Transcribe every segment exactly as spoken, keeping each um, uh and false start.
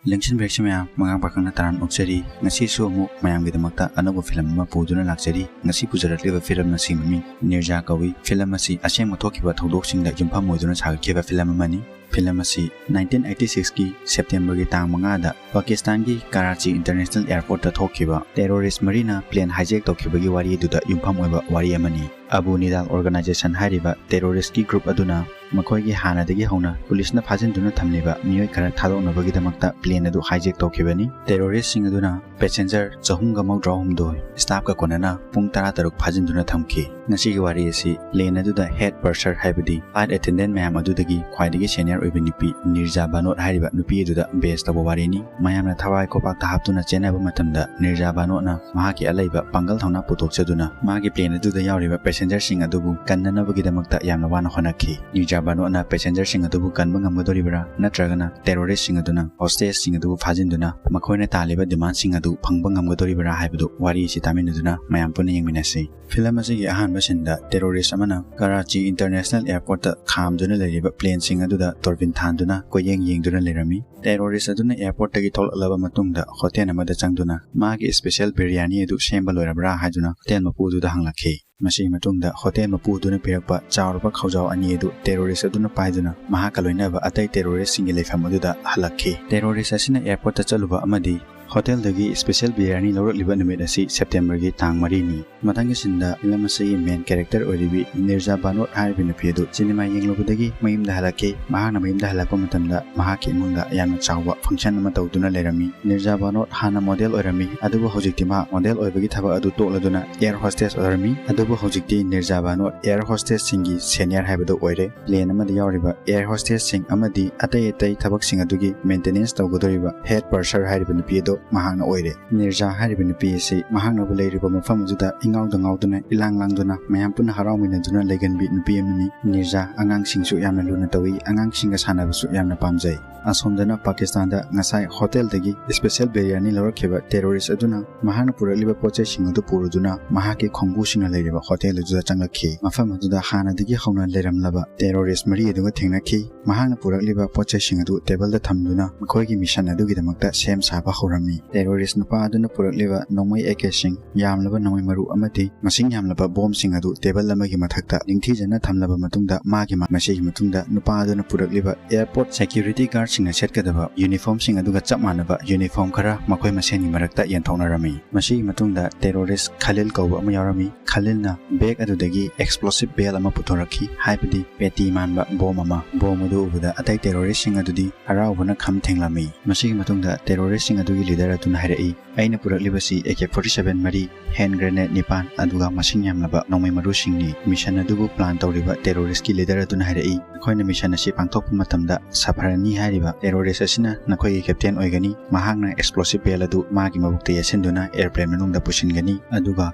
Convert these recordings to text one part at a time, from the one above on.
ꯂꯦꯡꯁꯤꯟꯕꯤꯔꯛꯁꯤ ꯃꯌꯥꯝ, ꯃꯉꯥꯡ ꯄꯥꯈꯪꯅ ꯇꯔꯥꯝꯅ ꯑꯣꯛꯆꯔꯤ꯫ ꯉꯁꯤꯁꯨ ꯑꯃꯨꯛ ꯃꯌꯥꯝꯒꯤꯗꯃꯛꯇ ꯑꯅꯧꯕ ꯐꯤꯂꯝ ꯑꯃ ꯄꯨꯗꯨꯅ ꯂꯥꯛꯆꯔꯤ꯫ ꯉꯁꯤ ꯄꯨꯖꯔꯛꯂꯤꯕ ꯐꯤꯂꯝ ꯑꯁꯤꯒꯤ ꯃꯃꯤꯡ ꯅꯤꯔꯖꯥ ꯀꯧꯏ꯫ ꯐꯤꯂꯝ ꯑꯁꯤ ꯑꯁꯦꯡꯕ ꯊꯣꯛꯈꯤꯕ ꯊꯧꯗꯣꯛꯁꯤꯡꯗ ꯌꯨꯝꯐꯝ ꯑꯣꯏꯗꯨꯅ ꯁꯥꯒꯠꯈꯤꯕ ꯐꯤꯂꯝ ꯑꯃꯅꯤ꯫ ꯐꯤꯂꯝ ꯑꯁꯤ nineteen eighty six ꯀꯤ September ꯒꯤ ꯇꯥꯡ ꯃꯉꯥꯗ Pakistan ꯒꯤ Karachi International Airport ꯇ ꯊꯣꯛꯈꯤꯕ terrorist ꯃꯔꯤꯅ plane hijack ꯇꯧꯈꯤꯕꯒꯤ ꯋꯥꯔꯤ ꯑꯗꯨꯗ ꯌꯨꯝꯐꯝ ꯑꯣꯏꯕ ꯋꯥꯔꯤ ꯑꯃꯅꯤ꯫ ꯑꯕꯨ ꯅꯤꯗꯥꯜ organization ꯍꯥꯏꯔꯤꯕ terrorist ꯀꯤ group ꯑꯗꯨꯅ ꯃꯈꯣꯏꯒꯤ ꯍꯥꯟꯅꯗꯒꯤ ꯍꯧꯅ ꯄꯨꯂꯤꯁꯅ ꯐꯥꯖꯤꯟꯗꯨꯅ ꯊꯝꯂꯤꯕ ꯃꯤꯑꯣꯏ ꯈꯔ ꯊꯥꯗꯣꯛꯅꯕꯒꯤꯗꯃꯛꯇ plane ꯑꯗꯨ hijack ꯇꯧꯈꯤꯕꯅꯤ꯫ Terrorist ꯁꯤꯡ ꯑꯗꯨꯅ passenger ꯆꯍꯨꯝꯒ ꯃꯧꯗ꯭ꯔꯥ ꯍꯨꯝꯗꯣꯏ staff ꯀ ꯀꯣꯟꯅꯅ ꯄꯨꯡ ꯇꯔꯥ ꯇꯔꯨꯛ ꯐꯥꯖꯤꯟꯗꯨꯅ ꯊꯝꯈꯤ꯫ ꯉꯁꯤꯒꯤ ꯋꯥꯔꯤ ꯑꯁꯤ plane ꯑꯗꯨꯗ head purser ꯍꯥꯏꯕꯗꯤ flight attendant ꯃꯌꯥꯝ ꯑꯗꯨꯗꯒꯤ ꯈ꯭ꯋꯥꯏꯗꯒꯤ senior ꯑꯣꯏꯕ ꯅꯨꯄꯤ ꯅꯤꯔꯖꯥ ꯕꯥꯅꯣꯠ ꯍꯥꯏꯔꯤꯕ ꯅꯨꯄꯤ ꯑꯗꯨꯗ base ꯇꯧꯕ ꯋꯥꯔꯤꯅꯤ꯫ ꯃꯌꯥꯝꯅ ꯊꯋꯥꯏ ꯈꯣꯄꯥꯛꯇ ꯍꯥꯞꯇꯨꯅ ꯆꯦꯟꯅꯕ ꯃꯇꯝꯗ ꯅꯤꯔꯖꯥ ꯕꯥꯅꯣꯠꯅ ꯃꯍꯥꯛꯀꯤ ꯑꯂꯩꯕ ꯄꯥꯡꯒꯜ ꯊꯧꯅꯥ ꯄꯨꯊꯣꯛꯆꯗꯨꯅ ꯃꯥꯒꯤ plane ꯑꯗꯨꯗ ꯌꯥꯎꯔꯤꯕ passenger ꯁꯤꯡ ꯑꯗꯨꯕꯨ ꯀꯟꯅꯅꯕꯒꯤꯗꯃꯛꯇ ꯌꯥꯝꯅ ꯋꯥꯅ ꯍꯣꯠꯅꯈꯤ꯫ ꯅꯤꯔꯖꯥ ꯕꯥꯅꯣꯠꯅ passenger ꯁꯤꯡ ꯑꯗꯨꯕꯨ ꯀꯟꯕ ꯉꯝꯒꯗꯧꯔꯤꯕ꯭ꯔꯥ, ꯅꯠꯇ꯭ꯔꯒꯅ terrorist ꯁꯤꯡ ꯑꯗꯨꯅ hostage ꯁꯤꯡ ꯑꯗꯨꯕꯨ ꯐꯥꯖꯤꯟꯗꯨꯅ ꯃꯈꯣꯏꯅ ꯇꯥꯜꯂꯤꯕ demand ꯁꯤꯡ ꯑꯗꯨ ꯐꯪꯕ ꯉꯝꯒꯗꯧꯔꯤꯕ꯭ꯔꯥ ꯍꯥꯏꯕꯗꯨ ꯋꯥꯔꯤ ꯑꯁꯤ ꯇꯥꯃꯤꯟꯅꯗꯨꯅ ꯃꯌꯥꯝ ꯄꯨꯟꯅ ꯌꯦꯡꯃꯤꯟꯅꯁꯤ꯫ ꯐꯤꯂꯝ ꯑꯁꯤꯒꯤ ꯑꯍꯥꯟꯕ scene ꯗ terrorist ꯑꯃꯅ Karachi International Airport ꯇ ꯈꯥꯝꯗꯨꯅ ꯂꯩꯔꯤꯕ plane ꯁꯤꯡ ꯑꯗꯨꯗ ꯇꯣꯔꯕꯤꯟ ꯊꯥꯟꯗꯨꯅ ꯀꯣꯏꯌꯦꯡ ꯌꯦꯡꯗꯨꯅ ꯂꯩꯔꯝꯃꯤ꯫ Terrorist ꯑꯗꯨꯅ airport ꯇꯒꯤ ꯊꯣꯛꯂꯛꯂꯕ ꯃꯇꯨꯡꯗ hotel ꯑꯃꯗ ꯆꯪꯗꯨꯅ ꯃꯥꯒꯤ special biryani ꯑꯗꯨ ꯁꯦꯝꯕ ꯂꯣꯏꯔꯕ꯭ꯔꯥ ꯍꯥꯏꯗꯨꯅ hotel ꯃꯄꯨ ꯑꯗꯨꯗ ꯍꯪꯂꯛꯈꯤ꯫ ꯃꯁꯤꯒꯤ ꯃꯇꯨꯡꯗ hotel ꯃꯄꯨ ꯑꯗꯨꯅ ꯄꯤꯔꯛꯄ ꯆꯥꯎꯔꯕ ꯈꯧꯖꯥꯎ ꯑꯅꯤ ꯑꯗꯨ terrorist ꯑꯗꯨꯅ ꯄꯥꯏꯗꯨꯅ ꯃꯍꯥꯛꯀ ꯂꯣꯏꯅꯕ ꯑꯇꯩ terrorist ꯁꯤꯡꯒꯤ ꯂꯩꯐꯝ ꯑꯗꯨꯗ ꯍꯜꯂꯛꯈꯤ꯫ Terrorist ꯑꯁꯤꯅ airport ꯇ ꯆꯠꯂꯨꯕ ꯑꯃꯗꯤ hotel ꯗꯒꯤ special biryani ꯂꯧꯔꯛꯂꯤꯕ ꯅꯨꯃꯤꯠ ꯑꯁꯤ September ꯒꯤ ꯇꯥꯡ ꯃꯔꯤꯅꯤ꯫ ꯃꯊꯪꯒꯤ scene ꯗ ꯐꯤꯂꯝ ꯑꯁꯤꯒꯤ main character ꯑꯣꯏꯔꯤꯕꯤ ꯅꯤꯔꯖꯥ ꯕꯥꯅꯣꯠ ꯍꯥꯏꯔꯤꯕ ꯅꯨꯄꯤ ꯑꯗꯨ cinema ꯌꯦꯡꯂꯨꯕꯗꯒꯤ ꯃꯌꯨꯝꯗ ꯍꯜꯂꯛꯈꯤ꯫ ꯃꯍꯥꯛꯅ ꯃꯌꯨꯝꯗ ꯍꯜꯂꯛꯄ ꯃꯇꯝꯗ ꯃꯍꯥꯛꯀꯤ ꯏꯃꯨꯡꯗ ꯌꯥꯝꯅ ꯆꯥꯎꯕ function ꯑꯃ ꯇꯧꯗꯨꯅ ꯂꯩꯔꯝꯃꯤ꯫ ꯅꯤꯔꯖꯥ ꯕꯥꯅꯣꯠ ꯍꯥꯟꯅ model ꯑꯣꯏꯔꯝꯃꯤ, ꯑꯗꯨꯕꯨ ꯍꯧꯖꯤꯛꯇꯤ ꯃꯍꯥꯛ model ꯑꯣꯏꯕꯒꯤ ꯊꯕꯛ ꯑꯗꯨ ꯇꯣꯛꯂꯗꯨꯅ air hostess ꯑꯣꯏꯔꯝꯃꯤ꯫ ꯑꯗꯨꯕꯨ ꯍꯧꯖꯤꯛꯇꯤ ꯅꯤꯔꯖꯥ ꯕꯥꯅꯣꯠ air hostess ꯁꯤꯡꯒꯤ senior ꯍꯥꯏꯕꯗꯨ ꯑꯣꯏꯔꯦ꯫ Plane ꯑꯃꯗ ꯌꯥꯎꯔꯤꯕ air hostess ꯁꯤꯡ ꯑꯃꯗꯤ ꯑꯇꯩ ꯑꯇꯩ ꯊꯕꯛꯁꯤꯡ ꯑꯗꯨꯒꯤ maintenance ꯇꯧꯒꯗꯧꯔꯤꯕ head purser ꯍꯥꯏꯔꯤꯕ ꯅꯨꯄꯤ ꯑꯗꯨ ꯃꯍꯥꯛꯅ ꯑꯣꯏꯔꯦ꯫ ꯅꯤꯔꯖꯥ ꯍꯥꯏꯔꯤꯕ ꯅꯨꯄꯤ ꯑꯁꯤ ꯃꯍꯥꯛꯅꯕꯨ ꯂꯩꯔꯤꯕ ꯃꯐꯝ ꯑꯗꯨꯗ ꯏꯉꯥꯎꯗ ꯉꯥꯎꯗꯨꯅ, ꯏꯂꯥꯡ ꯂꯥꯡꯗꯨꯅ, ꯃꯌꯥꯝ ꯄꯨꯟꯅ ꯍꯔꯥꯎꯃꯤꯟꯅꯗꯨꯅ ꯂꯩꯒꯟꯕꯤ ꯅꯨꯄꯤ ꯑꯃꯅꯤ꯫ ꯅꯤꯔꯖꯥ ꯑꯉꯥꯡꯁꯤꯡꯁꯨ ꯌꯥꯝꯅ ꯂꯨꯅ ꯇꯧꯏ, ꯑꯉꯥꯡꯁꯤꯡꯒ ꯁꯥꯟꯅꯕꯁꯨ ꯌꯥꯝꯅ ꯄꯥꯝꯖꯩ꯫ ꯑꯁꯣꯝꯗꯅ ꯄꯥꯀꯤꯁꯇꯥꯟꯗ ꯉꯁꯥꯏ ꯍꯣꯇꯦꯜꯗꯒꯤ special biryani ꯂꯧꯔꯛꯈꯤꯕ terrorist ꯑꯗꯨꯅ ꯃꯍꯥꯛꯅ ꯄꯨꯔꯛꯂꯤꯕ ꯄꯣꯠ ꯆꯩꯁꯤꯡ ꯑꯗꯨ ꯄꯨꯔꯗꯨꯅ ꯃꯍꯥꯛꯀꯤ ꯈꯣꯡꯕꯨꯁꯤꯡꯅ ꯂꯩꯔꯤꯕ ꯍꯣꯇꯦꯜ ꯑꯗꯨꯗ ꯆꯪꯂꯛꯈꯤ꯫ ꯃꯐꯝ ꯑꯗꯨꯗ ꯍꯥꯟꯅꯗꯒꯤ ꯍꯧꯅ ꯂꯩꯔꯝꯂꯕ terrorist ꯃꯔꯤ ꯑꯗꯨꯒ ꯊꯦꯡꯅꯈꯤ꯫ ꯃꯍꯥꯛꯅ ꯄꯨꯔꯛꯂꯤꯕ ꯄꯣꯠ ꯆꯩꯁꯤꯡ ꯑꯗꯨ ꯇꯦꯕꯜꯗ ꯊꯝꯗꯨꯅ ꯃꯈꯣꯏꯒꯤ mission ꯑꯗꯨꯒꯤꯗꯃꯛꯇ ꯁꯦꯝ ꯁꯥꯕ ꯍꯧꯔꯝꯃꯤ꯫ Terrorist ꯅꯨꯄꯥ ꯑꯗꯨꯅ ꯄꯨꯔꯛꯂꯤꯕ ꯅꯣꯡꯃꯩ ꯑꯦ ꯀꯦꯁꯤꯡ, ꯌꯥꯝꯂꯕ ꯅꯣꯡꯃꯩ ꯃꯔꯨ ꯑꯃꯗꯤ ꯃꯁꯤꯡ ꯌꯥꯝꯂꯕ ꯕꯣꯝꯁꯤꯡ ꯑꯗꯨ ꯇꯦꯕꯜ ꯑꯃꯒꯤ ꯃꯊꯛꯇ ꯅꯤꯡꯊꯤꯖꯅ ꯊꯝꯂꯕ ꯃꯇꯨꯡꯗ ꯃꯥꯒꯤ ꯃ-, ꯃꯁꯤꯒꯤ ꯃꯇꯨꯡꯗ ꯅꯨꯄꯥ ꯑꯗꯨꯅ ꯄꯨꯔꯛꯂꯤꯕ airport security guardꯁꯤꯡꯅ ꯁꯦꯠꯀꯗꯕ uniformꯁꯤꯡ ꯑꯗꯨꯒ ꯆꯞ ꯃꯥꯟꯅꯕ uniform ꯈꯔ ꯃꯈꯣꯏ ꯃꯁꯦꯟꯒꯤ ꯃꯔꯛꯇ ꯌꯦꯟꯊꯣꯛꯅꯔꯝꯃꯤ꯫ ꯃꯁꯤꯒꯤ ꯃꯇꯨꯡꯗ terrorist ꯈꯂꯤꯜ ꯀꯧꯕ ꯑꯃ ꯌꯥꯎꯔꯝꯃꯤ꯫ ꯈꯂꯤꯜꯅ bag ꯑꯗꯨꯗꯒꯤ explosive bale ꯑꯃ ꯄꯨꯊꯣꯔꯛꯈꯤ, ꯍꯥꯏꯕꯗꯤ ꯄꯦꯇꯤ ꯃꯥꯟꯕ ꯕꯣꯝ ꯑꯃ꯫ ꯕꯣꯝ ꯑꯗꯨ ꯎꯕꯗ ꯑꯇꯩ terroristꯁꯤꯡ ꯑꯗꯨꯗꯤ ꯍꯔꯥꯎꯕꯅ ꯈꯝ ꯊꯦꯡꯂꯝꯃꯤ꯫ ꯃꯁꯤꯒꯤ ꯃꯇꯨꯡꯗ terroristꯁꯤꯡ ꯑꯗꯨꯒꯤ leader ꯑꯗꯨꯅ ꯍꯥꯏꯔꯛꯏ, "ꯑꯩꯅ ꯄꯨꯔꯛꯂꯤꯕꯁꯤ AK forty seven ꯃꯔꯤ, hand grenade ꯅꯤꯄꯥꯟ, ꯑꯗꯨꯒ ꯃꯁꯤꯡ ꯌꯥꯝꯂꯕ ꯅꯣꯡꯃꯩ ꯃꯔꯨꯁꯤꯡꯅꯤ꯫" Mission ꯑꯗꯨꯕꯨ plan ꯇꯧꯔꯤꯕ terroristꯀꯤ leader ꯑꯗꯨꯅ ꯍꯥꯏꯔꯛꯏ, "ꯑꯩꯈꯣꯏꯅ mission ꯑꯁꯤ ꯄꯥꯡꯊꯣꯛꯄ ꯃꯇꯝꯗ ꯁꯐꯔꯅꯤ ꯍꯥꯏꯔꯤꯕ terrorist ꯑꯁꯤꯅ ꯅꯈꯣꯏꯒꯤ captain ꯑꯣꯏꯒꯅꯤ꯫ ꯃꯍꯥꯛꯅ explosive bale ꯑꯗꯨ ꯃꯥꯒꯤ ꯃꯕꯨꯛꯇ ꯌꯦꯠꯁꯤꯟꯗꯨꯅ airplane ꯃꯅꯨꯡꯗ ꯄꯨꯁꯤꯟꯒꯅꯤ, ꯑꯗꯨꯒ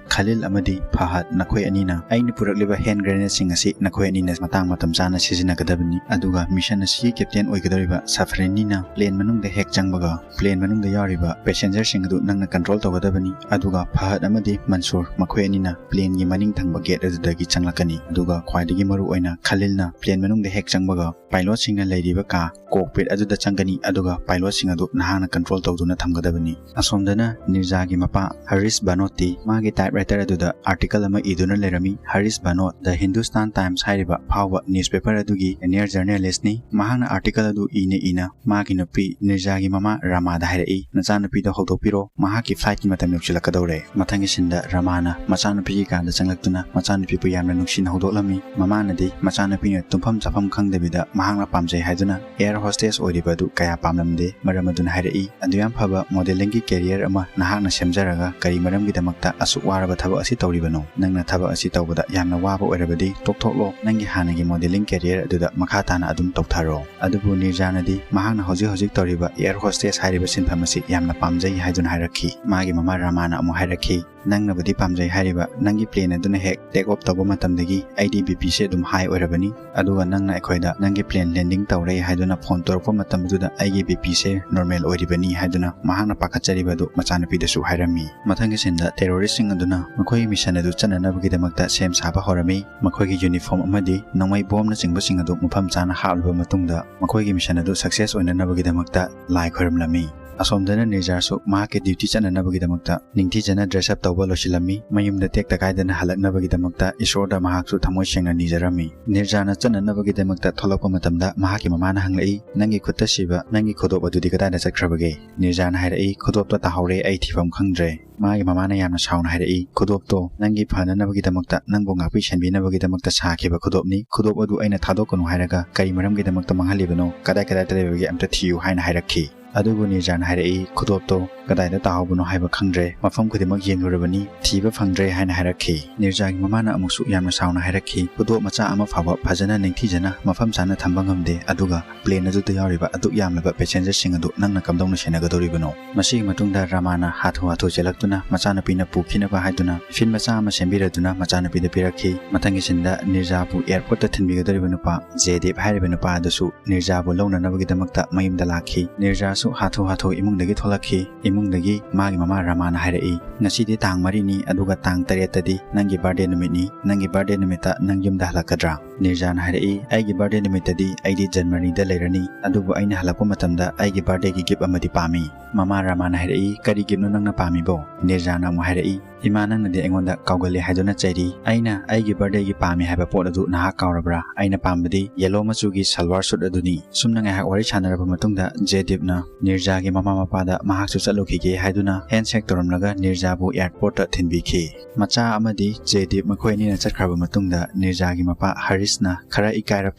ꯈꯂꯤꯜ ꯑꯃꯗꯤ ꯐꯍꯗ, ꯅꯈꯣꯏ ꯑꯅꯤꯅ ꯑꯩꯅ ꯄꯨꯔꯛꯂꯤꯕ hand grenadeꯁꯤꯡ ꯑꯁꯤ ꯅꯈꯣꯏ ꯑꯅꯤꯅ ꯃꯇꯥꯡ ꯃꯇꯝ ꯆꯥꯅ ꯁꯤꯖꯤꯟꯅꯒꯗꯕꯅꯤ꯫ ꯑꯗꯨꯒ mission ꯑꯁꯤꯒꯤ captain ꯑꯣꯏꯒꯗꯧꯔꯤꯕ ꯁꯐꯔꯅꯤꯅ plane ꯃꯅꯨꯡꯗ ꯍꯦꯛ ꯆꯪꯕꯒ plane ꯃꯅꯨꯡꯗ ꯌꯥꯎꯔꯤꯕ passengerꯁꯤꯡ ꯑꯗꯨ ꯅꯪꯅ control ꯇꯧꯒꯗꯕꯅꯤ, ꯑꯗꯨꯒ ꯐꯍꯗ ꯑꯃꯗꯤ ꯃꯟꯁꯨꯔ ꯃꯈꯣꯏ ꯑꯅꯤꯅ planeꯒꯤ ꯃꯅꯤꯡ ꯊꯪꯕ gate ꯑꯗꯨꯗꯒꯤ ꯆꯪꯂꯛꯀꯅꯤ꯫ ꯑꯗꯨꯒ ꯈ꯭ꯋꯥꯏꯗꯒꯤ ꯃꯔꯨ ꯑꯣꯏꯅ ꯈꯂꯤꯜꯅ plane ꯃꯅꯨꯡꯗ ꯍꯦꯛ ꯆꯪꯕꯒ pilotꯁꯤꯡꯅ ꯂꯩꯔꯤꯕ ꯀꯥ cockpit ꯑꯗꯨꯗ ꯆꯪꯒꯅꯤ, ꯑꯗꯨꯒ pilotꯁꯤꯡ ꯑꯗꯨ ꯅꯍꯥꯛꯅ control ꯇꯧꯗꯨꯅ ꯊꯝꯒꯗꯕꯅꯤ꯫" ꯑꯁꯣꯝꯗꯅ ꯅꯤꯔꯖꯥꯒꯤ ꯃꯄꯥ ꯍꯔꯤꯁ ꯕꯥꯅꯣꯠꯇꯤ ꯃꯥꯒꯤ typewriter ꯑꯗꯨꯗ article ꯑꯃ ꯏꯗꯨꯅ ꯂꯩꯔꯝꯃꯤ꯫ ꯍꯔꯤꯁ ꯕꯥꯅꯣꯠ The Hindustan Times ꯍꯥꯏꯔꯤꯕ ꯐꯥꯎꯕ newspaper ꯑꯗꯨꯒꯤ senior journalistꯅꯤ꯫ ꯃꯍꯥꯛꯅ article ꯑꯗꯨ ꯏꯅ ꯏꯅ ꯃꯥꯒꯤ ꯅꯨꯄꯤ ꯅꯤꯔꯖꯥꯒꯤ ꯃꯃꯥ ꯔꯃꯥꯗ ꯍꯥꯏꯔꯛꯏ, "ꯅꯆꯥꯅꯨꯄꯤꯗꯣ ꯍꯧꯗꯣꯛꯄꯤꯔꯣ, ꯃꯍꯥꯛꯀꯤ flightꯀꯤ ꯃꯇꯝ ꯌꯧꯁꯤꯜꯂꯛꯀꯗꯧꯔꯦ꯫" ꯃꯊꯪꯒꯤ sceneꯗ ꯔꯃꯥꯅ ꯃꯆꯥꯅꯨꯄꯤꯒꯤ ꯀꯥꯗ ꯆꯪꯂꯛꯇꯨꯅ ꯃꯆꯥꯅꯨꯄꯤꯕꯨ ꯌꯥꯝꯅ ꯅꯨꯡꯁꯤꯅ ꯍꯧꯗꯣꯛꯂꯝꯃꯤ꯫ ꯃꯃꯥꯅꯗꯤ ꯃꯆꯥꯅꯨꯄꯤꯅ ꯇꯨꯝꯐꯝ ꯆꯥꯐꯝ ꯈꯪꯗꯕꯤꯗ ꯃꯍꯥꯛꯅ ꯄꯥꯝꯖꯩ ꯍꯥꯏꯗꯨꯅ air hostess ꯑꯣꯏꯔꯤꯕ ꯑꯗꯨ ꯀꯌꯥ ꯄꯥꯝꯂꯝꯗꯦ꯫ ꯃꯔꯝ ꯑꯗꯨꯅ ꯍꯥꯏꯔꯛꯏ, "ꯑꯗꯨꯌꯥꯝ ꯐꯕ modelingꯒꯤ career ꯑꯃ ꯅꯍꯥꯛꯅ ꯁꯦꯝꯖꯔꯒ ꯀꯔꯤ ꯃꯔꯝꯒꯤꯗꯃꯛꯇ ꯑꯁꯨꯛ ꯋꯥꯔꯕ ꯊꯕꯛ ꯑꯁꯤ ꯇꯧꯔꯤꯕꯅꯣ? ꯅꯪꯅ ꯊꯕꯛ ꯑꯁꯤ ꯇꯧꯕꯗ ꯌꯥꯝꯅ ꯋꯥꯕ ꯑꯣꯏꯔꯕꯗꯤ ꯇꯣꯛꯊꯣꯛꯂꯣ, ꯅꯪꯒꯤ ꯍꯥꯟꯅꯒꯤ modeling career ꯑꯗꯨꯗ ꯃꯈꯥ ꯇꯥꯅ ꯑꯗꯨꯝ ꯇꯧꯊꯔꯣ꯫" ꯑꯗꯨꯕꯨ ꯅꯤꯔꯖꯥꯅꯗꯤ ꯃꯍꯥꯛꯅ ꯍꯧꯖꯤꯛ ꯍꯧꯖꯤꯛ ꯇꯧꯔꯤꯕ air hostess ꯍꯥꯏꯔꯤꯕ ꯁꯤꯟꯐꯝ ꯑꯁꯤ ꯌꯥꯝꯅ ꯄꯥꯝꯖꯩ ꯍꯥꯏꯗꯨꯅ ꯍꯥꯏꯔꯛꯈꯤ꯫ ꯃꯥꯒꯤ ꯃꯃꯥ ꯔꯃꯥꯅ ꯑꯃꯨꯛ ꯍꯥꯏꯔꯛꯈꯤ, "ꯅꯪꯅꯕꯨꯗꯤ ꯄꯥꯝꯖꯩ ꯍꯥꯏꯔꯤꯕ, ꯅꯪꯒꯤ plane ꯑꯗꯨꯅ ꯍꯦꯛ take off ꯇꯧꯕ ꯃꯇꯝꯗꯒꯤ ꯑꯩꯗꯤ BP ꯁꯦ ꯑꯗꯨꯝ high ꯑꯣꯏꯔꯕꯅꯤ, ꯑꯗꯨꯒ ꯅꯪꯅ ꯑꯩꯈꯣꯏꯗ ꯅꯪꯒꯤ plane landing ꯇꯧꯔꯦ ꯍꯥꯏꯗꯨꯅ phone ꯇꯧꯔꯛꯄ ꯃꯇꯝ ꯑꯗꯨꯗ ꯑꯩꯒꯤ ꯕꯤ ꯄꯤꯁꯦ ꯅꯣꯔꯃꯦꯜ ꯑꯣꯏꯔꯤꯕꯅꯤ ꯍꯥꯏꯗꯨꯅ ꯃꯍꯥꯛꯅ ꯄꯥꯈꯠꯆꯔꯤꯕ ꯑꯗꯨ ꯃꯆꯥꯅꯨꯄꯤꯗꯁꯨ ꯍꯥꯏꯔꯝꯃꯤ꯫ ꯃꯊꯪꯒꯤ ꯁꯤꯟꯗ ꯇꯦꯔꯣꯔꯤꯁꯁꯤꯡ ꯑꯗꯨꯅ ꯃꯈꯣꯏꯒꯤ ꯃꯤꯁꯟ ꯑꯗꯨ ꯆꯠꯅꯅꯕꯒꯤꯗꯃꯛꯇ ꯁꯦꯝ ꯁꯥꯕ ꯍꯧꯔꯝꯃꯤ꯫ ꯃꯈꯣꯏꯒꯤ ꯌꯨꯅꯤꯐꯣꯔꯝ ꯑꯃꯗꯤ ꯅꯣꯡꯃꯩ ꯕꯣꯝꯅꯆꯤꯡꯕꯁꯤꯡ ꯑꯗꯨ ꯃꯐꯝ ꯆꯥꯅ ꯍꯥꯞꯂꯕ ꯃꯇꯨꯡꯗ ꯃꯈꯣꯏꯒꯤ ꯃꯤꯁꯟ ꯑꯗꯨ ꯁꯛꯁꯦꯁ ꯑꯣꯏꯅꯅꯕꯒꯤꯗꯃꯛꯇ ꯂꯥꯏ ꯈꯣꯏꯔꯝꯂꯝꯃꯤ꯫ ꯑꯁꯣꯝꯗꯅ ꯅꯤꯔꯖꯥꯁꯨ ꯃꯍꯥꯛꯀꯤ ꯗ꯭ꯌꯨꯇꯤ ꯆꯠꯅꯅꯕꯒꯤꯗꯃꯛꯇ ꯅꯤꯡꯊꯤꯖꯅ ꯗ꯭ꯔꯦꯁ ꯑꯞ ꯇꯧꯕ ꯂꯣꯏꯁꯤꯜꯂꯝꯃꯤ꯫ ꯃꯌꯨꯝꯗ ꯇꯦꯛꯇ ꯀꯥꯏꯗꯅ ꯍꯜꯂꯛꯅꯕꯒꯤꯗꯃꯛꯇ ꯏꯁꯣꯔꯗ ꯃꯍꯥꯛꯁꯨ ꯊꯃꯣꯏ ꯁꯦꯡꯅ ꯅꯤꯖꯔꯝꯃꯤ꯫ ꯅꯤꯔꯖꯥꯅ ꯆꯠꯅꯅꯕꯒꯤꯗꯃꯛꯇ ꯊꯣꯛꯂꯛꯄ ꯃꯇꯝꯗ ꯃꯍꯥꯛꯀꯤ ꯃꯃꯥꯅ ꯍꯪꯂꯛꯏ, "ꯅꯪꯒꯤ ꯈꯨꯠꯇ ꯁꯤꯕ ꯅꯪꯒꯤ ꯈꯨꯗꯣꯞ ꯑꯗꯨꯗꯤ ꯀꯗꯥꯏꯗ ꯆꯠꯈ꯭ꯔꯕꯒꯦ?" ꯅꯤꯔꯖꯥꯅ ꯍꯥꯏꯔꯛꯏ, "ꯈꯨꯗꯣꯞꯇꯣ ꯇꯥꯍꯧꯔꯦ, ꯑꯩ ꯊꯤꯐꯝ ꯈꯪꯗ꯭ꯔꯦ꯫" ꯃꯥꯒꯤ ꯃꯃꯥꯅ ꯌꯥꯝꯅ ꯁꯥꯎꯅ ꯍꯥꯏꯔꯛꯏ, "ꯈꯨꯗꯣꯞꯇꯣ ꯅꯪꯒꯤ ꯐꯅꯅꯕꯒꯤꯗꯃꯛꯇ, ꯅꯪꯕꯨ ꯉꯥꯛꯄꯤ ꯁꯦꯟꯕꯤꯅꯕꯒꯤꯗꯃꯛꯇ ꯁꯥꯈꯤꯕ ꯈꯨꯗꯣꯞꯅꯤ꯫ ꯈꯨꯗꯣꯞ ꯑꯗꯨ ꯑꯩꯅ ꯊꯥꯗꯣꯛꯀꯅꯨ ꯍꯥꯏꯔꯒ ꯀꯔꯤ ꯃꯔꯝꯒꯤꯗꯃꯛꯇ ꯃꯥꯡꯍꯜꯂꯤꯕꯅꯣ? ꯀꯗꯥꯏ ꯀꯗꯥꯏꯗ ꯂꯩꯕꯒꯦ ꯑꯝꯇ ꯊꯤꯌꯨ" ꯍꯥꯏꯅ ꯍꯥꯏꯔꯛꯈꯤ꯫ ꯑꯗꯨꯕꯨ ꯅꯤꯔꯖꯥꯅ ꯍꯥꯏꯔꯛꯏ, "ꯈꯨꯗꯣꯞꯇꯣ ꯀꯗꯥꯏꯗ ꯇꯥꯍꯧꯕꯅꯣ ꯍꯥꯏꯕ ꯈꯪꯗ꯭ꯔꯦ, ꯃꯐꯝ ꯈꯨꯗꯤꯡꯃꯛ ꯌꯦꯡꯂꯨꯔꯕꯅꯤ, ꯊꯤꯕ ꯐꯪꯗ꯭ꯔꯦ" ꯍꯥꯏꯅ ꯍꯥꯏꯔꯛꯈꯤ꯫ ꯅꯤꯔꯖꯥꯒꯤ ꯃꯃꯥꯅ ꯑꯃꯨꯛꯁꯨ ꯌꯥꯝꯅ ꯁꯥꯎꯅ ꯍꯥꯏꯔꯛꯈꯤ, "ꯈꯨꯗꯣꯞ ꯃꯆꯥ ꯑꯃ ꯐꯥꯎꯕ ꯐꯖꯅ ꯅꯤꯡꯊꯤꯖꯅ ꯃꯐꯝ ꯆꯥꯅ ꯊꯝꯕ ꯉꯝꯗꯦ, ꯑꯗꯨꯒ ꯄ꯭ꯂꯦꯟ ꯑꯗꯨꯗ ꯌꯥꯎꯔꯤꯕ ꯑꯗꯨꯛ ꯌꯥꯝꯂꯕ ꯄꯦꯁꯦꯟꯖꯔꯁꯤꯡ ꯑꯗꯨ ꯅꯪꯅ ꯀꯝꯗꯧꯅ ꯁꯦꯟꯅꯒꯗꯧꯔꯤꯕꯅꯣ?" ꯃꯁꯤꯒꯤ ꯃꯇꯨꯡꯗ ꯔꯥꯃꯥꯅ ꯍꯥꯊꯨ ꯍꯥꯊꯨ ꯆꯦꯜꯂꯛꯇꯨꯅ ꯃꯆꯥꯅꯨꯄꯤꯅ ꯄꯨꯈꯤꯅꯕ ꯍꯥꯏꯗꯨꯅ ꯐꯤꯜ ꯃꯆꯥ ꯑꯃ ꯁꯦꯝꯕꯤꯔꯗꯨꯅ ꯃꯆꯥꯅꯨꯄꯤꯗ ꯄꯤꯔꯛꯈꯤ꯫ ꯃꯊꯪꯒꯤ ꯁꯤꯟꯗ ꯅꯤꯔꯖꯥꯕꯨ ꯑꯦꯌꯔꯄꯣꯔꯠꯇ ꯊꯤꯟꯕꯤꯒꯗꯧꯔꯤꯕ ꯅꯨꯄꯥ ꯖꯦꯗꯤꯞ ꯍꯥꯏꯔꯤꯕ ꯅꯨꯄꯥ ꯑꯗꯨꯁꯨ ꯅꯤꯔꯖꯥꯕꯨ ꯂꯧꯅꯅꯕꯒꯤꯗꯃꯛꯇ ꯃꯌꯨꯝꯗ ꯂꯥꯛꯈꯤ꯫ ꯅꯤꯔꯖꯥꯁꯨ ꯍꯥꯊꯨ ꯍꯥꯊꯨ ꯏꯃꯨꯡꯗꯒꯤ ꯊꯣꯛꯂꯛꯈꯤ꯫ ꯏꯃꯨꯡꯗꯒꯤ ꯃꯥꯒꯤ ꯃꯃꯥ ꯔꯥꯃꯥꯅ ꯍꯥꯏꯔꯛꯏ, "ꯉꯁꯤꯗꯤ ꯇꯥꯡ ꯃꯔꯤꯅꯤ, ꯑꯗꯨꯒ ꯇꯥꯡ ꯇꯔꯦꯠꯇꯗꯤ ꯅꯪꯒꯤ ꯕꯥꯔꯗꯦ ꯅꯨꯃꯤꯠꯅꯤ꯫ ꯅꯪꯒꯤ ꯕꯥꯔꯗꯦ ꯅꯨꯃꯤꯠꯇ ꯅꯪ ꯌꯨꯝꯗ ꯍꯜꯂꯛꯀꯗ꯭ꯔꯥ?" ꯅꯤꯔꯖꯥꯅ ꯍꯥꯏꯔꯛꯏ, "ꯑꯩꯒꯤ ꯕꯥꯔꯗꯦ ꯅꯨꯃꯤꯠꯇꯗꯤ ꯑꯩꯗꯤ ꯖꯔꯃꯅꯤꯗ ꯂꯩꯔꯅꯤ, ꯑꯗꯨꯕꯨ ꯑꯩꯅ ꯍꯜꯂꯛꯄ ꯃꯇꯝꯗ ꯑꯩꯒꯤ ꯕꯥꯔꯗꯦꯒꯤ ꯒꯤꯐ ꯑꯃꯗꯤ ꯄꯥꯝꯃꯤ꯫" ꯃꯃꯥ ꯔꯥꯃꯥꯅ ꯍꯥꯏꯔꯛꯏ, "ꯀꯔꯤ ꯒꯤꯐꯅꯣ ꯅꯪꯅ ꯄꯥꯝꯃꯤꯕꯣ?" ꯅꯤꯔꯖꯥꯅ ꯑꯃꯨꯛ ꯍꯥꯏꯔꯛꯏ, "ꯏꯃꯥ, ꯅꯪꯅꯗꯤ ꯑꯩꯉꯣꯟꯗ ꯀꯥꯎꯒꯜꯂꯤ ꯍꯥꯏꯗꯨꯅ ꯆꯩꯔꯤ꯫ ꯑꯩꯅ ꯑꯩꯒꯤ ꯕꯥꯔꯗꯦꯒꯤ ꯄꯥꯝꯃꯤ ꯍꯥꯏꯕ ꯄꯣꯠ ꯑꯗꯨ ꯅꯍꯥꯛ ꯀꯥꯎꯔꯕ꯭ꯔꯥ? ꯑꯩꯅ ꯄꯥꯝꯕꯗꯤ ꯌꯦꯂꯣ ꯃꯆꯨꯒꯤ ꯁꯜꯋꯥꯔ ꯁꯨꯠ ꯑꯗꯨꯅꯤ꯫" ꯁꯨꯝꯅ ꯉꯥꯏꯍꯥꯛ ꯋꯥꯔꯤ ꯁꯥꯟꯅꯔꯕ ꯃꯇꯨꯡꯗ ꯖꯦꯗꯤꯞꯅ ꯅꯤꯔꯖꯥꯒꯤ ꯃꯃꯥ ꯃꯄꯥꯗ ꯃꯍꯥꯛꯁꯨ ꯆꯠꯂꯨꯈꯤꯒꯦ ꯍꯥꯏꯗꯨꯅ ꯍꯦꯟꯁꯦꯛ ꯇꯧꯔꯝꯂꯒ ꯅꯤꯔꯖꯥꯕꯨ ꯑꯦꯌꯔꯄꯣꯔꯠꯇ ꯊꯤꯟꯕꯤꯈꯤ꯫ ꯃꯆꯥ ꯑꯃꯗꯤ ꯖꯦꯗꯤꯞ ꯃꯈꯣꯏ ꯑꯅꯤꯅ ꯆꯠꯈ꯭ꯔꯕ ꯃꯇꯨꯡꯗ ꯅꯤꯔꯖꯥꯒꯤ ꯃꯄꯥ ꯍꯔꯤꯁꯅ ꯈꯔ ꯏꯀꯥꯏꯔꯞ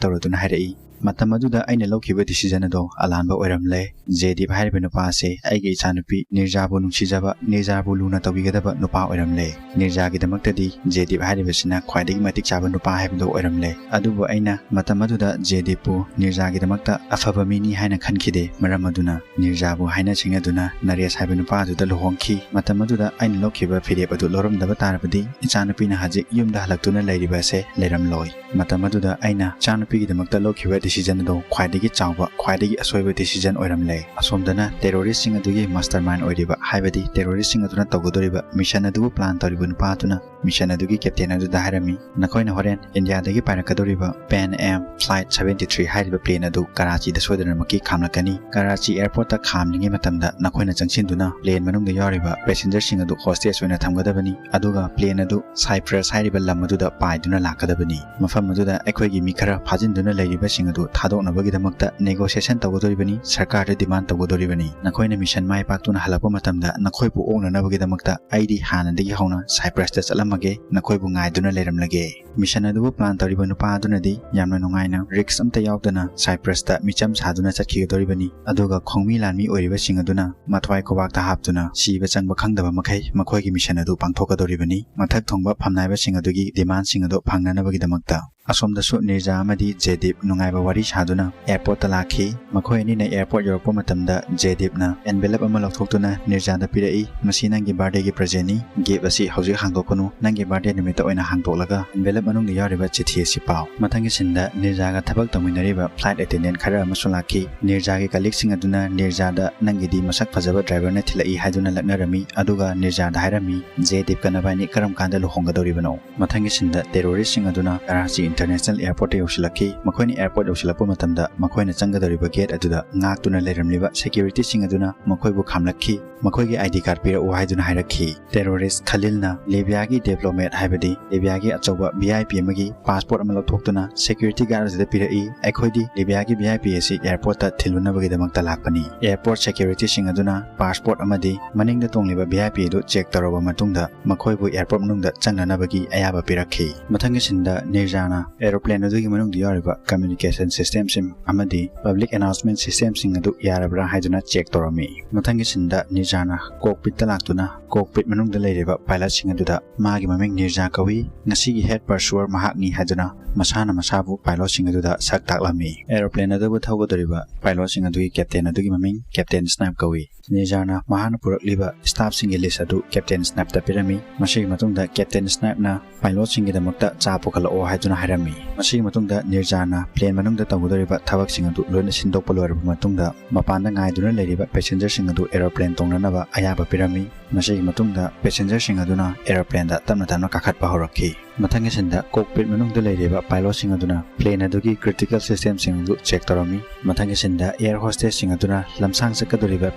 ꯇꯧꯔꯗꯨꯅ ꯍꯥꯏꯔꯛꯏ, "ꯃꯇꯝ ꯑꯗꯨꯗ ꯑꯩꯅ ꯂꯧꯈꯤꯕ ꯗꯤꯁꯤꯖꯟ ꯑꯗꯣ ꯑꯂꯥꯟꯕ ꯑꯣꯏꯔꯝꯂꯦ꯫ ꯖꯦꯗꯤꯞ ꯍꯥꯏꯔꯤꯕ ꯅꯨꯄꯥ ꯑꯁꯦ ꯑꯩꯒꯤ ꯏꯆꯥꯅꯨꯄꯤ ꯅꯤꯔꯖꯥꯕꯨ ꯅꯨꯡꯁꯤꯖꯕ, ꯅꯤꯔꯖꯥꯕꯨ ꯂꯨꯅ ꯇꯧꯕꯤꯒꯗꯕ ꯅꯨꯄꯥ ꯑꯣꯏꯔꯝꯂꯦ꯫ ꯅꯤꯔꯖꯥꯒꯤꯗꯃꯛꯇꯗꯤ ꯖꯦꯗꯤꯞ ꯍꯥꯏꯔꯤꯕꯁꯤꯅ ꯈ꯭ꯋꯥꯏꯗꯒꯤ ꯃꯇꯤꯛ ꯆꯥꯕ ꯅꯨꯄꯥ ꯍꯥꯏꯕꯗꯨ ꯑꯣꯏꯔꯝꯂꯦ꯫ ꯑꯗꯨꯕꯨ ꯑꯩꯅ ꯃꯇꯝ ꯑꯗꯨꯗ ꯖꯦꯗꯤꯞꯄꯨ ꯅꯤꯔꯖꯥꯒꯤꯗꯃꯛꯇ ꯑꯐꯕ ꯃꯤꯅꯤ ꯍꯥꯏꯅ ꯈꯟꯈꯤꯗꯦ꯫ ꯃꯔꯝ ꯑꯗꯨꯅ ꯅꯤꯔꯖꯥꯕꯨ ꯍꯥꯏꯅ ꯁꯤꯡꯅꯗꯨꯅ ꯅꯔꯦꯁ ꯍꯥꯏꯕ ꯅꯨꯄꯥ ꯑꯗꯨꯗ ꯂꯨꯍꯣꯡꯈꯤ꯫ ꯃꯇꯝ ꯑꯗꯨꯗ ꯑꯩꯅ ꯂꯧꯈꯤꯕ ꯐꯤꯔꯦꯞ ꯑꯗꯨ ꯂꯧꯔꯝꯗꯕ ꯇꯥꯔꯕꯗꯤ ꯏꯆꯥꯅꯨꯄꯤꯅ ꯍꯧꯖꯤꯛ ꯌꯨꯝꯗ ꯍꯜꯂꯛꯇꯨꯅ ꯂꯩꯔꯤꯕ ꯑꯁꯦ ꯂꯩꯔꯝꯂꯣꯏ꯫ ꯃꯇꯝ ꯑꯗꯨꯗ ꯑꯩꯅ ꯏꯆꯥꯅꯨꯄꯤꯒꯤꯗꯃꯛꯇ ꯂꯧꯈꯤꯕ decision ꯑꯗꯨ ꯈ꯭ꯋꯥꯏꯗꯒꯤ ꯆꯥꯎꯕ, ꯈ꯭ꯋꯥꯏꯗꯒꯤ ꯑꯁꯣꯏꯕ decision ꯑꯣꯏꯔꯝꯂꯦ꯫ ꯑꯁꯣꯝꯗꯅ terroristꯁꯤꯡ ꯑꯗꯨꯒꯤ mastermind ꯑꯣꯏꯔꯤꯕ, ꯍꯥꯏꯕꯗꯤ terroristꯁꯤꯡ ꯑꯗꯨꯅ ꯇꯧꯒꯗꯧꯔꯤꯕ mission ꯑꯗꯨꯕꯨ plan ꯇꯧꯔꯤꯕ ꯅꯨꯄꯥ ꯑꯗꯨꯅ mission ꯑꯗꯨꯒꯤ captain ꯑꯗꯨꯗ ꯍꯥꯏꯔꯝꯃꯤ, "ꯅꯈꯣꯏꯅ ꯍꯣꯔꯦꯟ ꯏꯟꯗꯤꯌꯥꯗꯒꯤ ꯄꯥꯏꯔꯛꯀꯗꯧꯔꯤꯕ Pan Am Flight seventy three ꯍꯥꯏꯔꯤꯕ plane ꯑꯗꯨ ꯀꯔꯥꯆꯤꯗ ꯁꯣꯏꯗꯅꯃꯛꯀꯤ ꯈꯥꯝꯂꯛꯀꯅꯤ꯫ ꯀꯔꯥꯆꯤ airportꯇ ꯈꯥꯝꯂꯤꯉꯩ ꯃꯇꯝꯗ ꯅꯈꯣꯏꯅ ꯆꯪꯁꯤꯟꯗꯨꯅ plane ꯃꯅꯨꯡꯗ ꯌꯥꯎꯔꯤꯕ passengerꯁꯤꯡ ꯑꯗꯨ hostage ꯑꯣꯏꯅ ꯊꯝꯒꯗꯕꯅꯤ, ꯑꯗꯨꯒ plane ꯑꯗꯨ Cyprus ꯍꯥꯏꯔꯤꯕ ꯂꯝ ꯑꯗꯨꯗ ꯄꯥꯏꯗꯨꯅ ꯂꯥꯛꯀꯗꯕꯅꯤ꯫ ꯃꯐꯝ ꯑꯗꯨꯗ ꯑꯩꯈꯣꯏꯒꯤ ꯃꯤ ꯈꯔ ꯐꯥꯖꯤꯟꯗꯨꯅ ꯂꯩꯔꯤꯕꯁꯤꯡ ꯑꯗꯨ ꯊꯥꯗꯣꯛꯅꯕꯒꯤꯗꯃꯛꯇ negotiation ꯇꯧꯒꯗꯧꯔꯤꯕꯅꯤ, ꯁꯔꯀꯥꯔꯗ demand ꯇꯧꯒꯗꯧꯔꯤꯕꯅꯤ꯫ ꯅꯈꯣꯏꯅ mission ꯃꯥꯏ ꯄꯥꯛꯇꯨꯅ ꯍꯜꯂꯛꯄ ꯃꯇꯝꯗ ꯅꯈꯣꯏꯕꯨ ꯑꯣꯛꯅꯅꯕꯒꯤꯗꯃꯛꯇ ꯑꯩꯗꯤ ꯍꯥꯟꯅꯗꯒꯤ ꯍꯧꯅ Cyprusꯇ ꯆꯠꯂꯝꯃꯒꯦ, ꯅꯈꯣꯏꯕꯨ ꯉꯥꯏꯗꯨꯅ ꯂꯩꯔꯝꯂꯒꯦ"꯫ Mission ꯑꯗꯨꯕꯨ plan ꯇꯧꯔꯤꯕ ꯅꯨꯄꯥ ꯑꯗꯨꯅꯗꯤ ꯌꯥꯝꯅ ꯅꯨꯡꯉꯥꯏꯅ risk ꯑꯝꯇ ꯌꯥꯎꯗꯅ Cyprusꯇ ꯃꯤꯆꯝ ꯁꯥꯗꯨꯅ ꯆꯠꯈꯤꯒꯗꯧꯔꯤꯕꯅꯤ꯫ ꯑꯗꯨꯒ ꯈꯣꯡꯃꯤ ꯂꯥꯟꯃꯤ ꯑꯣꯏꯔꯤꯕꯁꯤꯡ ꯑꯗꯨꯅ ꯃꯊ꯭ꯋꯥꯏ ꯈꯨꯕꯥꯛꯇ ꯍꯥꯞꯇꯨꯅ ꯁꯤꯕ ꯆꯪꯕ ꯈꯪꯗꯕ ꯃꯈꯩ ꯃꯈꯣꯏꯒꯤ mission ꯑꯗꯨ ꯄꯥꯡꯊꯣꯛꯀꯗꯧꯔꯤꯕꯅꯤ, ꯃꯊꯛ ꯊꯣꯡꯕ ꯐꯝꯅꯥꯏꯕꯁꯤꯡ ꯑꯗꯨꯒꯤ demandꯁꯤꯡ ꯑꯗꯨ ꯐꯪꯅꯅꯕꯒꯤꯗꯃꯛꯇ꯫ ꯑꯁꯣꯝꯗꯁꯨ ꯅꯤꯔꯖꯥ ꯑꯃꯗꯤ ꯖꯦꯗꯤꯞ ꯅꯨꯡꯉꯥꯏꯕ ꯋꯥꯔꯤ ꯁꯥꯗꯨꯅ airportꯇ ꯂꯥꯛꯈꯤ꯫ ꯃꯈꯣꯏ ꯑꯅꯤꯅ airport ꯌꯧꯔꯛꯄ ꯃꯇꯝꯗ ꯖꯦꯗꯤꯞꯅ envelope ꯑꯃ ꯂꯧꯊꯣꯛꯇꯨꯅ ꯅꯤꯔꯖꯥꯗ ꯄꯤꯔꯛꯏ, "ꯃꯁꯤ ꯅꯪꯒꯤ birthdayꯒꯤ presentꯅꯤ꯫ Gift ꯑꯁꯤ ꯍꯧꯖꯤꯛ ꯍꯥꯡꯗꯣꯛꯀꯅꯨ꯫ ꯅꯪꯒꯤ birthday ꯅꯨꯃꯤꯠꯇ ꯑꯣꯏꯅ ꯍꯥꯡꯗꯣꯛꯂꯒ envelope ꯃꯅꯨꯡꯗ ꯌꯥꯎꯔꯤꯕ ꯆꯤꯊꯤ ꯑꯁꯤ ꯄꯥꯎ"꯫ ꯃꯊꯪꯒꯤ sceneꯗ ꯅꯤꯔꯖꯥꯒ ꯊꯕꯛ ꯇꯧꯃꯤꯟꯅꯔꯤꯕ flight attendant ꯈꯔ ꯑꯃꯁꯨ ꯂꯥꯛꯈꯤ꯫ ꯅꯤꯔꯖꯥꯒꯤ colleagueꯁꯤꯡ ꯑꯗꯨꯅ ꯅꯤꯔꯖꯥꯗ, "ꯅꯪꯒꯤꯗꯤ ꯃꯁꯛ ꯐꯖꯕ driverꯅ ꯊꯤꯜꯂꯛꯏ" ꯍꯥꯏꯗꯨꯅ ꯂꯛꯅꯔꯝꯃꯤ, ꯑꯗꯨꯒ ꯅꯤꯔꯖꯥꯗ ꯍꯥꯏꯔꯝꯃꯤ, "ꯖꯦꯗꯤꯞꯀ ꯅꯕꯥꯅꯤ ꯀꯔꯝ ꯀꯥꯟꯗ ꯂꯨꯍꯣꯡꯒꯗꯧꯔꯤꯕꯅꯣ?" ꯃꯊꯪꯒꯤ sceneꯗ terroristꯁꯤꯡ ꯑꯗꯨꯅ ꯀꯔꯥꯆꯤ International Airportꯇ ꯌꯧꯁꯤꯜꯂꯛꯈꯤ꯫ ꯃꯈꯣꯏꯅ airport ꯌꯧꯁꯤꯜꯂꯛꯄ ꯃꯇꯝꯗ ꯃꯈꯣꯏꯅ ꯆꯪꯒꯗꯧꯔꯤꯕ gate ꯑꯗꯨꯗ ꯉꯥꯛꯇꯨꯅ ꯂꯩꯔꯝꯂꯤꯕ securityꯁꯤꯡ ꯑꯗꯨꯅ ꯃꯈꯣꯏꯕꯨ ꯈꯥꯝꯂꯛꯈꯤ꯫ ꯃꯈꯣꯏꯒꯤ ID card ꯄꯤꯔꯛꯎ ꯍꯥꯏꯗꯨꯅ ꯍꯥꯏꯔꯛꯈꯤ꯫ Terrorist ꯈꯂꯤꯜꯅ ꯂꯤꯕꯤꯌꯥꯒꯤ diplomat, ꯍꯥꯏꯕꯗꯤ ꯂꯤꯕꯤꯌꯥꯒꯤ ꯑꯆꯧꯕ V I P ꯑꯃꯒꯤ passport ꯑꯃ ꯂꯧꯊꯣꯛꯇꯨꯅ security guard ꯑꯗꯨꯗ ꯄꯤꯔꯛꯏ꯫ "ꯑꯩꯈꯣꯏꯗꯤ ꯂꯤꯕꯤꯌꯥꯒꯤ V I P ꯑꯁꯤ airportꯇ ꯊꯤꯜꯂꯨꯅꯕꯒꯤꯗꯃꯛꯇ ꯂꯥꯛꯄꯅꯤ"꯫ Airport securityꯁꯤꯡ ꯑꯗꯨꯅ passport ꯑꯃꯗꯤ ꯃꯅꯤꯡꯗ ꯇꯣꯡꯂꯤꯕ V I P ꯑꯗꯨ check ꯇꯧꯔꯕ ꯃꯇꯨꯡꯗ ꯃꯈꯣꯏꯕꯨ airport ꯃꯅꯨꯡꯗ ꯆꯪꯅꯅꯕꯒꯤ ꯑꯌꯥꯕ ꯄꯤꯔꯛꯈꯤ꯫ ꯃꯊꯪꯒꯤ sceneꯗ ꯅꯤꯔꯖꯥꯅ aeroplane ꯑꯗꯨꯒꯤ ꯃꯅꯨꯡꯗ ꯌꯥꯎꯔꯤꯕ communication systemꯁꯤꯡ ꯑꯃꯗꯤ public announcement systemꯁꯤꯡ ꯑꯗꯨ ꯌꯥꯔꯕ꯭ꯔꯥ ꯍꯥꯏꯗꯨꯅ check ꯇꯧꯔꯝꯃꯤ꯫ ꯃꯊꯪꯒꯤ sceneꯗ ꯅꯤꯔꯖꯥ ꯅꯤꯔꯖꯥꯅ ꯀꯣꯛꯄꯤꯠꯇ ꯂꯥꯛꯇꯨꯅ ꯀꯣꯛꯄꯤꯠ ꯃꯅꯨꯡꯗ ꯂꯩꯔꯤꯕ ꯄꯥꯏꯂꯠꯁꯤꯡ ꯑꯗꯨꯗ ꯃꯥꯒꯤ ꯃꯃꯤꯡ ꯅꯤꯔꯖꯥ ꯀꯧꯏ, ꯉꯁꯤꯒꯤ ꯍꯦꯗ ꯄꯔꯁꯨꯋꯔ ꯃꯍꯥꯛꯅꯤ ꯍꯥꯏꯗꯨꯅ ꯃꯁꯥꯅ ꯃꯁꯥꯕꯨ ꯄꯥꯏꯂꯣꯠꯁꯤꯡ ꯑꯗꯨꯗ ꯁꯛ ꯇꯥꯛꯂꯝꯃꯤ꯫ ꯑꯦꯔꯣꯄ꯭ꯂꯦꯟ ꯑꯗꯨꯕꯨ ꯊꯧꯒꯗꯧꯔꯤꯕ ꯄꯥꯏꯂꯣꯠꯁꯤꯡ ꯑꯗꯨꯒꯤ ꯀꯦꯞꯇꯦꯟ ꯑꯗꯨꯒꯤ ꯃꯃꯤꯡ ꯀꯦꯞꯇꯦꯟ ꯁ꯭ꯅꯥꯏꯞ ꯀꯧꯏ꯫ ꯅꯤꯔꯖꯥꯅ ꯃꯍꯥꯛꯅ ꯄꯨꯔꯛꯂꯤꯕ ꯁ꯭ꯇꯥꯐꯁꯤꯡꯒꯤ ꯂꯤꯁ ꯑꯗꯨ ꯀꯦꯞꯇꯦꯟ ꯁ꯭ꯅꯥꯏꯞꯇ ꯄꯤꯔꯝꯃꯤ꯫ ꯃꯁꯤꯒꯤ ꯃꯇꯨꯡꯗ ꯀꯦꯞꯇꯦꯟ ꯁ꯭ꯅꯥꯏꯞꯅ ꯄꯥꯏꯂꯣꯠꯁꯤꯡꯒꯤꯗꯃꯛꯇ ꯆꯥ ꯄꯨꯈꯠꯂꯛꯑꯣ ꯍꯥꯏꯗꯨꯅ ꯍꯥꯏꯔꯝꯃꯤ꯫ ꯃꯁꯤꯒꯤ ꯃꯇꯨꯡꯗ ꯅꯤꯔꯖꯥꯅ ꯄ꯭ꯂꯦꯟ ꯃꯅꯨꯡꯗ ꯇꯧꯒꯗꯧꯔꯤꯕ ꯊꯕꯛꯁꯤꯡ ꯑꯗꯨ ꯂꯣꯏꯅ ꯁꯤꯟꯗꯣꯛꯄ ꯂꯣꯏꯔꯕ ꯃꯇꯨꯡꯗ, ꯃꯄꯥꯟꯗ ꯉꯥꯏꯗꯨꯅ ꯂꯩꯔꯤꯕ ꯄꯦꯁꯦꯟꯖꯔꯁꯤꯡ ꯑꯗꯨ ꯑꯦꯔꯣꯄ꯭ꯂꯦꯟ ꯇꯣꯡꯅꯅꯕ ꯑꯌꯥꯕ ꯄꯤꯔꯝꯃꯤ꯫ ꯃꯁꯤꯒꯤ ꯃꯇꯨꯡꯗ ꯄꯦꯁꯦꯟꯖꯔꯁꯤꯡ ꯑꯗꯨꯅ ꯑꯦꯔꯣꯄ꯭ꯂꯦꯟꯗ ꯇꯞꯅ ꯇꯞꯅ ꯀꯥꯈꯠꯄ ꯍꯧꯔꯛꯈꯤ꯫ ꯃꯊꯪꯒꯤ ꯁꯤꯟꯗ ꯀꯣꯛꯄꯤꯠ ꯃꯅꯨꯡꯗ ꯂꯩꯔꯤꯕ ꯄꯥꯏꯂꯣꯠꯁꯤꯡ ꯑꯗꯨꯅ ꯄ꯭ꯂꯦꯟ ꯑꯗꯨꯒꯤ ꯀ꯭ꯔꯤꯇꯤꯀꯦꯜ ꯁꯤꯁꯇꯦꯝꯁꯤꯡ ꯑꯗꯨ ꯆꯦꯛ ꯇꯧꯔꯝꯃꯤ꯫ ꯃꯊꯪꯒꯤ ꯁꯤꯟꯗ ꯑꯦꯌꯔ ꯍꯣꯁꯇꯦꯁꯁꯤꯡ ꯑꯗꯨꯅ ꯂꯝꯁꯥꯡ ꯆꯠꯀꯗꯧꯔꯤꯕ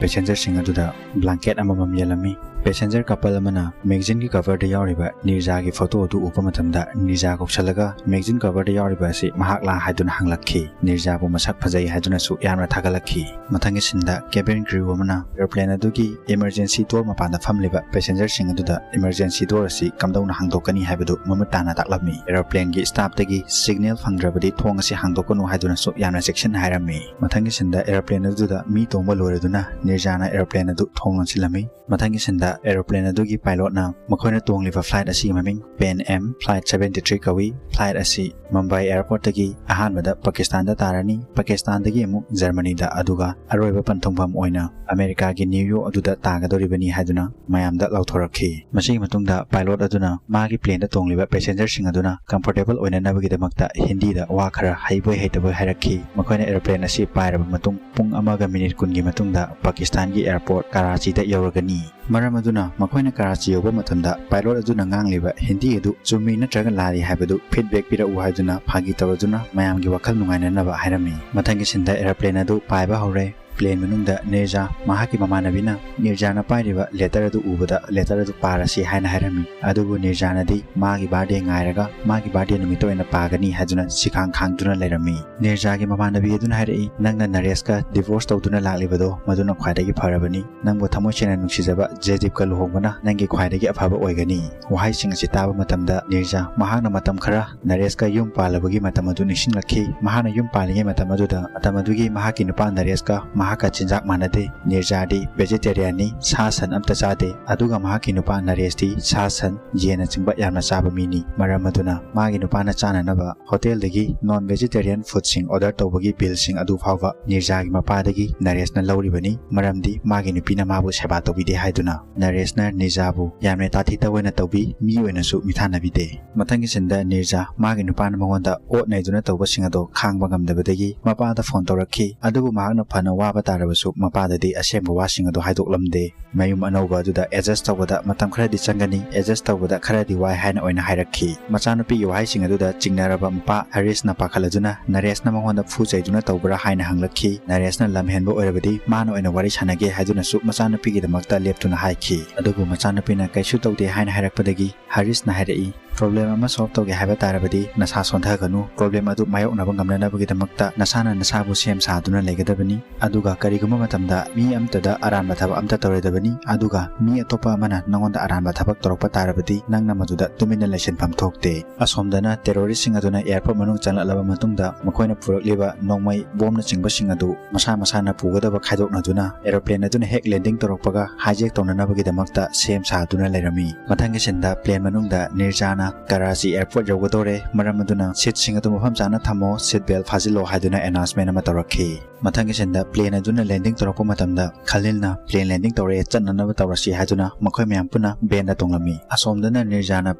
ꯄꯦꯁꯦꯟꯖꯔꯁꯤꯡ ꯑꯗꯨꯗ ꯕ꯭ꯂꯥꯡꯀꯦꯠ ꯑꯃꯃꯝ ꯌꯦꯜꯂꯝꯃꯤ꯫ ꯄꯦꯁꯦꯟꯖꯔ ꯀꯄꯜ ꯑꯃꯅ ꯃꯦꯒꯖꯤꯟꯒꯤ ꯀꯚꯔꯗ ꯌꯥꯎꯔꯤꯕ ꯅꯤꯔꯖꯥꯒꯤ ꯐꯣꯇꯣ ꯑꯗꯨ ꯎꯕ ꯃꯇꯝꯗ ꯅꯤꯔꯖꯥ ꯀꯧꯁꯜꯂꯒ ꯃꯦꯒꯖꯤꯟ ꯀꯚꯔꯗ ꯌꯥꯎꯔꯤꯕ ꯑꯁꯤ ꯃꯍꯥꯛꯂꯥ ꯍꯥꯏꯗꯨꯅ ꯍꯪꯂꯛꯈꯤ꯫ ꯅꯤꯔꯖꯥꯕꯨ ꯃꯁꯛ ꯐꯖꯩ ꯍꯥꯏꯗꯨꯅꯁꯨ ꯌꯥꯝꯅ ꯊꯥꯒꯠꯂꯛꯈꯤ꯫ ꯃꯊꯪꯒꯤ ꯁꯤꯟꯗ ꯀꯦꯕꯤꯟ ꯀ꯭ꯔꯤꯎ ꯑꯃꯅ ꯑꯦꯔꯣꯄ꯭ꯂꯦꯟ ꯑꯗꯨꯒꯤ ꯏꯃꯔꯖꯦꯟꯁꯤ ꯗꯣꯔ ꯃꯄꯥꯟꯗ ꯐꯝꯂꯤꯕ ꯄꯦꯁꯦꯟꯖꯔꯁꯤꯡ ꯑꯗꯨꯗ ꯏꯃꯔꯖꯦꯟꯁꯤ ꯗꯣꯔ ꯑꯁꯤ ꯀꯝꯗꯧꯅ ꯍꯥꯡꯗꯣꯛꯀꯅꯤ ꯍꯥꯏꯕꯗꯨ ꯃꯃꯨꯠ ꯇꯥꯅ ꯇꯥꯛꯂꯝꯃꯤ꯫ ꯑꯦꯔꯣꯄ꯭ꯂꯦꯟꯒꯤ ꯁ꯭ꯇꯥꯐꯇꯒꯤ ꯁꯤꯒꯅꯦꯜ ꯐꯪꯗ꯭ꯔꯕꯗꯤ ꯊꯣꯡ ꯑꯁꯤ ꯍꯥꯡꯗꯣꯛꯀꯅꯨ ꯍꯥꯏꯗꯨꯅꯁꯨ ꯌꯥꯝꯅ ꯆꯦꯛꯁꯤꯟꯅ ꯍꯥꯏꯔꯝꯃꯤ꯫ ꯃꯊꯪꯒꯤ ꯁꯤꯟꯗ ꯑꯦꯔꯣꯄ꯭ꯂꯦꯟ ꯑꯗꯨꯗ ꯃꯤ ꯇꯣꯡꯕ ꯂꯣꯏꯔꯗꯨꯅ ꯅꯤꯔꯖꯥꯅ ꯑꯦꯔꯣꯄ꯭ꯂꯦꯟ ꯑꯗꯨ ꯊꯣꯡ ꯂꯣꯟꯁꯤꯜꯂꯝꯃꯤ꯫ ꯃꯊꯪꯒꯤ ꯁꯤꯟꯗ ꯑꯦꯔꯣꯄ꯭ꯂꯦꯟ ꯑꯗꯨꯒꯤ ꯄꯥꯏꯂꯣꯠꯅ ꯃꯈꯣꯏꯅ ꯇꯣꯡꯂꯤꯕ ꯐ꯭ꯂꯥꯏꯠ ꯑꯁꯤꯒꯤ ꯃꯃꯤꯡ Pan Am flight seventy three ꯀꯧꯏ꯫ ꯐ꯭ꯂꯥꯏꯠ ꯑꯁꯤ ꯃꯨꯝꯕꯥꯏ ꯑꯦꯌꯔꯄꯣꯔꯠꯇꯒꯤ ꯑꯍꯥꯟꯕꯗ ꯄꯥꯀꯤꯁꯇꯥꯟꯗ ꯇꯥꯔꯅꯤ, ꯄꯥꯀꯤꯁꯇꯥꯟꯗꯒꯤ ꯑꯃꯨꯛ ꯖꯔꯃꯅꯤꯗ, ꯑꯗꯨꯒ ꯑꯔꯣꯏꯕ ꯄꯟꯊꯨꯡꯐꯝ ꯑꯣꯏꯅ ꯑꯃꯦꯔꯤꯀꯥꯒꯤ ꯅ꯭ꯌꯨ ꯌꯣꯔꯛ ꯑꯗꯨꯗ ꯇꯥꯒꯗꯧꯔꯤꯕꯅꯤ ꯍꯥꯏꯗꯨꯅ ꯃꯌꯥꯝꯗ ꯂꯥꯎꯊꯣꯔꯛꯈꯤ꯫ ꯃꯁꯤꯒꯤ ꯃꯇꯨꯡꯗ ꯄꯥꯏꯂꯣꯠ ꯑꯗꯨꯅ ꯃꯥꯒꯤ ꯄ꯭ꯂꯦꯟꯗ ꯇꯣꯡꯂꯤꯕ ꯄꯦꯁꯦꯟꯖꯔꯁꯤꯡ ꯑꯗꯨꯅ ꯀꯝꯐꯣꯔꯇꯦꯕꯜ ꯑꯣꯏꯅꯅꯕꯒꯤꯗꯃꯛꯇ ꯍꯤꯟꯗꯤꯗ ꯋꯥ ꯈꯔ ꯍꯩꯕꯣꯏ ꯍꯩꯇꯕꯣꯏ ꯍꯥꯏꯔꯛꯈꯤ꯫ ꯃꯈꯣꯏꯅ ꯑꯦꯔꯣꯄ꯭ꯂꯦꯟ ꯑꯁꯤ ꯄꯥꯏꯔꯕ ꯃꯇꯨꯡ ꯄꯨꯡ ꯑꯃꯒ ꯃꯤꯅꯤꯠ ꯀꯨꯟꯒꯤ ꯃꯇꯨꯡꯗ ꯄꯥꯀꯤꯁꯇꯥꯟꯒꯤ ꯑꯦꯌꯔꯄꯣꯔꯠ ꯀꯔꯥꯆꯤꯗ ꯌꯧꯔꯒꯅꯤ꯫ ꯃꯔꯝ ꯑꯗꯨꯅ ꯃꯈꯣꯏꯅ ꯀꯔꯥꯆꯤ ꯌꯧꯕ ꯃꯇꯝꯗ ꯄꯥꯏꯂꯣꯠ ꯑꯗꯨꯅ ꯉꯥꯡꯂꯤꯕ ꯍꯤꯟꯗꯤ ꯑꯗꯨ ꯆꯨꯝꯃꯤ ꯅꯠꯇ꯭ꯔꯒ ꯂꯥꯜꯂꯤ ꯍꯥꯏꯕꯗꯨ ꯐꯤꯗꯕꯦꯛ ꯄꯤꯔꯛꯎ ꯍꯥꯏꯗꯨꯅ ꯐꯥꯒꯤ ꯇꯧꯔꯗꯨꯅ ꯃꯌꯥꯝꯒꯤ ꯋꯥꯈꯜ ꯅꯨꯡꯉꯥꯏꯅꯅꯕ ꯍꯥꯏꯔꯝꯃꯤ꯫ ꯃꯊꯪꯒꯤ ꯁꯤꯟꯗ ꯑꯦꯔꯣꯄ꯭ꯂꯦꯟ ꯑꯗꯨ ꯄꯥꯏꯕ ꯍꯧꯔꯦ꯫ ꯄ꯭ꯂꯦꯟ ꯃꯅꯨꯡꯗ ꯅꯤꯔꯖꯥ ꯃꯍꯥꯛꯀꯤ ꯃꯃꯥꯟꯅꯕꯤꯅ ꯅꯤꯔꯖꯥꯅ ꯄꯥꯏꯔꯤꯕ ꯂꯦꯇꯔ ꯑꯗꯨ ꯎꯕꯗ ꯂꯦꯇꯔ ꯑꯗꯨ ꯄꯥꯔꯁꯤ ꯍꯥꯏꯅ ꯍꯥꯏꯔꯝꯃꯤ꯫ ꯑꯗꯨꯕꯨ ꯅꯤꯔꯖꯥꯅꯗꯤ ꯃꯥꯒꯤ ꯕꯥꯔꯗꯦ ꯉꯥꯏꯔꯒ ꯃꯥꯒꯤ ꯕꯥꯔꯗꯦ ꯅꯨꯃꯤꯠꯇ ꯑꯣꯏꯅ ꯄꯥꯒꯅꯤ ꯍꯥꯏꯗꯨꯅ ꯁꯤꯈꯥꯡ ꯈꯥꯡꯗꯨꯅ ꯂꯩꯔꯝꯃꯤ꯫ ꯅꯤꯔꯖꯥꯒꯤ ꯃꯃꯥꯟꯅꯕꯤ ꯑꯗꯨꯅ ꯍꯥꯏꯔꯛꯏ, "ꯅꯪꯅ ꯅꯔꯦꯁꯀ ꯗꯤꯚꯣꯔꯁ ꯇꯧꯗꯨꯅ ꯂꯥꯛꯂꯤꯕꯗꯣ ꯃꯗꯨꯅ ꯈ꯭ꯋꯥꯏꯗꯒꯤ ꯐꯔꯕꯅꯤ꯫ ꯅꯪꯕꯨ ꯊꯃꯣꯏ ꯁꯦꯡꯅ ꯅꯨꯡꯁꯤꯖꯕ ꯖꯦꯗꯤꯞꯀ ꯂꯨꯍꯣꯡꯕꯅ ꯅꯪꯒꯤ ꯈ꯭ꯋꯥꯏꯗꯒꯤ ꯑꯐꯕ ꯑꯣꯏꯒꯅꯤ"꯫ ꯋꯥꯍꯩꯁꯤꯡ ꯑꯁꯤ ꯇꯥꯕ ꯃꯇꯝꯗ ꯅꯤꯔꯖꯥ ꯃꯍꯥꯛꯅ ꯃꯇꯝ ꯈꯔ ꯅꯔꯦꯁꯀ ꯌꯨꯝ ꯄꯥꯜꯂꯕꯒꯤ ꯃꯇꯝ ꯑꯗꯨ ꯅꯤꯡꯁꯤꯡꯂꯛꯈꯤ꯫ ꯃꯍꯥꯛꯅ ꯌꯨꯝ ꯄꯥꯜꯂꯤꯉꯩ ꯃꯇꯝ ꯑꯗꯨꯗ ꯃꯇꯝ ꯑꯗꯨꯒꯤ ꯃꯍꯥꯛꯀꯤ ꯅꯨꯄꯥ ꯅꯔꯦꯁꯀ ꯃꯍꯥꯛꯀ ꯆꯤꯟꯖꯥꯛ ꯃꯥꯟꯅꯗꯦ꯫ ꯅꯤꯔꯖꯥꯗꯤ ꯚꯦꯖꯤꯇꯦꯔꯤꯌꯟꯅꯤ, ꯁꯥ ꯁꯟ ꯑꯝꯇ ꯆꯥꯗꯦ꯫ ꯑꯗꯨꯒ ꯃꯍꯥꯛꯀꯤ ꯅꯨꯄꯥ ꯅꯔꯦꯁꯇꯤ ꯁꯥ ꯁꯟ, ꯌꯦꯟꯅꯆꯤꯡꯕ ꯌꯥꯝꯅ ꯆꯥꯕ ꯃꯤꯅꯤ꯫ ꯃꯔꯝ ꯑꯗꯨꯅ ꯃꯥꯒꯤ ꯅꯨꯄꯥꯅ ꯆꯥꯅꯅꯕ ꯍꯣꯇꯦꯜꯗꯒꯤ ꯅꯣꯟ ꯚꯦꯖꯤꯇꯦꯔꯤꯌꯟ ꯐꯨꯗꯁꯤꯡ ꯑꯣꯔꯗꯔ ꯇꯧꯕꯒꯤ ꯕꯤꯜꯁꯤꯡ ꯑꯗꯨ ꯐꯥꯎꯕ ꯅꯤꯔꯖꯥꯒꯤ ꯃꯄꯥꯗꯒꯤ ꯅꯔꯦꯁꯅ ꯂꯧꯔꯤꯕꯅꯤ, ꯃꯔꯝꯗꯤ ꯃꯥꯒꯤ ꯅꯨꯄꯤꯅ ꯃꯥꯕꯨ ꯁꯦꯕꯥ ꯇꯧꯕꯤꯗꯦ ꯍꯥꯏꯗꯨꯅ꯫ ꯅꯔꯦꯁꯅ ꯅꯤꯔꯖꯥꯕꯨ ꯌꯥꯝꯅ ꯇꯥꯊꯤ ꯇꯧꯑꯣꯏꯅ ꯇꯧꯕꯤ, ꯃꯤ ꯑꯣꯏꯅꯁꯨ ꯃꯤꯊꯥꯅꯕꯤꯗꯦ꯫ ꯃꯊꯪꯒꯤ ꯁꯤꯟꯗ ꯅꯤꯔꯖꯥ ꯃꯥꯒꯤ ꯅꯨꯄꯥꯅ ꯃꯉꯣꯟꯗ ꯑꯣꯠ ꯅꯩꯗꯨꯅ ꯇꯧꯕꯁꯤꯡ ꯑꯗꯣ ꯈꯥꯡꯕ ꯉꯝꯗꯕꯗꯒꯤ ꯃꯄꯥꯗ ꯐꯣꯟ ꯇꯧꯔꯛꯈꯤ꯫ ꯑꯗꯨꯕꯨ ꯃꯍꯥꯛꯅ ꯐꯅ ꯋꯥꯕ ꯇꯥꯔꯕꯁꯨ ꯃꯄꯥꯗꯗꯤ ꯑꯁꯦꯡꯕ ꯋꯥꯁꯤꯡ ꯑꯗꯨ ꯍꯥꯏꯗꯣꯛꯂꯝꯗꯦ꯫ ꯃꯌꯨꯝ ꯑꯅꯧꯕ ꯑꯗꯨꯗ ꯑꯦꯗꯖꯁ ꯇꯧꯕꯗ ꯃꯇꯝ ꯈꯔꯗꯤ ꯆꯪꯒꯅꯤ, ꯑꯦꯗꯖꯁ ꯇꯧꯕꯗ ꯈꯔꯗꯤ ꯋꯥꯏ ꯍꯥꯏꯅ ꯑꯣꯏꯅ ꯍꯥꯏꯔꯛꯈꯤ꯫ ꯃꯆꯥꯅꯨꯄꯤꯒꯤ ꯋꯥꯍꯩꯁꯤꯡ ꯑꯗꯨꯗ ꯆꯤꯡꯅꯔꯕ ꯃꯄꯥ ꯍꯔꯤꯁꯅ ꯄꯥꯈꯠꯂꯗꯨꯅ ꯅꯔꯦꯁꯅ ꯃꯉꯣꯟꯗ ꯐꯨ ꯆꯩꯗꯨꯅ ꯇꯧꯕ꯭ꯔꯥ ꯍꯥꯏꯅ ꯍꯪꯂꯛꯈꯤ꯫ ꯅꯔꯦꯁꯅ ꯂꯝ ꯍꯦꯟꯕ ꯑꯣꯏꯔꯕꯗꯤ ꯃꯥꯅ ꯑꯣꯏꯅ ꯋꯥꯔꯤ ꯁꯥꯟꯅꯒꯦ ꯍꯥꯏꯗꯨꯅꯁꯨ ꯃꯆꯥꯅꯨꯄꯤꯒꯤꯗꯃꯛꯇ ꯂꯦꯞꯇꯨꯅ ꯍꯥꯏꯈꯤ꯫ ꯑꯗꯨꯕꯨ ꯃꯆꯥꯅꯨꯄꯤꯅ ꯀꯩꯁꯨ ꯇꯧꯗꯦ ꯍꯥꯏꯅ ꯍꯥꯏꯔꯛꯄꯗꯒꯤ ꯍꯔꯤꯁꯅ ꯍꯥꯏꯔꯛꯏ, "ꯄ꯭ꯔꯣꯕ꯭ꯂꯦꯝ ꯑꯃ ꯁꯣꯜꯕ ꯇꯧꯒꯦ ꯍꯥꯏꯕ ꯇꯥꯔꯕꯗꯤ ꯅꯁꯥ ꯁꯣꯟꯊꯒꯅꯨ꯫ ꯄ꯭ꯔꯣꯕ꯭ꯂꯦꯝ ꯑꯗꯨ ꯃꯥꯌꯣꯛꯅꯕ ꯉꯝꯅꯅꯕꯒꯤꯗꯃꯛꯇ ꯅꯁꯥꯅ ꯅꯁꯥꯕꯨ ꯁꯦꯝ ꯁꯥꯗꯨꯅ ꯂꯩꯒꯗꯕꯅꯤ꯫ ꯑꯗꯨꯒ ꯀꯔꯤꯒꯨꯝꯕ ꯃꯇꯝꯗ ꯃꯤ ꯑꯃꯠꯇꯗ ꯑꯔꯥꯟꯕ ꯊꯕꯛ ꯑꯃꯠꯇ ꯇꯧꯔꯣꯏꯗꯕꯅꯤ꯫ ꯑꯗꯨꯒ ꯃꯤ ꯑꯇꯣꯞꯄ ꯑꯃꯅ ꯅꯉꯣꯟꯗ ꯑꯔꯥꯟꯕ ꯊꯕꯛ ꯇꯧꯔꯛꯄ ꯇꯥꯔꯕꯗꯤ ꯅꯪꯅ ꯃꯗꯨꯗ ꯇꯨꯃꯤꯟꯅ ꯂꯩꯁꯤꯟꯐꯝ ꯊꯣꯛꯇꯦ꯫" ꯑꯁꯣꯝꯗꯅ ꯇꯦꯔꯣꯔꯤꯁꯁꯤꯡ ꯑꯗꯨꯅ ꯑꯦꯌꯔꯄꯣꯔꯠ ꯃꯅꯨꯡ ꯆꯪꯂꯛꯂꯕ ꯃꯇꯨꯡꯗ ꯃꯈꯣꯏꯅ ꯄꯨꯔꯛꯂꯤꯕ ꯅꯣꯡꯃꯩ, ꯕꯣꯝꯅꯆꯤꯡꯕꯁꯤꯡ ꯑꯗꯨ ꯃꯁꯥ ꯃꯁꯥꯅ ꯄꯨꯒꯗꯕ ꯈꯥꯏꯗꯣꯛꯅꯗꯨꯅ ꯑꯦꯔꯣꯄ꯭ꯂꯦꯟ ꯑꯗꯨꯅ ꯍꯦꯛ ꯂꯦꯟꯗꯤꯡ ꯇꯧꯔꯛꯄꯒ ꯍꯥꯏꯖꯦꯛ ꯇꯧꯅꯅꯕꯒꯤꯗꯃꯛꯇ ꯁꯦꯝ ꯁꯥꯗꯨꯅ ꯂꯩꯔꯝꯃꯤ꯫ ꯃꯊꯪꯒꯤ ꯁꯤꯟꯗ ꯄ꯭ꯂꯦꯟ ꯃꯅꯨꯡꯗ ꯅꯤꯔꯖꯥꯅ "ꯀꯔꯥꯆꯤ ꯑꯦꯌꯔꯄꯣꯔꯠ ꯌꯧꯒꯗꯧꯔꯦ, ꯃꯔꯝ ꯑꯗꯨꯅ ꯁꯤꯠꯁꯤꯡ ꯑꯗꯨ ꯃꯐꯝ ꯆꯥꯅ ꯊꯝꯃꯣ, ꯁꯤꯠ ꯕꯦꯜ ꯐꯥꯖꯤꯜꯂꯣ" ꯍꯥꯏꯗꯨꯅ ꯑꯦꯅꯥꯎꯟꯁꯃꯦꯟ ꯑꯃ ꯇꯧꯔꯛꯈꯤ꯫ ꯃꯊꯪꯒꯤ ꯁꯤꯟꯗ ꯄ꯭ꯂꯦꯟ ꯑꯗꯨꯅ ꯂꯦꯟꯗꯤꯡ ꯇꯧꯔꯛꯄ ꯃꯇꯝꯗ ꯈꯂꯤꯜꯅ "ꯄ꯭ꯂꯦꯟ ꯂꯦꯟꯗꯤꯡ ꯇꯧꯔꯛꯑꯦ, ꯆꯠꯅꯅꯕ ꯇꯧꯔꯁꯤ" ꯍꯥꯏꯗꯨꯅ ꯃꯈꯣꯏ ꯃꯌꯥꯝ ꯄꯨꯟꯅ ꯕꯦꯟꯗ ꯇꯣꯡꯂꯝꯃꯤ꯫ ꯑꯁꯣꯝꯗꯅ ꯅꯤꯔꯖꯥꯅ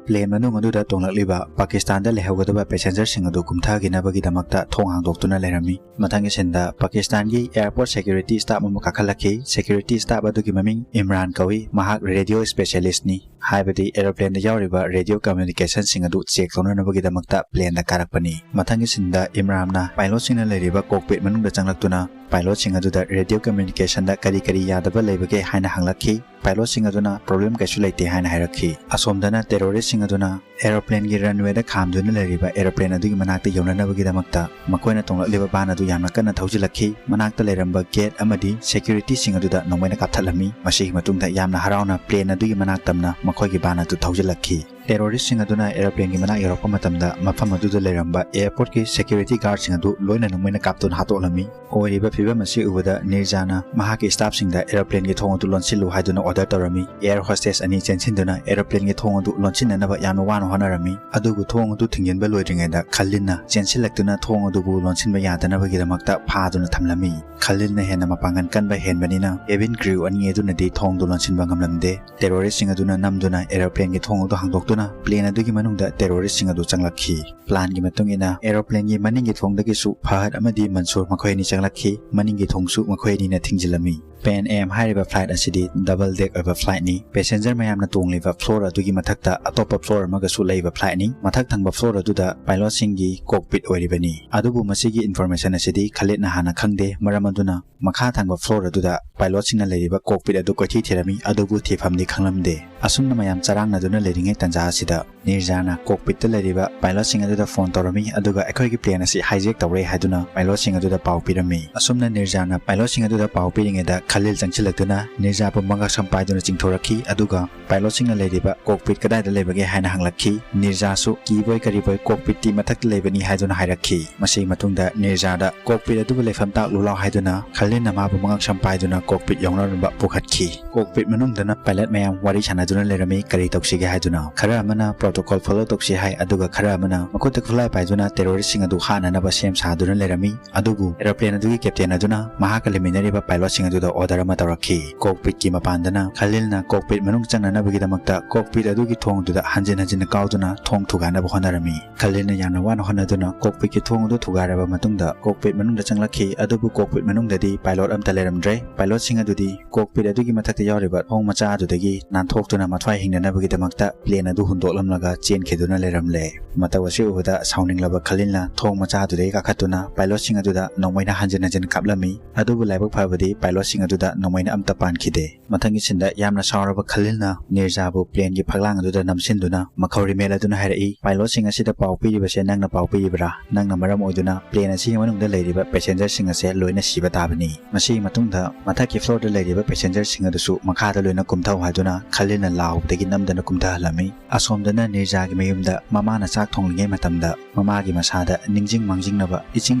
ꯄ꯭ꯂꯦꯟ ꯃꯅꯨꯡ ꯑꯗꯨꯗ ꯇꯣꯡꯂꯛꯂꯤꯕ ꯄꯥꯀꯤꯁꯇꯥꯟꯗ ꯂꯩꯍꯧꯒꯗꯕ ꯄꯦꯁꯦꯟꯖꯔꯁꯤꯡ ꯑꯗꯨ ꯀꯨꯝꯊꯈꯤꯅꯕꯒꯤꯗꯃꯛꯇ ꯊꯣꯡ ꯍꯥꯡꯗꯣꯛꯇꯨꯅ ꯂꯩꯔꯝꯃꯤ꯫ ꯃꯊꯪꯒꯤ ꯁꯤꯟꯗ ꯄꯥꯀꯤꯁꯇꯥꯟꯒꯤ ꯑꯦꯌꯔꯄꯣꯔꯠ ꯁꯦꯀ꯭ꯌꯨꯔꯤꯇꯤ ꯁ꯭ꯇꯥꯐ ꯑꯃ ꯀꯥꯈꯠꯂꯛꯈꯤ꯫ ꯁꯦꯀ꯭ꯌꯨꯔꯤꯇꯤ ꯁ꯭ꯇꯥꯐ ꯑꯗꯨꯒꯤ ꯃꯃꯤꯡ ꯏꯝꯔꯥꯟ ꯀꯧꯏ꯫ ꯃꯍꯥꯛ ꯔꯦꯗꯤꯑꯣ ꯁ꯭ꯄꯦꯁꯤꯌꯦꯂꯤꯁ꯭ꯠꯅꯤ, ꯍꯥꯏꯕꯗꯤ ꯑꯦꯔꯣꯄ꯭ꯂꯦꯟꯗ ꯌꯥꯎꯔꯤꯕ ꯔꯦꯗꯤꯑꯣ ꯀꯝꯃ꯭ꯌꯨꯅꯤꯀꯦꯁꯟꯁꯤꯡ ꯑꯗꯨ ꯆꯦꯛ ꯇꯧꯅꯅꯕꯒꯤꯗꯃꯛꯇ ꯄ꯭ꯂꯦꯟꯗ ꯀꯥꯔꯛꯄꯅꯤ꯫ ꯃꯊꯪꯒꯤ ꯁꯤꯟꯗ ꯏꯝꯔꯥꯟꯅ ꯄꯥꯏꯂꯣꯠꯁꯤꯡꯅ ꯂꯩꯔꯤꯕ ꯀꯣꯛꯄꯤꯠ ꯃꯅꯨꯡꯗ ꯆꯪꯂꯛꯇꯨꯅ ꯄꯥꯏꯂꯣꯠꯁꯤꯡ ꯑꯗꯨꯗ ꯔꯦꯗꯤꯑꯣ ꯀꯝꯃ꯭ꯌꯨꯅꯤꯀꯦꯁꯟꯗ ꯀꯔꯤ ꯀꯔꯤ ꯌꯥꯗꯕ ꯂꯩꯕꯒꯦ ꯍꯥꯏꯅ ꯍꯪꯂꯛꯈꯤ꯫ ꯄꯥꯏꯂꯣꯠꯁꯤꯡ ꯑꯗꯨꯅ ꯄ꯭ꯔꯣꯕ꯭ꯂꯦꯝ ꯀꯩꯁꯨ ꯂꯩꯇꯦ ꯍꯥꯏꯅ ꯍꯥꯏꯔꯛꯈꯤ꯫ ꯑꯁꯣꯝꯗꯅ ꯇꯦꯔꯣꯔꯤꯁ꯭ꯠꯁꯤꯡ ꯑꯗꯨꯅ ꯑꯦꯔꯣꯄ꯭ꯂꯦꯟꯒꯤ ꯔꯟꯋꯦꯗ ꯈꯥꯝꯗꯨꯅ ꯂꯩꯔꯤꯕ ꯑꯦꯔꯣꯄ꯭ꯂꯦꯟ ꯑꯗꯨꯒꯤ ꯃꯅꯥꯛꯇ ꯌꯧꯅꯅꯕꯒꯤꯗꯃꯛꯇ ꯃꯈꯣꯏꯅ ꯇꯣꯡꯂꯛꯂꯤꯕ ꯚꯥꯟ ꯑꯗꯨ ꯌꯥꯝꯅ ꯀꯟꯅ ꯊꯧꯖꯤꯜꯂꯛꯈꯤ꯫ ꯃꯅꯥꯛꯇ ꯂꯩꯔꯝꯕ ꯒꯦꯠ ꯑꯃꯗꯤ ꯁꯦꯀ꯭ꯌꯨꯔꯤꯇꯤꯁꯤꯡ ꯑꯗꯨꯗ ꯅꯣꯡꯃꯩꯅ ꯀꯥꯞꯊꯠꯂꯝꯃꯤ꯫ ꯃꯁꯤꯒꯤ ꯃꯇꯨꯡꯗ ꯌꯥꯝꯅ ꯍꯔꯥꯎꯅ ꯄ꯭ꯂꯦꯟ ꯑꯗꯨꯒꯤ ꯃꯅꯥꯛ ꯇꯝꯅ ꯃꯈꯣꯏꯒꯤ ꯚꯥꯟ ꯑꯗꯨ ꯊꯧꯖꯤꯜꯂꯛꯈꯤ꯫ ꯇꯦꯔꯣꯔꯤꯁꯁꯤꯡ ꯑꯗꯨꯅ ꯑꯦꯔꯣꯄ꯭ꯂꯦꯟꯒꯤ ꯃꯅꯥꯛ ꯌꯧꯔꯛꯄ ꯃꯇꯝꯗ, ꯃꯐꯝ ꯑꯗꯨꯗ ꯂꯩꯔꯝꯕ ꯑꯦꯌꯔꯄꯣꯔꯠꯀꯤ ꯁꯦꯀ꯭ꯌꯨꯔꯤꯇꯤ ꯒꯥꯔꯗꯁꯤꯡ ꯑꯗꯨ ꯂꯣꯏꯅ ꯅꯣꯡꯃꯩꯅ ꯀꯥꯞꯇꯨꯅ ꯍꯥꯠꯇꯣꯛꯂꯝꯃꯤ꯫ ꯑꯣꯏꯔꯤꯕ ꯐꯤꯕꯝ ꯑꯁꯤ ꯎꯕꯗ ꯅꯤꯔꯖꯥꯅ ꯃꯍꯥꯛꯀꯤ ꯁ꯭ꯇꯥꯐꯁꯤꯡꯗ ꯑꯦꯔꯣꯄ꯭ꯂꯦꯟꯒꯤ ꯊꯣꯡ ꯑꯗꯨ ꯂꯣꯟꯁꯤꯜꯂꯨ ꯍꯥꯏꯗꯨꯅ ꯑꯣꯔꯗꯔ ꯇꯧꯔꯝꯃꯤ꯫ ꯑꯦꯌꯔ ꯍꯣꯁꯇꯦꯁ ꯑꯅꯤ ꯆꯦꯟꯁꯤꯟꯗꯨꯅ ꯑꯦꯔꯣꯄ꯭ꯂꯦꯟꯒꯤ ꯊꯣꯡ ꯑꯗꯨ ꯂꯣꯟꯁꯤꯟꯅꯅꯕ ꯌꯥꯝꯅ ꯋꯥꯅ ꯍꯣꯠꯅꯔꯝꯃꯤ꯫ ꯑꯗꯨꯕꯨ ꯊꯣꯡ ꯑꯗꯨ ꯊꯤꯡꯖꯤꯟꯕ ꯂꯣꯏꯗ꯭ꯔꯤꯉꯩꯗ ꯈꯂꯤꯟꯅ ꯆꯦꯟꯁꯤꯜꯂꯛꯇꯨꯅ ꯊꯣꯡ ꯑꯗꯨꯕꯨ ꯂꯣꯟꯁꯤꯟꯕ ꯌꯥꯗꯅꯕꯒꯤꯗꯃꯛꯇ ꯐꯥꯗꯨꯅ ꯊꯝꯂꯝꯃꯤ꯫ ꯈꯂꯤꯟꯅ ꯍꯦꯟꯅ ꯃꯄꯥꯡꯒꯜ ꯀꯟꯕ ꯍꯦꯟꯕꯅꯤꯅ ꯀꯦꯕꯤꯟ ꯀ꯭ꯔꯤꯎ ꯑꯅꯤ ꯑꯗꯨꯅꯗꯤ ꯊꯣꯡꯗꯨ ꯂꯣꯟꯁꯤꯟꯕ ꯉꯝꯂꯝꯗꯦ꯫ ꯇꯦꯔꯣꯔꯤꯁꯁꯤꯡ ꯑꯗꯨꯅ ꯅꯝꯗꯨꯅ ꯑꯦꯔꯣꯄ꯭ꯂꯦꯟꯒꯤ ꯊꯣꯡ ꯑꯗꯨ ꯍꯥꯡꯗꯣꯛꯇꯨꯅ ꯄ꯭ꯂꯦꯟ ꯑꯗꯨꯒꯤ ꯃꯅꯨꯡꯗ ꯇꯦꯔꯣꯔꯤꯁꯁꯤꯡ ꯑꯗꯨ ꯆꯪꯂꯛꯈꯤ꯫ ꯄ꯭ꯂꯥꯟꯒꯤ ꯃꯇꯨꯡ ꯏꯟꯅ ꯑꯦꯔꯣꯄ꯭ꯂꯦꯟꯒꯤ ꯃꯅꯤꯡꯒꯤ ꯊꯣꯡꯗꯒꯤꯁꯨ ꯐꯍꯗ ꯑꯃꯗꯤ ꯃꯟꯁꯨꯔ ꯃꯈꯣꯏ ꯑꯅꯤ ꯆꯪꯂꯛꯈꯤ꯫ ꯃꯅꯤꯡꯒꯤ ꯊꯣꯡꯁꯨ ꯃꯈꯣꯏ ꯑꯅꯤꯅ ꯊꯤꯡꯖꯤꯜꯂꯝꯃꯤ꯫ ꯄꯦꯟ ꯑꯦꯝ ꯍꯥꯏꯔꯤꯕ ꯐ꯭ꯂꯥꯏꯠ ꯑꯁꯤꯗꯤ ꯗꯕꯜ ꯗꯦꯛ ꯑꯣꯏꯕ ꯐ꯭ꯂꯥꯏꯠꯅꯤ꯫ ꯄꯦꯁꯦꯟꯖꯔ ꯃꯌꯥꯝꯅ ꯇꯣꯡꯂꯤꯕ ꯐ꯭ꯂꯣꯔ ꯑꯗꯨꯒꯤ ꯃꯊꯛꯇ ꯑꯇꯣꯞꯄ ꯐ꯭ꯂꯣꯔ ꯑꯃꯒꯁꯨ ꯂꯩꯕ ꯐ꯭ꯂꯥꯏꯠꯅꯤ꯫ ꯃꯊꯛ ꯊꯪꯕ ꯐ꯭ꯂꯣꯔ ꯑꯗꯨꯗ ꯄꯥꯏꯂꯣꯠꯁꯤꯡꯒꯤ ꯀꯣꯛꯄꯤꯠ ꯑꯣꯏꯔꯤꯕꯅꯤ꯫ ꯑꯗꯨꯕꯨ ꯃꯁꯤꯒꯤ ꯏꯟꯐꯣꯔꯃꯦꯁꯟ ꯑꯁꯤꯗꯤ ꯈꯂꯤꯠꯅ ꯍꯥꯟꯅ ꯈꯪꯗꯦ꯫ ꯃꯔꯝ ꯑꯗꯨꯅ ꯃꯈꯥ ꯊꯪꯕ ꯐ꯭ꯂꯣꯔ ꯑꯗꯨꯗ ꯄꯥꯏꯂꯣꯠꯁꯤꯡꯅ ꯂꯩꯔꯤꯕ ꯀꯣꯛꯄꯤꯠ ꯑꯗꯨ ꯀꯣꯏꯊꯤ ꯊꯤꯔꯝꯃꯤ, ꯑꯗꯨꯕꯨ ꯊꯤꯐꯝꯗꯤ ꯈꯪꯂꯝꯗꯦ꯫ ꯑꯁꯨꯝꯅ ꯃꯌꯥꯝ ꯆꯔꯥꯡꯅꯗꯨꯅ ꯂꯩꯔꯤꯉꯩ ꯇꯥꯟꯖꯥ ꯑꯁꯤꯗ ꯅꯤꯔꯖꯥꯅ ꯀꯣꯛꯄꯤꯠꯇ ꯂꯩꯔꯤꯕ ꯄꯥꯏꯂꯣꯠꯁꯤꯡ ꯑꯗꯨꯗ ꯐꯣꯟ ꯇꯧꯔꯝꯃꯤ, ꯑꯗꯨꯒ ꯑꯩꯈꯣꯏꯒꯤ ꯄ꯭ꯂꯦꯟ ꯑꯁꯤ ꯍꯥꯏꯖꯦꯛ ꯇꯧꯔꯦ ꯍꯥꯏꯗꯨꯅ ꯄꯥꯏꯂꯣꯠꯁꯤꯡ ꯑꯗꯨꯗ ꯄꯥꯎ ꯄꯤꯔꯝꯃꯤ꯫ ꯑꯁꯨꯝꯅ ꯅꯤꯔꯖꯥꯅ ꯄꯥꯏꯂꯣꯠꯁꯤꯡ ꯑꯗꯨꯗ ꯄꯥꯎ ꯄꯤꯔꯤꯉꯩꯗ ꯈꯂꯤꯜ ꯆꯪꯁꯤꯜꯂꯛꯇꯨꯅ ꯅꯤꯔꯖꯥꯕꯨ ꯃꯉꯛꯁꯝ ꯄꯥꯏꯗꯨꯅ ꯆꯤꯡꯊꯣꯔꯛꯈꯤ, ꯑꯗꯨꯒ ꯄꯥꯏꯂꯣꯠꯁꯤꯡꯅ ꯂꯩꯔꯤꯕ ꯀꯣꯛꯄꯤꯠ ꯀꯗꯥꯏꯗ ꯂꯩꯕꯒꯦ ꯍꯥꯏꯅ ꯍꯪꯂꯛꯈꯤ꯫ ꯅꯤꯔꯖꯥꯁꯨ ꯀꯤꯕꯣꯏ ꯀꯔꯤꯕꯣꯏ ꯀꯣꯛꯄꯤꯠꯇꯤ ꯃꯊꯛꯇ ꯂꯩꯕꯅꯤ ꯍꯥꯏꯗꯨꯅ ꯍꯥꯏꯔꯛꯈꯤ꯫ ꯃꯁꯤꯒꯤ ꯃꯇꯨꯡꯗ ꯅꯤꯔꯖꯥꯗ ꯀꯣꯛꯄꯤꯠ ꯑꯗꯨꯕꯨ ꯂꯩꯐꯝ ꯇꯥꯛꯂꯨ ꯂꯥꯎ ꯍꯥꯏꯗꯨꯅ ꯈꯂꯤꯟꯅ ꯃꯥꯕꯨ ꯃꯉꯛꯁꯝ ꯄꯥꯏꯗꯨꯅ ꯀꯣꯛꯄꯤꯠ ꯌꯧꯅꯔꯝꯕ ꯄꯨꯈꯠꯈꯤ꯫ ꯀꯣꯛꯄꯤꯠ ꯃꯅꯨꯡꯗꯅ ꯄꯥꯏꯂꯠ ꯃꯌꯥꯝ ꯋꯥꯔꯤ ꯁꯥꯟꯅꯗꯨꯅ ꯂꯩꯔꯝꯃꯤ, ꯀꯔꯤ ꯇꯧꯁꯤꯒꯦ ꯍꯥꯏꯗꯨꯅ꯫ ꯈꯔ ꯑꯃꯅ ꯄ꯭ꯔꯣꯇꯣꯀꯣꯜ ꯐꯣꯂꯣ ꯇꯧꯁꯤ ꯍꯥꯏ, ꯑꯗꯨꯒ ꯈꯔ ꯑꯃꯅ ꯃꯈꯨꯠꯇ ꯈꯨꯠꯂꯥꯏ ꯄꯥꯏꯗꯨꯅ ꯇꯦꯔꯣꯔꯤꯁꯁꯤꯡ ꯑꯗꯨ ꯍꯥꯠꯅꯅꯕ ꯁꯦꯝ ꯁꯥꯗꯨꯅ ꯂꯩꯔꯝꯃꯤ꯫ ꯑꯗꯨꯕꯨ ꯑꯦꯔꯣꯄ꯭ꯂꯦꯟ ꯑꯗꯨꯒꯤ ꯀꯦꯞꯇꯦꯟ ꯑꯗꯨꯅ ꯃꯍꯥꯛꯀ ꯂꯩꯃꯤꯟꯅꯔꯤꯕ ꯄꯥꯏꯂꯣꯠꯁꯤꯡ ꯑꯗꯨꯗ ꯑꯣꯔꯗꯔ ꯑꯃ ꯇꯧꯔꯛꯈꯤ꯫ ꯀꯣꯛꯄꯤꯠꯀꯤ ꯃꯄꯥꯟꯗꯅ ꯈꯂꯤꯜꯅ ꯀꯣꯛꯄꯤꯠ ꯃꯅꯨꯡ ꯆꯪꯅꯅꯕꯒꯤꯗꯃꯛꯇ ꯀꯣꯛꯄꯤꯠ ꯑꯗꯨꯒꯤ ꯊꯣꯡꯗꯨꯗ ꯍꯟꯖꯤꯟ ꯍꯟꯖꯤꯟ ꯀꯥꯎꯗꯨꯅ ꯊꯣꯡ ꯊꯨꯒꯥꯏꯅꯕ ꯍꯣꯠꯅꯔꯝꯃꯤ꯫ ꯈꯂꯤꯜꯅ ꯌꯥꯝꯅ ꯋꯥꯅ ꯍꯣꯠꯅꯗꯨꯅ ꯀꯣꯛꯄꯤꯠꯀꯤ ꯊꯣꯡ ꯑꯗꯨ ꯊꯨꯒꯥꯏꯔꯕ ꯃꯇꯨꯡꯗ ꯀꯣꯛꯄꯤꯠ ꯃꯅꯨꯡꯗ ꯆꯪꯂꯛꯈꯤ꯫ ꯑꯗꯨꯕꯨ ꯀꯣꯛꯄꯤꯠ ꯃꯅꯨꯡꯗꯗꯤ ꯄꯥꯏꯂꯣꯠ ꯑꯝꯇ ꯂꯩꯔꯝꯗ꯭ꯔꯦ꯫ ꯄꯥꯏꯂꯣꯠꯁꯤꯡ ꯑꯗꯨꯗꯤ ꯀꯣꯛꯄꯤꯠ ꯑꯗꯨꯒꯤ ꯃꯊꯛꯇ ꯌꯥꯎꯔꯤꯕ ꯊꯣꯡ ꯃꯆꯥ ꯑꯗꯨꯗꯒꯤ ꯅꯥꯟꯊꯣꯛꯇꯨꯅ ꯃꯊ꯭ꯋꯥꯏ ꯍꯤꯡꯅꯅꯕꯒꯤꯗꯃꯛꯇ ꯄ꯭ꯂꯦꯟ ꯑꯗꯨ ꯍꯨꯟꯗꯣꯛꯂꯝꯂꯒ ꯆꯦꯟꯈꯤꯗꯨꯅ ꯂꯩꯔꯝꯂꯦ꯫ ꯃꯇꯧ ꯑꯁꯤ ꯎꯕꯗ ꯁꯥꯎꯅꯤꯡꯂꯕ ꯈꯂꯤꯜꯅ ꯊꯣꯡ ꯃꯆꯥ ꯑꯗꯨꯗꯒꯤ ꯀꯥꯈꯠꯇꯨꯅ ꯄꯥꯏꯂꯣꯠꯁꯤꯡ ꯑꯗꯨꯗ ꯅꯣꯡꯃꯩꯅ ꯍꯟꯖꯤꯟ ꯍꯟꯖꯤꯟ ꯀꯥꯞꯂꯝꯃꯤ꯫ ꯑꯗꯨꯕꯨ ꯂꯥꯏꯕꯛ ꯐꯕꯗꯤ ꯄꯥꯏꯂꯣꯠꯁꯤꯡ ꯑꯗꯨꯗ ꯅꯣꯡꯃꯩꯅ ꯑꯝꯇ ꯄꯥꯟꯈꯤꯗꯦ꯫ ꯃꯊꯪꯒꯤ ꯁꯤꯟꯗ ꯌꯥꯝꯅ ꯁꯥꯎꯔꯕ ꯈꯂꯤꯜꯅ ꯅꯤꯔꯖꯥꯕꯨ ꯄ꯭ꯂꯦꯟꯒꯤ ꯐꯛꯂꯥꯡ ꯑꯗꯨꯗ ꯅꯝꯁꯤꯟꯗꯨꯅ ꯃꯈꯧꯔꯤ ꯃꯦꯜ ꯑꯗꯨꯅ ꯍꯥꯏꯔꯛꯏ, "ꯄꯥꯏꯂꯣꯠꯁꯤꯡ ꯑꯁꯤꯗ ꯄꯥꯎ ꯄꯤꯔꯤꯕꯁꯦ ꯅꯪꯅ ꯄꯥꯎ ꯄꯤꯔꯤꯕ꯭ꯔꯥ? ꯅꯪꯅ ꯃꯔꯝ ꯑꯣꯏꯗꯨꯅ ꯄ꯭ꯂꯦꯟ ꯑꯁꯤꯒꯤ ꯃꯅꯨꯡꯗ ꯂꯩꯔꯤꯕ ꯄꯦꯁꯦꯟꯖꯔꯁꯤꯡ ꯑꯁꯦ ꯂꯣꯏꯅ ꯁꯤꯕ ꯇꯥꯕꯅꯤ꯫ ꯃꯁꯤꯒꯤ ꯃꯇꯨꯡꯗ ꯃꯊꯛꯀꯤ ꯐ꯭ꯂꯣꯔꯗ ꯂꯩꯔꯤꯕ ꯄꯦꯁꯦꯟꯖꯔꯁꯤꯡ ꯑꯗꯨꯁꯨ ꯃꯈꯥꯗ ꯂꯣꯏꯅ ꯀꯨꯝꯊꯧ" ꯍꯥꯏꯗꯨꯅ ꯈꯂꯤꯜꯅ ꯂꯥꯎꯕꯗꯒꯤ ꯅꯝꯗꯅ ꯀꯨꯝꯊꯍꯜꯂꯝꯃꯤ꯫ ꯑꯁꯣꯝꯗꯅ ꯅꯤꯔꯖꯥꯒꯤ ꯃꯌꯨꯝꯗ ꯃꯃꯥꯅ ꯆꯥꯛ ꯊꯣꯡꯂꯤꯉꯩ ꯃꯇꯝꯗ ꯃꯃꯥꯒꯤ ꯃꯁꯥꯗ ꯅꯤꯡꯁꯤꯡ ꯃꯥꯡꯖꯤꯡꯅꯕ, ꯏꯆꯤꯡ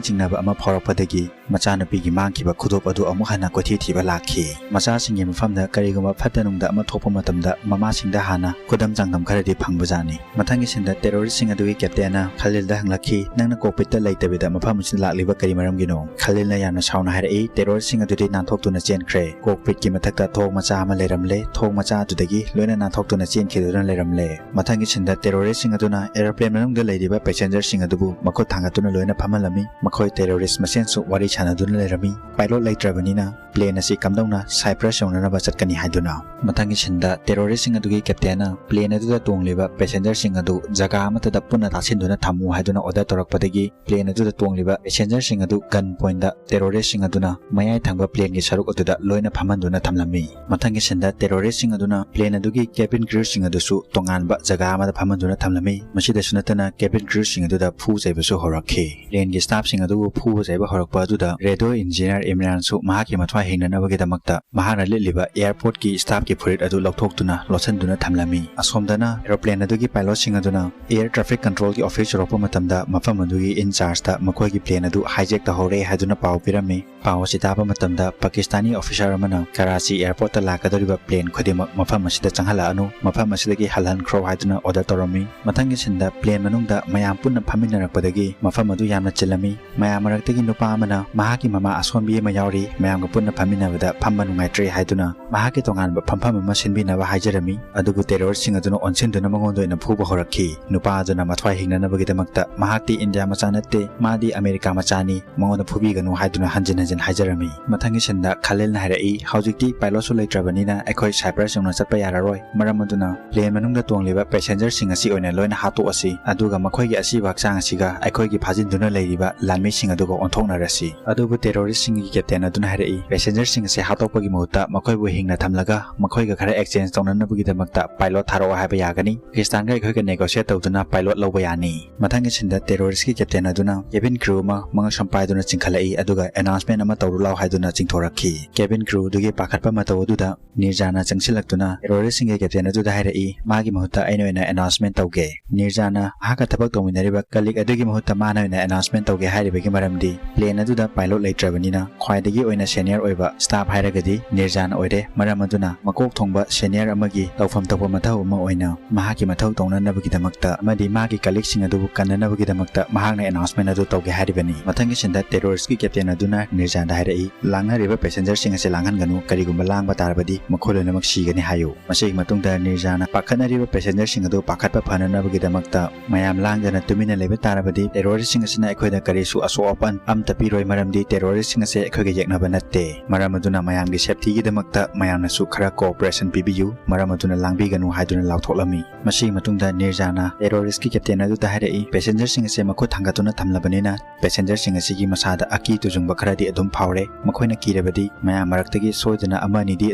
ꯆꯤꯡꯅꯕ ꯑꯃ ꯐꯥꯎꯔꯛꯄꯗꯒꯤ ꯃꯆꯥꯅꯨꯄꯤꯒꯤ ꯃꯥꯡꯈꯤꯕ ꯈꯨꯗꯣꯞ ꯑꯗꯨ ꯑꯃꯨꯛ ꯍꯟꯅ ꯀꯣꯏꯊꯤ ꯊꯤꯕ ꯂꯥꯛꯈꯤ꯫ ꯃꯆꯥꯁꯤꯡꯒꯤ ꯃꯐꯝꯗ ꯀꯔꯤꯒꯨꯝꯕ ꯐꯠꯇ ꯅꯨꯡꯗ ꯑꯃ ꯊꯣꯛꯄ ꯃꯇꯝꯗ ꯃꯃꯥꯁꯤꯡꯗ ꯍꯥꯟꯅ ꯈꯨꯗꯝ ꯆꯥꯡꯗꯝ ꯈꯔꯗꯤ ꯐꯪꯕꯖꯥꯠꯅꯤ꯫ ꯃꯊꯪꯒꯤ ꯁꯤꯟꯗ ꯇꯦꯔꯣꯔꯤꯁꯁꯤꯡ ꯑꯗꯨꯒꯤ ꯀꯦꯞꯇꯦꯟꯅ ꯈꯂꯤꯜꯗ ꯍꯪꯂꯛꯈꯤ, "ꯅꯪꯅ ꯀꯣꯛꯄꯤꯠꯇ ꯂꯩꯇꯕꯤꯗ ꯃꯐꯝ ꯑꯁꯤꯗ ꯂꯥꯛꯂꯤꯕ ꯀꯔꯤ ꯃꯔꯝꯒꯤꯅꯣ?" ꯈꯂꯤꯜꯅ ꯌꯥꯝꯅ ꯁꯥꯎꯅ ꯍꯥꯏꯔꯛꯏ, "ꯇꯦꯔꯣꯔꯤꯁꯁꯤꯡ ꯑꯗꯨꯗꯤ ꯅꯥꯟꯊꯣꯛꯇꯨꯅ ꯆꯦꯟꯈ꯭ꯔꯦ꯫ ꯀꯣꯛꯄꯤꯠꯀꯤ ꯃꯊꯛꯇ ꯊꯣꯡ ꯃꯆꯥ ꯑꯃ ꯂꯩꯔꯝꯂꯦ꯫ ꯊꯣꯡ ꯃꯆꯥ ꯑꯗꯨꯗꯒꯤ ꯂꯣꯏꯅ ꯅꯥꯟꯊꯣꯛꯇꯨꯅ ꯆꯦꯟꯈꯤꯗꯨꯅ ꯂꯩꯔꯝꯂꯦ꯫" ꯃꯊꯪꯒꯤ ꯁꯤꯟꯗ ꯇꯦꯔꯣꯔꯤꯁꯁꯤꯡ ꯑꯗꯨꯅ ꯑꯦꯔꯣꯄ꯭ꯂꯦꯟ ꯃꯅꯨꯡꯗ ꯂꯩꯔꯤꯕ ꯄꯦꯁꯦꯟꯖꯔꯁꯤꯡ ꯑꯗꯨꯕꯨ ꯃꯈꯨꯠ ꯊꯥꯡꯒꯠꯇꯨꯅ ꯂꯣꯏꯅ ꯐꯝꯍꯜꯂꯝꯃꯤ꯫ ꯃꯈꯣꯏ ꯇꯦꯔꯣꯔꯤꯁ ꯃꯁꯦꯟꯁꯨ ꯋꯥꯔꯤ ꯁꯥꯟꯅꯗꯨꯅ ꯂꯩꯔꯝꯃꯤ꯫ ꯄꯥꯏꯂꯣꯠ ꯂꯩꯇ꯭ꯔꯕꯅꯤꯅ ꯄ꯭ꯂꯦꯟ ꯑꯁꯤ ꯀꯝꯗꯧꯅ ꯁꯥꯏꯄ꯭ꯔꯁ ꯌꯧꯅꯅꯕ ꯆꯠꯀꯅꯤ ꯍꯥꯏꯗꯨꯅ꯫ ꯃꯊꯪꯒꯤ ꯁꯤꯟꯗ ꯇꯦꯔꯣꯔꯤꯁꯁꯤꯡ ꯑꯗꯨꯒꯤ ꯀꯦꯞꯇꯦꯟꯅ ꯄ꯭ꯂꯦꯟ ꯑꯗꯨꯗ ꯇꯣꯡꯂꯤꯕ ꯄꯦꯁꯦꯟꯖꯔꯁꯤꯡ ꯑꯗꯨ ꯖꯒꯥ ꯑꯃꯠꯇꯗ ꯄꯨꯟꯅ ꯇꯥꯁꯤꯟꯗꯨꯅ ꯊꯝꯃꯨ ꯍꯥꯏꯗꯨꯅ ꯑꯣꯔꯗꯔ ꯇꯧꯔꯛꯄꯗꯒꯤ ꯄ꯭ꯂꯦꯟ ꯑꯗꯨꯗ ꯇꯣꯡꯂꯤꯕ ꯄꯦꯁꯦꯟꯖꯔꯁꯤꯡ ꯑꯗꯨ ꯒꯟ ꯄꯣꯏꯟꯗ ꯇꯦꯔꯣꯔꯤꯁꯁꯤꯡ ꯑꯗꯨꯅ ꯃꯌꯥꯏ ꯊꯪꯕ ꯄ꯭ꯂꯦꯟꯒꯤ ꯁꯔꯨꯛ ꯑꯗꯨꯗ ꯂꯣꯏꯅ ꯐꯝꯍꯟꯗꯨꯅ ꯊꯝꯂꯝꯃꯤ꯫ ꯃꯊꯪꯒꯤ ꯁꯤꯟꯗ ꯇꯦꯔꯣꯔꯤꯁꯁꯤꯡ ꯑꯗꯨꯅ ꯄ꯭ꯂꯦꯟ ꯑꯗꯨꯒꯤ ꯀꯦꯕꯤꯟ ꯀ꯭ꯔꯤꯌꯨꯁꯤꯡ ꯑꯗꯨꯁꯨ ꯇꯣꯉꯥꯟꯕ ꯖꯒꯥ ꯑꯃꯗ ꯐꯝꯍꯟꯗꯨꯅ ꯊꯝꯂꯝꯃꯤ꯫ ꯃꯁꯤꯗꯁꯨ ꯅꯠꯇꯅ ꯀꯦꯕꯤꯟ ꯀ꯭ꯔꯤꯌꯨꯁꯤꯡ ꯑꯗꯨꯗ ꯐꯨ ꯆꯩꯕꯁꯨ ꯍꯧꯔꯛꯈꯤ꯫ ꯄ꯭ꯂꯦꯟꯒꯤ ꯁ꯭ꯇꯥꯐꯁꯤꯡ ꯑꯗꯨꯕꯨ ꯐꯨꯕ ꯆꯩꯕ ꯍꯧꯔꯛꯄ ꯑꯗꯨꯗ ꯔꯦꯗꯤꯑꯣ ꯏꯟꯖꯤꯅꯤꯌꯔ ꯏꯝꯔꯥꯟꯁꯨ ꯃꯍꯥꯛꯀꯤ ꯃꯊ꯭ꯋꯥꯏ ꯍꯤꯡꯅꯅꯕꯒꯤꯗꯃꯛꯇ ꯃꯍꯥꯛꯅ ꯂꯤꯠꯂꯤꯕ ꯑꯦꯌꯥꯔꯄꯣꯔꯠꯀꯤ ꯁ꯭ꯇꯥꯐꯀꯤ ꯐꯨꯔꯤꯠ ꯑꯗꯨ ꯂꯧꯊꯣꯛꯇꯨꯅ ꯂꯣꯠꯁꯤꯟꯗꯨꯅ ꯊꯝꯂꯝꯃꯤ꯫ ꯑꯁꯣꯝꯗꯅ ꯑꯦꯔꯣꯄ꯭ꯂꯦꯟ ꯑꯗꯨꯒꯤ ꯄꯥꯏꯂꯣꯠꯁꯤꯡ ꯑꯗꯨꯅ ꯑꯦꯌꯔ ꯇ꯭ꯔꯥꯐꯤꯛ ꯀꯟꯇ꯭ꯔꯣꯜꯒꯤ ꯑꯣꯐꯤꯁ ꯌꯧꯔꯛꯄ ꯃꯇꯝꯗ ꯃꯐꯝ ꯑꯗꯨꯒꯤ ꯏꯟ ꯆꯥꯔꯖꯇ ꯃꯈꯣꯏꯒꯤ ꯄ꯭ꯂꯦꯟ ꯑꯗꯨ ꯍꯥꯏꯖꯦꯛ ꯇꯧꯍꯧꯔꯦ ꯍꯥꯏꯗꯨꯅ ꯄꯥꯎ ꯄꯤꯔꯝꯃꯤ꯫ ꯄꯥꯎ ꯑꯁꯤ ꯇꯥꯕ ꯃꯇꯝꯗ ꯄꯥꯀꯤꯁꯇꯥꯅꯤ ꯑꯣꯐꯤꯁꯥꯔ ꯑꯃꯅ ꯀꯔꯥꯆꯤ ꯑꯦꯌꯥꯔꯄꯣꯔꯠꯇ ꯂꯥꯛꯀꯗꯧꯔꯤꯕ ꯄ꯭ꯂꯦꯟ ꯈꯨꯗꯤꯡꯃꯛ ꯃꯐꯝ ꯑꯁꯤꯗ ꯆꯪꯍꯜꯂꯛꯑꯅꯨ, ꯃꯐꯝ ꯑꯁꯤꯗꯒꯤ ꯍꯜꯍꯟꯈ꯭ꯔꯣ ꯍꯥꯏꯗꯨꯅ ꯑꯣꯔꯗꯔ ꯇꯧꯔꯝꯃꯤ꯫ ꯃꯊꯪꯒꯤ ꯁꯤꯟꯗ ꯄ꯭ꯂꯦꯟ ꯃꯅꯨꯡꯗ ꯃꯌꯥꯝ ꯄꯨꯟꯅ ꯐꯝꯃꯤꯟꯅꯔꯛꯄꯗꯒꯤ ꯃꯐꯝ ꯑꯗꯨ ꯌꯥꯝꯅ ꯆꯤꯜꯂꯝꯃꯤ꯫ ꯃꯌꯥꯝ ꯃꯔꯛꯇꯒꯤ ꯅꯨꯄꯥ ꯑꯃꯅ ꯃꯍꯥꯛꯀꯤ ꯃꯃꯥ ꯑꯁꯣꯟꯕꯤ ꯑꯃ ꯌꯥꯎꯔꯤ, ꯃꯌꯥꯝꯒ ꯄꯨꯟꯅ ꯐꯝꯃꯤꯟꯅꯕꯗ ꯐꯝꯕ ꯅꯨꯡꯉꯥꯏꯇ꯭ꯔꯦ ꯍꯥꯏꯗꯨꯅ ꯃꯍꯥꯛꯀꯤ ꯇꯣꯉꯥꯟꯕ ꯐꯝꯐꯝ ꯑꯃ ꯁꯤꯟꯕꯤꯅꯕ ꯍꯥꯏꯖꯔꯝꯃꯤ꯫ ꯑꯗꯨꯕꯨ ꯇꯦꯔꯣꯔꯤꯁꯁꯤꯡ ꯑꯗꯨꯅ ꯑꯣꯟꯁꯤꯟꯗꯨꯅ ꯃꯉꯣꯟꯗ ꯑꯣꯏꯅ ꯐꯨꯕ ꯍꯧꯔꯛꯈꯤ꯫ ꯅꯨꯄꯥ ꯑꯗꯨꯅ ꯃꯊ꯭ꯋꯥꯏ ꯍꯤꯡꯅꯅꯕꯒꯤꯗꯃꯛꯇ ꯃꯍꯥꯛꯇꯤ ꯏꯟꯗꯤꯌꯥ ꯃꯆꯥ ꯅꯠꯇꯦ, ꯃꯥꯗꯤ ꯑꯃꯦꯔꯤꯀꯥ ꯃꯆꯥꯅꯤ, ꯃꯉꯣꯟꯗ ꯐꯨꯕꯤꯒꯅꯨ ꯍꯥꯏꯗꯨꯅ ꯍꯟꯖꯤꯟ ꯍꯟꯖꯤꯟ ꯍꯥꯏꯖꯔꯝꯃꯤ꯫ ꯃꯊꯪꯒꯤ ꯁꯤꯟꯗ ꯈꯂꯤꯜꯅ ꯍꯥꯏꯔꯛꯏ, "ꯍꯧꯖꯤꯛꯇꯤ ꯄꯥꯏꯂꯣꯠꯁꯨ ꯂꯩꯇ꯭ꯔꯕꯅꯤꯅ ꯑꯩꯈꯣꯏ ꯁꯥꯏꯄ꯭ꯔꯁ ꯌꯧꯅ ꯆꯠꯄ ꯌꯥꯔꯔꯣꯏ꯫ ꯃꯔꯝ ꯑꯗꯨꯅ ꯄ꯭ꯂꯦꯟ ꯃꯅꯨꯡꯗ ꯇꯣꯡꯂꯤꯕ ꯄꯦꯁꯦꯟꯖꯔꯁꯤꯡ ꯑꯁꯤ ꯑꯣꯏꯅ ꯂꯣꯏꯅ ꯍꯥꯠꯇꯣꯛꯑꯁꯤ, ꯑꯗꯨꯒ ꯃꯈꯣꯏꯒꯤ ꯑꯁꯤꯕ ꯍꯛꯆꯥꯡ ꯑꯁꯤꯒ ꯑꯩꯈꯣꯏꯒꯤ ꯐꯥꯖꯤꯟꯗꯨꯅ ꯂꯩꯔꯤꯕ ꯂꯥꯟꯃꯤꯁꯤꯡ ꯑꯗꯨꯒ ꯑꯣꯟꯊꯣꯛꯅꯔꯁꯤ꯫" ꯑꯗꯨꯕꯨ ꯇꯦꯔꯣꯔꯤꯁꯁꯤꯡꯒꯤ ꯀꯦꯞꯇꯦꯟ ꯑꯗꯨꯅ ꯍꯥꯏꯔꯛꯏ, "ꯄꯦꯁꯦꯟꯖꯔꯁꯤꯡ ꯁꯤꯡ ꯑꯁꯤ ꯍꯥꯠꯇꯣꯛꯄꯒꯤ ꯃꯍꯨꯠꯇ ꯃꯈꯣꯏꯕꯨ ꯍꯤꯡꯅ ꯊꯝꯂꯒ ꯃꯈꯣꯏꯒ ꯈꯔ exchange ꯇꯧꯅꯅꯕꯒꯤꯗꯃꯛꯇ pilot ꯊꯥꯔꯛꯑꯣ ꯍꯥꯏꯕ ꯌꯥꯒꯅꯤ꯫ ꯄꯥꯀꯤꯁꯇꯥꯟꯒ ꯑꯩꯈꯣꯏꯒ negotiate ꯇꯧꯗꯨꯅ pilot ꯂꯧꯕ ꯌꯥꯅꯤ꯫ ꯃꯊꯪꯒꯤ ꯁꯤꯟꯗ terrorist ꯀꯤ captain ꯑꯗꯨꯅ cabin crew ꯑꯃ ꯃꯉꯛꯁꯝ ꯄꯥꯏꯗꯨꯅ ꯆꯤꯡꯈꯠꯂꯛꯏ, ꯑꯗꯨꯒ announcement ꯑꯃ ꯇꯧꯔꯨ ꯂꯥꯎ ꯍꯥꯏꯗꯨꯅ ꯆꯤꯡꯊꯣꯔꯛꯈꯤ꯫ Cabin crew ꯑꯗꯨꯒꯤ ꯄꯥꯈꯠꯄ ꯃꯇꯧ ꯑꯗꯨꯗ ꯅꯤꯔꯖꯥꯅ ꯆꯪꯁꯤꯜꯂꯛꯇꯨꯅ terrorist ꯁꯤꯡꯒꯤ captain ꯑꯗꯨꯗ ꯍꯥꯏꯔꯛꯏ, ꯃꯥꯒꯤ ꯃꯍꯨꯠꯇ ꯑꯩꯅ ꯑꯣꯏꯅ announcement ꯇꯧꯒꯦ꯫ ꯅꯤꯔꯖꯥꯅ ꯃꯍꯥꯛꯀ ꯊꯕꯛ ꯇꯧꯃꯤꯟꯅꯔꯤꯕ colleague ꯑꯗꯨꯒꯤ ꯃꯍꯨꯠꯇ ꯃꯥꯅ ꯑꯣꯏꯅ announcement ꯇꯧꯒꯦ ꯍꯥꯏꯔꯤꯕꯒꯤ ꯃꯔꯝꯗꯤ plane ꯑꯗꯨꯗ pilot ꯂꯩꯇ꯭ꯔꯕꯅꯤꯅ ꯈ꯭ꯋꯥꯏꯗꯒꯤ ꯑꯣꯏꯅ senior ꯑꯣꯏꯕ staff ꯍꯥꯏꯔꯒꯗꯤ ꯅꯤꯔꯖꯥꯅ ꯑꯣꯏꯔꯦ꯫ ꯃꯔꯝ ꯑꯗꯨꯅ ꯃꯀꯣꯛ ꯊꯣꯡꯕ senior ꯑꯃꯒꯤ ꯇꯧꯐꯝ ꯊꯣꯛꯄ ꯃꯊꯧ ꯑꯃ ꯑꯣꯏꯅ ꯃꯍꯥꯛꯀꯤ ꯃꯊꯧ ꯇꯧꯅꯅꯕꯒꯤꯗꯃꯛꯇ ꯑꯃꯗꯤ ꯃꯥꯒꯤ colleague ꯁꯤꯡ ꯑꯗꯨꯕꯨ ꯀꯟꯅꯅꯕꯒꯤꯗꯃꯛꯇ ꯃꯍꯥꯛꯅ announcement ꯑꯗꯨ ꯇꯧꯒꯦ ꯍꯥꯏꯔꯤꯕꯅꯤ꯫ ꯃꯊꯪꯒꯤ ꯁꯤꯟꯗ terrorist ꯀꯤ captain ꯑꯗꯨꯅ ꯅꯤꯔꯖꯥꯗ ꯍꯥꯏꯔꯛꯏ, ꯂꯥꯡꯅꯔꯤꯕ passenger ꯁꯤꯡ ꯑꯁꯤ ꯂꯥꯡꯍꯟꯒꯅꯨ, ꯀꯔꯤꯒꯨꯝꯕ ꯂꯥꯡꯕ ꯇꯥꯔꯕꯗꯤ ꯃꯈꯣꯏ ꯂꯣꯏꯅꯃꯛ ꯁꯤꯒꯅꯤ ꯍꯥꯏꯌꯨ꯫ ꯃꯁꯤꯒꯤ ꯃꯇꯨꯡꯗ ꯅꯤꯔꯖꯥꯅ ꯄꯥꯈꯠꯅꯔꯤꯕ passenger ꯁꯤꯡ ꯑꯗꯨ ꯄꯥꯈꯠꯄ ꯐꯅꯅꯕꯒꯤꯗꯃꯛꯇ ꯃꯌꯥꯝ ꯂꯥꯡꯗꯅ ꯇꯨꯃꯤꯟꯅ ꯂꯩꯕ ꯇꯥꯔꯕꯗꯤ terrorist ꯁꯤꯡ ꯑꯁꯤꯅ ꯑꯩꯈꯣꯏꯗ ꯀꯔꯤꯁꯨ ꯑꯁꯣꯛ ꯑꯄꯟ ꯑꯃꯠꯇ ꯄꯤꯔꯣꯏ, ꯃꯔꯝꯗꯤ terrorist ꯁꯤꯡ ꯑꯁꯤ ꯑꯩꯈꯣꯏꯒ ꯌꯦꯛꯅꯕ ꯅꯠꯇꯦ꯫ ꯃꯔꯝ ꯑꯗꯨꯅ ꯃꯌꯥꯝꯒꯤ safety ꯒꯤꯗꯃꯛꯇ ꯃꯌꯥꯝꯅꯁꯨ ꯈꯔ cooperation ꯄꯤꯕꯤꯌꯨ, ꯃꯔꯝ ꯑꯗꯨꯅ ꯂꯥꯡꯕꯤꯒꯅꯨ ꯍꯥꯏꯗꯨꯅ ꯂꯥꯎꯊꯣꯛꯂꯝꯃꯤ꯫ ꯃꯁꯤꯒꯤ ꯃꯇꯨꯡꯗ ꯅꯤꯔꯖꯥꯅ terrorist ꯀꯤ captain ꯑꯗꯨꯗ ꯍꯥꯏꯔꯛꯏ, passenger ꯁꯤꯡ ꯑꯁꯤ ꯃꯈꯨꯠ ꯊꯥꯡꯒꯠꯇꯨꯅ ꯊꯝꯂꯕꯅꯤꯅ passenger ꯁꯤꯡ ꯑꯁꯤꯒꯤ ꯃꯁꯥꯗ ꯑꯀꯤ ꯇꯨꯖꯨꯡꯕ ꯈꯔꯗꯤ ꯑꯗꯨꯝ ꯐꯥꯎꯔꯦ꯫ ꯃꯈꯣꯏꯅ ꯀꯤꯔꯕꯗꯤ ꯃꯌꯥꯝ ꯃꯔꯛꯇꯒꯤ ꯁꯣꯏꯗꯅ ꯑꯃ ꯑꯅꯤꯗꯤ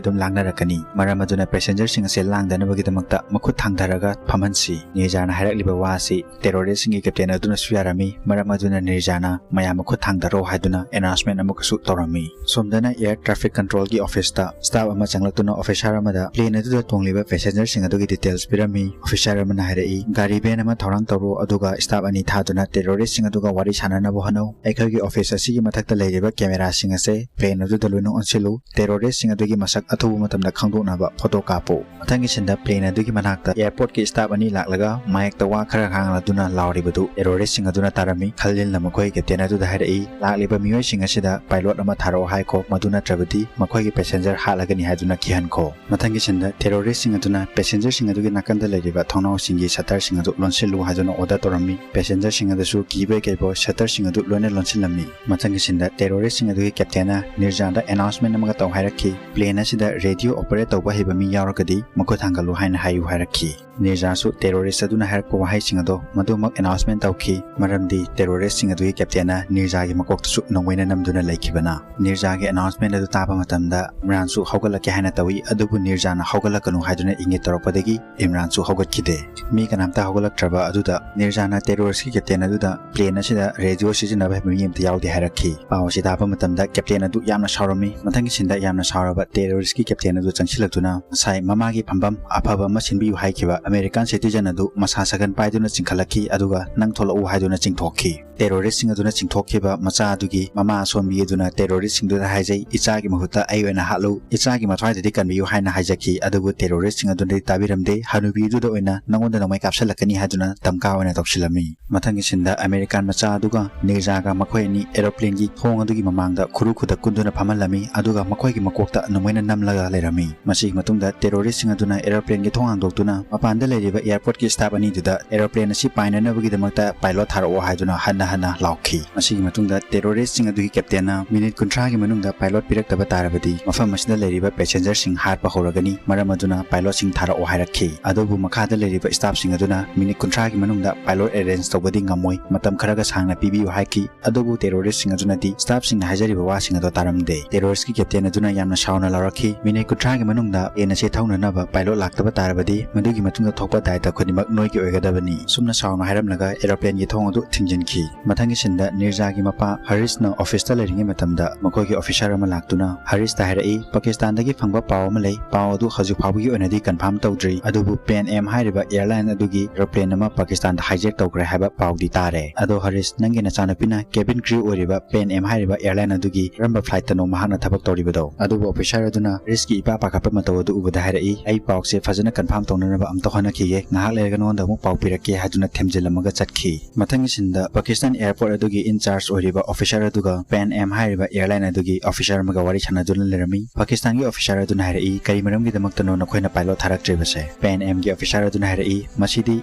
ꯑꯗꯨꯝ ꯂꯥꯡꯅꯔꯛꯀꯅꯤ꯫ ꯃꯔꯝ ꯑꯗꯨꯅ passenger ꯁꯤꯡ ꯑꯁꯤ ꯂꯥꯡꯗꯅꯕꯒꯤꯗꯃꯛꯇ ꯃꯈꯨꯠ ꯊꯥꯡꯊꯔꯒ ꯐꯝꯍꯟꯁꯤ꯫ ꯅꯤꯔꯖꯥꯅ ꯍꯥꯏꯔꯛꯂꯤꯕ ꯋꯥ ꯑꯁꯤ terrorist ꯁꯤꯡꯒꯤ captain ꯑꯗꯨꯅꯁꯨ ꯌꯥꯔꯝꯃꯤ꯫ ꯃꯔꯝ ꯑꯗꯨꯅ ꯅꯤꯔꯖꯥꯅ ꯃꯌꯥꯝ ꯃꯈꯨꯠ ꯊꯥꯡꯊꯔꯣ ꯍꯥꯏꯗꯨꯅ announcement ꯑꯃꯨꯛꯀꯁꯨ ꯇꯧꯔꯝꯃꯤ꯫ ꯁꯣꯝꯗꯅ air traffic control ꯒꯤ office ꯇ staff ꯑꯃ ꯆꯪꯂꯛꯇꯨꯅ officer ꯑꯃꯗ plane ꯑꯗꯨꯗ ꯇꯣꯡꯂꯤꯕ passenger ꯁꯤꯡ ꯑꯗꯨꯒꯤ details ꯄꯤꯔꯝꯃꯤ꯫ Officer ꯑꯃꯅ ꯍꯥꯏꯔꯛꯏ, ꯒꯥꯔꯤ van ꯑꯃ ꯊꯧꯔꯥꯡ ꯇꯧꯔꯣ, ꯑꯗꯨꯒ staff ꯑꯅꯤ ꯊꯥꯗꯨꯅ terrorist ꯁꯤꯡ ꯑꯗꯨꯒ ꯋꯥꯔꯤ ꯁꯥꯟꯅꯅꯕ ꯍꯣꯠꯅꯧ꯫ ꯑꯩꯈꯣꯏꯒꯤ office ꯑꯁꯤꯒꯤ ꯃꯊꯛꯇ ꯂꯩꯔꯤꯕ camera ꯁꯤꯡ ꯑꯁꯦ plane ꯑꯗꯨꯗ ꯂꯣꯏꯅ ꯑꯣꯟꯁꯤꯜꯂꯨ꯫ Terrorist ꯁꯤꯡ ꯑꯗꯨꯒꯤ ꯃꯁꯛ ꯑꯊꯨꯕ ꯃꯇꯝꯗ ꯈꯪꯗꯣꯛꯅꯕ photo ꯀꯥꯞꯄꯨ꯫ ꯃꯊꯪꯒꯤ ꯁꯤꯟꯗ plane ꯑꯗꯨꯒꯤ ꯃꯅꯥꯛꯇ airport ꯀꯤ staff ꯑꯅꯤ ꯂꯥꯛꯂꯒ ꯃꯥꯏꯛꯇ ꯋꯥ ꯈꯔ ꯉꯥꯡꯂꯗꯨꯅ ꯂꯥꯎꯔꯤꯕꯗꯨ terrorist ꯁꯤꯡ ꯑꯗꯨꯅ ꯇꯥꯔꯝꯃꯤ꯫ ꯈꯜꯂꯤꯜꯅ ꯃꯈꯣꯏ captain ꯑꯗꯨꯗ ꯍꯥꯏꯔꯛꯏ, ꯂꯥꯛꯂꯤꯕ ꯃꯤꯑꯣꯏꯁꯤꯡ ꯑꯁꯤꯗ pilot ꯑꯃ ꯊꯥꯔꯛꯑꯣ ꯍꯥꯏꯈꯣ, ꯃꯗꯨ ꯅꯠꯇ꯭ꯔꯕꯗꯤ ꯃꯈꯣꯏꯒꯤ passenger ꯍꯥꯠꯂꯒꯅꯤ ꯍꯥꯏꯗꯨꯅ ꯀꯤꯍꯟꯈꯣ꯫ ꯃꯊꯪꯒꯤ ꯁꯤꯟꯗ terrorist ꯁꯤꯡ ꯑꯗꯨꯅ passenger ꯁꯤꯡ ꯑꯗꯨꯒꯤ ꯅꯥꯀꯟꯗ ꯂꯩꯔꯤꯕ ꯊꯣꯡꯅꯥꯎꯁꯤꯡꯒꯤ shutter ꯁꯤꯡ ꯑꯗꯨ ꯂꯣꯟꯁꯤꯜꯂꯨ ꯍꯥꯏꯗꯨꯅ order ꯇꯧꯔꯝꯃꯤ꯫ Passenger ꯁꯤꯡ ꯑꯗꯨꯁꯨ ꯀꯤꯕꯣꯏ ꯀꯩꯕꯣꯏ shutter ꯁꯤꯡ ꯑꯗꯨ ꯂꯣꯏꯅ ꯂꯣꯟꯁꯤꯜꯂꯝꯃꯤ꯫ ꯃꯊꯪꯒꯤ ꯁꯤꯟꯗ terrorist ꯁꯤꯡ ꯑꯗꯨꯒꯤ captain ꯅ ꯅꯤꯔꯖꯥꯗ announcement ꯑꯃꯒ ꯇꯧ ꯍꯥꯏꯔꯛꯈꯤ꯫ Plane ꯑꯁꯤꯗ radio operate ꯇꯧꯕ ꯍꯩꯕ ꯃꯤ ꯌꯥꯎꯔꯒꯗꯤ ꯃꯈꯨꯠ ꯊꯥꯡꯒꯠꯂꯨ ꯍꯥꯏꯅ ꯍꯥꯏꯌꯨ ꯍꯥꯏꯔꯛꯈꯤ꯫ ꯅꯤꯔꯖꯥꯁꯨ terrorist ꯑꯗꯨꯅ ꯍꯥꯏꯔꯛꯄ ꯋꯥꯍꯩꯁꯤꯡ ꯑꯗꯣ ꯃꯗꯨꯃꯛ announcement ꯇꯧꯈꯤ, ꯃꯔꯝꯗꯤ terrorist ꯁꯤꯡ ꯑꯗꯨꯒꯤ captain ꯅ ꯅꯤꯔꯖꯥꯒꯤ ꯃꯀꯣꯛꯇꯁꯨ ꯅꯣꯡꯃꯩꯅ ꯅꯝꯗꯨꯅ ꯂꯩꯈꯤꯕꯅ꯫ ꯅꯤꯔꯖꯥꯒꯤ announcement ꯑꯗꯨ ꯇꯥꯕ ꯃꯇꯝꯗ ꯏꯝꯔꯥꯟꯁꯨ ꯍꯧꯒꯠꯂꯛꯀꯦ ꯍꯥꯏꯅ ꯇꯧꯏ, ꯑꯗꯨꯕꯨ ꯅꯤꯔꯖꯥꯅ ꯍꯧꯒꯠꯂꯛꯀꯅꯨ ꯍꯥꯏꯗꯨꯅ ꯏꯪꯒꯤꯠ ꯇꯧꯔꯛꯄꯗꯒꯤ ꯏꯝꯔꯥꯟꯁꯨ ꯍꯧꯒꯠꯈꯤꯗꯦ꯫ ꯃꯤ ꯀꯅꯥꯝꯇ ꯍꯧꯒꯠꯂꯛꯇ꯭ꯔꯕ ꯑꯗꯨꯗ ꯅꯤꯔꯖꯥꯅ terrorist ꯀꯤ captain ꯑꯗꯨꯗ plane ꯑꯁꯤꯗ radio ꯁꯤꯖꯤꯟꯅꯕ ꯍꯩꯕ ꯃꯤ ꯑꯃꯇ ꯌꯥꯎꯗꯦ ꯍꯥꯏꯔꯛꯈꯤ꯫ ꯄꯥꯎ ꯑꯁꯤ ꯇꯥꯕ ꯃꯇꯝꯗ captain ꯑꯗꯨ ꯌꯥꯝꯅ ꯁꯥꯎꯔꯝꯃꯤ꯫ ꯃꯊꯪꯒꯤ scene ꯗ ꯌꯥꯝꯅ ꯁꯥꯎꯔꯕ terrorist ꯀꯤ captain ꯑꯗꯨ ꯆꯪꯁꯤꯜꯂꯛꯇꯨꯅ ꯉꯁꯥꯏ ꯃꯃꯥꯒꯤ ꯐꯝꯐꯝ ꯑꯐꯕ ꯑꯃ ꯁꯤꯟꯕꯤꯌꯨ ꯍꯥꯏꯈꯤꯕ American citizen ꯑꯗꯨ ꯃꯁꯥ ꯁꯒꯟ ꯄꯥꯏꯗꯨꯅ ꯆꯤꯡꯈꯠꯂꯛꯈꯤ, ꯑꯗꯨꯒ "ꯅꯪ ꯊꯣꯛꯂꯛꯎ" ꯍꯥꯏꯗꯨꯅ ꯆꯤꯡꯊꯣꯛꯈꯤ꯫ Terrorist ꯁꯤꯡ ꯑꯗꯨꯅ ꯆꯤꯡꯊꯣꯛꯈꯤꯕ ꯃꯆꯥ ꯑꯗꯨꯒꯤ ꯃꯃꯥ ꯑꯁꯣꯟꯕꯤ ꯑꯗꯨꯅ terrorist ꯁꯤꯡꯗꯨꯗ ꯍꯥꯏꯖꯩ, "ꯏꯆꯥꯒꯤ ꯃꯍꯨꯠꯇ ꯑꯩ ꯑꯣꯏꯅ ꯍꯥꯠꯂꯨ, ꯏꯆꯥꯒꯤ ꯃꯊ꯭ꯋꯥꯏꯗꯗꯤ ꯀꯟꯕꯤꯌꯨ" ꯍꯥꯏꯅ ꯍꯥꯏꯖꯈꯤ꯫ ꯑꯗꯨꯕꯨ terrorist ꯁꯤꯡ ꯑꯗꯨꯅꯗꯤ ꯇꯥꯕꯤꯔꯝꯗꯦ꯫ "ꯍꯅꯨꯕꯤ ꯑꯗꯨꯗ ꯑꯣꯏꯅ ꯅꯉꯣꯟꯗ ꯅꯣꯡꯃꯩ ꯀꯥꯞꯁꯤꯜꯂꯛꯀꯅꯤ" ꯍꯥꯏꯗꯨꯅ ꯙꯝꯀꯥ ꯑꯣꯏꯅ ꯇꯧꯁꯤꯜꯂꯝꯃꯤ꯫ ꯃꯊꯪꯒꯤ scene ꯗ American ꯃꯆꯥ ꯑꯗꯨꯒ ꯅꯤꯔꯖꯥꯒ ꯃꯈꯣꯏ ꯑꯅꯤ aeroplane ꯒꯤ ꯊꯣꯡ ꯑꯗꯨꯒꯤ ꯃꯃꯥꯡꯗ ꯈꯨꯔꯨ ꯈꯨꯗꯛ ꯀꯨꯟꯗꯨꯅ ꯐꯝꯍꯜꯂꯝꯃꯤ, ꯑꯗꯨꯒ ꯃꯈꯣꯏꯒꯤ ꯃꯀꯣꯛꯇ ꯅꯣꯡꯃꯩꯅ ꯅꯝꯂꯒ ꯂꯩꯔꯝꯃꯤ꯫ ꯃꯁꯤꯒꯤ ꯃꯇꯨꯡꯗ terrorist ꯁꯤꯡ ꯑꯗꯨꯅ aeroplane ꯒꯤ ꯊꯣꯡ ꯍꯥꯡꯗꯣꯛꯇꯨꯅ ꯃꯄꯥꯟꯗ ꯂꯩꯔꯤꯕ airport ꯀꯤ staff ꯑꯅꯤꯗꯨꯗ aeroplane ꯑꯁꯤ ꯄꯥꯏꯅꯅꯕꯒꯤꯗꯃꯛꯇ pilot ꯊꯥꯔꯛꯑꯣ ꯍꯥꯏꯗꯨꯅ ꯍꯟꯅ ꯍꯟꯅ ꯂꯥꯎꯈꯤ꯫ ꯃꯁꯤꯒꯤ ꯃꯇꯨꯡꯗ terrorist ꯁꯤꯡ ꯑꯗꯨꯒꯤ captain ꯅ minute ꯀꯨꯟꯊ꯭ꯔꯥꯒꯤ ꯃꯅꯨꯡꯗ pilot ꯄꯤꯔꯛꯇꯕ ꯇꯥꯔꯕꯗꯤ ꯃꯐꯝ ꯑꯁꯤꯗ ꯂꯩꯔꯤꯕ passenger ꯁꯤꯡ ꯍꯥꯠꯄ ꯍꯧꯔꯒꯅꯤ, ꯃꯔꯝ ꯑꯗꯨꯅ pilot ꯁꯤꯡ ꯊꯥꯔꯛꯑꯣ ꯍꯥꯏꯔꯛꯈꯤ꯫ ꯑꯗꯨꯕꯨ ꯃꯈꯥꯗ ꯂꯩꯔꯤꯕ staff ꯁꯤꯡ ꯑꯗꯨꯅ minute ꯀꯨꯟꯊ꯭ꯔꯥꯒꯤ ꯃꯅꯨꯡꯗ pilot arrange ꯇꯧꯕꯗꯤ ꯉꯝꯃꯣꯏ, ꯃꯇꯝ ꯈꯔꯒ ꯁꯥꯡꯅ ꯄꯤꯕꯤꯌꯨ ꯍꯥꯏꯈꯤ꯫ ꯑꯗꯨꯕꯨ terrorist ꯁꯤꯡ ꯑꯗꯨꯅꯗꯤ staff ꯁꯤꯡꯅ ꯍꯥꯏꯖꯔꯤꯕ ꯋꯥꯁꯤꯡ ꯑꯗꯣ ꯇꯥꯔꯝꯗꯦ꯫ Terrorist ꯀꯤ captain ꯑꯗꯨꯅ ꯌꯥꯝꯅ ꯁꯥꯎꯅ ꯂꯥꯎꯔꯛꯈꯤ, "Minute ꯀꯨꯟꯊ꯭ꯔꯥꯒꯤ ꯃꯅꯨꯡꯗ plane ꯑꯁꯤ ꯊꯧꯅꯅꯕ pilot ꯂꯥꯛꯇꯕ ꯇꯥꯔꯕꯗꯤ ꯃꯗꯨꯒꯤ ꯃꯇꯨꯡꯗ ꯊꯣꯛꯄ ꯗꯥꯏꯇ ꯈꯨꯗꯤꯡꯃꯛ ꯅꯣꯏꯒꯤ ꯑꯣꯏꯒꯗꯕꯅꯤ"꯫ ꯁꯨꯝꯅ ꯁꯥꯎꯅ ꯍꯥꯏꯔꯝꯂꯒ aeroplane ꯒꯤ ꯊꯣꯡ ꯑꯗꯨ ꯊꯤꯡꯖꯤꯟꯈꯤ꯫ ꯃꯊꯪꯒꯤ scene ꯗ ꯅꯤꯔꯖꯥꯒꯤ ꯃꯄꯥ ꯍꯔꯤꯁꯅ office ꯇ ꯂꯩꯔꯤꯉꯩ ꯃꯇꯝꯗ ꯃꯈꯣꯏꯒꯤ officer ꯑꯃ ꯂꯥꯛꯇꯨꯅ ꯍꯔꯤꯁꯇ ꯍꯥꯏꯔꯛꯏ, "ꯄꯥꯀꯤꯁꯇꯥꯟꯗꯒꯤ ꯐꯪꯕ ꯄꯥꯎ ꯑꯃ ꯂꯩ꯫ ꯄꯥꯎ ꯑꯗꯨ ꯍꯧꯖꯤꯛ ꯐꯥꯎꯕꯒꯤ ꯑꯣꯏꯅꯗꯤ confirm ꯇꯧꯗ꯭ꯔꯤ, ꯑꯗꯨꯕꯨ Pan Am ꯍꯥꯏꯔꯤꯕ airline ꯑꯗꯨꯒꯤ aeroplane ꯑꯃ ꯄꯥꯀꯤꯁꯇꯥꯟꯗ hijack ꯇꯧꯈ꯭ꯔꯦ ꯍꯥꯏꯕ ꯄꯥꯎꯗꯤ ꯇꯥꯔꯦ꯫ ꯑꯗꯣ ꯍꯔꯤꯁ, ꯅꯪꯒꯤ ꯅꯆꯥꯅꯨꯄꯤꯅ cabin crew ꯑꯣꯏꯔꯤꯕ Pan Am ꯍꯥꯏꯔꯤꯕ airline ꯑꯗꯨꯒꯤ ꯀꯔꯝꯕ flight ꯇꯅꯣ ꯃꯍꯥꯛꯅ ꯊꯕꯛ ꯇꯧꯔꯤꯕꯗꯣ?" ꯑꯗꯨꯕꯨ officer ꯑꯗꯨꯅ ꯍꯔꯤꯁꯀꯤ ꯏꯄꯥ ꯄꯥꯈꯠꯄ ꯃꯇꯧ ꯑꯗꯨ ꯎꯕꯗ ꯍꯥꯏꯔꯛꯏ, "ꯑꯩ ꯄꯥꯎꯁꯦ ꯐꯖꯅ confirm ꯇꯧꯅꯅꯕ ꯑꯝꯇ ꯍꯣꯠꯅꯈꯤꯒꯦ, ꯉꯥꯏꯍꯥꯛ ꯂꯩꯔꯒ ꯅꯉꯣꯟꯗ ꯑꯃꯨꯛ ꯄꯥꯎ ꯄꯤꯔꯛꯀꯦ" ꯍꯥꯏꯗꯨꯅ ꯊꯦꯝꯖꯤꯜꯂꯝꯃꯒ ꯆꯠꯈꯤ꯫ ꯃꯊꯪꯒꯤ scene ꯗ Pakistan airport ꯑꯗꯨꯒꯤ in charge ꯑꯣꯏꯔꯤꯕ officer ꯑꯗꯨꯒ Pan Am ꯍꯥꯏꯔꯤꯕ airline ꯑꯗꯨꯒꯤ officer ꯑꯃꯒ ꯋꯥꯔꯤ ꯁꯥꯟꯅꯗꯨꯅ ꯂꯩꯔꯝꯃꯤ꯫ ꯄꯥꯀꯤꯁꯇꯥꯟꯒꯤ officer ꯑꯗꯨꯅ ꯍꯥꯏꯔꯛꯏ, "ꯀꯔꯤ ꯃꯔꯝꯒꯤꯗꯃꯛꯇꯅꯣ ꯅꯈꯣꯏꯅ pilot ꯊꯥꯔꯛꯇ꯭ꯔꯤꯕꯁꯦ?" Pan Am ꯒꯤ officer ꯑꯗꯨꯅ ꯍꯥꯏꯔꯛꯏ, "ꯃꯁꯤꯗꯤ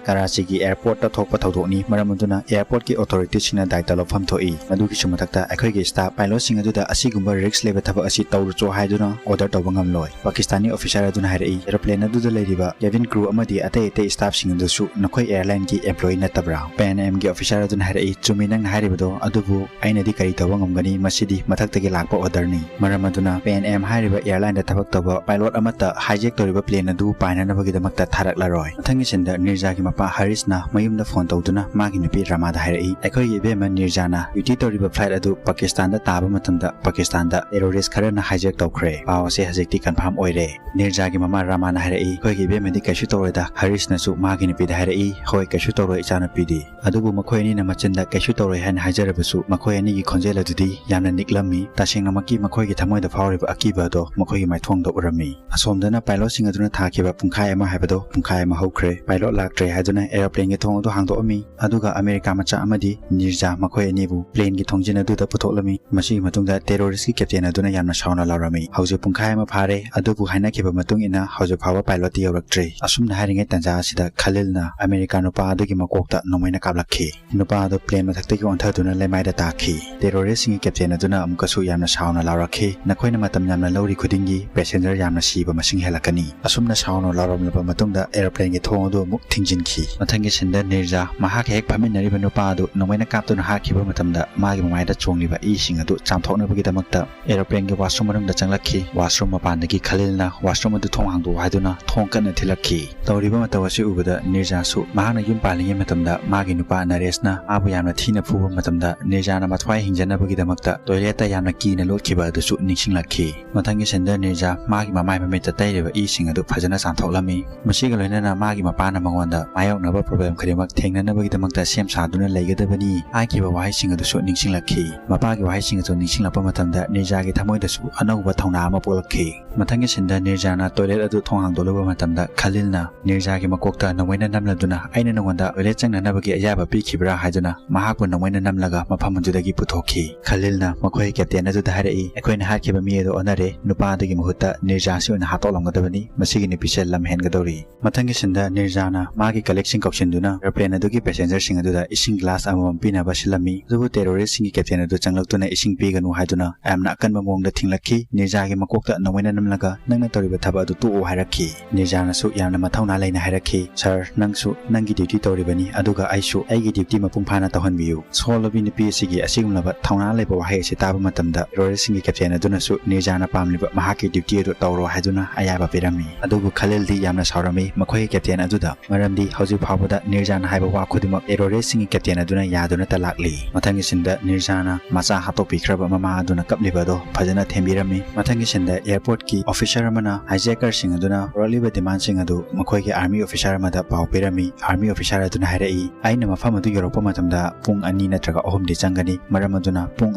ꯀꯔꯥꯆꯤꯒꯤ airport ꯇ ꯊꯣꯛꯄ ꯊꯧꯗꯣꯛꯅꯤ, ꯃꯔꯝ ꯑꯗꯨꯅ airport ꯀꯤ authority ꯁꯤꯡꯅ ꯗꯥꯏꯇ ꯂꯧꯐꯝ ꯊꯣꯛꯏ꯫ ꯃꯗꯨꯒꯤꯁꯨ ꯃꯊꯛꯇ ꯑꯩꯈꯣꯏꯒꯤ staff pilot ꯁꯤꯡ ꯑꯗꯨꯗ ꯑꯁꯤꯒꯨꯝꯕ risk ꯂꯩꯕ ꯊꯕꯛ ꯑꯁꯤ ꯇꯧꯔꯨꯆꯣ ꯍꯥꯏꯗꯨꯅ order ꯇꯧꯕ ꯉꯝꯂꯣꯏ꯫" ꯄꯥꯀꯤꯁꯇꯥꯅꯤ officer ꯑꯗꯨꯅ ꯍꯥꯏꯔꯛꯏ, "Aeroplane ꯑꯗꯨꯗ ꯂꯩꯔꯤꯕ cabin crew ꯑꯃꯗꯤ ꯑꯇꯩ ꯑꯇꯩ staff ꯁꯤꯡ ꯑꯗꯨꯁꯨ ꯅꯈꯣꯏ airline ꯒꯤ employee ꯅꯠꯇꯕ꯭ꯔꯥ?" Pan Am ꯒꯤ officer ꯑꯗꯨꯅ ꯍꯥꯏꯔꯛꯏ, "ꯆꯨꯝꯃꯤ ꯅꯪꯅ ꯍꯥꯏꯔꯤꯕꯗꯣ, ꯑꯗꯨꯕꯨ ꯑꯩꯅꯗꯤ ꯀꯔꯤ ꯇꯧꯕ ꯉꯝꯒꯅꯤ? ꯃꯁꯤꯗꯤ ꯃꯊꯛꯇꯒꯤ ꯂꯥꯛꯄ orderꯅꯤ꯫ ꯃꯔꯝ ꯑꯗꯨꯅ Pan Am ꯍꯥꯏꯔꯤꯕ airlineꯗ ꯊꯕꯛ ꯇꯧꯕ pilot ꯑꯃꯠꯇ hijack ꯇꯧꯔꯤꯕ planeꯑꯗꯨ ꯄꯥꯏꯅꯅꯕꯒꯤꯗꯃꯛꯇ ꯊꯥꯔꯛꯂꯔꯣꯏ"꯫ ꯃꯊꯪꯒꯤ sceneꯗ ꯅꯤꯔꯖꯥꯒꯤ ꯃꯄꯥ ꯍꯔꯤꯁꯅ ꯃꯌꯨꯝꯗ phone ꯇꯧꯗꯨꯅ ꯃꯥꯒꯤ ꯅꯨꯄꯤ ꯔꯃꯥꯗ ꯍꯥꯏꯔꯛꯏ, "ꯑꯩꯈꯣꯏꯒꯤ ꯏꯕꯦꯝꯃ ꯅꯤꯔꯖꯥꯅ duty ꯇꯧꯔꯤꯕ flight ꯑꯗꯨ ꯄꯥꯀꯤꯁꯇꯥꯟꯗ ꯇꯥꯕ ꯃꯇꯝꯗ ꯄꯥꯀꯤꯁꯇꯥꯟꯗ terrorist ꯈꯔꯅ hijack ꯇꯧꯈ꯭ꯔꯦ꯫ ꯄꯥꯎ ꯑꯁꯤ ꯍꯧꯖꯤꯛꯇꯤ confirm ꯑꯣꯏꯔꯦ"꯫ ꯅꯤꯔꯖꯥꯒꯤ ꯃꯃꯥ ꯔꯃꯥꯅ ꯍꯥꯏꯔꯛꯏ, "ꯑꯩꯈꯣꯏꯒꯤ ꯏꯕꯦꯝꯃꯗꯤ ꯀꯩꯁꯨ ꯇꯧꯔꯣꯏꯗ"꯫ ꯍꯔꯤꯁꯅꯁꯨ ꯃꯥꯒꯤ ꯅꯨꯄꯤꯗ ꯍꯥꯏꯔꯛꯏ, "ꯍꯣꯏ, ꯀꯩꯁꯨ ꯇꯧꯔꯣꯏ ꯏꯆꯥꯅꯨꯄꯤꯗꯤ"꯫ ꯑꯗꯨꯕꯨ ꯃꯈꯣꯏ ꯑꯅꯤꯅ ꯃꯆꯤꯟꯗ "ꯀꯩꯁꯨ ꯇꯧꯔꯣꯏ" ꯍꯥꯏꯅ ꯍꯥꯏꯖꯔꯕꯁꯨ, ꯃꯈꯣꯏ ꯑꯅꯤꯒꯤ ꯈꯣꯟꯖꯦꯜ ꯑꯗꯨꯗꯤ ꯌꯥꯝꯅ ꯅꯤꯛꯂꯝꯃꯤ꯫ ꯇꯁꯦꯡꯅꯃꯛꯀꯤ ꯃꯈꯣꯏꯒꯤ ꯊꯃꯣꯏꯗ ꯐꯥꯎꯔꯤꯕ ꯑꯀꯤꯕ ꯑꯗꯣ ꯃꯈꯣꯏꯒꯤ ꯃꯥꯏꯊꯣꯡꯗ ꯎꯔꯝꯃꯤ꯫ ꯑꯁꯣꯝꯗꯅ pilotꯁꯤꯡ ꯑꯗꯨꯅ ꯊꯥꯈꯤꯕ ꯄꯨꯡꯈꯥꯏ ꯑꯃ ꯍꯥꯏꯕꯗꯣ ꯄꯨꯡꯈꯥꯏ ꯑꯃ ꯍꯧꯈ꯭ꯔꯦ꯫ Pilot ꯂꯥꯛꯇ꯭ꯔꯦ ꯍꯥꯏꯗꯨꯅ aeroplanegꯤ ꯊꯣꯡ ꯑꯗꯨ ꯍꯥꯡꯗꯣꯛꯑꯝꯃꯤ꯫ ꯑꯗꯨꯒ ꯑꯃꯦꯔꯤꯀꯥ ꯃꯆꯥ ꯑꯃꯗꯤ ꯅꯤꯔꯖꯥ ꯃꯈꯣꯏ ꯑꯅꯤꯕꯨ planeꯒꯤ ꯊꯣꯡꯖꯤꯟ ꯑꯗꯨꯗ ꯄꯨꯊꯣꯛꯂꯝꯃꯤ꯫ ꯃꯁꯤꯒꯤ ꯃꯇꯨꯡꯗ terroristꯀꯤ captain ꯑꯗꯨꯅ ꯌꯥꯝꯅ ꯁꯥꯎꯅ ꯂꯥꯎꯔꯝꯃꯤ, "ꯍꯧꯖꯤꯛ ꯄꯨꯡꯈꯥꯏ ꯑꯃ ꯐꯥꯔꯦ, ꯑꯗꯨꯕꯨ ꯍꯥꯏꯅꯈꯤꯕ ꯃꯇꯨꯡ ꯏꯟꯅ ꯍꯧꯖꯤꯛ ꯐꯥꯎꯕ pilotꯇꯤ ꯌꯧꯔꯛꯇ꯭ꯔꯤ"꯫ ꯑꯁꯨꯝꯅ ꯍꯥꯏꯔꯤꯉꯩ ꯇꯥꯟꯖꯥ ꯑꯁꯤꯗ ꯈꯂꯤꯜꯅ ꯑꯃꯦꯔꯤꯀꯥ ꯅꯨꯄꯥ ꯑꯗꯨꯒꯤ ꯃꯀꯣꯛꯇ ꯅꯣꯡꯃꯩꯅ ꯀꯥꯞꯂꯛꯈꯤ꯫ ꯅꯨꯄꯥ ꯑꯗꯨ plane ꯃꯊꯛꯇꯒꯤ ꯑꯣꯟꯊꯗꯨꯅ ꯂꯩꯃꯥꯏꯗ ꯇꯥꯈꯤ꯫ Terroristꯁꯤꯡꯒꯤ captain ꯑꯗꯨꯅ ꯑꯃꯨꯛꯀꯁꯨ ꯌꯥꯝꯅ ꯁꯥꯎꯅ ꯂꯥꯎꯔꯛꯈꯤ, "ꯅꯈꯣꯏꯅ ꯃꯇꯝ ꯌꯥꯝꯅ ꯂꯧꯔꯤ ꯈꯨꯗꯤꯡꯒꯤ passenger ꯌꯥꯝꯅ ꯁꯤꯕ ꯃꯁꯤꯡ ꯍꯦꯜꯂꯛꯀꯅꯤ"꯫ ꯑꯁꯨꯝꯅ ꯁꯥꯎꯅ ꯂꯥꯎꯔꯝꯂꯕ ꯃꯇꯨꯡꯗ aeroplanegꯤ ꯊꯣꯡ ꯑꯗꯨ ꯑꯃꯨꯛ ꯊꯤꯡꯖꯤꯟꯈꯤ꯫ ꯃꯊꯪꯒꯤ sceneꯗ ꯅꯤꯔꯖꯥ ꯃꯍꯥꯛꯀ ꯍꯦꯛ ꯐꯝꯃꯤꯟꯅꯔꯤꯕ ꯅꯨꯄꯥ ꯑꯗꯨ ꯅꯣꯡꯃꯩꯅ ꯀꯥꯞꯇꯨꯅ ꯍꯥꯠꯈꯤꯕ ꯃꯇꯝꯗ ꯃꯥꯒꯤ ꯃꯃꯥꯏꯗ ꯆꯣꯡꯂꯤꯕ ꯏꯁꯤꯡ ꯑꯗꯨ ꯆꯥꯝꯊꯣꯛꯅꯕꯒꯤꯗꯃꯛꯇ aeroplanegꯤ washroom ꯃꯅꯨꯡꯗ ꯆꯪꯂꯛꯈꯤ꯫ Washroom ꯃꯄꯥꯟꯗꯒꯤ ꯈꯂꯤꯜꯅ washroom ꯑꯗꯨ ꯊꯣꯡ ꯍꯥꯡꯗꯣꯛꯎ ꯍꯥꯏꯗꯨꯅ ꯊꯣꯡ ꯀꯟꯅ ꯊꯤꯜꯂꯛꯈꯤ꯫ ꯇꯧꯔꯤꯕ ꯃꯇꯧ ꯑꯁꯤ ꯎꯕꯗ ꯅꯤꯔꯖꯥꯁꯨ ꯃꯍꯥꯛꯅ ꯌꯨꯝ ꯄꯥꯜꯂꯤꯉꯩ ꯃꯇꯝꯗ ꯃꯥꯒꯤ ꯅꯨꯄꯥ ꯅꯔꯦꯁꯅ ꯃꯥꯕꯨ ꯌꯥꯝꯅ ꯊꯤꯅ ꯐꯨꯕ ꯃꯇꯝꯗ ꯅꯤꯔꯖꯥꯅ ꯃꯊ꯭ꯋꯥꯏ ꯍꯤꯡꯖꯅꯕꯒꯤꯗꯃꯛꯇ toiletꯇ ꯌꯥꯝꯅ ꯀꯤꯅ ꯂꯣꯠꯈꯤꯕ ꯑꯗꯨꯁꯨ ꯅꯤꯡꯁꯤꯡꯂꯛꯈꯤ꯫ ꯃꯊꯪꯒꯤ sceneꯗ ꯅꯤꯔꯖꯥ ꯃꯥꯒꯤ ꯃꯃꯥꯏ ꯃꯃꯤꯠꯇ ꯇꯩꯔꯤꯕ ꯏꯁꯤꯡ ꯑꯗꯨ ꯐꯖꯅ ꯆꯥꯝꯊꯣꯛꯂꯝꯃꯤ꯫ ꯃꯁꯤꯒ ꯂꯣꯏꯅꯅ ꯃꯥꯒꯤ ꯃꯄꯥꯅ ꯃꯉꯣꯟꯗ ꯃꯥꯌꯣꯛꯅꯕ problem ꯈꯨꯗꯤꯡꯃꯛ ꯊꯦꯡꯅꯅꯕꯒꯤꯗꯃꯛꯇ ꯁꯦꯝ ꯁꯥꯗꯨꯅ ꯂꯩꯒꯗꯕꯅꯤ ꯍꯥꯏꯈꯤꯕ ꯋꯥꯍꯩꯁꯤꯡ ꯑꯗꯨꯁꯨ ꯅꯤꯡꯁꯤꯡꯂꯛꯈꯤ꯫ ꯃꯄꯥꯒꯤ ꯋꯥꯍꯩꯁꯤꯡ ꯑꯗꯨ ꯅꯤꯡꯁꯤꯡꯂꯛꯄ ꯃꯇꯝꯗ ꯅꯤꯔꯖꯥꯒꯤ ꯊꯃꯣꯏꯗꯁꯨ ꯑꯅꯧꯕ ꯊꯧꯅꯥ ꯑꯃ ꯄꯣꯛꯂꯛꯈꯤ꯫ ꯃꯊꯪꯒꯤ sceneꯗ ꯅꯤꯔꯖꯥꯅ toilet ꯑꯗꯨ ꯊꯣꯡ ꯍꯥꯡꯗꯣꯛꯂꯨꯕ ꯃꯇꯝꯗ ꯈꯂꯤꯜꯅ ꯅꯤꯔꯖꯥꯒꯤ ꯃꯀꯣꯛꯇ ꯅꯣꯡꯃꯩꯅ ꯅꯝꯂꯗꯨꯅ, "ꯑꯩꯅ ꯅꯉꯣꯟꯗ toilet ꯆꯪꯅꯅꯕꯒꯤ ꯑꯌꯥꯕ ꯄꯤꯈꯤꯕ꯭ꯔꯥ?" ꯍꯥꯏꯗꯨꯅ ꯃꯍꯥꯛꯄꯨ ꯅꯣꯡꯃꯩꯅ ꯅꯝꯂꯒ ꯃꯐꯝ ꯑꯗꯨꯗꯒꯤ ꯄꯨꯊꯣꯛꯈꯤ꯫ ꯈꯂꯤꯜꯅ ꯃꯈꯣꯏ captain ꯑꯗꯨꯗ ꯍꯥꯏꯔꯛꯏ, "ꯑꯩꯈꯣꯏꯅ ꯍꯥꯠꯈꯤꯕ ꯃꯤ ꯑꯗꯨ ꯑꯣꯟꯅꯔꯦ, ꯅꯨꯄꯥ ꯑꯗꯨꯒꯤ ꯃꯍꯨꯠꯇ ꯅꯤꯔꯖꯥꯁꯤ ꯑꯣꯏꯅ ꯍꯥꯠꯇꯣꯛꯂꯝꯒꯗꯕꯅꯤ, ꯃꯁꯤꯒꯤ ꯅꯨꯄꯤꯁꯦ ꯂꯝ ꯍꯦꯟꯒꯗꯧꯔꯤ"꯫ ꯃꯊꯪꯒꯤ sceneꯗ ꯅꯤꯔꯖꯥꯅ ꯃꯥꯒꯤ colleagueꯁꯤꯡ ꯀꯧꯁꯤꯟꯗꯨꯅ aeroplanegꯗꯨꯒꯤ passengerꯁꯤꯡ ꯑꯗꯨꯗ ꯏꯁꯤꯡ glass ꯑꯃꯃꯝ ꯄꯤꯅꯕ ꯁꯤꯜꯂꯝꯃꯤ꯫ ꯑꯗꯨꯕꯨ terroristꯁꯤꯡꯒꯤ captain ꯑꯗꯨ ꯆꯪꯂꯛꯇꯨꯅ ꯏꯁꯤꯡ ꯄꯤꯒꯅꯨ ꯍꯥꯏꯗꯨꯅ ꯌꯥꯝꯅ ꯑꯀꯟꯕ ꯃꯑꯣꯡꯗ ꯊꯤꯡꯂꯛꯈꯤ꯫ ꯅꯤꯔꯖꯥꯒꯤ ꯃꯀꯣꯛꯇ ꯅꯣꯡꯃꯩꯅ ꯅꯝꯂꯒ ꯅꯪꯅ ꯇꯧꯔꯤꯕ ꯊꯕꯛ ꯑꯗꯨ ꯇꯣꯛꯎ ꯍꯥꯏꯔꯛꯈꯤ꯫ ꯅꯤꯔꯖꯥꯅꯁꯨ ꯌꯥꯝꯅ ꯃꯊꯧꯅꯥ ꯂꯩꯅ ꯍꯥꯏꯔꯛꯈꯤ, "ꯁꯥꯔ, ꯅꯪꯁꯨ ꯅꯪꯒꯤ ꯗ꯭ꯌꯨꯇꯤ ꯇꯧꯔꯤꯕꯅꯤ, ꯑꯗꯨꯒ ꯑꯩꯁꯨ ꯑꯩꯒꯤ ꯗ꯭ꯌꯨꯇꯤ ꯃꯄꯨꯡ ꯐꯥꯅ ꯇꯧꯍꯟꯕꯤꯌꯨ꯫ ꯁꯣꯜꯂꯕꯤ ꯅꯨꯄꯤ ꯑꯁꯤꯒꯤ ꯑꯁꯤꯒꯨꯝꯂꯕ ꯊꯧꯅꯥ ꯂꯩꯕ ꯋꯥꯍꯩ ꯑꯁꯤ ꯇꯥꯕ ꯃꯇꯝꯗ ꯇꯦꯔꯣꯔꯤꯁꯁꯤꯡꯒꯤ ꯀꯦꯞꯇꯦꯟ ꯑꯗꯨꯅꯁꯨ ꯅꯤꯔꯖꯥꯅ ꯄꯥꯝꯂꯤꯕ ꯃꯍꯥꯛꯀꯤ ꯗ꯭ꯌꯨꯇꯤ ꯑꯗꯨ ꯇꯧꯔꯣ ꯍꯥꯏꯗꯨꯅ ꯑꯌꯥꯕ ꯄꯤꯔꯝꯃꯤ꯫ ꯑꯗꯨꯕꯨ ꯈꯂꯤꯜꯗꯤ ꯌꯥꯝꯅ ꯁꯥꯎꯔꯝꯃꯤ ꯃꯈꯣꯏꯒꯤ ꯀꯦꯞꯇꯦꯟ ꯑꯗꯨꯗ, ꯃꯔꯝꯗꯤ ꯍꯧꯖꯤꯛ ꯐꯥꯎꯕꯗ ꯅꯤꯔꯖꯥꯅ ꯍꯥꯏꯕ ꯋꯥ ꯈꯨꯗꯤꯡꯃꯛ ꯇꯦꯔꯣꯔꯤꯁꯁꯤꯡꯒꯤ ꯀꯦꯞꯇꯦꯟ ꯑꯗꯨꯅ ꯌꯥꯗꯨꯅꯇ ꯂꯥꯛꯂꯤ꯫ ꯃꯊꯪꯒꯤ ꯁꯤꯟꯗ ꯅꯤꯔꯖꯥꯅ ꯃꯆꯥ ꯍꯥꯠꯇꯣꯛꯄꯤꯈ꯭ꯔꯕ ꯃꯃꯥ ꯑꯗꯨꯅ ꯀꯞꯂꯤꯕ ꯑꯗꯣ ꯐꯖꯅ ꯊꯦꯝꯕꯤꯔꯝꯃꯤ꯫ ꯃꯊꯪꯒꯤ ꯁꯤꯟꯗ ꯑꯦꯌꯔꯄꯣꯔꯠꯀꯤ ꯑꯣꯐꯤꯁꯥꯔ ꯑꯃꯅ ꯍꯥꯏꯖꯦꯀꯔꯁꯤꯡ ꯑꯗꯨꯅ ꯄꯨꯔꯛꯂꯤꯕ ꯗꯤꯃꯥꯟꯁꯤꯡ ꯑꯗꯨ ꯃꯈꯣꯏꯒꯤ ꯑꯥꯔꯃꯤ ꯑꯣꯐꯤꯁꯥꯔ ꯑꯃꯗ ꯄꯥꯎ ꯄꯤꯔꯝꯃꯤ꯫ ꯑꯥꯔꯃꯤ ꯑꯣꯐꯤꯁꯥꯔ ꯑꯗꯨꯅ ꯍꯥꯏꯔꯛꯏ, "ꯑꯩꯅ ꯃꯐꯝ ꯑꯗꯨ ꯌꯧꯔꯛꯄ ꯃꯇꯝꯗ ꯄꯨꯡ ꯑꯅꯤ ꯅꯠꯇ꯭ꯔꯒ ꯑꯍꯨꯝꯗꯤ ꯆꯪꯒꯅꯤ꯫ ꯃꯔꯝ ꯑꯗꯨꯅ ꯄꯨꯡ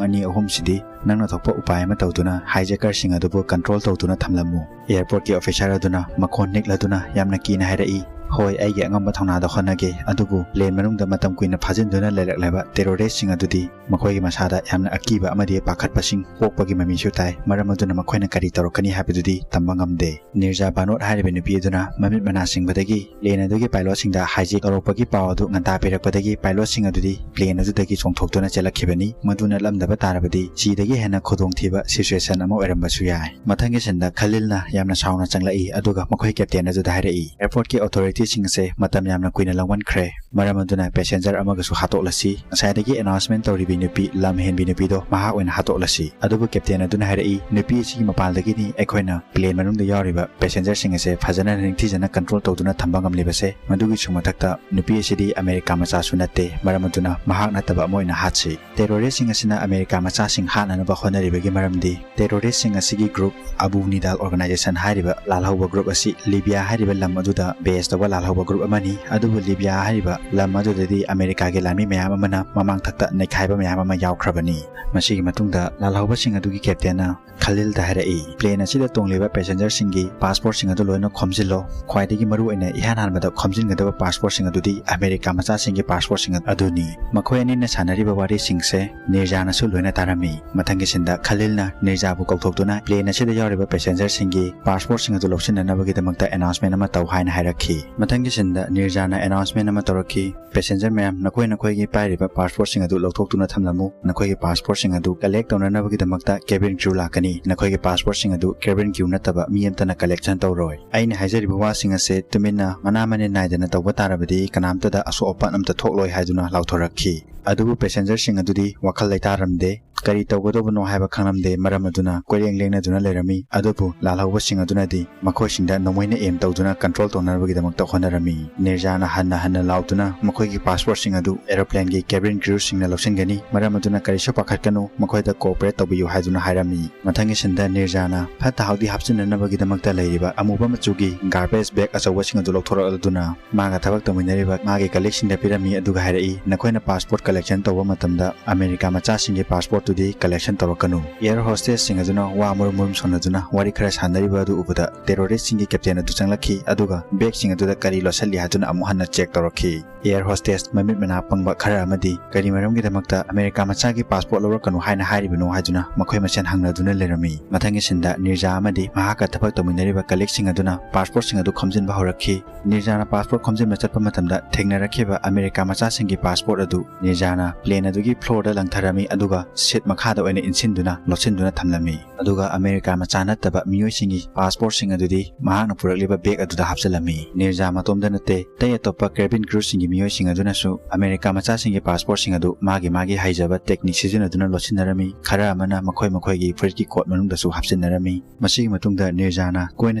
ꯑꯅꯤ ꯑꯍꯨꯝꯁꯤꯗꯤ ꯅꯪꯅ ꯊꯣꯛꯄ ꯎꯄꯥꯏ ꯑꯃ ꯇꯧꯗꯨꯅ ꯍꯥꯏꯖꯦꯀꯔꯁꯤꯡ ꯑꯗꯨꯕꯨ ꯀꯟꯇ꯭ꯔꯣꯜ ꯇꯧꯗꯨꯅ ꯊꯝꯂꯝꯃꯨ"꯫ ꯑꯦꯌꯔꯄꯣꯔꯠꯀꯤ ꯑꯣꯐꯤꯁꯥꯔ ꯑꯗꯨꯅ ꯃꯈꯣꯟ ꯅꯤꯛꯂꯗꯨꯅ ꯌꯥꯝꯅ ꯀꯤꯅ ꯍꯥꯏꯔꯛꯏ, "ꯍꯣꯏ, ꯑꯩꯒꯤ ꯑꯉꯝꯕ ꯊꯧꯅꯥꯗ ꯍꯣꯠꯅꯒꯦ, ꯑꯗꯨꯕꯨ ꯄ꯭ꯂꯦꯟ ꯃꯅꯨꯡꯗ ꯃꯇꯝ ꯀꯨꯏꯅ ꯐꯥꯖꯤꯟꯗꯨꯅ ꯂꯩꯔꯛꯂꯕ ꯇꯦꯔꯣꯔꯤꯁꯁꯤꯡ ꯑꯗꯨꯗꯤ ꯃꯈꯣꯏꯒꯤ ꯃꯁꯥꯗ ꯌꯥꯝꯅ ꯑꯀꯤꯕ ꯑꯃꯗꯤ ꯄꯥꯈꯠꯄꯁꯤꯡ ꯄꯣꯛꯄꯒꯤ ꯃꯃꯤꯁꯨ ꯇꯥꯏ꯫ ꯃꯔꯝ ꯑꯗꯨꯅ ꯃꯈꯣꯏꯅ ꯀꯔꯤ ꯇꯧꯔꯛꯀꯅꯤ ꯍꯥꯏꯕꯗꯨꯗꯤ ꯇꯝꯕ ꯉꯝꯗꯦ"꯫ ꯅꯤꯔꯖꯥ ꯕꯥꯅꯣꯠ ꯍꯥꯏꯔꯤꯕ ꯅꯨꯄꯤ ꯑꯗꯨꯅ ꯃꯃꯤꯠ ꯃꯅꯥ ꯁꯤꯡꯕꯗꯒꯤ ꯄ꯭ꯂꯦꯟ ꯑꯗꯨꯒꯤ ꯄꯥꯏꯂꯣꯠꯁꯤꯡꯗ ꯍꯥꯏꯖꯦꯛ ꯇꯧꯔꯛꯄꯒꯤ ꯄꯥꯎ ꯑꯗꯨ ꯉꯟꯇꯥ ꯄꯤꯔꯛꯄꯗꯒꯤ ꯄꯥꯏꯂꯣꯠꯁꯤꯡ ꯑꯗꯨꯗꯤ ꯄ꯭ꯂꯦꯟ ꯑꯗꯨꯗꯒꯤ ꯆꯣꯡꯊꯣꯛꯇꯨꯅ ꯆꯦꯜꯂꯛꯈꯤꯕꯅꯤ꯫ ꯃꯗꯨ ꯅꯠꯂꯝꯗꯕ ꯇꯥꯔꯕꯗꯤ ꯁꯤꯗꯒꯤ ꯍꯦꯟꯅ ꯈꯨꯗꯣꯡꯊꯤꯕ ꯁꯤꯆꯨꯋꯦꯁꯟ ꯑꯃ ꯑꯣꯏꯔꯝꯕꯁꯨ ꯌꯥꯏ꯫ ꯃꯊꯪꯒꯤ ꯁꯤꯟꯗ ꯈꯂꯤꯜꯅ ꯌꯥꯝꯅ ꯁꯥꯎꯅ ꯆꯪꯂꯛꯏ, ꯑꯗꯨꯒ ꯃꯈꯣꯏ ꯀꯦꯞꯇꯦꯟ ꯑꯗꯨꯗ ꯍꯥꯏꯔꯛꯏ, "ꯑꯦꯌꯔꯄꯣꯔꯠꯀꯤ ꯑꯣꯊꯣꯔꯤꯇꯤꯁꯤꯡ ꯑꯁꯦ ꯃꯇꯝ ꯌꯥꯝꯅ ꯀꯨꯏꯅ ꯂꯧꯃꯟꯈ꯭ꯔꯦ꯫ ꯃꯔꯝ ꯑꯗꯨꯅ ꯄꯦꯁꯦꯟꯖꯔ ꯑꯃꯒꯁꯨ ꯍꯥꯠꯇꯣꯛꯂꯁꯤ꯫ ꯉꯁꯥꯏꯗꯒꯤ ꯑꯦꯅꯥꯎꯟꯁꯃꯦꯟ ꯇꯧꯔꯤꯕꯤ ꯅꯨꯄꯤ ꯂꯝ ꯍꯦꯟꯕꯤ ꯅꯨꯄꯤꯗꯣ ꯃꯍꯥꯛ ꯑꯣꯏꯅ ꯍꯥꯠꯇꯣꯛꯂꯁꯤ"꯫ ꯑꯗꯨꯕꯨ ꯀꯦꯞꯇꯦꯟ ꯑꯗꯨꯅ ꯍꯥꯏꯔꯛꯏ, "ꯅꯨꯄꯤ ꯑꯁꯤꯒꯤ ꯃꯄꯥꯟꯗꯒꯤꯗꯤ ꯑꯩꯈꯣꯏꯅ ꯄ꯭ꯂꯦꯟ ꯃꯅꯨꯡꯗ ꯌꯥꯎꯔꯤꯕ ꯄꯦꯁꯦꯟꯖꯔꯁꯤꯡ ꯑꯁꯦ ꯐꯖꯅ ꯅꯤꯡꯊꯤꯖꯅ ꯀꯟꯇ꯭ꯔꯣꯜ ꯇꯧꯗꯨꯅ ꯊꯝꯕ ꯉꯝꯂꯤꯕꯁꯦ꯫ ꯃꯗꯨꯒꯤꯁꯨ ꯃꯊꯛꯇ ꯅꯨꯄꯤ ꯑꯁꯤꯗꯤ ꯑꯃꯦꯔꯤꯀꯥ ꯃꯆꯥꯁꯨ ꯅꯠꯇꯦ꯫ ꯃꯔꯝ ꯑꯗꯨꯅ ꯃꯍꯥꯛ ꯅꯠꯇꯕ ꯑꯃ ꯑꯣꯏꯅ ꯍꯥꯠꯁꯤ꯫ ꯇꯦꯔꯣꯔꯤꯁꯁꯤꯡ ꯑꯁꯤꯅ ꯑꯃꯦꯔꯤꯀꯥ ꯃꯆꯥꯁꯤꯡ ꯍꯥꯠꯅꯅꯕ ꯍꯣꯠꯅꯔꯤꯕꯒꯤ ꯃꯔꯝꯗꯤ ꯇꯦꯔꯣꯔꯤꯁꯁꯤꯡ ꯑꯁꯤꯒꯤ ꯒ꯭ꯔꯨꯞ ꯑꯕꯨ ꯅꯤꯗꯥꯜ ꯑꯣꯔꯒꯅꯥꯏꯖꯦꯁꯟ ꯍꯥꯏꯔꯤꯕ ꯂꯥꯜꯍꯧꯕ ꯒ꯭ꯔꯨꯞ ꯑꯁꯤ ꯂꯤꯕꯤꯌꯥ ꯍꯥꯏꯔꯤꯕ ꯂꯝ ꯑꯗꯨꯗ ꯕꯦꯁ ꯇꯧꯕ ꯂꯥꯜꯍꯧꯕ ꯒ꯭ꯔꯨꯞ ꯑꯃꯅꯤ꯫ ꯑꯗꯨꯕꯨ ꯂꯤꯕꯤꯌꯥ ꯍꯥꯏꯔꯤꯕ ꯂꯝ ꯑꯗꯨꯗꯗꯤ ꯑꯃꯦꯔꯤꯀꯥꯒꯤ ꯂꯥꯟꯃꯤ ꯃꯌꯥꯝ ꯑꯃꯅ ꯃꯃꯥꯡꯊꯛꯇ ꯅꯩꯈꯥꯏꯕ ꯃꯌꯥꯝ ꯑꯃ ꯌꯥꯎꯈ꯭ꯔꯕꯅꯤ꯫ ꯃꯁꯤꯒꯤ ꯃꯇꯨꯡꯗ ꯂꯥꯜꯍꯧꯕꯁꯤꯡ ꯑꯗꯨꯒꯤ ꯀꯦꯞꯇꯦꯟꯅ ꯈꯂꯤꯜꯗ ꯍꯥꯏꯔꯛꯏ, "ꯄ꯭ꯂꯦꯟ ꯑꯁꯤꯗ ꯇꯣꯡꯂꯤꯕ ꯄꯦꯁꯦꯟꯖꯔꯁꯤꯡꯒꯤ ꯄꯥꯁꯄꯣꯔꯠꯁꯤꯡ ꯑꯗꯨ ꯂꯣꯏꯅ ꯈꯣꯝꯖꯤꯜꯂꯣ꯫ ꯈ꯭ꯋꯥꯏꯗꯒꯤ ꯃꯔꯨꯑꯣꯏꯅ ꯏꯍꯥꯟ ꯍꯥꯟꯕꯗ ꯈꯣꯝꯖꯤꯟꯒꯗꯕ ꯄꯥꯁꯄꯣꯔꯠꯁꯤꯡ ꯑꯗꯨꯗꯤ ꯑꯃꯦꯔꯤꯀꯥ ꯃꯆꯥꯁꯤꯡꯒꯤ ꯄꯥꯁꯄꯣꯔꯠꯁꯤꯡ ꯑꯗꯨꯅꯤ"꯫ ꯃꯈꯣꯏ ꯑꯅꯤꯅ ꯁꯥꯟꯅꯔꯤꯕ ꯋꯥꯔꯤꯁꯤꯡꯁꯦ ꯅꯤꯔꯖꯥꯅꯁꯨ ꯂꯣꯏꯅ ꯇꯥꯔꯝꯃꯤ꯫ ꯃꯊꯪꯒꯤ ꯁꯤꯟꯗ ꯈꯂꯤꯜꯅ ꯅꯤꯔꯖꯥꯕꯨ ꯀꯧꯊꯣꯛꯇꯨꯅ ꯄ꯭ꯂꯦꯟ ꯑꯁꯤꯗ ꯌꯥꯎꯔꯤꯕ ꯄꯦꯁꯦꯟꯖꯔꯁꯤꯡꯒꯤ ꯄꯥꯁꯄꯣꯔꯠꯁꯤꯡ ꯑꯗꯨ ꯂꯧꯁꯤꯟꯅꯅꯕꯒꯤꯗꯃꯛꯇ ꯑꯦꯅꯥꯎꯟꯁꯃꯦꯟ ꯑꯃ ꯇꯧ ꯍꯥꯏꯅ ꯍꯥꯏꯔꯛꯈꯤ꯫ ꯃꯊꯪꯒꯤ ꯁꯤꯟꯗ ꯅꯤꯔꯖꯥꯅ ꯑꯦꯅꯥꯎꯟꯁꯃꯦꯟ ꯑꯃ ꯇꯧꯔꯛꯈꯤ꯫ ꯍꯥꯏꯔꯛꯈꯤ, "Passenger ꯃꯌꯥꯝ, ꯅꯈꯣꯏ ꯅꯈꯣꯏꯒꯤ ꯄꯥꯏꯔꯤꯕ passportꯁꯤꯡ ꯑꯗꯨ ꯂꯧꯊꯣꯛꯇꯨꯅ ꯊꯝꯂꯝꯃꯨ꯫ ꯅꯈꯣꯏꯒꯤ passportꯁꯤꯡ ꯑꯗꯨ collect ꯇꯧꯅꯅꯕꯒꯤꯗꯃꯛꯇ cabin crew ꯂꯥꯛꯀꯅꯤ꯫ ꯅꯈꯣꯏꯒꯤ passportꯁꯤꯡ ꯑꯗꯨ cabin crew ꯅꯠꯇꯕ ꯃꯤ ꯑꯃꯠꯇꯅ collection ꯇꯧꯔꯣꯏ"꯫ ꯑꯩꯅ ꯍꯥꯏꯖꯔꯤꯕ ꯋꯥꯁꯤꯡ ꯑꯁꯦ ꯇꯨꯃꯤꯟꯅ ꯃꯅꯥ ꯃꯅꯤꯟ ꯅꯥꯏꯗꯅ ꯇꯧꯕ ꯇꯥꯔꯕꯗꯤ ꯀꯅꯥꯝꯇꯗ ꯑꯁꯣꯛ ꯑꯄꯟ ꯑꯝꯇ ꯊꯣꯛꯂꯣꯏ ꯍꯥꯏꯗꯨꯅ ꯂꯥꯎꯊꯣꯔꯛꯈꯤ꯫ ꯑꯗꯨꯕꯨ passengerꯁꯤꯡ ꯑꯗꯨꯗꯤ ꯋꯥꯈꯜ ꯂꯩꯇꯥꯔꯝꯗꯦ꯫ ꯀꯔꯤ ꯇꯧꯒꯗꯧꯕꯅꯣ ꯍꯥꯏꯕ ꯈꯪꯂꯝꯗꯦ꯫ ꯃꯔꯝ ꯑꯗꯨꯅ ꯀꯣꯏꯂꯦꯡ ꯂꯦꯡꯅꯗꯨꯅ ꯂꯩꯔꯝꯃꯤ꯫ ꯑꯗꯨꯕꯨ ꯂꯥꯜꯍꯧꯕꯁꯤꯡ ꯑꯗꯨꯅꯗꯤ ꯃꯈꯣꯏꯁꯤꯡꯗ ꯅꯣꯡꯃꯩꯅ aim ꯇꯧꯗꯨꯅ control ꯇꯧꯅꯕꯒꯤꯗꯃꯛꯇ ꯍꯣꯠꯅꯔꯝꯃꯤ꯫ ꯅꯤꯔꯖꯥꯅ ꯍꯟꯅ ꯍꯟꯅ ꯂꯥꯎꯗꯨꯅ ꯃꯈꯣꯏꯒꯤ passportꯁꯤꯡ ꯑꯗꯨ aeroplaneꯒꯤ cabin crewꯁꯤꯡꯅ ꯂꯧꯁꯤꯟꯒꯅꯤ꯫ ꯃꯔꯝ ꯑꯗꯨꯅ ꯀꯔꯤꯁꯨ ꯄꯥꯈꯠꯀꯅꯨ, ꯃꯈꯣꯏꯗ cooperate ꯇꯧꯕꯤꯌꯨ ꯍꯥꯏꯗꯨꯅ ꯍꯥꯏꯔꯝꯃꯤ꯫ ꯃꯊꯪꯒꯤ sceneꯗ ꯅꯤꯔꯖꯥꯅ ꯐꯠꯇ ꯍꯥꯎꯗꯤ ꯍꯥꯞꯆꯤꯟꯅꯅꯕꯒꯤꯗꯃꯛꯇ ꯂꯩꯔꯤꯕ ꯑꯃꯨꯕ ꯃꯆꯨꯒꯤ garbage bag ꯑꯆꯧꯕꯁꯤꯡ ꯑꯗꯨ ꯂꯧꯊꯣꯔꯛꯂꯗꯨꯅ ꯃꯥꯒ ꯊꯕꯛ ꯇꯧꯃꯤꯟꯅꯔꯤꯕ ꯃꯥꯒꯤ colleagueꯁꯤꯡꯗ ꯄꯤꯔꯝꯃꯤ꯫ ꯑꯗꯨꯒ ꯍꯥꯏꯔꯛꯏ, "ꯅꯈꯣꯏꯅ passport collection ꯇꯧꯕ ꯃꯇꯝꯗ ꯑꯃꯦꯔꯤꯀꯥ ꯃꯆꯥꯁꯤꯡꯒꯤ passportꯇꯨꯗꯤ collection ꯇꯧꯔꯛꯀꯅꯨ"꯫ Air hostessꯁꯤꯡ ꯑꯗꯨꯅ ꯋꯥ ꯃꯔꯨꯝ ꯃꯔꯨꯝ ꯁꯣꯟꯅꯗꯨꯅ ꯋꯥꯔꯤ ꯈꯔ ꯁꯥꯟꯅꯔꯤꯕ ꯑꯗꯨ ꯎꯕꯗ terroristꯁꯤꯡꯒꯤ captain ꯑꯗꯨ ꯆꯪꯂꯛꯈꯤ, ꯑꯗꯨꯒ bagꯁꯤꯡ ꯑꯗꯨꯗ ꯀꯔꯤ ꯂꯣꯠꯁꯤꯜꯂꯤ ꯍꯥꯏꯗꯨꯅ ꯑꯃꯨꯛ ꯍꯟꯅ check ꯇꯧꯔꯛꯈꯤ꯫ Air hostess ꯃꯃꯤꯠ ꯃꯅꯥ ꯄꯪꯕ ꯈꯔ ꯑꯃꯗꯤ ꯀꯔꯤ ꯃꯔꯝꯒꯤꯗꯃꯛꯇ ꯑꯃꯦꯔꯤꯀꯥ ꯃꯆꯥꯒꯤ passport ꯂꯧꯔꯛꯀꯅꯨ ꯍꯥꯏꯅ ꯍꯥꯏꯔꯤꯕꯅꯣ ꯍꯥꯏꯗꯨꯅ ꯃꯈꯣꯏ ꯃꯁꯦꯟ ꯍꯪꯅꯗꯨꯅ ꯂꯩꯔꯝꯃꯤ꯫ ꯃꯊꯪꯒꯤ sceneꯗ ꯅꯤꯔꯖꯥ ꯑꯃꯗꯤ ꯃꯍꯥꯛꯀ ꯊꯕꯛ ꯇꯧꯃꯤꯟꯅꯔꯤꯕ colleagueꯁꯤꯡ ꯑꯗꯨꯅ passportꯁꯤꯡ ꯑꯗꯨ ꯈꯣꯝꯖꯤꯟꯕ ꯍꯧꯔꯛꯈꯤ꯫ ꯅꯤꯔꯖꯥꯅ passport ꯈꯣꯝꯖꯤꯟꯕ ꯆꯠꯄ ꯃꯇꯝꯗ ꯊꯦꯡꯅꯔꯛꯈꯤꯕ ꯑꯃꯦꯔꯤꯀꯥ ꯃꯆꯥꯁꯤꯡꯒꯤ passport ꯑꯗꯨ ꯅꯤꯔꯖꯥꯅ plane ꯑꯗꯨꯒꯤ floorꯗ ꯂꯪꯊꯔꯝꯃꯤ, ꯑꯗꯨꯒ seat ꯃꯈꯥꯗ ꯑꯣꯏꯅ ꯏꯟꯁꯤꯟꯗꯨꯅ ꯂꯣꯠꯁꯤꯟꯗꯨꯅ ꯊꯝꯂꯝꯃꯤ꯫ ꯑꯗꯨꯒ ꯑꯃꯦꯔꯤꯀꯥ ꯃꯆꯥ ꯅꯠꯇꯕ ꯃꯤꯑꯣꯏꯁꯤꯡꯒꯤ passportꯁꯤꯡ ꯑꯗꯨꯗꯤ ꯃꯍꯥꯛꯅ ꯄꯨꯔꯛꯂꯤꯕ bag ꯑꯗꯨꯗ ꯍꯥꯞꯆꯤꯜꯂꯝꯃꯤ꯫ ꯅꯤꯔꯖꯥ ꯃꯇꯣꯝꯇ ꯅꯠꯇꯦ, ꯑꯇꯩ ꯑꯇꯣꯞꯄ cabin crewꯁꯤꯡꯒꯤ ꯃꯤꯑꯣꯏꯁꯤꯡ ꯑꯗꯨꯅꯁꯨ ꯑꯃꯦꯔꯤꯀꯥ ꯃꯆꯥꯁꯤꯡꯒꯤ passportꯁꯤꯡ ꯑꯗꯨ ꯃꯥꯒꯤ ꯃꯥꯒꯤ ꯍꯩꯖꯕ technique ꯁꯤꯖꯤꯟꯅꯗꯨꯅ ꯂꯣꯠꯁꯤꯟꯅꯔꯝꯃꯤ꯫ ꯈꯔ ꯑꯃꯅ ꯃꯈꯣꯏ ꯃꯈꯣꯏꯒꯤ ꯐꯨꯔꯤꯠꯀꯤ coat ꯃꯅꯨꯡꯗꯁꯨ ꯍꯥꯞꯆꯤꯟꯅꯔꯝꯃꯤ꯫ ꯃꯁꯤꯒꯤ ꯃꯇꯨꯡꯗ ꯅꯤꯔꯖꯥꯅ ꯀꯣꯏꯅ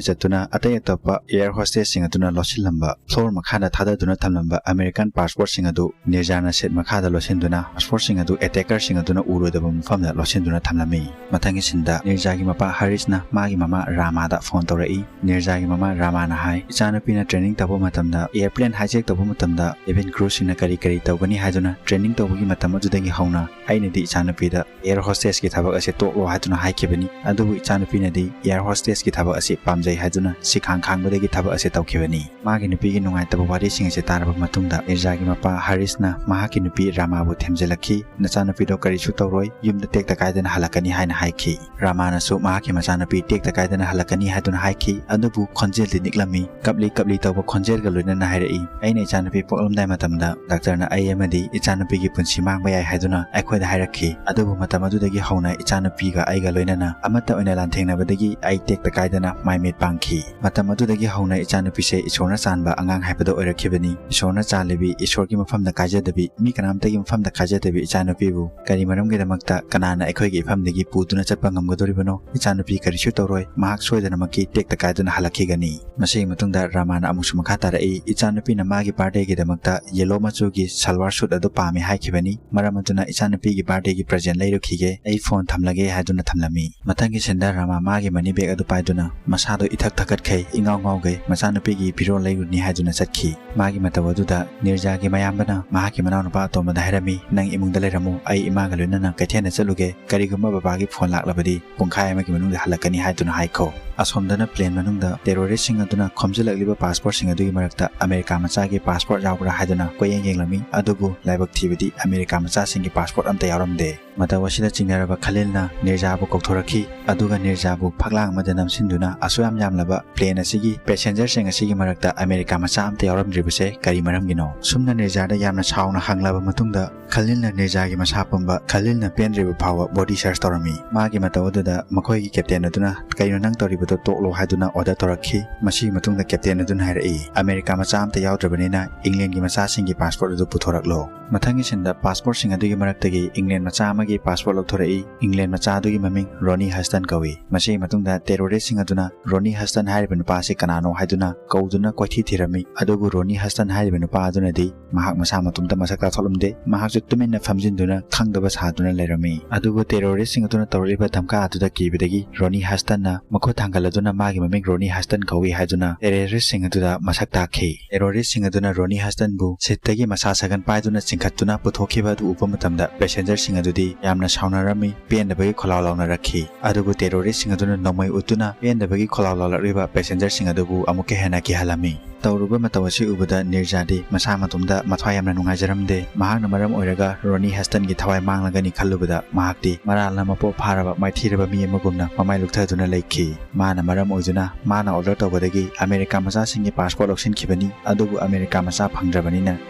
ꯆꯠꯇꯨꯅ ꯑꯇꯩ ꯑꯇꯣꯞꯄ air hostessꯁꯤꯡ ꯑꯗꯨꯅ ꯂꯣꯠꯁꯤꯜꯂꯝꯕ floor ꯃꯈꯥꯗ ꯊꯥꯗꯗꯨꯅ ꯊꯝꯂꯝꯕ American passportꯁꯤꯡ ꯑꯗꯨ ꯅꯤꯔꯖꯥꯅ seat ꯃꯈꯥꯗ ꯂꯣꯠꯁꯤꯟꯗꯨꯅ passportꯁꯤꯡ ꯑꯗꯨ attackerꯁꯤꯡ ꯑꯗꯨꯅ ꯎꯔꯣꯏꯗꯕ ꯃꯐꯝꯗ ꯂꯣꯠꯁꯤꯟꯗꯨꯅ ꯊꯝꯂꯝꯃꯤ꯫ ꯃꯊꯪꯒꯤ sceneꯗ ꯅꯤꯔꯖꯥꯒꯤ ꯃꯄꯥ ꯍꯔꯤꯁꯅ ꯃꯥꯒꯤ ꯃꯃꯥ ꯔꯥꯃꯥꯗ phone ꯇꯧꯔꯛꯏ꯫ ꯅꯤꯔꯖꯥꯒꯤ ꯃꯃꯥ ꯔꯥꯃꯥꯅ ꯍꯥꯏ, "ꯏꯆꯥꯅꯨꯄꯤꯅ training ꯇꯧꯕ ꯃꯇꯝꯗ, airplane hijack ꯇꯧꯕ ꯃꯇꯝꯗ cabin crewꯁꯤꯡꯅ ꯀꯔꯤ ꯀꯔꯤ ꯇꯧꯒꯅꯤ ꯍꯥꯏꯗꯨꯅ training ꯇꯧꯕꯒꯤ ꯃꯇꯝ ꯑꯗꯨꯗꯒꯤ ꯍꯧꯅ ꯑꯩꯅꯗꯤ ꯏꯆꯥꯅꯨꯄꯤꯗ air hostessꯀꯤ ꯊꯕꯛ ꯑꯁꯤ ꯇꯣꯛꯂꯣ ꯍꯥꯏꯗꯨꯅ ꯍꯥꯏꯈꯤꯕꯅꯤ꯫ ꯑꯗꯨꯕꯨ ꯏꯆꯥꯅꯨꯄꯤꯅꯗꯤ air hostessꯀꯤ ꯊꯕꯛ ꯑꯁꯤ ꯄꯥꯝꯖꯩ ꯍꯥꯏꯗꯨꯅ ꯁꯤꯈꯥꯡ ꯈꯥꯡꯕꯗꯒꯤ ꯊꯕꯛ ꯑꯁꯤ ꯇꯧꯈꯤꯕꯅꯤ"꯫ ꯃꯥꯒꯤ ꯅꯨꯄꯤꯒꯤ ꯅꯨꯡꯉꯥꯏꯇꯕ ꯋꯥꯔꯤꯁꯤꯡ ꯑꯁꯤ ꯇꯥꯔꯕ ꯃꯇꯨꯡꯗ ꯅꯤꯔꯖꯥꯒꯤ ꯃꯄꯥ ꯍꯔꯤꯁꯅ ꯃꯍꯥꯛꯀꯤ ꯅꯨꯄꯤ ꯔꯥꯃꯥꯕꯨ ꯊꯦꯝꯖꯤꯜꯂꯛꯈꯤ꯫ "ꯅꯆꯥꯅꯨꯄꯤꯗꯣ ꯀꯔꯤꯁꯨ ꯇꯧꯔꯣꯏ, ꯌꯨꯝꯗ ꯇꯦꯛꯇ ꯀꯥꯏꯗꯅ ꯍꯜꯂꯛꯀꯅꯤ ꯍꯥꯏꯅ ꯍꯥꯏꯈꯤ꯫ ꯔꯥꯃꯥꯅꯁꯨ ꯃꯍꯥꯛꯀꯤ ꯃꯆꯥꯅꯨꯄꯤ ꯇꯦꯛꯇ ꯀꯥꯏꯗꯅ ꯍꯜꯂꯛꯀꯅꯤ ꯍꯥꯏꯗꯨꯅ ꯍꯥꯏꯈꯤ, ꯑꯗꯨꯕꯨ ꯈꯣꯟꯖꯦꯜꯗꯤ ꯅꯤꯛꯂꯝꯃꯤ꯫ ꯀꯞꯂꯤ ꯀꯞꯂꯤ ꯇꯧꯕ ꯈꯣꯟꯖꯦꯜꯒ ꯂꯣꯏꯅꯅ ꯍꯥꯏꯔꯛꯏ, "ꯑꯩꯅ ꯏꯆꯥꯅꯨꯄꯤ ꯄꯣꯛꯂꯝꯗꯥꯏ ꯃꯇꯝꯗ ꯗꯥꯛꯇꯔꯅ ꯑꯩ ꯑꯃꯗꯤ ꯏꯆꯥꯅꯨꯄꯤꯒꯤ ꯄꯨꯟꯁꯤ ꯃꯥꯡꯕ ꯌꯥꯏ ꯍꯥꯏꯗꯨꯅ ꯑꯩꯈꯣꯏꯗ ꯍꯥꯏꯔꯛꯈꯤ꯫ ꯑꯗꯨꯕꯨ ꯃꯇꯝ ꯑꯗꯨꯗꯒꯤ ꯍꯧꯅ ꯏꯆꯥꯅꯨꯄꯤꯒ ꯑꯩꯒ ꯂꯣꯏꯅꯅ ꯑꯃꯠꯇ ꯑꯣꯏꯅ ꯂꯥꯟꯊꯦꯡꯅꯕꯗꯒꯤ ꯑꯩ ꯇꯦꯛꯇ ꯀꯥꯏꯗꯅ ꯃꯥꯏ ꯃꯤꯠ ꯄꯥꯡꯈꯤ꯫ ꯃꯇꯝ ꯑꯗꯨꯗꯒꯤ ꯍꯧꯅ ꯏꯆꯥꯅꯨꯄꯤꯁꯦ ꯏꯁꯣꯔꯅ ꯆꯥꯟꯕ ꯑꯉꯥꯡ ꯍꯥꯏꯕꯗꯣ ꯑꯣꯏꯔꯛꯈꯤꯕꯅꯤ꯫ ꯏꯁꯣꯔꯅ ꯆꯥꯜꯂꯤꯕꯤ ꯏꯁꯣꯔꯒꯤ ꯃꯐꯝꯗ ꯀꯥꯏꯖꯗꯕꯤ, ꯃꯤ ꯀꯅꯥꯝꯇꯒꯤ ꯃꯐꯝꯗ ꯀꯥꯏꯖꯗꯕꯤ ꯏꯆꯥꯅꯨꯄꯤꯕꯨ ꯀꯔꯤ ꯃꯔꯝꯒꯤꯗꯃꯛꯇ ꯀꯅꯥꯅ ꯑꯩꯈꯣꯏꯒꯤ ꯏꯐꯝꯗꯒꯤ ꯄꯨꯗꯨꯅ ꯆꯠꯄ ꯉꯝꯒꯗꯧꯔꯤꯕꯅꯣ? ꯏꯆꯥꯅꯨꯄꯤ ꯀꯔꯤꯁꯨ ꯇꯧꯔꯣꯏ, ꯃꯍꯥꯛ ꯁꯣꯏꯗꯅꯃꯛꯀꯤ ꯇꯦꯛꯇ ꯀꯥꯏꯗꯨꯅ ꯍꯜꯂꯛꯈꯤꯒꯅꯤ꯫" ꯃꯁꯤꯒꯤ ꯃꯇꯨꯡꯗ ꯔꯥꯃꯥꯅ ꯑꯃꯨꯛꯁꯨ ꯃꯈꯥ ꯇꯥꯔꯛꯏ, "ꯏꯆꯥꯅꯨꯄꯤꯅ ꯃꯥꯒꯤ ꯕꯥꯔꯗꯦꯒꯤꯗꯃꯛꯇ ꯌꯦꯂꯣ ꯃꯆꯨꯒꯤ ꯁꯜꯋꯥꯔ ꯁꯨꯠ ꯑꯗꯨ ꯄꯥꯝꯃꯤ ꯍꯥꯏꯈꯤꯕꯅꯤ, ꯃꯔꯝ ꯑꯗꯨꯅ ꯏꯆꯥꯅꯨꯄꯤꯒꯤ ꯕꯥꯔꯗꯦꯒꯤ ꯄ꯭ꯔꯖꯦꯟ ꯂꯩꯔꯨꯈꯤꯒꯦ, ꯑꯩ ꯐꯣꯟ ꯊꯝꯂꯒꯦ" ꯍꯥꯏꯗꯨꯅ ꯊꯝꯂꯝꯃꯤ꯫ ꯃꯊꯪꯒꯤ ꯁꯤꯟꯗ ꯔꯥꯃꯥ ꯃꯥꯒꯤ ꯃꯅꯤ ꯕꯦꯒ ꯑꯗꯨ ꯄꯥꯏꯗꯨꯅ ꯃꯁꯥꯗꯣ ꯏꯊꯛ ꯊꯛꯀꯠꯈꯩ, ꯏꯉꯥꯎ ꯉꯥꯎꯈꯩ ꯃꯆꯥꯅꯨꯄꯤꯒꯤ ꯐꯤꯔꯣꯜ ꯂꯩꯔꯨꯅꯤ ꯍꯥꯏꯗꯨꯅ ꯆꯠꯈꯤ꯫ ꯃꯥꯒꯤ ꯃꯇꯧ ꯑꯗꯨꯗ ꯅꯤꯔꯖꯥꯒꯤ ꯃꯌꯥꯝꯕꯅ ꯃꯍꯥꯛꯀꯤ ꯃꯅꯥꯎꯅꯨꯄꯥ ꯑꯇꯣꯝꯕꯗ ꯍꯥꯏꯔꯝꯃꯤ, "ꯅꯪ ꯏꯃꯨꯡꯗ ꯂꯩꯔꯝꯃꯨ, ꯑꯩ ꯏꯃꯥꯒ ꯂꯣꯏꯅꯅ ꯀꯩꯊꯦꯜꯗ ꯆꯠꯂꯨꯒꯦ, ꯀꯔꯤꯒꯨꯝꯕ ꯕꯕꯥꯒꯤ ꯐꯣꯟ ꯂꯥꯛꯂꯕꯗꯤ ꯄꯨꯡꯈꯥꯏ ꯑꯃꯒꯤ ꯃꯅꯨꯡꯗ ꯍꯜꯂꯛꯀꯅꯤ ꯍꯥꯏꯗꯨꯅ ꯍꯥꯏꯈꯣ꯫" ꯑꯁꯣꯝꯗꯅ ꯄ꯭ꯂꯦꯟ ꯃꯅꯨꯡꯗ ꯇꯦꯔꯣꯔꯤꯁꯁꯤꯡ ꯑꯗꯨꯅ ꯈꯣꯝꯖꯤꯜꯂꯛꯂꯤꯕ ꯄꯥꯁꯄꯣꯔꯠꯁꯤꯡ ꯑꯗꯨꯒꯤ ꯃꯔꯛꯇ ꯑꯃꯦꯔꯤꯀꯥ ꯃꯆꯥꯒꯤ ꯄꯥꯁꯄꯣꯔꯠ ꯌꯥꯎꯕ꯭ꯔꯥ ꯍꯥꯏꯗꯨꯅ ꯀꯣꯏꯌꯦꯡ ꯌꯦꯡꯂꯝꯃꯤ꯫ ꯑꯗꯨꯕꯨ ꯂꯥꯏꯕꯛ ꯊꯤꯕꯗꯤ ꯑꯃꯦꯔꯤꯀꯥ ꯃꯆꯥꯁꯤꯡꯒꯤ ꯄꯥꯁꯄꯣꯔꯠ ꯑꯝꯇ ꯌꯥꯎꯔꯝꯗꯦ꯫ ꯃꯇꯧ ꯑꯁꯤꯗ ꯆꯤꯡꯅꯔꯕ ꯈꯂꯤꯜꯅ ꯅꯤꯔꯖꯥꯕꯨ ꯀꯧꯊꯣꯔꯛꯈꯤ, ꯑꯗꯨꯒ ꯅꯤꯔꯖꯥꯕꯨ ꯐꯛꯂꯥꯡ ꯑꯃꯗ ꯅꯝꯁꯤꯟꯗꯨꯅ ꯑꯁꯨꯛ ꯌꯥꯝ ꯌꯥꯝꯂꯕ ꯄ꯭ꯂꯦꯟ ꯑꯁꯤꯒꯤ ꯄꯦꯁꯦꯟꯖꯔꯁꯤꯡ ꯑꯁꯤꯒꯤ ꯃꯔꯛꯇ ꯑꯃꯦꯔꯤꯀꯥ ꯃꯆꯥ ꯑꯝꯇ ꯌꯥꯎꯔꯝꯗ꯭ꯔꯤꯕꯁꯦ ꯀꯔꯤ ꯃꯔꯝꯒꯤꯅꯣ? ꯁꯨꯝꯅ ꯅꯤꯔꯖꯥꯗ ꯌꯥꯝꯅ ꯁꯥꯎꯅ ꯍꯪꯂꯕ ꯃꯇꯨꯡꯗ ꯈꯂꯤꯜꯅ ꯅꯤꯔꯖꯥꯒꯤ ꯃꯁꯥ ꯄꯨꯝꯕ, ꯈꯂꯤꯜꯅ ꯄꯦꯟꯗ꯭ꯔꯤꯕ ꯐꯥꯎꯕ ꯕꯣꯗꯤ ꯁꯔꯆ ꯇꯧꯔꯝꯃꯤ꯫ ꯃꯥꯒꯤ ꯃꯇꯧ ꯑꯗꯨꯗ ꯃꯈꯣꯏꯒꯤ ꯀꯦꯞꯇꯦꯟ ꯑꯗꯨꯅ "ꯀꯩꯅꯣ ꯅꯪ ꯇꯧꯔꯤꯕꯗꯣ ꯇꯣꯛꯂꯣ" ꯍꯥꯏꯗꯨꯅ ꯑꯣꯔꯗꯔ ꯇꯧꯔꯛꯈꯤ꯫ ꯃꯁꯤꯒꯤ ꯃꯇꯨꯡꯗ ꯀꯦꯞꯇꯦꯟ ꯑꯗꯨꯅ ꯍꯥꯏꯔꯛꯏ, "ꯑꯃꯦꯔꯤꯀꯥ ꯃꯆꯥ ꯑꯝꯇ ꯌꯥꯎꯗ꯭ꯔꯕꯅꯤꯅ ꯏꯪꯂꯦꯟꯒꯤ ꯃꯆꯥꯁꯤꯡꯒꯤ ꯄꯥꯁꯄꯣꯔꯠ ꯑꯗꯨ ꯄꯨꯊꯣꯔꯛꯂꯣ꯫" ꯃꯊꯪꯒꯤ ꯁꯤꯟꯗ ꯄꯥꯁꯄꯣꯔꯠꯁꯤꯡ ꯑꯗꯨꯒꯤ ꯃꯔꯛꯇꯒꯤ ꯏꯪꯂꯦꯟ ꯃꯆꯥ ꯑꯃꯒꯤ ꯄꯥꯁꯄꯣꯔꯠ ꯂꯧꯊꯣꯔꯛꯏ꯫ ꯏꯪꯂꯦꯟ ꯃꯆꯥ ꯑꯗꯨꯒꯤ ꯃꯃꯤꯡ ꯔꯣꯅꯤ ꯍꯁꯇꯟ ꯀꯧꯏ꯫ ꯃꯁꯤꯒꯤ ꯃꯇꯨꯡꯗ ꯇꯦꯔꯣꯔꯤꯁꯁꯤꯡ ꯑꯗꯨꯅ ꯔꯣꯅꯤ ꯍꯁꯇꯟ ꯍꯥꯏꯔꯤꯕ ꯅꯨꯄꯥ ꯑꯁꯤ ꯀꯅꯥꯅꯣ ꯍꯥꯏꯗꯨꯅ ꯀꯧꯗꯨꯅ ꯀꯣꯏꯊꯤ ꯊꯤꯔꯝꯃꯤ꯫ ꯑꯗꯨꯕꯨ ꯔꯣꯅꯤ ꯍꯁꯇꯟ ꯍꯥꯏꯔꯤꯕ ꯅꯨꯄꯥ ꯑꯗꯨꯅꯗꯤ ꯃꯍꯥꯛ ꯃꯁꯥ ꯃꯇꯣꯝꯇ ꯃꯁꯛ ꯇꯥꯛꯊꯣꯛꯂꯝꯗꯦ꯫ ꯃꯍꯥꯛꯁꯨ ꯇꯨꯃꯤꯟꯅ ꯐꯝꯖꯤꯟꯗꯨꯅ ꯈꯪꯗꯕ ꯁꯥꯗꯨꯅ ꯂꯩꯔꯝꯃꯤ꯫ ꯑꯗꯨꯕꯨ ꯇꯦꯔꯣꯔꯤꯁꯁꯤꯡ ꯑꯗꯨꯅ ꯇꯧꯔꯛꯂꯤꯕ ꯙꯝꯀꯥ ꯑꯗꯨꯗ ꯀꯤꯕꯗꯒꯤ ꯔꯣꯅꯤ ꯍꯁꯇꯟꯅ ꯃꯈꯨꯠ ꯊꯥꯡꯒꯠꯂꯗꯨꯅ ꯃꯥꯒꯤ ꯃꯃꯤꯡ ꯔꯣꯅꯤ ꯍꯁꯇꯟ ꯀꯧꯏ ꯍꯥꯏꯗꯨꯅ ꯇꯦꯔꯣꯔꯤꯁꯁꯤꯡ ꯑꯗꯨꯗ ꯃꯁꯛ ꯇꯥꯛꯈꯤ꯫ ꯇꯦꯔꯣꯔꯤꯁꯁꯤꯡ ꯑꯗꯨꯅ ꯔꯣꯅꯤ ꯍꯁꯇꯟꯕꯨ ꯁꯤꯠꯇꯒꯤ ꯃꯁꯥ ꯁꯥꯒꯟ ꯄꯥꯏꯗꯨꯅ ꯆꯤꯡꯈꯠꯇꯨꯅ ꯄꯨꯊꯣꯛꯈꯤꯕ ꯑꯗꯨ ꯎꯕ ꯃꯇꯝꯗ ꯄꯦꯁꯦꯟꯖꯔꯁꯤꯡ ꯑꯗꯨꯗꯤ ꯌꯥꯝꯅ ꯁꯥꯎꯅꯔꯝꯃꯤ, ꯄꯦꯟꯗꯕꯒꯤ ꯈꯣꯜꯂꯥꯎ ꯂꯥꯎꯅꯔꯛꯈꯤ꯫ ꯑꯗꯨꯕꯨ ꯇꯦꯔꯣꯔꯤꯁꯁꯤꯡ ꯑꯗꯨꯅ ꯅꯣꯡꯃꯩ ꯎꯠꯇꯨꯅ ꯄꯦꯟꯗꯕꯒꯤ ꯈꯣꯜꯂꯥꯎ ꯂꯥꯎꯔꯛꯂꯤꯕ ꯄꯦꯁꯦꯟꯖꯔꯁꯤꯡ ꯑꯗꯨꯕꯨ ꯑꯃꯨꯛꯀ ꯍꯦꯟꯅ ꯀꯤꯍꯜꯂꯝꯃꯤ꯫ ꯇꯧꯔꯨꯕ ꯃꯇꯧ ꯑꯁꯤ ꯎꯕꯗ ꯅꯤꯔꯖꯥꯗꯤ ꯃꯁꯥ ꯃꯇꯣꯝꯇ ꯃꯊ꯭ꯋꯥꯏ ꯌꯥꯝꯅ ꯅꯨꯡꯉꯥꯏꯖꯔꯝꯗꯦ꯫ ꯃꯍꯥꯛꯅ ꯃꯔꯝ ꯑꯣꯏꯔꯒ ꯔꯣꯅꯤ ꯍꯁꯇꯟꯒꯤ ꯊꯋꯥꯏ ꯃꯥꯡꯂꯒꯅꯤ ꯈꯜꯂꯨꯕꯗ ꯃꯍꯥꯛꯇꯤ ꯃꯔꯥꯜꯅ ꯃꯄꯣꯞ ꯐꯥꯔꯕ ꯃꯥꯏꯊꯤꯔꯕ ꯃꯤ ꯑꯃꯒꯨꯝꯅ ꯃꯃꯥꯏ ꯂꯨꯛꯊꯗꯨꯅ ꯂꯩꯈꯤ꯫ ꯃꯥꯅ ꯃꯔꯝ ꯑꯣꯏꯗꯨꯅ ꯃꯥꯅ ꯑꯣꯔꯗꯔ ꯇꯧꯕꯗꯒꯤ ꯑꯃꯦꯔꯤꯀꯥ ꯃꯆꯥꯁꯤꯡꯒꯤ ꯄꯥꯁꯄꯣꯔꯠ ꯂꯧꯁꯤꯟꯈꯤꯕꯅꯤ, ꯑꯗꯨꯕꯨ ꯑꯃꯦꯔꯤꯀꯥ ꯃꯆꯥ ꯐꯪꯗ꯭ꯔꯕꯅꯤꯅ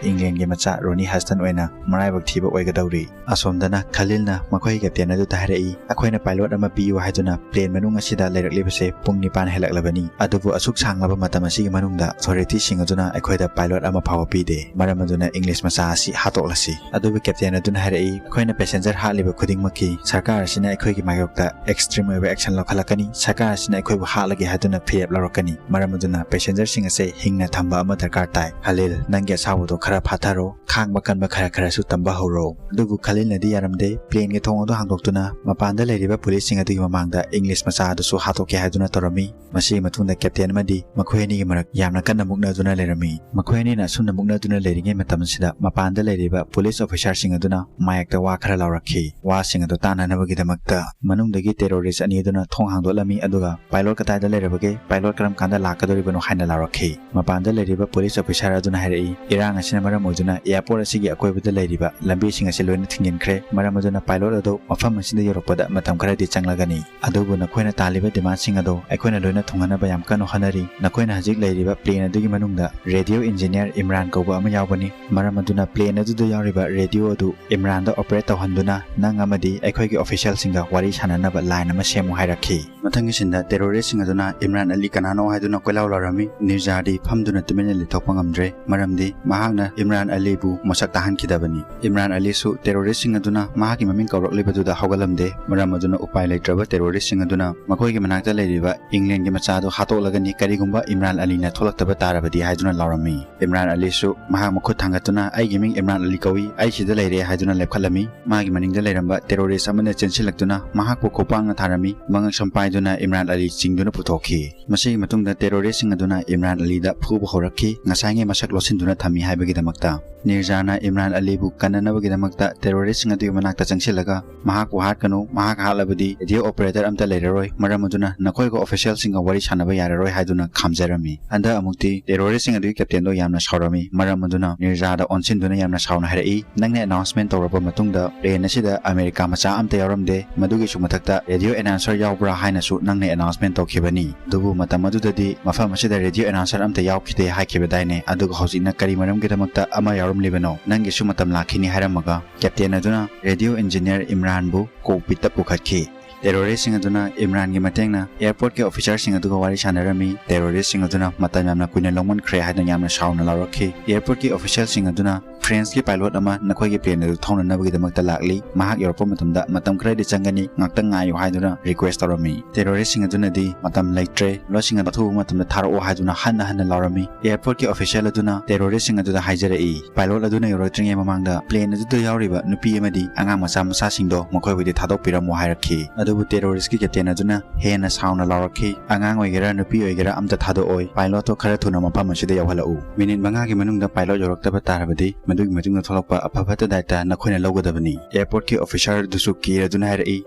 ꯏꯪꯂꯦꯟꯒꯤ ꯃꯆꯥ ꯔꯣꯅꯤ ꯍꯁꯇꯟ ꯑꯣꯏꯅ ꯃꯔꯥꯏꯕꯛ ꯊꯤꯕ ꯑꯣꯏꯒꯗꯧꯔꯤ꯫ ꯑꯁꯣꯝꯗꯅ ꯈꯂꯤꯜꯅ ꯃꯈꯣꯏꯒꯤ ꯀꯦꯞꯇꯦꯟ ꯑꯗꯨꯗ ꯍꯥꯏꯔꯛꯏ, ꯑꯩꯈꯣꯏꯅ ꯄꯥꯏꯂꯣꯠ ꯑꯃ ꯄꯤꯌꯨ ꯍꯥꯏꯗꯨꯅ ꯄ꯭ꯂꯦꯟ ꯃꯅꯨꯡ ꯑꯁꯤꯗ ꯂꯩꯔꯛꯂꯤꯕꯁꯦ ꯄꯨꯡ ꯅꯤꯄꯥꯟ ꯍꯦꯜꯂꯛꯂꯕꯅꯤ, ꯑꯗꯨꯕꯨ ꯑꯁꯨꯛ ꯁꯥꯡꯂꯕ ꯃꯇꯝ ꯑꯁꯤꯒꯤ ꯃꯅꯨꯡꯗ ꯑꯣꯊꯣꯔꯤꯇꯤꯁꯤꯡ ꯑꯗꯨꯅ ꯑꯩꯈꯣꯏꯗ ꯄꯥꯏꯂꯣꯠ ꯑꯃ ꯐꯥꯎꯕ ꯄꯤꯗꯦ, ꯃꯔꯝ ꯑꯗꯨꯅ ꯏꯪꯂꯤꯁ ꯃꯆꯥ ꯑꯁꯤ ꯍꯥꯠꯇꯣꯛꯂꯁꯤ꯫ ꯑꯗꯨꯕꯨ ꯀꯦꯞꯇꯦꯟ ꯑꯗꯨꯅ ꯍꯥꯏꯔꯛꯏ, ꯑꯩꯈꯣꯏꯅ ꯄꯦꯁꯦꯟꯖꯔ ꯍꯥꯠꯂꯤꯕ ꯈꯨꯗꯤꯡꯃꯛꯀꯤ ꯁꯔꯀꯥꯔ ꯑꯁꯤꯅ ꯑꯩꯈꯣꯏꯒꯤ ꯃꯥꯌꯣꯛꯇ ꯑꯦꯛꯁꯇ꯭ꯔꯤꯝ ꯑꯣꯏꯕ ꯑꯦꯛꯁꯟ ꯂꯧꯈꯠꯂꯛꯀꯅꯤ, ꯁꯔꯀꯥꯔ ꯑꯁꯤꯅ ꯑꯩꯈꯣꯏꯕꯨ ꯍꯥꯠꯂꯒꯦ ꯍꯥꯏꯗꯨꯅ ꯐꯤꯔꯦꯞ ꯂꯧꯔꯛꯀꯅꯤ, ꯃꯔꯝ ꯑꯗꯨꯅ ꯄꯦꯁꯦꯟꯖꯔꯁꯤꯡ ꯑꯁꯦ ꯍꯤꯡꯅ ꯊꯝꯕ ꯑꯃ ꯗꯔꯀꯥꯔ ꯇꯥꯏ꯫ ꯈꯂꯤꯜ, ꯅꯪꯒꯤ ꯑꯁꯥꯎꯕꯗꯣ ꯈꯔ ꯐꯥꯊꯔꯣ, ꯈꯥꯡꯕ ꯀꯟꯕ ꯈꯔ ꯈꯔꯁꯨ ꯇꯝꯕ ꯍꯧꯔꯣ꯫ ꯑꯗꯨꯕꯨ ꯈꯂꯤꯜꯅꯗꯤ ꯌꯥꯔꯝꯗꯦ꯫ ꯄ꯭ꯂꯦꯟꯒꯤ ꯊꯣꯡ ꯑꯗꯨ ꯍꯥꯡꯗꯣꯛꯇꯨꯅ ꯃꯄꯥꯟꯗ ꯂꯩꯔꯤꯕ ꯄꯨꯂꯤꯁꯁꯤꯡ ꯑꯗꯨꯒꯤ ꯃꯃꯥꯡꯗ ꯏꯪꯂꯤꯁ ꯃꯆꯥ ꯑꯗꯨꯁꯨ ꯍꯥꯠꯇꯣꯛꯀꯦ ꯍꯥꯏꯗꯨꯅ ꯇꯧꯔꯝꯃꯤ꯫ ꯃꯁꯤꯒꯤ ꯃꯇꯨꯡꯗ ꯀꯦꯞꯇꯦꯟ ꯑꯃꯗꯤ ꯃꯈꯣꯏ ꯑꯅꯤꯒꯤ ꯃꯔꯛ ꯌꯥꯝꯅ ꯀꯟꯅ ꯃꯨꯛꯅꯗꯨꯅ ꯂꯩꯔꯝꯃꯤ꯫ ꯃꯈꯣꯏ ꯑꯅꯤꯅ ꯑꯁꯨꯝꯅ ꯃꯨꯛꯅꯗꯨꯅ ꯂꯩꯔꯤꯉꯩ ꯃꯇꯝꯁꯤꯗ ꯃꯄꯥꯟꯗ ꯂꯩꯔꯤꯕ ꯄꯨꯂꯤꯁ ꯑꯣꯐꯤꯁꯥꯔꯁꯤꯡ ꯑꯗꯨꯅ ꯃꯥꯌꯦꯛꯇ ꯋꯥ ꯈꯔ ꯂꯥꯎꯔꯛꯈꯤ꯫ ꯋꯥꯁꯤꯡ ꯑꯗꯨ ꯇꯥꯟꯅꯅꯕꯒꯤꯗꯃꯛꯇ ꯃꯅꯨꯡꯗꯒꯤ ꯇꯦꯔꯣꯔꯤꯁ ꯑꯅꯤ ꯑꯗꯨꯅ ꯊꯣꯡ ꯍꯥꯡꯗꯣꯛꯂꯝꯃꯤ, ꯑꯗꯨꯒ "ꯄꯥꯏꯂꯣꯠ ꯀꯗꯥꯏꯗ ꯂꯩꯔꯕꯒꯦ? ꯄꯥꯏꯂꯣꯠ ꯀꯔꯝ ꯀꯥꯟꯗ ꯂꯥꯛꯀꯗꯧꯔꯤꯕꯅꯣ?" ꯍꯥꯏꯅ ꯂꯥꯎꯔꯛꯈꯤ꯫ ꯃꯄꯥꯟꯗ ꯂꯩꯔꯤꯕ ꯄꯨꯂꯤꯁ ꯑꯣꯐꯤꯁꯥꯔ ꯑꯗꯨꯅ ꯍꯥꯏꯔꯛꯏ, "ꯏꯔꯥꯡ ꯑꯁꯤꯅ ꯃꯔꯝ ꯑꯣꯏꯗꯨꯅ ꯑꯦꯌꯥꯔꯄꯣꯔꯠ ꯑꯁꯤꯒꯤ ꯑꯀꯣꯏꯕꯗ ꯂꯩꯔꯤꯕ ꯂꯝꯕꯤꯁꯤꯡ ꯑꯁꯤ ꯂꯣꯏꯅ ꯊꯤꯡꯖꯤꯟꯈ꯭ꯔꯦ, ꯃꯔꯝ ꯑꯗꯨꯅ ꯄꯥꯏꯂꯣꯠ ꯑꯗꯨ ꯃꯐꯝ ꯑꯁꯤꯗ ꯌꯧꯔꯛꯄꯗ ꯃꯇꯝ ꯈꯔꯗꯤ ꯆꯪꯂꯒꯅꯤ꯫ ꯑꯗꯨꯕꯨ ꯅꯈꯣꯏꯅ ꯇꯥꯜꯂꯤꯕ ꯗꯤꯃꯥꯟꯁꯤꯡ ꯑꯗꯨ ꯑꯩꯈꯣꯏꯅ ꯂꯣꯏꯅ ꯊꯨꯡꯍꯟꯅꯕ ꯌꯥꯝ ꯀꯟꯅ ꯍꯣꯠꯅꯔꯤ꯫ ꯅꯈꯣꯏꯅ ꯍꯧꯖꯤꯛ ꯂꯩꯔꯤꯕ ꯄ꯭ꯂꯦꯟ ꯑꯗꯨꯒꯤ ꯃꯅꯨꯡꯗ ꯔꯦꯗꯤꯑꯣ ꯏꯟꯖꯤꯅꯤꯌꯥꯔ ꯏꯝꯔꯥꯟ ꯀꯧꯕ ꯑꯃ ꯌꯥꯎꯒꯅꯤ, ꯃꯔꯝ ꯑꯗꯨꯅ ꯄ꯭ꯂꯦꯟ ꯑꯗꯨꯗ ꯌꯥꯎꯔꯤꯕ ꯔꯦꯗꯤꯑꯣ ꯑꯗꯨ ꯏꯝꯔꯥꯟꯗ ꯑꯣꯄꯔꯦꯠ ꯇꯧꯍꯟꯗꯨꯅ ꯅꯪ ꯑꯃꯗꯤ ꯑꯩꯈꯣꯏꯒꯤ ꯑꯣꯐꯤꯁꯤꯌꯦꯜꯁꯤꯡꯒ ꯋꯥꯔꯤ ꯁꯥꯟꯅꯅꯕ ꯂꯥꯏꯟ ꯑꯃ ꯁꯦꯝꯃꯨ" ꯍꯥꯏꯔꯛꯈꯤ꯫ ꯃꯊꯪꯒꯤ ꯁꯤꯟꯗ ꯇꯦꯔꯣꯔꯤꯁ꯭ꯠꯁꯤꯡ ꯑꯗꯨꯅ ꯏꯝꯔꯥꯟ ꯑꯂꯤ ꯀꯅꯥꯅꯣ ꯍꯥꯏꯗꯨꯅ ꯀꯣꯏꯂꯥꯎ ꯂꯥꯎꯔꯝꯃꯤ꯫ ꯅꯤꯔꯖꯥꯗꯤ ꯐꯝꯗꯨꯅ ꯇꯨꯃꯤꯟꯅ ꯂꯩꯊꯣꯛꯄ ꯉꯝꯗ꯭ꯔꯦ, ꯃꯔꯝꯗꯤ ꯃꯍꯥꯛꯅ ꯏꯝꯔꯥꯟ ꯑꯂꯤꯕꯨ ꯃꯁꯛ ꯇꯥꯛꯍꯟꯈꯤꯗꯕꯅꯤ꯫ ꯏꯝꯔꯥꯟ ꯑꯂꯤꯁꯨ ꯇꯦꯔꯣꯔꯤꯁ꯭ꯠꯁꯤꯡ ꯑꯗꯨꯅ ꯃꯍꯥꯛꯀꯤ ꯃꯃꯤꯡ ꯀꯧꯔꯛꯂꯤꯕꯗꯨꯗ ꯍꯧꯒꯠꯂꯝꯗꯦ, ꯃꯔꯝ ꯑꯗꯨꯅ ꯎꯄꯥꯏ ꯂꯩꯇ꯭ꯔꯕ ꯇꯦꯔꯣꯔꯤꯁ꯭ꯠꯁꯤꯡ ꯑꯗꯨꯅ ꯃꯈꯣꯏꯒꯤ ꯃꯅꯥꯛꯇ ꯂꯩꯔꯤꯕ ꯏꯪꯂꯦꯟꯒꯤ ꯃꯆꯥꯗꯨ ꯍꯥꯠꯇꯣꯛꯂꯒꯅꯤ, ꯀꯔꯤꯒꯨꯝꯕ ꯏꯝꯔꯥꯟ ꯑꯂꯤꯅ ꯊꯣꯛꯂꯛꯇꯕ ꯇꯥꯔꯕꯗꯤ ꯍꯥꯏꯗꯨꯅ ꯂꯥꯎꯔꯝꯃꯤ꯫ ꯏꯝꯔꯥꯟ ꯑꯂꯤꯁꯨ ꯃꯍꯥꯛ ꯃꯈꯨꯠ ꯊꯥꯡꯒꯠꯇꯨꯅ, "ꯑꯩꯒꯤ ꯃꯤꯡ ꯏꯝꯔꯥꯟ ꯑꯂꯤ ꯀꯧꯏ, ꯑꯩ ꯁꯤꯗ ꯂꯩꯔꯦ" ꯍꯥꯏꯗꯨꯅ ꯂꯦꯞꯈꯠꯂꯝꯃꯤ꯫ ꯃꯥꯒꯤ ꯃꯅꯤꯡꯗ ꯂꯩꯔꯝꯕ ꯇꯦꯔꯣꯔꯤꯁ꯭ꯠ ꯑꯃꯅ ꯆꯦꯟꯁꯤꯜꯂꯛꯇꯨꯅ ꯃꯍꯥꯛꯄꯨ ꯈꯣꯡꯄꯥꯛꯅ ꯊꯥꯔꯝꯃꯤ꯫ ꯃꯉꯛꯁꯝ ꯄꯥꯏꯗꯨꯅ ꯏꯝꯔꯥꯟ ꯑꯂꯤ ꯆꯤꯡꯗꯨꯅ ꯄꯨꯊꯣꯛꯈꯤ꯫ ꯃꯁꯤꯒꯤ ꯃꯇꯨꯡꯗ ꯇꯦꯔꯣꯔꯤꯁ꯭ꯠꯁꯤꯡ ꯑꯗꯨꯅ ꯏꯝꯔꯥꯟ ꯑꯂꯤꯗ ꯐꯨꯕ ꯍꯧꯔꯛꯈꯤ, ꯉꯁꯥꯏꯉꯩ ꯃꯁꯛ ꯂꯣꯠꯁꯤꯟꯗꯨꯅ ꯊꯝꯃꯤ ꯍꯥꯏꯕꯒꯤꯗꯃꯛꯇ꯫ ꯅꯤꯔꯖꯥꯅ ꯏꯝꯔꯥꯟ ꯑꯂꯤꯕꯨ ꯀꯟꯅꯅꯕꯒꯤꯗꯃꯛꯇ ꯇꯦꯔꯣꯔꯤꯁ꯭ꯠꯁꯤꯡ ꯑꯗꯨꯒꯤ ꯃꯅꯥꯛꯇ ꯆꯪꯁꯤꯜꯂꯒ, "ꯃꯍꯥꯛꯄꯨ ꯍꯥꯠꯀꯅꯨ, ꯃꯍꯥꯛ ꯍꯥꯠꯂꯕꯗꯤ ꯔꯦꯗꯤꯑꯣ ꯑꯣꯄꯔꯦꯇꯔ ꯑꯝꯇ ꯂꯩꯔꯔꯣꯏ, ꯃꯔꯝ ꯑꯗꯨꯅ ꯅꯈꯣꯏꯒ ꯑꯣꯐꯤꯁꯤꯌꯦꯜꯁꯤꯡꯒ ꯋꯥꯔꯤ ꯁꯥꯟꯅꯕ ꯌꯥꯔꯔꯣꯏ" ꯍꯥꯏꯗꯨꯅ ꯈꯥꯝꯖꯔꯝꯃꯤ꯫ ꯍꯟꯗꯛ ꯑꯃꯨꯛꯇꯤ ꯇꯦꯔꯣꯔꯤꯁꯁꯤꯡ ꯑꯗꯨꯒꯤ ꯀꯦꯞꯇꯦꯟꯗꯣ ꯌꯥꯝꯅ ꯁꯥꯎꯔꯝꯃꯤ꯫ ꯃꯔꯝ ꯑꯗꯨꯅ ꯅꯤꯔꯖꯥꯗ ꯑꯣꯟꯁꯤꯟꯗꯨꯅ ꯌꯥꯝꯅ ꯁꯥꯎꯅ ꯍꯥꯏꯔꯛꯏ, "ꯅꯪꯅ ꯑꯦꯅꯥꯎꯟꯁꯃꯦꯟ ꯇꯧꯔꯕ ꯃꯇꯨꯡꯗ ꯄ꯭ꯂꯦꯟ ꯑꯁꯤꯗ ꯑꯃꯦꯔꯤꯀꯥ ꯃꯆꯥ ꯑꯝꯇ ꯌꯥꯎꯔꯝꯗꯦ, ꯃꯗꯨꯒꯤꯁꯨ ꯃꯊꯛꯇ ꯔꯦꯗꯤꯑꯣ ꯑꯦꯅꯥꯎꯟꯁꯔ ꯌꯥꯎꯕ꯭ꯔꯥ ꯍꯥꯏꯅꯁꯨ ꯅꯪꯅ ꯑꯦꯅꯥꯎꯟꯁꯃꯦꯟ ꯇꯧꯈꯤꯕꯅꯤ꯫ ꯑꯗꯨꯕꯨ ꯃꯇꯝ ꯑꯗꯨꯗꯗꯤ ꯃꯐꯝ ꯑꯁꯤꯗ ꯔꯦꯗꯤꯑꯣ ꯑꯦꯅꯥꯎꯟꯁꯔ ꯑꯝꯇ ꯌꯥꯎꯈꯤꯗꯦ ꯍꯥꯏꯈꯤꯕꯗꯥꯏꯅꯦ? ꯑꯗꯨꯒ ꯍꯧꯖꯤꯛꯅ ꯀꯔꯤ ꯃꯔꯝꯒꯤꯗꯃꯛꯇ ꯑꯃ ꯌꯥꯎꯔꯝꯂꯤꯕꯅꯣ? ꯅꯪꯒꯤꯁꯨ ꯃꯇꯝ ꯂꯥꯛꯈꯤꯅꯤ" ꯍꯥꯏꯔꯝꯃꯒ ꯀꯦꯞꯇꯦꯟ ꯑꯗꯨꯅ ꯔꯦꯗꯤꯑꯣ ꯏꯟꯖꯤꯅꯤꯌꯔ ꯏꯝꯔꯥꯟꯕꯨ ꯀꯣꯛꯄꯤꯠꯇ ꯄꯨꯈꯠꯈꯤ꯫ ꯇꯦꯔꯣꯔꯤꯁꯁꯤꯡ ꯑꯗꯨꯅ ꯏꯝꯔꯥꯟꯒꯤ ꯃꯇꯦꯡꯅ ꯑꯦꯌꯔꯄꯣꯔꯠꯀꯤ ꯑꯣꯐꯤꯁꯥꯔꯁꯤꯡ ꯑꯗꯨꯒ ꯋꯥꯔꯤ ꯁꯥꯟꯅꯔꯝꯃꯤ꯫ ꯇꯦꯔꯣꯔꯤꯁꯁꯤꯡ ꯑꯗꯨꯅ ꯃꯇꯝ ꯌꯥꯝꯅ ꯀꯨꯏꯅ ꯂꯧꯃꯟꯈ꯭ꯔꯦ ꯍꯥꯏꯗꯨꯅ ꯌꯥꯝꯅ ꯁꯥꯎꯅ ꯂꯥꯎꯔꯛꯈꯤ꯫ ꯑꯦꯌꯔꯄꯣꯔꯠꯀꯤ ꯑꯣꯐꯤꯁꯤꯌꯦꯜꯁꯤꯡ ꯑꯗꯨꯅ ꯐ꯭ꯔꯦꯟꯁꯀꯤ ꯄꯥꯏꯂꯣꯠ ꯑꯃ ꯅꯈꯣꯏꯒꯤ ꯄ꯭ꯂꯦꯟ ꯑꯗꯨ ꯊꯧꯅꯅꯕꯒꯤꯗꯃꯛꯇ ꯂꯥꯛꯂꯤ, ꯃꯍꯥꯛ ꯌꯧꯔꯛꯄ ꯃꯇꯝꯗ ꯃꯇꯝ ꯈꯔꯗꯤ ꯆꯪꯒꯅꯤ, ꯉꯥꯛꯇꯪ ꯉꯥꯏꯌꯨ ꯍꯥꯏꯗꯨꯅ ꯔꯤꯀ꯭ꯋꯦꯁ ꯇꯧꯔꯝꯃꯤ꯫ ꯇꯦꯔꯣꯔꯤꯁꯁꯤꯡ ꯑꯗꯨꯅꯗꯤ ꯃꯇꯝ ꯂꯩꯇ꯭ꯔꯦ, ꯄꯥꯏꯂꯣꯠꯁꯤꯡ ꯑꯗꯨ ꯑꯊꯨꯕ ꯃꯇꯝꯗ ꯊꯥꯔꯛꯑꯣ ꯍꯥꯏꯗꯨꯅ ꯍꯟꯅ ꯍꯟꯅ ꯂꯥꯎꯔꯝꯃꯤ꯫ ꯑꯦꯌꯔꯄꯣꯔꯠꯀꯤ ꯑꯣꯐꯤꯁꯤꯌꯦꯜ ꯑꯗꯨꯅ ꯇꯦꯔꯣꯔꯤꯁꯁꯤꯡ ꯑꯗꯨꯗ ꯍꯥꯏꯖꯔꯛꯏ, ꯄꯥꯏꯂꯣꯠ ꯑꯗꯨꯅ ꯌꯧꯔꯛꯇ꯭ꯔꯤꯉꯩ ꯃꯃꯥꯡꯗ ꯄ꯭ꯂꯦꯟ ꯑꯗꯨꯗ ꯌꯥꯎꯔꯤꯕ ꯅꯨꯄꯤ ꯑꯃꯗꯤ ꯑꯉꯥꯡ ꯃꯆꯥ ꯃꯆꯥꯁꯤꯡꯗꯣ ꯃꯈꯣꯏꯕꯨꯗꯤ ꯊꯥꯗꯣꯛꯄꯤꯔꯝꯃꯣ ꯍꯥꯏꯔꯛꯈꯤ꯫ ꯑꯗꯨꯕꯨ ꯇꯦꯔꯣꯔꯤꯁꯀꯤ ꯀꯦꯞꯇꯦꯟ ꯑꯗꯨꯅ ꯍꯦꯟꯅ ꯁꯥꯎꯅ ꯂꯥꯎꯔꯛꯈꯤ, "ꯑꯉꯥꯡ ꯑꯣꯏꯒꯦꯔꯥ ꯅꯨꯄꯤ ꯑꯣꯏꯒꯦꯔꯥ ꯑꯝꯇ ꯊꯥꯗꯣꯛꯑꯣꯏ, ꯄꯥꯏꯂꯣꯠꯇꯣ ꯈꯔ ꯊꯨꯅ ꯃꯐꯝ ꯑꯁꯤꯗ ꯌꯧꯍꯜꯂꯛꯎ꯫ ꯃꯤꯅꯤꯠ ꯃꯉꯥꯒꯤ ꯃꯅꯨꯡꯗ ꯄꯥꯏꯂꯣꯠ ꯌꯧꯔꯛꯇꯕ ꯇꯥꯔꯕꯗꯤ ꯃꯗꯨꯒꯤ ꯃꯇꯨꯡꯗ ꯊꯣꯛꯂꯛꯄ ꯑꯐ ꯐꯠꯇ ꯗꯥꯏꯇ ꯅꯈꯣꯏꯅ ꯂꯧꯒꯗꯕꯅꯤ"꯫ ꯑꯦꯌꯔꯄꯣꯔꯠꯀꯤ ꯑꯣꯐꯤꯁꯥꯔꯗꯨꯁꯨ ꯀꯤꯔꯗꯨꯅ ꯍꯥꯏꯔꯛꯏ,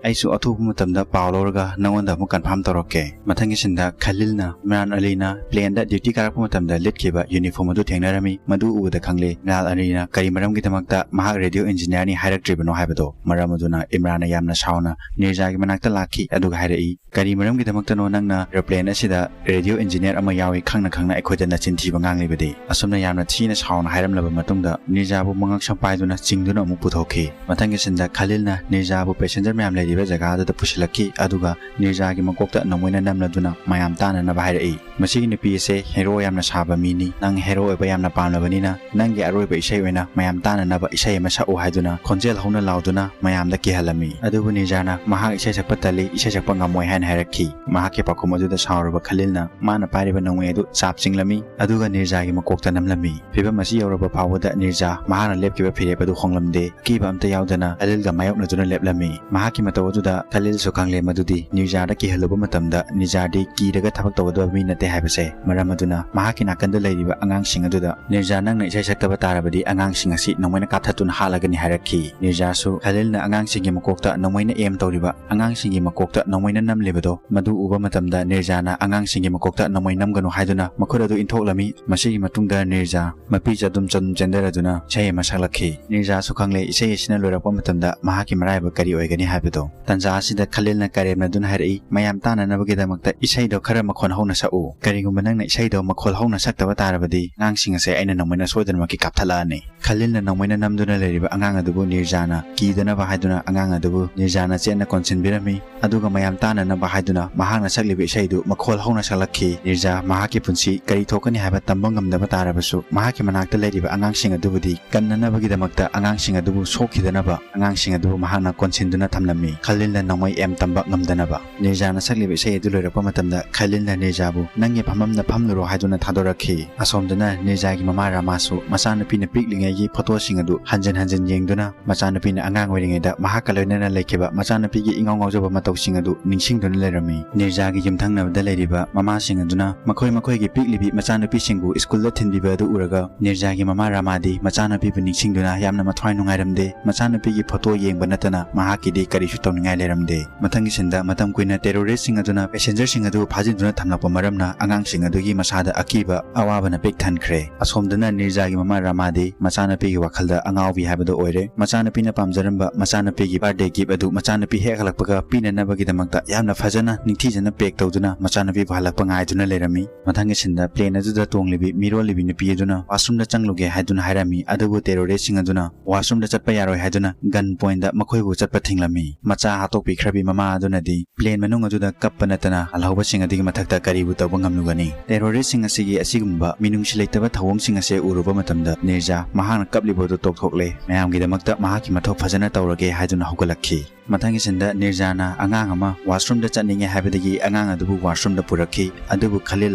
"ꯑꯩꯁꯨ ꯑꯊꯨꯕ ꯃꯇꯝꯗ ꯄꯥꯎ ꯂꯧꯔꯒ ꯅꯉꯣꯟꯗ ꯑꯃꯨꯛ ꯀꯟꯐꯥꯔꯝ ꯇꯧꯔꯛꯀꯦ"꯫ ꯃꯊꯪꯒꯤ ꯁꯤꯟꯗ ꯈꯂꯤꯜꯅ ꯏꯝꯔꯥꯟ ꯑꯂꯤꯅ ꯄ꯭ꯂꯦꯟꯗ ꯗ꯭ꯌꯨꯇꯤ ꯀꯥꯔꯛꯄ ꯃꯇꯝꯗ ꯂꯤꯠꯈꯤꯕ ꯌꯨꯅꯤꯐꯣꯔꯝ ꯑꯗꯨ ꯊꯦꯡꯅꯔꯝꯃꯤ꯫ ꯃꯗꯨ ꯎꯕꯗ ꯈꯪꯂꯦ ꯏꯝꯔꯥꯟ ꯑꯂꯤꯅ ꯀꯔꯤ ꯃꯔꯝꯒꯤꯗꯃꯛꯇ ꯃꯍꯥꯛ ꯔꯦꯗꯤꯑꯣ ꯏꯟꯖꯤꯅꯤꯌꯥꯔꯅꯤ ꯍꯥꯏꯔꯛꯇ꯭ꯔꯤꯕꯅꯣ ꯍꯥꯏꯕꯗꯣ꯫ ꯃꯔꯝ ꯑꯗꯨꯅ ꯏꯝꯔꯥꯟꯅ ꯌꯥꯝꯅ ꯁꯥꯎꯅ ꯅꯤꯔꯖꯥꯒꯤ ꯃꯅꯥꯛꯇ ꯂꯥꯛꯈꯤ, ꯑꯗꯨꯒ ꯍꯥꯏꯔꯛꯏ, "ꯀꯔꯤ ꯃꯔꯝꯒꯤꯗꯃꯛꯇꯅꯣ ꯅꯪꯅ ꯑꯦꯔꯣꯄ꯭ꯂꯦꯟ ꯑꯁꯤꯗ ꯔꯦꯗꯤꯑꯣ ꯏꯟꯖꯤꯅꯤꯌꯥꯔ ꯑꯃ ꯌꯥꯎꯏ ꯈꯪꯅ ꯈꯪꯅ ꯑꯩꯈꯣꯏꯗ ꯅꯆꯤꯟ ꯊꯤꯕ ꯉꯥꯡꯂꯤꯕꯗꯤ?" ꯑꯁꯨꯝꯅ ꯌꯥꯝꯅ ꯊꯤꯅ ꯁꯥꯎꯅ ꯍꯥꯏꯔꯝꯂꯕ ꯃꯇꯨꯡꯗ ꯅꯤꯔꯖꯥꯕꯨ ꯃꯉꯛꯁꯝ ꯄꯥꯏꯗꯨꯅ ꯆꯤꯡꯗꯨꯅ ꯑꯃꯨꯛ ꯄꯨꯊꯣꯛꯈꯤ꯫ ꯃꯊꯪꯒꯤ ꯁꯤꯟꯗ ꯈꯂꯤꯜꯅ ꯅꯤꯔꯖꯥꯕꯨ ꯄꯦꯁꯦꯟꯖꯔ ꯃꯌꯥꯝ ꯂꯩꯔꯤꯕ ꯖꯒꯥ ꯑꯗꯨꯗ ꯄꯨꯁꯤꯜꯂꯛꯈꯤ, ꯑꯗꯨꯒ ꯅꯤꯔꯖꯥꯒꯤ ꯃꯀꯣꯛꯇ ꯅꯣꯡꯃꯩꯅ ꯅꯝꯂꯗꯨꯅ ꯃꯌꯥꯝ ꯇꯥꯅꯅꯕ ꯍꯥꯏꯔꯛꯏ, "ꯃꯁꯤꯒꯤ ꯅꯨꯄꯤ ꯑꯁꯦ ꯍꯦꯔꯣ ꯌꯥꯝꯅ ꯁꯥꯕ ꯃꯤꯅꯤ꯫ ꯅꯪ ꯍꯦꯔꯣ ꯑꯣꯏꯕ ꯌꯥꯝꯅ ꯄꯥꯝꯂꯕꯅꯤꯅ ꯅꯪꯒꯤ ꯑꯔꯣꯏꯕ ꯏꯁꯩ ꯑꯣꯏꯅ ꯃꯌꯥꯝ ꯇꯥꯅꯅꯕ ꯏꯁꯩ ꯑꯃ ꯁꯛꯎ" ꯍꯥꯏꯗꯨꯅ ꯈꯣꯟꯖꯦꯜ ꯍꯧꯅ ꯂꯥꯎꯗꯨꯅ ꯃꯌꯥꯝꯗ ꯀꯤꯍꯜꯂꯝꯃꯤ꯫ ꯑꯗꯨꯕꯨ ꯅꯤꯔꯖꯥꯅ ꯃꯍꯥꯛ ꯏꯁꯩ ꯁꯛꯄ ꯇꯜꯂꯤ, ꯏꯁꯩ ꯁꯛꯄ ꯉꯝꯃꯣꯏ ꯍꯥꯏꯅ ꯍꯥꯏꯔꯛꯈꯤ꯫ ꯃꯍꯥꯛꯀꯤ ꯄꯥꯎꯈꯨꯝ ꯑꯗꯨꯗ ꯁꯥꯎꯔꯕ ꯈꯂꯤꯜꯅ ꯃꯥꯅ ꯄꯥꯏꯔꯤꯕ ꯅꯣꯡꯃꯩ ꯑꯗꯨ ꯆꯥꯞ ꯆꯤꯡꯂꯝꯃꯤ, ꯑꯗꯨꯒ ꯅꯤꯔꯖꯥꯒꯤ ꯃꯀꯣꯛꯇ ꯅꯝꯂꯝꯃꯤ꯫ ꯐꯤꯚꯝ ꯑꯁꯤ ꯌꯧꯔꯕ ꯐꯥꯎꯕꯗ ꯅꯤꯔꯖꯥ ꯃꯍꯥꯛꯅ ꯂꯦꯞꯈꯤꯕ ꯐꯤꯔꯦꯞ ꯑꯗꯨ ꯍꯣꯡꯂꯝꯗꯦ꯫ ꯑꯀꯤꯕ ꯑꯝꯇ ꯌꯥꯎꯗꯅ ꯈꯂꯤꯜꯒ ꯃꯥꯌꯣꯛꯅꯗꯨꯅ ꯂꯦꯞꯂꯝꯃꯤ꯫ ꯃꯍꯥꯛꯀꯤ ꯃꯇꯧ ꯑꯗꯨꯗ ꯈꯂꯤꯜꯁꯨ ꯈꯪꯂꯦ ꯃꯗꯨꯗꯤ ꯅꯤꯔꯖꯥꯗ ꯀꯤꯍꯜꯂꯨꯕ ꯃꯇꯝꯗ ꯅꯤꯔꯖꯥꯗꯤ ꯀꯤꯔꯒ ꯊꯕꯛ ꯇꯧꯒꯗꯕ ꯃꯤ ꯅꯠꯇꯦ ꯍꯥꯏꯕꯁꯦ꯫ ꯃꯔꯝ ꯑꯗꯨꯅ ꯃꯍꯥꯛꯀꯤ ꯅꯥꯀꯟꯗ ꯂꯩꯔꯤꯕ ꯑꯉꯥꯡꯁꯤꯡ ꯑꯗꯨꯗ, "ꯅꯤꯔꯖꯥ, ꯅꯪꯅ ꯏꯁꯩ ꯁꯛꯇꯕ ꯇꯥꯔꯕꯗꯤ ꯑꯉꯥꯡꯁꯤꯡ ꯑꯁꯤ ꯅꯣꯡꯃꯩꯅ ꯀꯥꯞꯊꯠꯇꯨꯅ ꯍꯥꯠꯂꯒꯅꯤ" ꯍꯥꯏꯔꯛꯈꯤ꯫ ꯅꯤꯔꯖꯥꯁꯨ ꯈꯂꯤꯜꯅ ꯑꯉꯥꯡꯁꯤꯡꯒꯤ ꯃꯀꯣꯛꯇ ꯅꯣꯡꯃꯩꯅ ꯑꯦꯝ ꯇꯧꯔꯤꯕ, ꯑꯉꯥꯡꯁꯤꯡꯒꯤ ꯃꯀꯣꯛꯇ ꯅꯣꯡꯃꯩꯅ ꯅꯝꯂꯤꯕꯗꯣ, ꯃꯗꯨ ꯎꯕ ꯃꯇꯝꯗ ꯅꯤꯔꯖꯥꯅ ꯑꯉꯥꯡꯁꯤꯡꯒꯤ ꯃꯀꯣꯛꯇ ꯅꯣꯡꯃꯩ ꯅꯝꯒꯅꯨ ꯍꯥꯏꯗꯨꯅ ꯃꯈꯨꯠ ꯑꯗꯨ ꯏꯟꯊꯣꯛꯂꯝꯃꯤ꯫ ꯃꯁꯤꯒꯤ ꯃꯇꯨꯡꯗ ꯅꯤꯔꯖꯥ ꯃꯄꯤ ꯆꯗꯨꯝ ꯆꯗꯨꯝ ꯆꯦꯟꯊꯔꯗꯨꯅ ꯏꯁꯩ ꯑꯃ ꯁꯛꯂꯛꯈꯤ꯫ ꯅꯤꯔꯖꯥꯁꯨ ꯈꯪꯂꯦ ꯏꯁꯩ ꯑꯁꯤꯅ ꯂꯣꯏꯔꯛꯄ ꯃꯇꯝꯗ ꯃꯍꯥꯛꯀꯤ ꯃꯔꯥꯏꯕꯛ ꯀꯔꯤ ꯑꯣꯏꯒꯅꯤ ꯍꯥꯏꯕꯗꯣ꯫ ꯇꯟꯖꯥ ꯑꯁꯤꯗ ꯈꯂꯤꯜꯅ ꯀꯔꯦꯝꯅꯗꯨꯅ ꯍꯥꯏꯔꯛꯏ, "ꯃꯌꯥꯝ ꯇꯥꯅꯅꯕꯒꯤꯗꯃꯛꯇ ꯏꯁꯩꯗꯣ ꯈꯔ ꯃꯈꯣꯟ ꯍꯧꯅ ꯁꯛꯎ꯫ ꯀꯔꯤꯒꯨꯝꯕ ꯅꯪꯅ ꯏꯁꯩꯗꯣ ꯃꯈꯣꯜ ꯍꯧꯅ ꯁꯛꯇꯕ ꯇꯥꯔꯕꯗꯤ ꯑꯉꯥꯡꯁꯤꯡ ꯑꯁꯦ ꯑꯩꯅ ꯅꯣꯡꯃꯩꯅ ꯁꯣꯏꯗꯅꯃꯛꯀꯤ ꯀꯥꯞꯊꯠꯂꯛꯑꯅꯤ"꯫ ꯈꯂꯤꯜꯅ ꯅꯣꯡꯃꯩꯅ ꯅꯝꯗꯨꯅ ꯂꯩꯔꯤꯕ ꯑꯉꯥꯡ ꯑꯗꯨꯕꯨ ꯅꯤꯔꯖꯥꯅ ꯀꯤꯗꯅꯕ ꯍꯥꯏꯗꯨꯅ ꯑꯉꯥꯡ ꯑꯗꯨꯕꯨ ꯅꯤꯔꯖꯥꯅ ꯆꯦꯠꯅ ꯀꯣꯟꯁꯤꯟꯕꯤꯔꯝꯃꯤ꯫ ꯑꯗꯨꯒ ꯃꯌꯥꯝ ꯇꯥꯅꯅꯕ ꯍꯥꯏꯗꯨꯅ ꯃꯍꯥꯛꯅ ꯁꯛꯂꯤꯕ ꯏꯁꯩꯗꯨ ꯃꯈꯣꯜ ꯍꯧꯅ ꯁꯛꯂꯛꯈꯤ꯫ ꯅꯤꯔꯖꯥ ꯃꯍꯥꯛꯀꯤ ꯄꯨꯟꯁꯤ ꯀꯔꯤ ꯊꯣꯛꯀꯅꯤ ꯍꯥꯏꯕ ꯇꯝꯕ ꯉꯝꯗꯕ ꯇꯥꯔꯕꯁꯨ, ꯃꯍꯥꯛꯀꯤ ꯃꯅꯥꯛꯇ ꯂꯩꯔꯤꯕ ꯑꯉꯥꯡꯁꯤꯡ ꯑꯗꯨꯕꯨꯗꯤ ꯀꯟꯅꯅꯕꯒꯤꯗꯃꯛꯇ ꯑꯉꯥꯡꯁꯤꯡ ꯑꯗꯨꯕꯨ ꯁꯣꯛꯈꯤꯗꯅꯕ ꯑꯉꯥꯡꯁꯤꯡ ꯑꯗꯨꯕꯨ ꯃꯍꯥꯛꯅ ꯀꯣꯟꯁꯤꯟꯗꯨꯅ ꯊꯝꯂꯝꯃꯤ꯫ ꯈꯂꯤꯜꯅ ꯅꯣꯡꯃꯩ ꯑꯦꯝ ꯇꯝꯕ ꯉꯝꯗꯅꯕ꯫ ꯅꯤꯔꯖꯥꯅ ꯁꯛꯂꯤꯕ ꯏꯁꯩ ꯑꯗꯨ ꯂꯣꯏꯔꯛꯄ ꯃꯇꯝꯗ ꯈꯂꯤꯜꯅ ꯅꯤꯔꯖꯥꯕꯨ "ꯅꯪꯒꯤ ꯐꯝꯐꯝꯗ ꯐꯝꯂꯨꯔꯣ" ꯍꯥꯏꯗꯨꯅ ꯊꯥꯗꯣꯔꯛꯈꯤ꯫ ꯑꯁꯣꯝꯗꯅ ꯅꯤꯔꯖꯥꯒꯤ ꯃꯃꯥ ꯔꯥꯃꯥꯁꯨ ꯃꯆꯥꯅꯨꯄꯤꯅ ꯄꯤꯛꯂꯤꯉꯩꯒꯤ ꯐꯣꯇꯣꯁꯤꯡ ꯑꯗꯨ ꯍꯟꯖꯤꯟ ꯍꯟꯖꯤꯟ ꯌꯦꯡꯗꯨꯅ ꯃꯆꯥꯅꯨꯄꯤꯅ ꯑꯉꯥꯡ ꯑꯣꯏꯔꯤꯉꯩꯗ ꯃꯍꯥꯛꯀ ꯂꯣꯏꯅꯅ ꯂꯩꯈꯤꯕ ꯃꯆꯥꯅꯨꯄꯤꯒꯤ ꯏꯉꯥꯎ ꯉꯥꯎꯖꯕ ꯃꯇꯧꯁꯤꯡ ꯑꯗꯨ ꯅꯤꯡꯁꯤꯡꯗꯨꯅ ꯂꯩꯔꯝꯃꯤ꯫ ꯅꯤꯔꯖꯥꯒꯤ ꯌꯨꯝꯊꯪꯅꯕꯗ ꯂꯩꯔꯤꯕ ꯃꯃꯥꯁꯤꯡ ꯑꯗꯨꯅ ꯃꯈꯣꯏ ꯃꯈꯣꯏꯒꯤ ꯄꯤꯛꯂꯤꯕꯤ ꯃꯆꯥꯅꯨꯄꯤꯁꯤꯡꯕꯨ ꯁ꯭ꯀꯨꯜꯗ ꯊꯤꯟꯕꯤꯕ ꯑꯗꯨ ꯎꯔꯒ ꯅꯤꯔꯖꯥꯒꯤ ꯃꯃꯥ ꯔꯥꯃꯥꯗꯤ ꯃꯆꯥꯅꯨꯄꯤꯕꯨ ꯅꯤꯡꯁꯤꯡꯗꯨꯅ ꯌꯥꯝꯅ ꯃꯊ꯭ꯋꯥꯏ ꯅꯨꯡꯉꯥꯏꯔꯝꯗꯦ꯫ ꯃꯆꯥꯅꯨꯄꯤꯒꯤ ꯐꯣꯇꯣ ꯌꯦꯡꯕ ꯅꯠꯇꯅ ꯃꯍꯥꯛꯀꯤꯗꯤ ꯀꯔꯤꯁꯨ ꯇꯧꯅꯤꯡꯉꯥꯏ ꯂꯩꯔꯝꯗꯦ꯫ ꯃꯊꯪꯒꯤ ꯁꯤꯟꯗ ꯃꯇꯝ ꯀꯨꯏꯅ ꯇꯦꯔꯣꯔꯤꯁꯁꯤꯡ ꯑꯗꯨꯅ ꯄꯦꯁꯦꯟꯖꯔꯁꯤꯡ ꯑꯗꯨ ꯐꯥꯖꯤꯟꯗꯨꯅ ꯊꯝꯂꯛꯄ ꯃꯔꯝꯅ ꯑꯉꯥꯡꯁꯤꯡ ꯑꯗꯨꯒꯤ ꯃꯁꯥꯗ ꯑꯀꯤꯕ ꯑꯋꯥꯕꯅ ꯄꯤꯛ ꯊꯟꯈ꯭ꯔꯦ꯫ ꯑꯁꯣꯝꯗꯅ ꯅꯤꯔꯖꯥꯒꯤ ꯃꯃꯥ ꯔꯥꯃꯥꯗꯤ ꯃꯆꯥꯅꯨꯄꯤꯒꯤ ꯋꯥꯈꯜꯗ ꯑꯉꯥꯎꯕꯤ ꯍꯥꯏꯕꯗꯨ ꯑꯣꯏꯔꯦ꯫ ꯃꯆꯥꯅꯨꯄꯤꯅ ꯄꯥꯝꯖꯔꯝꯕ ꯃꯆꯥꯅꯨꯄꯤꯒꯤ ꯕꯥꯔꯗꯦ ꯒꯤꯐ ꯑꯗꯨ ꯃꯆꯥꯅꯨꯄꯤ ꯍꯦꯛ ꯍꯜꯂꯛꯄꯒ ꯄꯤꯅꯅꯕꯒꯤꯗꯃꯛꯇ ꯌꯥꯝꯅ ꯐꯖꯅ ꯅꯤꯡꯊꯤꯖꯅ ꯄꯦꯛ ꯇꯧꯗꯨꯅ ꯃꯆꯥꯅꯨꯄꯤꯕꯨ ꯍꯜꯂꯛꯄ ꯉꯥꯏꯗꯨꯅ ꯂꯩꯔꯝꯃꯤ꯫ ꯃꯊꯪꯒꯤ ꯁꯤꯟꯗ ꯄ꯭ꯂꯦꯟ ꯑꯗꯨꯗ ꯇꯣꯡꯂꯤꯕꯤ ꯃꯤꯔꯣꯜꯂꯤꯕꯤ ꯅꯨꯄꯤ ꯑꯗꯨꯅ ꯋꯥꯁꯔꯨꯝꯗ ꯆꯪꯂꯨꯒꯦ ꯍꯥꯏꯗꯨꯅ ꯍꯥꯏꯔꯝꯃꯤ꯫ ꯑꯗꯨꯕꯨ ꯇꯦꯔꯣꯔꯤꯁꯁꯤꯡ ꯑꯗꯨꯅ ꯋꯥꯁꯔꯨꯝꯗ ꯆꯠꯄ ꯌꯥꯔꯣꯏ ꯍꯥꯏꯗꯨꯅ ꯒꯟ ꯄꯣꯏꯟꯗ ꯃꯈꯣꯏꯕꯨ ꯆꯠꯄ ꯊꯤꯡꯂꯝꯃꯤ꯫ ꯃꯆꯥ ꯍꯥꯠꯇꯣꯛꯄꯤꯈ꯭ꯔꯕꯤ ꯃꯃꯥ ꯑꯗꯨꯅꯗꯤ ꯄ꯭ꯂꯦꯟ ꯃꯅꯨꯡ ꯑꯗꯨꯗ ꯀꯞꯄ ꯅꯠꯇꯅ ꯍꯜꯍꯧꯕꯁꯤꯡ ꯑꯗꯨꯒꯤ ꯃꯊꯛꯇ ꯀꯔꯤꯕꯨ ꯇꯧꯕ ꯉꯝꯂꯨꯒꯅꯤ? ꯇꯦꯔꯣꯔꯤꯁꯁꯤꯡ ꯑꯁꯤꯒꯤ ꯑꯁꯤꯒꯨꯝꯕ ꯃꯤꯅꯨꯡꯁꯤ ꯂꯩꯇꯕ ꯊꯧꯑꯣꯡꯁꯤꯡ ꯑꯁꯦ ꯎꯔꯨꯕ ꯃꯇꯝꯗ ꯅꯤꯔꯖꯥ ꯃꯍꯥꯛꯅ ꯀꯞꯂꯤꯕ ꯑꯗꯨ ꯇꯣꯛꯊꯣꯛꯂꯦ꯫ ꯃꯌꯥꯝꯒꯤꯗꯃꯛꯇ ꯃꯍꯥꯛꯀꯤ ꯃꯊꯧ ꯐꯖꯅ ꯇꯧꯔꯒꯦ ꯍꯥꯏꯗꯨꯅ ꯍꯧꯒꯠꯂꯛꯈꯤ꯫ ꯃꯊꯪꯒꯤ ꯁꯤꯟꯗ ꯅꯤꯔꯖꯥꯅ ꯑꯉꯥꯡ ꯑꯃ ꯋꯥꯁꯔꯨꯝꯗ ꯆꯠꯅꯤꯡꯉꯦ ꯍꯥꯏꯕꯗꯒꯤ ꯑꯉꯥꯡ ꯑꯗꯨꯕꯨ ꯋꯥꯁꯔꯨꯝꯗ ꯄꯨꯔꯛꯈꯤ꯫ ꯑꯗꯨꯕꯨ ꯈꯂꯤꯜ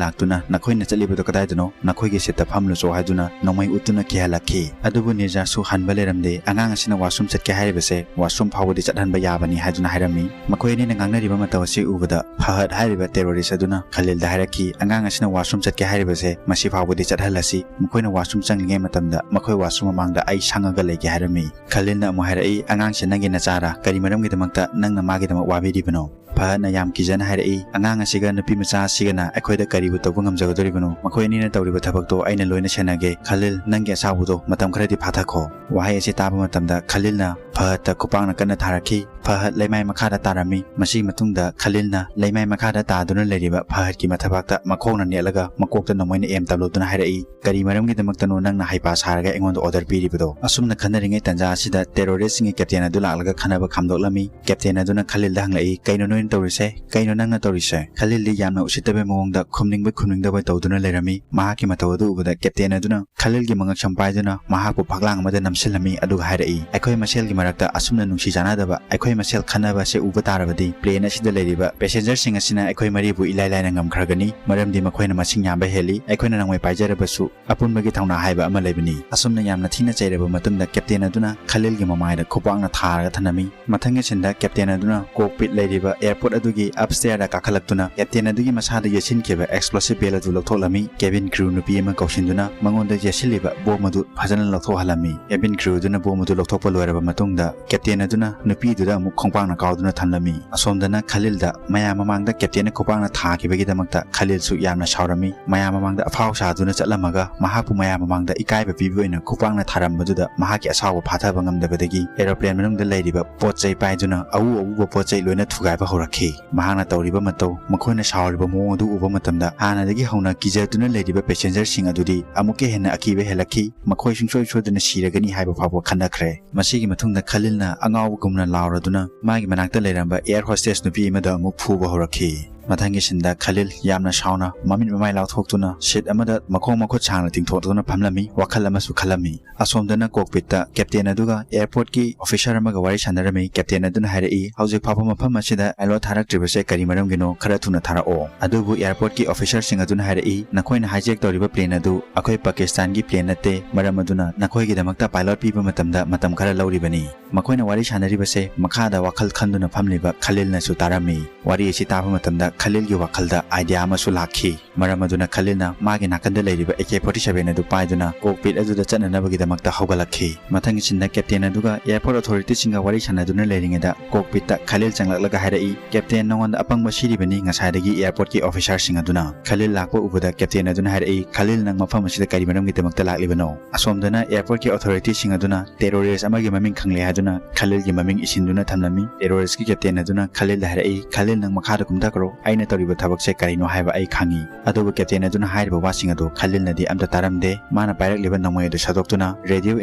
ꯂꯥꯛꯇꯨꯅ "ꯅꯈꯣꯏꯅ ꯆꯠꯂꯤꯕꯗꯣ ꯀꯗꯥꯏꯗꯅꯣ? ꯅꯈꯣꯏꯒꯤ ꯁꯤꯠꯇ ꯐꯝꯂꯨꯆꯣ" ꯍꯥꯏꯗꯨꯅ ꯅꯣꯡꯃꯩ ꯎꯠꯇꯨꯅ ꯀꯤꯍꯜꯂꯛꯈꯤ꯫ ꯑꯗꯨꯕꯨ ꯅꯤꯔꯖꯥꯁꯨ ꯍꯟꯕ ꯂꯩꯔꯝꯗꯦ꯫ ꯑꯉꯥꯡ ꯑꯁꯤꯅ ꯋꯥꯁꯔꯨꯝ ꯆꯠꯀꯦ ꯍꯥꯏꯔꯤꯕꯁꯦ ꯋꯥꯁꯔꯨꯝ ꯐꯥꯎꯕꯗꯤ ꯆꯠꯍꯟꯕ ꯌꯥꯕꯅꯤ ꯍꯥꯏꯗꯨꯅ ꯍꯥꯏꯔꯝꯃꯤ꯫ ꯃꯈꯣꯏ ꯑꯅꯤꯅ ꯉꯥꯡꯅꯔꯤꯕ ꯃꯇꯧ ꯑꯁꯤ ꯎꯕꯗ ꯐꯍꯗ ꯍꯥꯏꯔꯤꯕ ꯇꯦꯔꯣꯔꯤꯁ ꯑꯗꯨꯅ ꯈꯂꯤꯜꯗ ꯍꯥꯏꯔꯛꯈꯤ, "ꯑꯉꯥꯡ ꯑꯁꯤꯅ ꯋꯥꯁꯔꯨꯝ ꯆꯠꯀꯦ ꯍꯥꯏꯔꯤꯕꯁꯦ ꯃꯁꯤ ꯐꯥꯎꯕꯗꯤ ꯆꯠꯍꯜꯂꯁꯤ꯫ ꯃꯈꯣꯏꯅ ꯋꯥꯁꯔꯨꯝ ꯆꯪꯂꯤꯉꯩ ꯃꯇꯝꯗ ꯃꯈꯣꯏ ꯋꯥꯁꯔꯨꯝ ꯃꯃꯥꯡꯗ ꯑꯩ ꯁꯪꯉꯒ ꯂꯩꯒꯦ" ꯍꯥꯏꯔꯝꯃꯤ꯫ ꯈꯂꯤꯜꯅ ꯑꯃꯨꯛ ꯍꯥꯏꯔꯛꯏ, "ꯑꯉꯥꯡꯁꯦ ꯅꯪꯒꯤ ꯅꯆꯥꯔꯥ? ꯀꯔꯤ ꯃꯔꯝꯒꯤꯗꯃꯛꯇ ꯅꯪꯅ ꯃꯥꯒꯤꯗꯃꯛ ꯋꯥꯕꯤꯔꯤꯕꯅꯣ?" ꯐꯍꯗꯅ ꯌꯥꯝ ꯀꯤꯖꯅ ꯍꯥꯏꯔꯛꯏ, "ꯑꯉꯥꯡ ꯑꯁꯤꯒ ꯅꯨꯄꯤ ꯃꯆꯥ ꯑꯁꯤꯒꯅ ꯑꯩꯈꯣꯏꯗ ꯀꯔꯤꯕꯨ ꯇꯧꯕ ꯉꯝꯖꯒꯗꯧꯔꯤꯕꯅꯣ? ꯃꯈꯣꯏ ꯑꯅꯤꯅ ꯇꯧꯔꯤꯕ ꯊꯕꯛꯇꯣ ꯑꯩꯅ ꯂꯣꯏꯅ ꯁꯦꯟꯅꯒꯦ꯫ ꯈꯂꯤꯜ, ꯅꯪꯒꯤ ꯑꯁꯥꯎꯕꯗꯣ ꯃꯇꯝ ꯈꯔꯗꯤ ꯐꯥꯊꯈꯣ"꯫ ꯋꯥꯍꯩ ꯑꯁꯤ ꯇꯥꯕ ꯃꯇꯝꯗ ꯈꯂꯤꯜꯅ ꯐꯍꯗꯇ ꯈꯨꯄꯥꯛꯅ ꯀꯟꯅ ꯊꯥꯔꯛꯈꯤ꯫ ꯐꯍꯗ ꯂꯩꯃꯥꯏ ꯃꯈꯥꯗ ꯇꯥꯔꯝꯃꯤ꯫ ꯃꯁꯤꯒꯤ ꯃꯇꯨꯡꯗ ꯈꯂꯤꯜꯅ ꯂꯩꯃꯥꯏ ꯃꯈꯥꯗ ꯇꯥꯗꯨꯅ ꯂꯩꯔꯤꯕ ꯐꯍꯗꯀꯤ ꯃꯊꯕꯥꯛꯇ ꯃꯈꯣꯡꯅ ꯅꯦꯠꯂꯒ ꯃꯀꯣꯛꯇ ꯅꯣꯡꯃꯩꯅ ꯑꯦꯝ ꯇꯧꯔꯨꯗꯨꯅ ꯍꯥꯏꯔꯛꯏ, "ꯀꯔꯤ ꯃꯔꯝꯒꯤꯗꯃꯛꯇꯅꯣ ꯅꯪꯅ ꯍꯩꯄꯥ ꯁꯥꯔꯒ ꯑꯩꯉꯣꯟꯗ ꯑꯣꯔꯗꯔ ꯄꯤꯔꯤꯕꯗꯣ?" ꯑꯁꯨꯝꯅ ꯈꯟꯅꯔꯤꯉꯩ ꯇꯟꯖꯥ ꯑꯁꯤꯗ ꯇꯦꯔꯣꯔꯤꯁꯁꯤꯡꯒꯤ ꯀꯦꯞꯇꯦꯟ ꯑꯗꯨ ꯂꯥꯛꯂꯒ ꯈꯟꯅꯕ ꯈꯥꯝꯗꯣꯛꯂꯝꯃꯤ꯫ ꯀꯦꯞꯇꯦꯟ ꯑꯗꯨꯅ ꯈꯂꯤꯜꯗ ꯍꯪꯂꯛꯏ, "ꯀꯩꯅꯣ ꯅꯣꯏꯅ ꯇꯧꯔꯤꯁꯦ? ꯀꯩꯅꯣ ꯅꯪꯅ ꯇꯧꯔꯤꯁꯦ?" ꯈꯂꯤꯜꯗꯤ ꯌꯥꯝꯅ ꯎꯁꯤꯠꯇꯕꯩ ꯃꯑꯣꯡꯗ ꯈꯨꯝꯅꯤꯡꯕ ꯈꯨꯝꯅꯤꯡꯗꯕ ꯇꯧꯗꯨꯅ ꯂꯩꯔꯝꯃꯤ꯫ ꯃꯍꯥꯛꯀꯤ ꯃꯇꯧ ꯑꯗꯨ ꯎꯕꯗ ꯀꯦꯞꯇꯦꯟ ꯑꯗꯨꯅ ꯈꯂꯤꯜꯒꯤ ꯃꯉꯛꯁꯝ ꯄꯥꯏꯗꯨꯅ ꯃꯍꯥꯛꯄꯨ ꯐꯛꯂꯥꯡ ꯑꯃꯗ ꯅꯝꯁꯤꯜꯂꯝꯃꯤ, ꯑꯗꯨꯒ ꯍꯥꯏꯔꯛꯏ, "ꯑꯩꯈꯣꯏ ꯃꯁꯦꯜꯒꯤ ꯃꯔꯛꯇ ꯑꯁꯨꯝꯅ ꯅꯨꯡꯁꯤ ꯆꯥꯟꯅꯗꯕ, ꯑꯩꯈꯣꯏ ꯃꯁꯦꯜ ꯈꯟꯅꯕ ꯑꯁꯤ ꯎꯕ ꯇꯥꯔꯕꯗꯤ ꯄ꯭ꯂꯦꯟ ꯑꯁꯤꯗ ꯂꯩꯔꯤꯕ ꯄꯦꯁꯦꯟꯖꯔꯁꯤꯡ ꯑꯁꯤꯅ ꯑꯩꯈꯣꯏ ꯃꯔꯤꯕꯨ ꯏꯂꯥꯏ ꯂꯥꯏꯅ ꯉꯝꯈ꯭ꯔꯒꯅꯤ, ꯃꯔꯝꯗꯤ ꯃꯈꯣꯏꯅ ꯃꯁꯤꯡ ꯌꯥꯝꯕ ꯍꯦꯜꯂꯤ꯫ ꯑꯩꯈꯣꯏꯅ ꯅꯣꯡꯃꯩ ꯄꯥꯏꯖꯔꯕꯁꯨ ꯑꯄꯨꯟꯕꯒꯤ ꯊꯧꯅꯥ ꯍꯥꯏꯕ ꯑꯃ ꯂꯩꯕꯅꯤ"꯫ ꯑꯁꯨꯝꯅ ꯌꯥꯝꯅ ꯊꯤꯅ ꯆꯩꯔꯕ ꯃꯇꯨꯡꯗ ꯀꯦꯞꯇꯦꯟ ꯑꯗꯨꯅ ꯈꯂꯤꯜꯒꯤ ꯃꯃꯥꯏꯗ ꯈꯨꯄꯥꯛꯅ ꯊꯥꯔꯒ ꯊꯅꯝꯃꯤ꯫ ꯃꯊꯪꯒꯤ ꯁꯤꯟꯗ ꯀꯦꯞꯇꯦꯟ ꯑꯗꯨꯅ ꯀꯣꯛꯄꯤꯠ ꯂꯩꯔꯤꯕ ꯑꯦꯌꯔꯄꯣꯔꯠ ꯑꯗꯨꯒꯤ ꯑꯞꯁ꯭ꯇꯦꯌꯔꯗ ꯀꯥꯈꯠꯂꯛꯇꯨꯅ ꯀꯦꯞꯇꯦꯟ ꯑꯗꯨꯒꯤ ꯃꯁꯥꯗ ꯌꯦꯠꯁꯤꯟꯈꯤꯕ ꯑꯦꯛꯁꯄ꯭ꯂꯣꯁꯤꯚ ꯕꯦꯜ ꯑꯗꯨ ꯂꯧꯊꯣꯛꯂꯝꯃꯤ꯫ ꯀꯦꯕꯤꯟ ꯀ꯭ꯔꯨ ꯅꯨꯄꯤ ꯑꯃ ꯀꯧꯁꯤꯟꯗꯨꯅ ꯃꯉꯣꯟꯗ ꯌꯦꯠꯁꯤꯜꯂꯤꯕ ꯕꯣꯝ ꯑꯗꯨ ꯐꯖꯅ ꯂꯧꯊꯣꯛꯍꯜꯂꯝꯃꯤ꯫ ꯀꯦꯕꯤꯟ ꯀ꯭ꯔꯨ ꯑꯗꯨꯅ ꯕꯣꯝ ꯑꯗꯨ ꯂꯧꯊꯣꯛꯄ ꯂꯣꯏꯔꯕ ꯃꯇꯨꯡꯗ ꯀꯦꯞꯇꯦꯟ ꯑꯗꯨꯅ ꯅꯨꯄꯤꯗꯨꯗ ꯑꯃꯨꯛ ꯈꯣꯡꯄꯥꯛꯅ ꯀꯥꯎꯗꯨꯅ ꯊꯝꯂꯝꯃꯤ꯫ ꯑꯁꯣꯝꯗꯅ ꯈꯂꯤꯜꯗ ꯃꯌꯥꯝ ꯃꯃꯥꯡꯗ ꯀꯦꯞꯇꯦꯟꯅ ꯈꯨꯄꯥꯛꯅ ꯊꯥꯈꯤꯕꯒꯤꯗꯃꯛꯇ ꯈꯂꯤꯜꯁꯨ ꯌꯥꯝꯅ ꯁꯥꯎꯔꯝꯃꯤ꯫ ꯃꯌꯥꯝ ꯃꯃꯥꯡꯗ ꯑꯐꯥꯎ ꯁꯥꯗꯨꯅ ꯆꯠꯂꯝꯃꯒ ꯃꯍꯥꯛꯄꯨ ꯃꯌꯥꯝ ꯃꯃꯥꯡꯗ ꯏꯀꯥꯏꯕ ꯄꯤꯕ ꯑꯣꯏꯅ ꯈꯨꯄꯥꯛꯅ ꯊꯥꯔꯝꯕꯗꯨꯗ ꯃꯍꯥꯛꯀꯤ ꯑꯁꯥꯎꯕ ꯐꯥꯊꯕ ꯉꯝꯗꯕꯗꯒꯤ ꯑꯦꯔꯣꯄ꯭ꯂꯦꯟ ꯃꯅꯨꯡꯗ ꯂꯩꯔꯤꯕ ꯄꯣꯠ ꯆꯩ ꯄꯥꯏꯗꯨꯅ ꯑꯎ ꯑꯎꯕ ꯄꯣꯠ ꯆꯩ ꯂꯣꯏꯅ ꯊꯨꯒꯥꯏꯕ ꯍꯧꯔꯛꯈꯤ꯫ ꯃꯍꯥꯛꯅ ꯇꯧꯔꯤꯕ ꯃꯇꯧ, ꯃꯈꯣꯏꯅ ꯁꯥꯎꯔꯤꯕ ꯃꯑꯣꯡ ꯑꯗꯨ ꯎꯕ ꯃꯇꯝꯗ ꯍꯥꯟꯅꯗꯒꯤ ꯍꯧꯅ ꯀꯤꯖꯗꯨꯅ ꯂꯩꯔꯤꯕ ꯄꯦꯁꯦꯟꯖꯔꯁꯤꯡ ꯑꯗꯨꯗꯤ ꯑꯃꯨꯛꯀ ꯍꯦꯟꯅ ꯑꯀꯤꯕ ꯍꯦꯜꯂꯛꯈꯤ꯫ ꯃꯈꯣꯏ ꯁꯨꯡꯁꯣꯏ ꯁꯣꯏꯗꯅ ꯁꯤꯔꯒꯅꯤ ꯍꯥꯏꯕ ꯐꯥꯎꯕ ꯈꯟꯅꯈ꯭ꯔꯦ꯫ ꯃꯁꯤꯒꯤ ꯃꯇꯨꯡꯗ ꯈꯂꯤꯜꯅ ꯑꯉꯥꯎꯕꯒꯨꯝꯅ ꯂꯥꯎꯔꯗꯨꯅ ꯃꯥꯒꯤ ꯃꯅꯥꯛꯇ ꯂꯩꯔꯝꯕ ꯑꯦꯌꯔ ꯍꯣꯁꯇꯦꯁ ꯅꯨꯄꯤ ꯑꯃꯗ ꯑꯃꯨꯛ ꯐꯨꯕ ꯍꯧꯔꯛꯈꯤ꯫ ꯃꯊꯪꯒꯤ ꯁꯤꯟꯗ ꯈꯂꯤꯜ ꯌꯥꯝꯅ ꯁꯥꯎꯅ ꯃꯃꯤꯠ ꯃꯃꯥꯏ ꯂꯥꯎꯊꯣꯛꯇꯨꯅ ꯁꯤꯠ ꯑꯃꯗ ꯃꯈꯣꯡ ꯃꯈꯨꯠ ꯁꯥꯡꯅ ꯇꯤꯡꯊꯣꯛꯇꯨꯅ ꯐꯝꯂꯝꯃꯤ, ꯋꯥꯈꯜ ꯑꯃꯁꯨ ꯈꯜꯂꯝꯃꯤ꯫ ꯑꯁꯣꯝꯗꯅ ꯀꯣꯛꯄꯤꯠꯇ ꯀꯦꯞꯇꯦꯟ ꯑꯗꯨꯒ ꯑꯦꯌꯔꯄꯣꯔꯠꯀꯤ ꯑꯣꯐꯤꯁꯔ ꯑꯃꯒ ꯋꯥꯔꯤ ꯁꯥꯟꯅꯔꯝꯃꯤ꯫ ꯀꯦꯞꯇꯦꯟ ꯑꯗꯨꯅ ꯍꯥꯏꯔꯛꯏ, "ꯍꯧꯖꯤꯛ ꯐꯥꯎꯕ ꯃꯐꯝ ꯑꯁꯤꯗ ꯄꯥꯏꯂꯣꯠ ꯊꯥꯔꯛꯇ꯭ꯔꯤꯕꯁꯦ ꯀꯔꯤ ꯃꯔꯝꯒꯤꯅꯣ? ꯈꯔ ꯊꯨꯅ ꯊꯥꯔꯛꯑꯣ꯫" ꯑꯗꯨꯕꯨ ꯑꯦꯌꯔꯄꯣꯔꯠꯀꯤ ꯑꯣꯐꯤꯁꯔꯁꯤꯡ ꯑꯗꯨꯅ ꯍꯥꯏꯔꯛꯏ, "ꯅꯈꯣꯏꯅ ꯍꯥꯏꯖꯦꯛ ꯇꯧꯔꯤꯕ ꯄ꯭ꯂꯦꯟ ꯑꯗꯨ ꯑꯩꯈꯣꯏ ꯄꯥꯀꯤꯁꯇꯥꯟꯒꯤ ꯄ꯭ꯂꯦꯟ ꯅꯠꯇꯦ, ꯃꯔꯝ ꯑꯗꯨꯅ ꯅꯈꯣꯏꯒꯤꯗꯃꯛꯇ ꯄꯥꯏꯂꯣꯠ ꯄꯤꯕ ꯃꯇꯝꯗ ꯃꯇꯝ ꯈꯔ ꯂꯧꯔꯤꯕꯅꯤ꯫" ꯃꯈꯣꯏꯅ ꯋꯥꯔꯤ ꯁꯥꯟꯅꯔꯤꯕꯁꯦ ꯃꯈꯥꯗ ꯋꯥꯈꯜ ꯈꯟꯗꯨꯅ ꯐꯝꯂꯤꯕ ꯈꯂꯤꯜꯅꯁꯨ ꯇꯥꯔꯝꯃꯤ꯫ ꯋꯥꯔꯤ ꯑꯁꯤ ꯇꯥꯕ ꯃꯇꯝꯗ ꯈꯂꯤꯜꯒꯤ ꯋꯥꯈꯜꯗ ꯑꯥꯏꯗꯤꯌꯥ ꯑꯃꯁꯨ ꯂꯥꯛꯈꯤ꯫ ꯃꯔꯝ ꯑꯗꯨꯅ ꯈꯂꯤꯜꯅ ꯃꯥꯒꯤ ꯅꯥꯀꯟꯗ ꯂꯩꯔꯤꯕ ꯑꯦ ꯀꯦ ꯐꯣꯔꯇꯤ ꯁꯚꯦꯟ ꯑꯗꯨ ꯄꯥꯏꯗꯨꯅ ꯀꯣꯛꯄꯤꯠ ꯑꯗꯨꯗ ꯆꯠꯅꯅꯕꯒꯤꯗꯃꯛꯇ ꯍꯧꯒꯠꯂꯛꯈꯤ꯫ ꯃꯊꯪꯒꯤ ꯁꯤꯟꯗ ꯀꯦꯞꯇꯦꯟ ꯑꯗꯨꯒ ꯑꯦꯌꯔꯄꯣꯔꯠ ꯑꯣꯊꯣꯔꯤꯇꯤꯁꯤꯡꯒ ꯋꯥꯔꯤ ꯁꯥꯟꯅꯗꯨꯅ ꯂꯩꯔꯤꯉꯩꯗ ꯀꯣꯛꯄꯤꯠꯇ ꯈꯂꯤꯜ ꯆꯪꯂꯛꯂꯒ ꯍꯥꯏꯔꯛꯏ, "ꯀꯦꯞꯇꯦꯟ, ꯅꯉꯣꯟꯗ ꯑꯄꯪꯕ ꯁꯤꯔꯤꯕꯅꯤ ꯉꯁꯥꯏꯗꯒꯤ ꯑꯦꯌꯔꯄꯣꯔꯠꯀꯤ ꯑꯣꯐꯤꯁꯔꯁꯤꯡ ꯑꯗꯨꯅ꯫" ꯈꯂꯤꯜ ꯂꯥꯛꯄ ꯎꯕꯗ ꯀꯦꯞꯇꯦꯟ ꯑꯗꯨꯅ ꯍꯥꯏꯔꯛꯏ, "ꯈꯂꯤꯜ, ꯅꯪ ꯃꯐꯝ ꯑꯁꯤꯗ ꯀꯔꯤ ꯃꯔꯝꯒꯤꯗꯃꯛꯇ ꯂꯥꯛꯂꯤꯕꯅꯣ?" ꯑꯁꯣꯝꯗꯅ ꯑꯦꯌꯔꯄꯣꯔꯠꯀꯤ ꯑꯣꯊꯣꯔꯤꯇꯤꯁꯤꯡ ꯑꯗꯨꯅ ꯇꯦꯔꯣꯔꯤꯁ ꯑꯃꯒꯤ ꯃꯃꯤꯡ ꯈꯪꯂꯦ ꯍꯥꯏꯗꯨꯅ ꯈꯂꯤꯜꯒꯤ ꯃꯃꯤꯡ ꯏꯁꯤꯟꯗꯨꯅ ꯊꯝꯂꯝꯃꯤ꯫ ꯇꯦꯔꯣꯔꯤꯁꯀꯤ ꯀꯦꯞꯇꯦꯟ ꯑꯗꯨꯅ ꯈꯂꯤꯜꯗ ꯍꯥꯏꯔꯛꯏ, "ꯈꯂꯤꯜ, ꯅꯪ ꯃꯈꯥꯗ ꯀꯨꯝꯊꯈ꯭ꯔꯣ, ꯑꯩꯅ ꯇꯧꯔꯤꯕ ꯊꯕꯛꯁꯦ ꯀꯔꯤꯅꯣ ꯍꯥꯏꯕ ꯑꯩ ꯈꯪꯉꯤ꯫" ꯑꯗꯨꯕꯨ ꯀꯦꯞꯇꯦꯟ ꯑꯗꯨꯅ ꯍꯥꯏꯔꯤꯕ ꯋꯥꯁꯤꯡ ꯑꯗꯨ ꯈꯂꯤꯜꯅꯗꯤ ꯑꯝꯇ ꯇꯥꯔꯝꯗꯦ꯫ ꯃꯥꯅ ꯄꯥꯏꯔꯛꯂꯤꯕ ꯅꯣꯡꯃꯩ ꯑꯗꯨ ꯁꯠꯇꯣꯛꯇꯨꯅ ꯔꯦꯗꯤꯑꯣ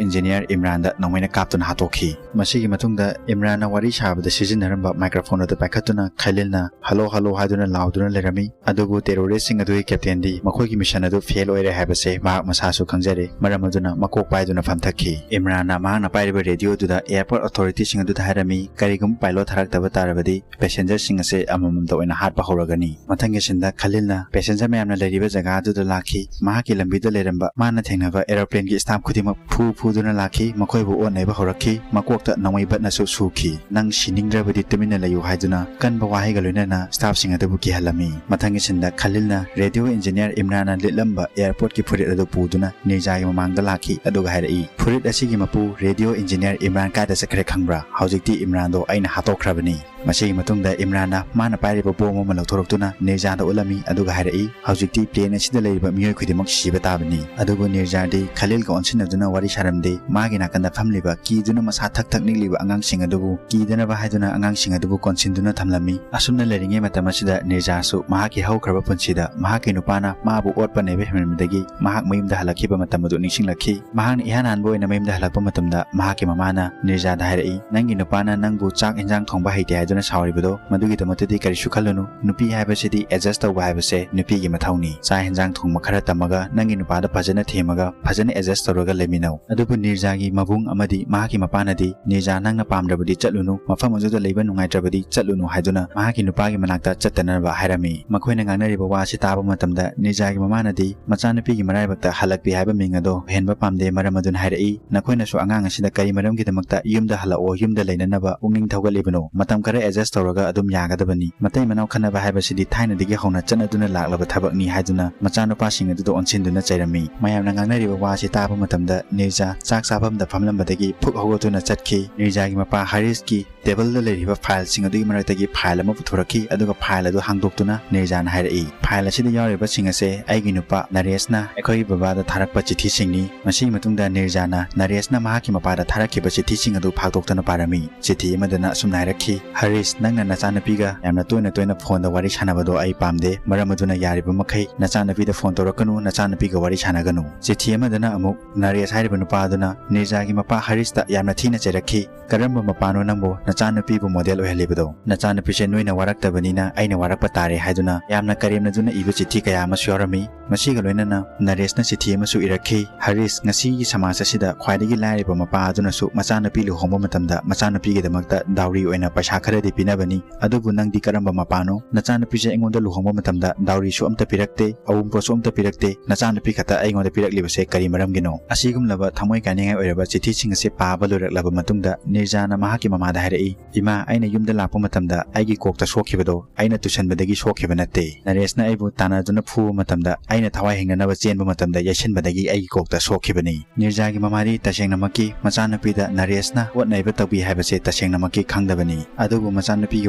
ꯏꯟꯖꯤꯅꯤꯌꯔ ꯏꯝꯔꯥꯟꯗ ꯅꯣꯡꯃꯩꯅ ꯀꯥꯞꯇꯨꯅ ꯍꯥꯠꯇꯣꯛꯈꯤ꯫ ꯃꯁꯤꯒꯤ ꯃꯇꯨꯡꯗ ꯏꯝꯔꯥꯟꯅ ꯋꯥꯔꯤ ꯁꯥꯕꯗ ꯁꯤꯖꯤꯟꯅꯔꯝꯕ ꯃꯥꯏꯀ꯭ꯔꯣꯐꯣꯟ ꯑꯗꯨ ꯄꯥꯏꯈꯠꯇꯨꯅ ꯈꯂꯤꯜꯅ "ꯍꯜꯂꯣ, ꯍꯜꯂꯣ" ꯍꯥꯏꯗꯨꯅ ꯂꯥꯎꯗꯨꯅ ꯂꯩꯔꯝꯃꯤ꯫ ꯑꯗꯨꯕꯨ ꯇꯦꯔꯣꯔꯤꯁꯁꯤꯡ ꯑꯗꯨꯒꯤ ꯀꯦꯞꯇꯦꯟꯗꯤ ꯃꯈꯣꯏꯒꯤ ꯃꯤꯁꯟ ꯑꯗꯨ ꯐꯦꯜ ꯑꯣꯏꯔꯦ ꯍꯥꯏꯕꯁꯦ ꯃꯍꯥꯛ ꯃꯁꯥꯁꯨ ꯈꯪꯖꯔꯦ꯫ ꯃꯔꯝ ꯑꯗꯨꯅ ꯃꯀꯣꯛ ꯄꯥꯏꯗꯨꯅ ꯐꯝꯊꯈꯤ꯫ ꯏꯝꯔꯥꯟꯅ ꯃꯍꯥꯛꯅ ꯄꯥꯏꯔꯤꯕ ꯔꯦꯗꯤꯑꯣ ꯑꯗꯨꯗ ꯑꯦꯌꯔꯄꯣꯔꯠ ꯑꯣꯊꯣꯔꯤꯇꯤꯁꯤꯡ ꯑꯗꯨꯗ ꯍꯥꯏꯔꯝꯃꯤ, "ꯀꯔꯤꯒꯨꯝꯕ ꯄꯥꯏꯂꯣꯠ ꯊꯥꯔꯛꯇꯕ ꯇꯥꯔꯕꯗꯤ ꯄꯦꯁꯦꯟꯖꯔꯁꯤꯡ ꯑꯁꯦ ꯑꯃꯃꯝꯇ ꯑꯣꯏꯅ ꯍꯥꯠꯄ ꯍꯧꯔꯒꯅꯤ꯫" ꯃꯊꯪꯒꯤ ꯁꯤꯟꯗ ꯈꯂꯤꯜꯅ ꯄꯦꯁꯦꯟꯖꯔ ꯃꯌꯥꯝꯅ ꯂꯩꯔꯤꯕ ꯖꯒꯥ ꯑꯗꯨꯗ ꯂꯥꯛꯈꯤ꯫ ꯃꯍꯥꯛꯀꯤ ꯂꯝꯕꯤꯗ ꯂꯩꯔꯝꯕ ꯃꯥꯅ ꯊꯦꯡꯅꯕ ꯑꯦꯔꯣꯄ꯭ꯂꯦꯟꯒꯤ ꯁ꯭ꯇꯥꯐ ꯈꯨꯗꯤꯡꯃꯛ ꯐꯨ ꯐꯨꯗꯨꯅ ꯂꯥꯛꯈꯤ꯫ ꯃꯈꯣꯏꯕꯨ ꯑꯣꯠ ꯅꯩꯕ ꯍꯧꯔꯛꯈꯤ꯫ ꯃꯀꯣꯛꯇ ꯅꯣꯡꯃꯩ ꯕꯠꯅꯁꯨ ꯁꯨꯈꯤ꯫ "ꯅꯪ ꯁꯤꯅꯤꯡꯗ꯭ꯔꯕꯗꯤ ꯇꯨꯃꯤꯟꯅ ꯂꯩꯌꯨ" ꯍꯥꯏꯗꯨꯅ ꯀꯟꯕ ꯋꯥꯍꯩꯒ ꯂꯣꯏꯅꯅ ꯁ꯭ꯇꯥꯐꯁꯤꯡ ꯑꯗꯨꯕꯨ ꯀꯤꯍꯜꯂꯝꯃꯤ꯫ ꯃꯊꯪꯒꯤ ꯁꯤꯟꯗ ꯈꯂꯤꯜꯅ ꯔꯦꯗꯤꯑꯣ ꯏꯟꯖꯤꯅꯤꯌꯔ ꯏꯝꯔꯥꯟꯅ ꯂꯤꯠꯂꯝꯕ ꯑꯦꯌꯔꯄꯣꯔꯠꯀꯤ ꯐꯨꯔꯤꯠ ꯑꯗꯨ ꯄꯨꯗꯨꯅ ꯅꯤꯔꯖꯥꯒꯤ ꯃꯃꯥꯡꯗ ꯂꯥꯛꯈꯤ꯫ ꯑꯗꯨꯒ ꯍꯥꯏꯔꯛꯏ, "ꯐꯨꯔꯤꯠ ꯑꯁꯤꯒꯤ ꯃꯄꯨ ꯔꯦꯗꯤꯑꯣ ꯏꯟꯖꯤꯅꯤꯌꯔ ꯏꯝꯔꯥꯟ ꯀꯥꯏꯗ ꯆꯠꯈ꯭ꯔꯦ ꯈꯪꯕ꯭ꯔꯥ? ꯍꯧꯖꯤꯛꯇꯤ ꯏꯝꯔꯥꯟꯗꯣ ꯑꯩꯅ ꯍꯥꯠꯇꯣꯛꯈ꯭ꯔꯕꯅꯤ꯫" ꯃꯁꯤꯒꯤ ꯃꯇꯨꯡꯗ ꯏꯝꯔꯥꯟꯅ ꯃꯥꯅ ꯄꯥꯏꯔꯤꯕ ꯕꯣꯝ ꯑꯃ ꯂꯧꯊꯣꯔꯛꯇꯨꯅ ꯅꯤꯔꯖꯥꯗ ꯎꯠꯂꯝꯃꯤ꯫ ꯑꯗꯨꯒ ꯍꯥꯏꯔꯛꯏ, "ꯍꯧꯖꯤꯛꯇꯤ ꯄ꯭ꯂꯦꯟ ꯑꯁꯤꯗ ꯂꯩꯔꯤꯕ ꯃꯤꯑꯣꯏ ꯈꯨꯗꯤꯡꯃꯛ ꯁꯤꯕ ꯇꯥꯕꯅꯤ꯫" ꯑꯗꯨꯕꯨ ꯅꯤꯔꯖꯥꯗꯤ ꯈꯂꯤꯜꯒ ꯑꯣꯟꯁꯤꯟꯅꯗꯨꯅ ꯋꯥꯔꯤ ꯁꯥꯔꯝꯗꯦ꯫ ꯃꯥꯒꯤ ꯅꯥꯀꯟꯗ ꯐꯝꯂꯤꯕ ꯀꯤꯗꯨꯅ ꯃꯁꯥ ꯊꯛ ꯊꯛ ꯅꯤꯛꯂꯤꯕ ꯑꯉꯥꯡꯁꯤꯡ ꯑꯗꯨꯕꯨ ꯀꯤꯗꯅꯕ ꯍꯥꯏꯗꯨꯅ ꯑꯉꯥꯡꯁꯤꯡ ꯑꯗꯨꯕꯨ ꯀꯣꯟꯁꯤꯟꯗꯨꯅ ꯊꯝꯂꯝꯃꯤ꯫ ꯑꯁꯨꯝꯅ ꯂꯩꯔꯤꯉꯩ ꯃꯇꯝ ꯑꯁꯤꯗ ꯅꯤꯔꯖꯥꯁꯨ ꯃꯍꯥꯛꯀꯤ ꯍꯧꯈ꯭ꯔꯕ ꯄꯨꯟꯁꯤꯗ ꯃꯍꯥꯛꯀꯤ ꯅꯨꯄꯥꯅ ꯃꯥꯕꯨ ꯑꯣꯠꯄ ꯅꯩꯕ ꯍꯦꯟꯃꯟꯕꯗꯒꯤ ꯃꯍꯥꯛ ꯃꯌꯨꯝꯗ ꯍꯜꯂꯛꯈꯤꯕ ꯃꯇꯝ ꯑꯗꯨ ꯅꯤꯡꯁꯤꯡꯂꯛꯈꯤ꯫ ꯃꯍꯥꯛꯅ ꯏꯍꯥꯟ ꯍꯥꯟꯕ ꯑꯣꯏꯅ ꯃꯌꯨꯝꯗ ꯍꯜꯂꯛꯄ ꯃꯇꯝꯗ ꯃꯍꯥꯛꯀꯤ ꯃꯃꯥꯅ ꯅꯤꯔꯖꯥꯗ ꯍꯥꯏꯔꯛꯏ, "ꯅꯪꯒꯤ ꯅꯨꯄꯥꯅ ꯅꯪꯕꯨ ꯆꯥꯛ ꯏꯟꯖꯥꯡ ꯊꯣꯡꯕ ꯍꯩꯇꯦ ꯍꯥꯏꯗꯨꯅ ꯑꯗꯨꯅ ꯁꯥꯎꯔꯤꯕꯗꯣ, ꯃꯗꯨꯒꯤꯗꯃꯛꯇꯗꯤ ꯀꯔꯤꯁꯨ ꯈꯜꯂꯨꯅꯨ꯫ ꯅꯨꯄꯤ ꯍꯥꯏꯕꯁꯤꯗꯤ adjust ꯇꯧꯕ ꯍꯥꯏꯕꯁꯦ ꯅꯨꯄꯤꯒꯤ ꯃꯊꯧꯅꯤ꯫ ꯆꯥꯛ ꯍꯦꯟꯖꯥꯡ ꯊꯣꯡꯕ ꯈꯔ ꯇꯝꯃꯒ ꯅꯪꯒꯤ ꯅꯨꯄꯥꯗ ꯐꯖꯅ ꯊꯦꯝꯃꯒ ꯐꯖꯅ adjust ꯇꯧꯔꯒ ꯂꯩꯃꯤꯟꯅꯧ꯫ ꯑꯗꯨꯕꯨ ꯅꯤꯔꯖꯥꯒꯤ ꯃꯕꯨꯡ ꯑꯃꯗꯤ ꯃꯍꯥꯛꯀꯤ ꯃꯄꯥꯅꯗꯤ, "ꯅꯤꯔꯖꯥ, ꯅꯪꯅ ꯄꯥꯝꯗ꯭ꯔꯕꯗꯤ ꯆꯠꯂꯨꯅꯨ, ꯃꯐꯝ ꯑꯗꯨꯗ ꯂꯩꯕ ꯅꯨꯡꯉꯥꯏꯇ꯭ꯔꯕꯗꯤ ꯆꯠꯂꯨꯅꯨ" ꯍꯥꯏꯗꯨꯅ ꯃꯍꯥꯛꯀꯤ ꯅꯨꯄꯥꯒꯤ ꯃꯅꯥꯛꯇ ꯆꯠꯇꯅꯕ ꯍꯥꯏꯔꯝꯃꯤ꯫ ꯃꯈꯣꯏꯅ ꯉꯥꯡꯅꯔꯤꯕ ꯋꯥꯁꯤ ꯇꯥꯕ ꯃꯇꯝꯗ ꯅꯤꯔꯖꯥꯒꯤ ꯃꯃꯥꯅꯗꯤ, "ꯃꯆꯥꯅꯨꯄꯤꯒꯤ ꯃꯔꯥꯏꯕꯛꯇ ꯍꯜꯂꯛꯄꯤ ꯍꯥꯏꯕ ꯃꯤꯡ ꯑꯗꯣ ꯑꯣꯏꯍꯟꯕ ꯄꯥꯝꯗꯦ, ꯃꯔꯝ ꯑꯗꯨꯅ ꯍꯥꯏꯔꯛꯏ꯫ ꯅꯈꯣꯏꯅꯁꯨ ꯑꯉꯥꯡ ꯑꯁꯤꯗ ꯀꯔꯤ ꯃꯔꯝꯒꯤꯗꯃꯛꯇ ꯌꯨꯝꯗ ꯍꯜꯂꯛꯑꯣ, ꯌꯨꯝꯗ ꯂꯩꯅꯅꯕ ꯄꯨꯛꯅꯤꯡ ꯊꯧꯒꯠꯂꯤꯕꯅꯣ? ꯃꯇꯝ ꯈꯔ adjust ꯇꯧꯔꯒ ꯑꯗꯨꯝ ꯌꯥꯒꯗꯕꯅꯤ꯫ ꯃꯇꯩ ꯃꯅꯥꯎ ꯈꯠꯅꯕ ꯍꯥꯏꯕꯁꯤꯗꯤ ꯊꯥꯏꯅꯗꯒꯤ ꯍꯧꯅ ꯆꯠꯅꯗꯨꯅ ꯂꯥꯛꯂꯕ ꯊꯕꯛꯅꯤ" ꯍꯥꯏꯗꯨꯅ ꯃꯆꯥꯅꯨꯄꯥꯁꯤꯡ ꯑꯗꯨꯗ ꯑꯣꯟꯁꯤꯟꯗꯨꯅ ꯆꯩꯔꯝꯃꯤ꯫ ꯃꯌꯥꯝꯅ ꯉꯥꯡꯅꯔꯤꯕ ꯋꯥꯁꯤ ꯇꯥꯕ ꯃꯇꯝꯗ ꯅꯤꯔꯖꯥ ꯆꯥꯛ ꯆꯥꯐꯝꯗ ꯐꯝꯂꯝꯕꯗꯒꯤ ꯐꯨꯛ ꯍꯧꯒꯠꯇꯨꯅ ꯆꯠꯈꯤ꯫ ꯅꯤꯔꯖꯥꯒꯤ ꯃꯄꯥ ꯍꯔꯤꯁꯀꯤ ꯇꯦꯕꯜꯗ ꯂꯩꯔꯤꯕ ꯐꯥꯏꯜꯁꯤꯡ ꯑꯗꯨꯒꯤ ꯃꯔꯛꯇꯒꯤ ꯐꯥꯏꯜ ꯑꯃ ꯄꯨꯊꯣꯔꯛꯈꯤ, ꯑꯗꯨꯒ ꯐꯥꯏꯜ ꯑꯗꯨ ꯍꯥꯡꯗꯣꯛꯇꯨꯅ ꯅꯤꯔꯖꯥꯅ ꯍꯥꯏꯔꯛꯏ, "ꯐꯥꯏꯜ ꯑꯁꯤꯗ ꯌꯥꯎꯔꯤꯕꯁꯤꯡ ꯑꯁꯦ ꯑꯩꯒꯤ ꯅꯨꯄꯥ ꯅꯔꯦꯁꯅ ꯑꯩꯈꯣꯏꯒꯤ ꯕꯕꯥꯗ ꯊꯥꯔꯛꯄ ꯆꯤꯊꯤꯁꯤꯡꯅꯤ꯫" ꯃꯁꯤꯒꯤ ꯃꯇꯨꯡꯗ ꯅꯤꯔꯖꯥꯅ ꯅꯔꯦꯁꯅ ꯃꯍꯥꯛꯀꯤ ꯃꯄꯥꯗ ꯊꯥꯔꯛꯈꯤꯕ ꯆꯤꯊꯤꯁꯤꯡ ꯑꯗꯨ ꯐꯥꯛꯇꯣꯛꯇꯨꯅ ꯄꯥꯔꯝꯃꯤ꯫ ꯆꯤꯊꯤ ꯑꯃꯗꯅ ꯑꯁꯨꯝꯅ ꯍꯥꯏꯔꯛꯈꯤ, "ꯍꯔꯤꯁ, ꯅꯪꯅ ꯅꯆꯥꯅꯨꯄꯤꯒ ꯌꯥꯝꯅ ꯇꯣꯏꯅ ꯇꯣꯏꯅ ꯐꯣꯟꯗ ꯋꯥꯔꯤ ꯁꯥꯟꯅꯕꯗꯣ ꯑꯩ ꯄꯥꯝꯗꯦ꯫ ꯃꯔꯝ ꯑꯗꯨꯅ ꯌꯥꯔꯤꯕ ꯃꯈꯩ ꯅꯆꯥꯅꯨꯄꯤꯗ ꯐꯣꯟ ꯇꯧꯔꯛꯀꯅꯨ, ꯅꯆꯥꯅꯨꯄꯤꯒ ꯋꯥꯔꯤ ꯁꯥꯟꯅꯒꯅꯨ꯫" ꯆꯤꯊꯤ ꯑꯃꯗꯅ ꯑꯃꯨꯛ ꯅꯔꯦꯁ ꯍꯥꯏꯔꯤꯕ ꯅꯨꯄꯥ ꯑꯗꯨꯅ ꯅꯤꯔꯖꯥꯒꯤ ꯃꯄꯥ ꯍꯔꯤꯁꯇ ꯌꯥꯝꯅ ꯊꯤꯅ ꯆꯩꯔꯛꯈꯤ꯫ "ꯀꯔꯝꯕ ꯃꯄꯥꯅꯣ ꯅꯪꯕꯨ ꯅꯆꯥꯅꯨꯄꯤꯕꯨ ꯃꯣꯗꯦꯜ ꯑꯣꯏꯍꯜꯂꯤꯕꯗꯣ? ꯅꯆꯥꯅꯨꯄꯤꯁꯦ ꯅꯣꯏꯅ ꯋꯥꯔꯛꯇꯕꯅꯤꯅ ꯑꯩꯅ ꯋꯥꯔꯛꯄ ꯇꯥꯔꯦ" ꯍꯥꯏꯗꯨꯅ ꯌꯥꯝꯅ ꯀꯔꯦꯝꯅꯗꯨꯅ ꯏꯕ ꯆꯤꯊꯤ ꯀꯌꯥ ꯑꯃꯁꯨ ꯌꯥꯎꯔꯝꯃꯤ꯫ ꯃꯁꯤꯒ ꯂꯣꯏꯅꯅ ꯅꯔꯦꯁꯅ ꯆꯤꯊꯤ ꯑꯃꯁꯨ ꯏꯔꯛꯈꯤ, "ꯍꯔꯤꯁ, ꯉꯁꯤꯒꯤ ꯁꯃꯥꯖ ꯑꯁꯤꯗ ꯈ꯭ꯋꯥꯏꯗꯒꯤ ꯂꯥꯏꯔꯕ ꯃꯄꯥ ꯑꯗꯨꯅꯁꯨ ꯃꯆꯥꯅꯨꯄꯤ ꯂꯨꯍꯣꯡꯕ ꯃꯇꯝꯗ ꯃꯆꯥꯅꯨꯄꯤꯒꯤꯗꯃꯛꯇ ꯗꯥꯎꯔꯤ ꯑꯣꯏꯅ ꯄꯩꯁꯥ ꯈꯔꯗꯤ ꯄꯤꯅꯕꯅꯤ꯫ ꯑꯗꯨꯕꯨ ꯅꯪꯗꯤ ꯀꯔꯝꯕ ꯃꯄꯥꯅꯣ? ꯅꯆꯥꯅꯨꯄꯤꯁꯦ ꯑꯩꯉꯣꯟꯗ ꯂꯨꯍꯣꯡꯕ ꯃꯇꯝꯗ ꯗꯥꯎꯔꯤꯁꯨ ꯑꯝꯇ ꯄꯤꯔꯛꯇꯦ, ꯑꯎꯟꯄꯣꯠꯁꯨ ꯑꯝꯇ ꯄꯤꯔꯛꯇꯦ꯫ ꯅꯆꯥꯅꯨꯄꯤ ꯈꯛꯇ ꯑꯩꯉꯣꯟꯗ ꯄꯤꯔꯛꯂꯤꯕꯁꯦ ꯀꯔꯤ ꯃꯔꯝꯒꯤꯅꯣ?" ꯑꯁꯤꯒꯨꯝꯂꯕ ꯊꯃꯣꯏ ꯀꯥꯏꯅꯤꯡꯉꯥꯏ ꯑꯣꯏꯔꯕ ꯆꯤꯊꯤꯁꯤꯡ ꯑꯁꯤ ꯄꯥꯕ ꯂꯣꯏꯔꯛꯂꯕ ꯃꯇꯨꯡꯗ ꯅꯤꯔꯖꯥꯅ ꯃꯍꯥꯛꯀꯤ ꯃꯃꯥꯗ ꯍꯥꯏꯔꯛꯏ, "ꯏꯃꯥ, ꯑꯩꯅ ꯌꯨꯝꯗ ꯂꯥꯛꯄ ꯃꯇꯝꯗ ꯑꯩꯒꯤ ꯀꯣꯛꯇ ꯁꯣꯛꯈꯤꯕꯗꯣ ꯑꯩꯅ ꯇꯨꯁꯟꯕꯗꯒꯤ ꯁꯣꯛꯈꯤꯕ ꯅꯠꯇꯦ꯫ ꯅꯔꯦꯁꯅ ꯑꯩꯕꯨ ꯇꯥꯟꯅꯗꯨꯅ ꯐꯨꯕ ꯃꯇꯝꯗ ꯑꯩꯅ ꯊꯋꯥꯏ ꯍꯤꯡꯅꯅꯕ ꯆꯦꯟꯕ ꯃꯇꯝꯗ ꯌꯩꯁꯟꯕꯗꯒꯤ ꯑꯩꯒꯤ ꯀꯣꯛꯇ ꯁꯣꯛꯈꯤꯕꯅꯤ꯫" ꯅꯤꯔꯖꯥꯒꯤ ꯃꯃꯥꯗꯤ ꯇꯁꯦꯡꯅꯃꯛꯀꯤ ꯃꯆꯥꯅꯨꯄꯤꯗ ꯅꯔꯦꯁꯅ ꯑꯣꯠ ꯅꯩꯕ ꯇꯧꯕꯤ ꯍꯥꯏꯕꯁꯦ ꯇꯁꯦꯡꯅꯃꯛꯀꯤ ꯈꯪꯗꯕꯅꯤ꯫ ꯑꯗꯨꯕꯨ ꯃꯆꯥꯅꯨꯄꯤꯒꯤ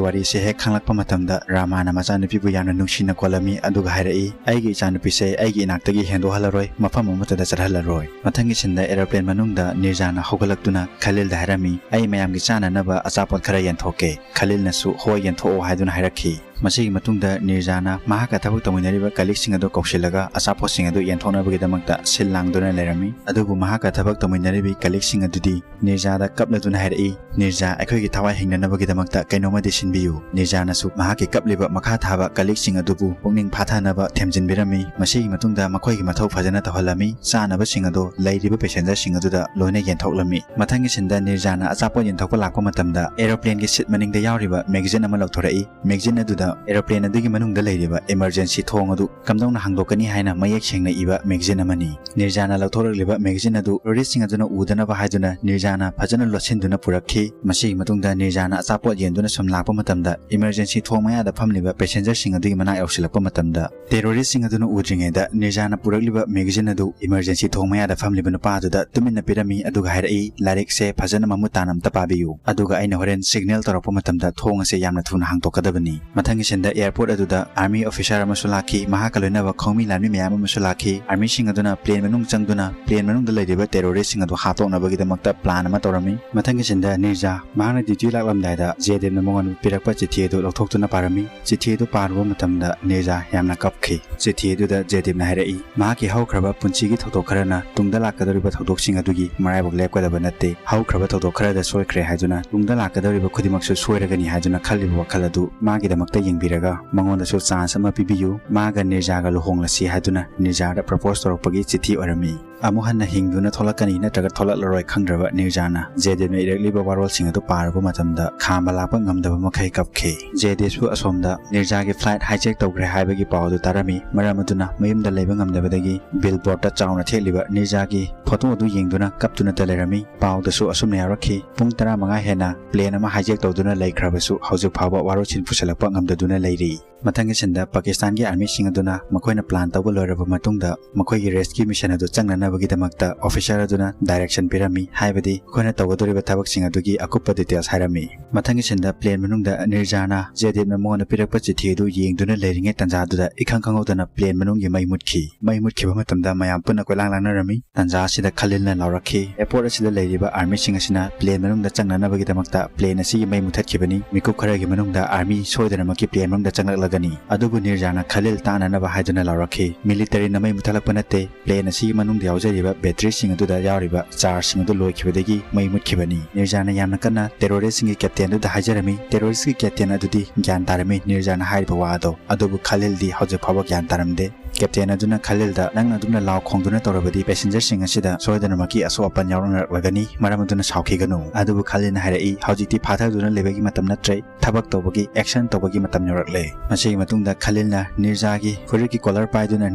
ꯋꯥꯔꯤꯁꯦ ꯍꯦꯛ ꯈꯪꯂꯛꯄ ꯃꯇꯝꯗ ꯔꯥꯃꯥꯅ ꯃꯆꯥꯅꯨꯄꯤꯕꯨ ꯌꯥꯝꯅ ꯅꯨꯡꯁꯤꯅ ꯀꯣꯜꯂꯝꯃꯤ, ꯑꯗꯨꯒ ꯍꯥꯏꯔꯛꯏ, "ꯑꯩꯒꯤ ꯏꯆꯥꯅꯨꯄꯤꯁꯦ ꯑꯩꯒꯤ ꯏꯅꯥꯛꯇꯒꯤ ꯍꯦꯟꯗꯣꯛꯍꯜꯂꯔꯣꯏ, ꯃꯐꯝ ꯑꯃꯠꯇꯗ ꯆꯠꯍꯜꯂꯔꯣꯏ꯫" ꯃꯊꯪꯒꯤ ꯁꯤꯟꯗ ꯑꯦꯔꯣꯄ꯭ꯂꯦꯟ ꯃꯅꯨꯡꯗ ꯅꯤꯔꯖꯥꯅ ꯍꯧꯒꯠꯂꯛꯇꯨꯅ ꯈꯂꯤꯜꯗ ꯍꯥꯏꯔꯝꯃꯤ, "ꯑꯩ ꯃꯌꯥꯝꯒꯤ ꯆꯥꯅꯅꯕ ꯑꯆꯥꯄꯣꯠ ꯈꯔ ꯌꯦꯟꯊꯣꯛꯀꯦ꯫" ꯈꯂꯤꯜꯅꯁꯨ "ꯍꯣꯏ, ꯌꯦꯟꯊꯣꯛꯑꯣ" ꯍꯥꯏꯗꯨꯅ ꯍꯥꯏꯔꯛꯈꯤ꯫ ꯃꯁꯤꯒꯤ ꯃꯇꯨꯡꯗ ꯅꯤꯔꯖꯥꯅ ꯃꯍꯥꯛꯀ ꯊꯕꯛ ꯇꯧꯃꯤꯟꯅꯔꯤꯕ ꯀꯂꯤꯛꯁꯤꯡ ꯑꯗꯨ ꯀꯧꯁꯤꯜꯂꯒ ꯑꯆꯥꯄꯣꯠꯁꯤꯡ ꯑꯗꯨ ꯌꯦꯟꯊꯣꯛꯅꯕꯒꯤꯗꯃꯛꯇ ꯁꯤꯜ ꯂꯥꯡꯗꯨꯅ ꯂꯩꯔꯝꯃꯤ꯫ ꯑꯗꯨꯕꯨ ꯃꯍꯥꯛꯀ ꯊꯕꯛ ꯇꯧꯃꯤꯟꯅꯔꯤꯕ ꯀꯂꯤꯛꯁꯤꯡ ꯑꯗꯨꯗꯤ ꯅꯤꯔꯖꯥꯗ ꯀꯞꯂꯗꯨꯅ ꯍꯥꯏꯔꯛꯏ, "ꯅꯤꯔꯖꯥ, ꯑꯩꯈꯣꯏꯒꯤ ꯊꯋꯥꯏ ꯍꯤꯡꯅꯅꯕꯒꯤꯗꯃꯛꯇ ꯀꯩꯅꯣꯝꯃꯗꯤ ꯁꯤꯟꯕꯤꯌꯨ꯫" ꯅꯤꯔꯖꯥꯅꯁꯨ ꯃꯍꯥꯛꯀꯤ ꯀꯞꯂꯤꯕ ꯃꯈꯥ ꯊꯥꯕ ꯀꯂꯤꯛꯁꯤꯡ ꯑꯗꯨꯕꯨ ꯄꯨꯛꯅꯤꯡ ꯐꯥꯊꯅꯕ ꯊꯦꯝꯖꯤꯟꯕꯤꯔꯝꯃꯤ꯫ ꯃꯁꯤꯒꯤ ꯃꯇꯨꯡꯗ ꯃꯈꯣꯏꯒꯤ ꯃꯊꯧ ꯐꯖꯅ ꯇꯧꯍꯜꯂꯝꯃꯤ꯫ ꯆꯥꯅꯕꯁꯤꯡ ꯑꯗꯨ ꯂꯩꯔꯤꯕ ꯄꯦꯁꯦꯟꯖꯔꯁꯤꯡ ꯑꯗꯨꯗ ꯂꯣꯏꯅ ꯌꯦꯟꯊꯣꯛꯂꯝꯃꯤ꯫ ꯃꯊꯪꯒꯤ ꯁꯤꯟꯗ ꯅꯤꯔꯖꯥꯅ ꯑꯆꯥꯄꯣꯠ ꯌꯦꯟꯊꯣꯛꯄ ꯂꯥꯛꯄ ꯃꯇꯝꯗ ꯑꯦꯔꯣꯄ꯭ꯂꯦꯟꯒꯤ ꯁꯤꯠ ꯃꯅꯤꯡꯗ ꯌꯥꯎꯔꯤꯕ ꯃꯦꯒꯥꯖꯤꯟ ꯑꯃ ꯂꯧꯊꯣꯔꯛꯏ꯫ ꯃꯦꯒꯥꯖꯤꯟ ꯑꯗꯨꯗ ꯑꯦꯔꯣꯄ꯭ꯂꯦꯟ ꯑꯗꯨꯒꯤ ꯃꯅꯨꯡꯗ ꯂꯩꯔꯤꯕ ꯏꯃꯔꯖꯦꯟꯁꯤ ꯊꯣꯡ ꯑꯗꯨ ꯀꯝꯗꯧꯅ ꯍꯥꯡꯗꯣꯛꯀꯅꯤ ꯍꯥꯏꯅ ꯃꯌꯦꯛ ꯁꯦꯡꯅ ꯏꯕ ꯃꯦꯒꯥꯖꯤꯟ ꯑꯃꯅꯤ꯫ ꯅꯤꯔꯖꯥꯅ ꯂꯧꯊꯣꯔꯛꯂꯤꯕ ꯃꯦꯒꯥꯖꯤꯟ ꯑꯗꯨ ꯇꯨꯔꯤꯁꯁꯤꯡ ꯑꯗꯨꯅ ꯎꯗꯅꯕ ꯍꯥꯏꯗꯨꯅ ꯅꯤꯔꯖꯥꯅ ꯐꯖꯅ ꯂꯣꯠꯁꯤꯟꯗꯨꯅ ꯄꯨꯔꯛꯈꯤ꯫ ꯃꯁꯤꯒꯤ ꯃꯇꯨꯡꯗ ꯅꯤꯔꯖꯥꯅ ꯑꯆꯥꯄꯣꯠ ꯌꯦꯟꯗꯨꯅ ꯁꯨꯝ ꯂꯥꯛꯄ ꯃꯇꯝꯗ ꯏꯃꯔꯖꯦꯟꯁꯤ ꯊꯣꯡ ꯃꯌꯥꯗ ꯐꯝꯂꯤꯕ ꯄꯦꯁꯦꯟꯖꯔꯁꯤꯡ ꯑꯗꯨꯒꯤ ꯃꯅꯥꯛ ꯌꯧꯁꯤꯜꯂꯛꯄ ꯃꯇꯝꯗ ꯇꯦꯔꯣꯔꯤꯁꯁꯤꯡ ꯑꯗꯨꯅ ꯎꯗ꯭ꯔꯤꯉꯩꯗ ꯅꯤꯔꯖꯥꯅ ꯄꯨꯔꯛꯂꯤꯕ ꯃꯦꯒꯥꯖꯤꯟ ꯑꯗꯨ ꯏꯃꯔꯖꯦꯟꯁꯤ ꯊꯣꯡ ꯃꯌꯥꯗ ꯐꯝꯂꯤꯕ ꯅꯨꯄꯥ ꯑꯗꯨꯗ ꯇꯨꯃꯤꯟꯅ ꯄꯤꯔꯝꯃꯤ, ꯑꯗꯨꯒ ꯍꯥꯏꯔꯛꯏ, "ꯂꯥꯏꯔꯤꯛꯁꯦ ꯐꯖꯅ ꯃꯃꯨꯠ ꯇꯥꯅ ꯑꯝꯇ ꯄꯥꯕꯤꯌꯨ, ꯑꯗꯨꯒ ꯑꯩꯅ ꯍꯣꯔꯦꯟ ꯁꯤꯒꯅꯦꯜ ꯇꯧꯔꯛꯄ ꯃꯇꯝꯗ ꯊꯣꯡ ꯑꯁꯦ ꯌꯥꯝꯅ ꯊꯨꯅ ꯍꯥꯡꯗꯣꯛꯀꯗꯕꯅꯤ꯫" ꯃꯊꯪꯒꯤ ꯁꯤꯟꯗ ꯑꯦꯌꯥꯔꯄꯣꯔꯠ ꯑꯗꯨꯗ ꯑꯥꯔꯃꯤ ꯑꯣꯐꯤꯁꯥꯔ ꯑꯃꯁꯨ ꯂꯥꯛꯈꯤ꯫ ꯃꯍꯥꯛꯀ ꯂꯣꯏꯅꯕ ꯈꯣꯡꯃꯤ ꯂꯥꯟꯃꯤ ꯃꯌꯥꯝ ꯑꯃꯁꯨ ꯂꯥꯛꯈꯤ꯫ ꯑꯥꯔꯃꯤꯁꯤꯡ ꯑꯗꯨꯅ ꯄ꯭ꯂꯦꯟ ꯃꯅꯨꯡ ꯆꯪꯗꯨꯅ ꯄ꯭ꯂꯦꯟ ꯃꯅꯨꯡꯗ ꯂꯩꯔꯤꯕ ꯇꯦꯔꯣꯔꯤꯁꯁꯤꯡ ꯑꯗꯨ ꯍꯥꯠꯇꯣꯛꯅꯕꯒꯤꯗꯃꯛꯇ ꯄ꯭ꯂꯥꯟ ꯑꯃ ꯇꯧꯔꯝꯃꯤ꯫ ꯃꯊꯪꯒꯤ ꯁꯤꯟꯗ ꯅꯤꯔꯖꯥ ꯃꯍꯥꯛꯅ ꯗ꯭ꯌꯨꯇꯤ ꯂꯥꯛꯂꯝꯗꯥꯏꯗ ꯖꯦꯗꯦꯕꯅ ꯃꯉꯣꯟꯗ ꯄꯤꯔꯛꯄ ꯆꯤꯊꯤ ꯑꯗꯨ ꯂꯧꯊꯣꯛꯇꯨꯅ ꯄꯥꯔꯝꯃꯤ꯫ ꯆꯤꯊꯤ ꯑꯗꯨ ꯄꯥꯔꯨꯕ ꯃꯇꯝꯗ ꯅꯤꯔꯖꯥ ꯌꯥꯝꯅ ꯀꯞꯈꯤ꯫ ꯆꯤꯊꯤ ꯑꯗꯨꯗ ꯖꯦꯗꯦꯕꯅ ꯍꯥꯏꯔꯛꯏ, ꯃꯍꯥꯛꯀꯤ ꯍꯧꯈ꯭ꯔꯕ ꯄꯨꯟꯁꯤꯒꯤ ꯊꯧꯗꯣꯛ ꯈꯔꯅ ꯇꯨꯡꯗ ꯂꯥꯛꯀꯗꯧꯔꯤꯕ ꯊꯧꯗꯣꯛꯁꯤꯡ ꯑꯗꯨꯒꯤ ꯃꯔꯥꯏꯕꯛ ꯂꯦꯞꯀꯗꯕ ꯅꯠꯇꯦ꯫ ꯍꯧꯈ꯭ꯔꯕ ꯊꯧꯗꯣꯛ ꯈꯔꯗ ꯁꯣꯏꯈ꯭ꯔꯦ ꯍꯥꯏꯗꯨꯅ ꯇꯨꯡꯗ ꯂꯥꯛꯀꯗꯧꯔꯤꯕ ꯈꯨꯗꯤꯡꯃꯛꯁꯨ ꯁꯣꯏꯔꯒꯅꯤ ꯍꯥꯏꯗꯨꯅ ꯈꯜꯂꯤꯕ ꯋꯥꯈꯜ ꯑꯗꯨ ꯃꯥꯒꯤꯗꯃꯛꯇ ꯌꯦꯡꯕꯤꯔꯒ ꯃꯉꯣꯟꯗꯁꯨ ꯆꯥꯟꯁ ꯑꯃ ꯄꯤꯕꯤꯌꯨ꯫ ꯃꯥꯒ ꯅꯤꯔꯖꯥꯒ ꯂꯨꯍꯣꯡꯂꯁꯤ ꯍꯥꯏꯗꯨꯅ ꯅꯤꯔꯖꯥꯗ ꯄ꯭ꯔꯄꯣꯁ ꯇꯧꯔꯛꯄꯒꯤ ꯆꯤꯊꯤ ꯑꯣꯏꯔꯝꯃꯤ꯫ ꯑꯃꯨꯛ ꯍꯟꯅ ꯍꯤꯡꯗꯨꯅ ꯊꯣꯛꯂꯛꯀꯅꯤ ꯅꯠꯇ꯭ꯔꯒ ꯊꯣꯛꯂꯛꯂꯔꯣꯏ ꯈꯪꯗ꯭ꯔꯕ ꯅꯤꯔꯖꯥꯅ ꯖꯦꯗꯦꯕꯅ ꯏꯔꯛꯂꯤꯕ ꯋꯥꯔꯣꯜꯁꯤꯡ ꯑꯗꯨ ꯄꯥꯔꯨꯕ ꯃꯇꯝꯗ ꯈꯥꯝꯕ ꯂꯥꯛꯄ ꯉꯝꯗꯕ ꯃꯈꯩ ꯀꯞꯈꯤ꯫ ꯖꯦꯗꯦꯕꯁꯨ ꯑꯁꯣꯝꯗ ꯅꯤꯔꯖꯥꯒꯤ ꯐ꯭ꯂꯥꯏꯠ ꯍꯥꯏꯖꯦꯛ ꯇꯧꯈ꯭ꯔꯦ ꯍꯥꯏꯕꯒꯤ ꯄꯥꯎ ꯑꯗꯨ ꯇꯥꯔꯝꯃꯤ꯫ ꯃꯔꯝ ꯑꯗꯨꯅ ꯃꯌꯨꯝꯗ ꯂꯩꯕ ꯉꯝꯗꯕꯗꯒꯤ ꯕꯤꯜꯕꯣꯔꯗꯇ ꯆꯥꯎꯅ ꯊꯦꯠꯂꯤꯕ ꯅꯤꯔꯖꯥꯒꯤ ꯐꯣꯇꯣ ꯑꯗꯨ ꯌꯦꯡꯗꯨꯅ ꯀꯞꯇꯨꯅꯇ ꯂꯩꯔꯝꯃꯤ꯫ ꯄꯥꯎꯗꯁꯨ ꯑꯁꯨꯝꯅ ꯌꯥꯎꯔꯛꯈꯤ, "ꯄꯨꯡ ꯇꯔꯥꯃꯉꯥ ꯍꯦꯟꯅ ꯄ꯭ꯂꯦꯟ ꯑꯃ ꯍꯥꯏꯖꯦꯛ ꯇꯧꯗꯨꯅ ꯂꯩꯈ꯭ꯔꯕꯁꯨ ꯍꯧꯖꯤꯛ ꯐꯥꯎꯕ ꯋꯥꯔꯣꯠꯁꯤꯟ ꯄꯨꯁꯤꯜꯂꯛꯄ ꯉꯝꯗꯗꯨꯅ ꯂꯩꯔꯤ꯫" ꯃꯊꯪꯒꯤ ꯁꯤꯟꯗ ꯄꯥꯀꯤꯁꯇꯥꯟꯒꯤ ꯑꯥꯔꯃꯤꯁꯤꯡ ꯑꯗꯨꯅ ꯃꯈꯣꯏꯅ ꯄ꯭ꯂꯥꯟ ꯇꯧꯕ ꯂꯣꯏꯔꯕ ꯃꯇꯨꯡꯗ ꯃꯈꯣꯏꯒꯤ ꯔꯦꯁꯀ꯭ꯌꯨ ꯃꯤꯁꯟ ꯑꯗꯨ ꯆꯪꯅꯅꯕ ꯇꯧꯅꯕꯒꯤꯗꯃꯛꯇ officer ꯑꯗꯨꯅ direction ꯄꯤꯔꯝꯃꯤ, ꯍꯥꯏꯕꯗꯤ ꯑꯩꯈꯣꯏꯅ ꯇꯧꯒꯗꯧꯔꯤꯕ ꯊꯕꯛꯁꯤꯡ ꯑꯗꯨꯒꯤ ꯑꯀꯨꯞꯄ details ꯍꯥꯏꯔꯝꯃꯤ꯫ ꯃꯊꯪꯒꯤ scene ꯗ plane ꯃꯅꯨꯡꯗ ꯅꯤꯔꯖꯥꯅ ꯖꯦꯗꯤꯞꯅ ꯃꯉꯣꯟꯗ ꯄꯤꯔꯛꯄ ꯆꯤꯊꯤ ꯑꯗꯨ ꯌꯦꯡꯗꯨꯅ ꯂꯩꯔꯤꯉꯩ ꯇꯥꯟꯖꯥꯗꯨꯗ ꯏꯈꯪ ꯈꯪꯍꯧꯗꯅ plane ꯃꯅꯨꯡꯒꯤ ꯃꯩ ꯃꯨꯠꯈꯤ꯫ ꯃꯩ ꯃꯨꯠꯈꯤꯕ ꯃꯇꯝꯗ ꯃꯌꯥꯝ ꯄꯨꯟꯅ ꯀꯣꯏꯂꯥꯡ ꯂꯥꯡꯅꯔꯝꯃꯤ꯫ ꯇꯥꯟꯖꯥ ꯑꯁꯤꯗ ꯈꯂꯤꯜꯅ ꯂꯥꯎꯔꯛꯈꯤ, "Airport ꯑꯁꯤꯗ ꯂꯩꯔꯤꯕ army ꯁꯤꯡ ꯑꯁꯤꯅ plane ꯃꯅꯨꯡꯗ ꯆꯪꯅꯅꯕꯒꯤꯗꯃꯛꯇ plane ꯑꯁꯤꯒꯤ ꯃꯩ ꯃꯨꯊꯠꯈꯤꯕꯅꯤ꯫ ꯃꯤꯀꯨꯞ ꯈꯔꯒꯤ ꯃꯅꯨꯡꯗ army ꯁꯣꯏꯗꯅꯃꯛꯀꯤ plane ꯃꯅꯨꯡꯗ ꯆꯪꯂꯛꯂꯒꯅꯤ꯫" ꯑꯗꯨꯕꯨ ꯅꯤꯔꯖꯥꯅ ꯈꯂꯤꯜ ꯇꯥꯅꯅꯕ ꯍꯥꯏꯗꯨꯅ ꯂꯥꯎꯔꯛꯈꯤ, "Military ꯅ ꯃꯩ ꯃꯨꯊꯠꯂꯛꯄ ꯅꯠꯇꯦ, plane ꯑꯁꯤꯒꯤ ꯃꯅꯨꯡꯗ ꯌꯥꯎꯖꯔꯤꯕ battery ꯁꯤꯡ ꯑꯗꯨꯗ ꯌꯥꯎꯔꯤꯕ charge ꯁꯤꯡ ꯑꯗꯨ ꯂꯣꯏꯈꯤꯕꯗꯒꯤ ꯃꯩ ꯃꯨꯠꯈꯤꯕꯅꯤ꯫" ꯅꯤꯔꯖꯥꯅ ꯌꯥꯝꯅ ꯀꯟꯅ terrorist ꯁꯤꯡꯒꯤ captain ꯑꯗꯨꯗ ꯍꯥꯏꯖꯔꯝꯃꯤ꯫ Terrorist ꯀꯤ captain ꯑꯗꯨꯗꯤ ꯒ꯭ꯌꯥꯟ ꯇꯥꯔꯝꯃꯤ ꯅꯤꯔꯖꯥꯅ ꯍꯥꯏꯔꯤꯕ ꯋꯥ ꯑꯗꯣ, ꯑꯗꯨꯕꯨ ꯈꯂꯤꯜꯗꯤ ꯍꯧꯖꯤꯛ ꯐꯥꯎꯕ ꯒ꯭ꯌꯥꯟ ꯇꯥꯔꯝꯗꯦ꯫ Captain ꯑꯗꯨꯅ ꯈꯂꯤꯜꯗ, "ꯅꯪꯅ ꯑꯗꯨꯝꯅ ꯂꯥꯎ ꯈꯣꯡꯗꯨꯅ ꯇꯧꯔꯕꯗꯤ passenger ꯁꯤꯡ ꯑꯁꯤꯗ ꯁꯣꯏꯗꯅꯃꯛꯀꯤ ꯑꯁꯣꯛ ꯑꯄꯟ ꯌꯥꯎꯔꯛꯅꯔꯛꯂꯒꯅꯤ, ꯃꯔꯝ ꯑꯗꯨꯅ ꯁꯥꯎꯈꯤꯒꯅꯨ꯫" ꯑꯗꯨꯕꯨ ꯈꯂꯤꯜꯅ ꯍꯥꯏꯔꯛꯏ, "ꯍꯧꯖꯤꯛꯇꯤ ꯐꯥꯊꯗꯨꯅ ꯂꯩꯕꯒꯤ ꯃꯇꯝ ꯅꯠꯇ꯭ꯔꯦ, ꯊꯕꯛ ꯇꯧꯕꯒꯤ, action ꯇꯧꯕꯒꯤ ꯃꯇꯝ ꯌꯧꯔꯛꯂꯦ꯫" ꯃꯁꯤꯒꯤ ꯃꯇꯨꯡꯗ ꯈꯂꯤꯜꯅ ꯅꯤꯔꯖꯥꯒꯤ ꯐꯨꯔꯤꯠꯀꯤ collar ꯄꯥꯏꯗꯨꯅ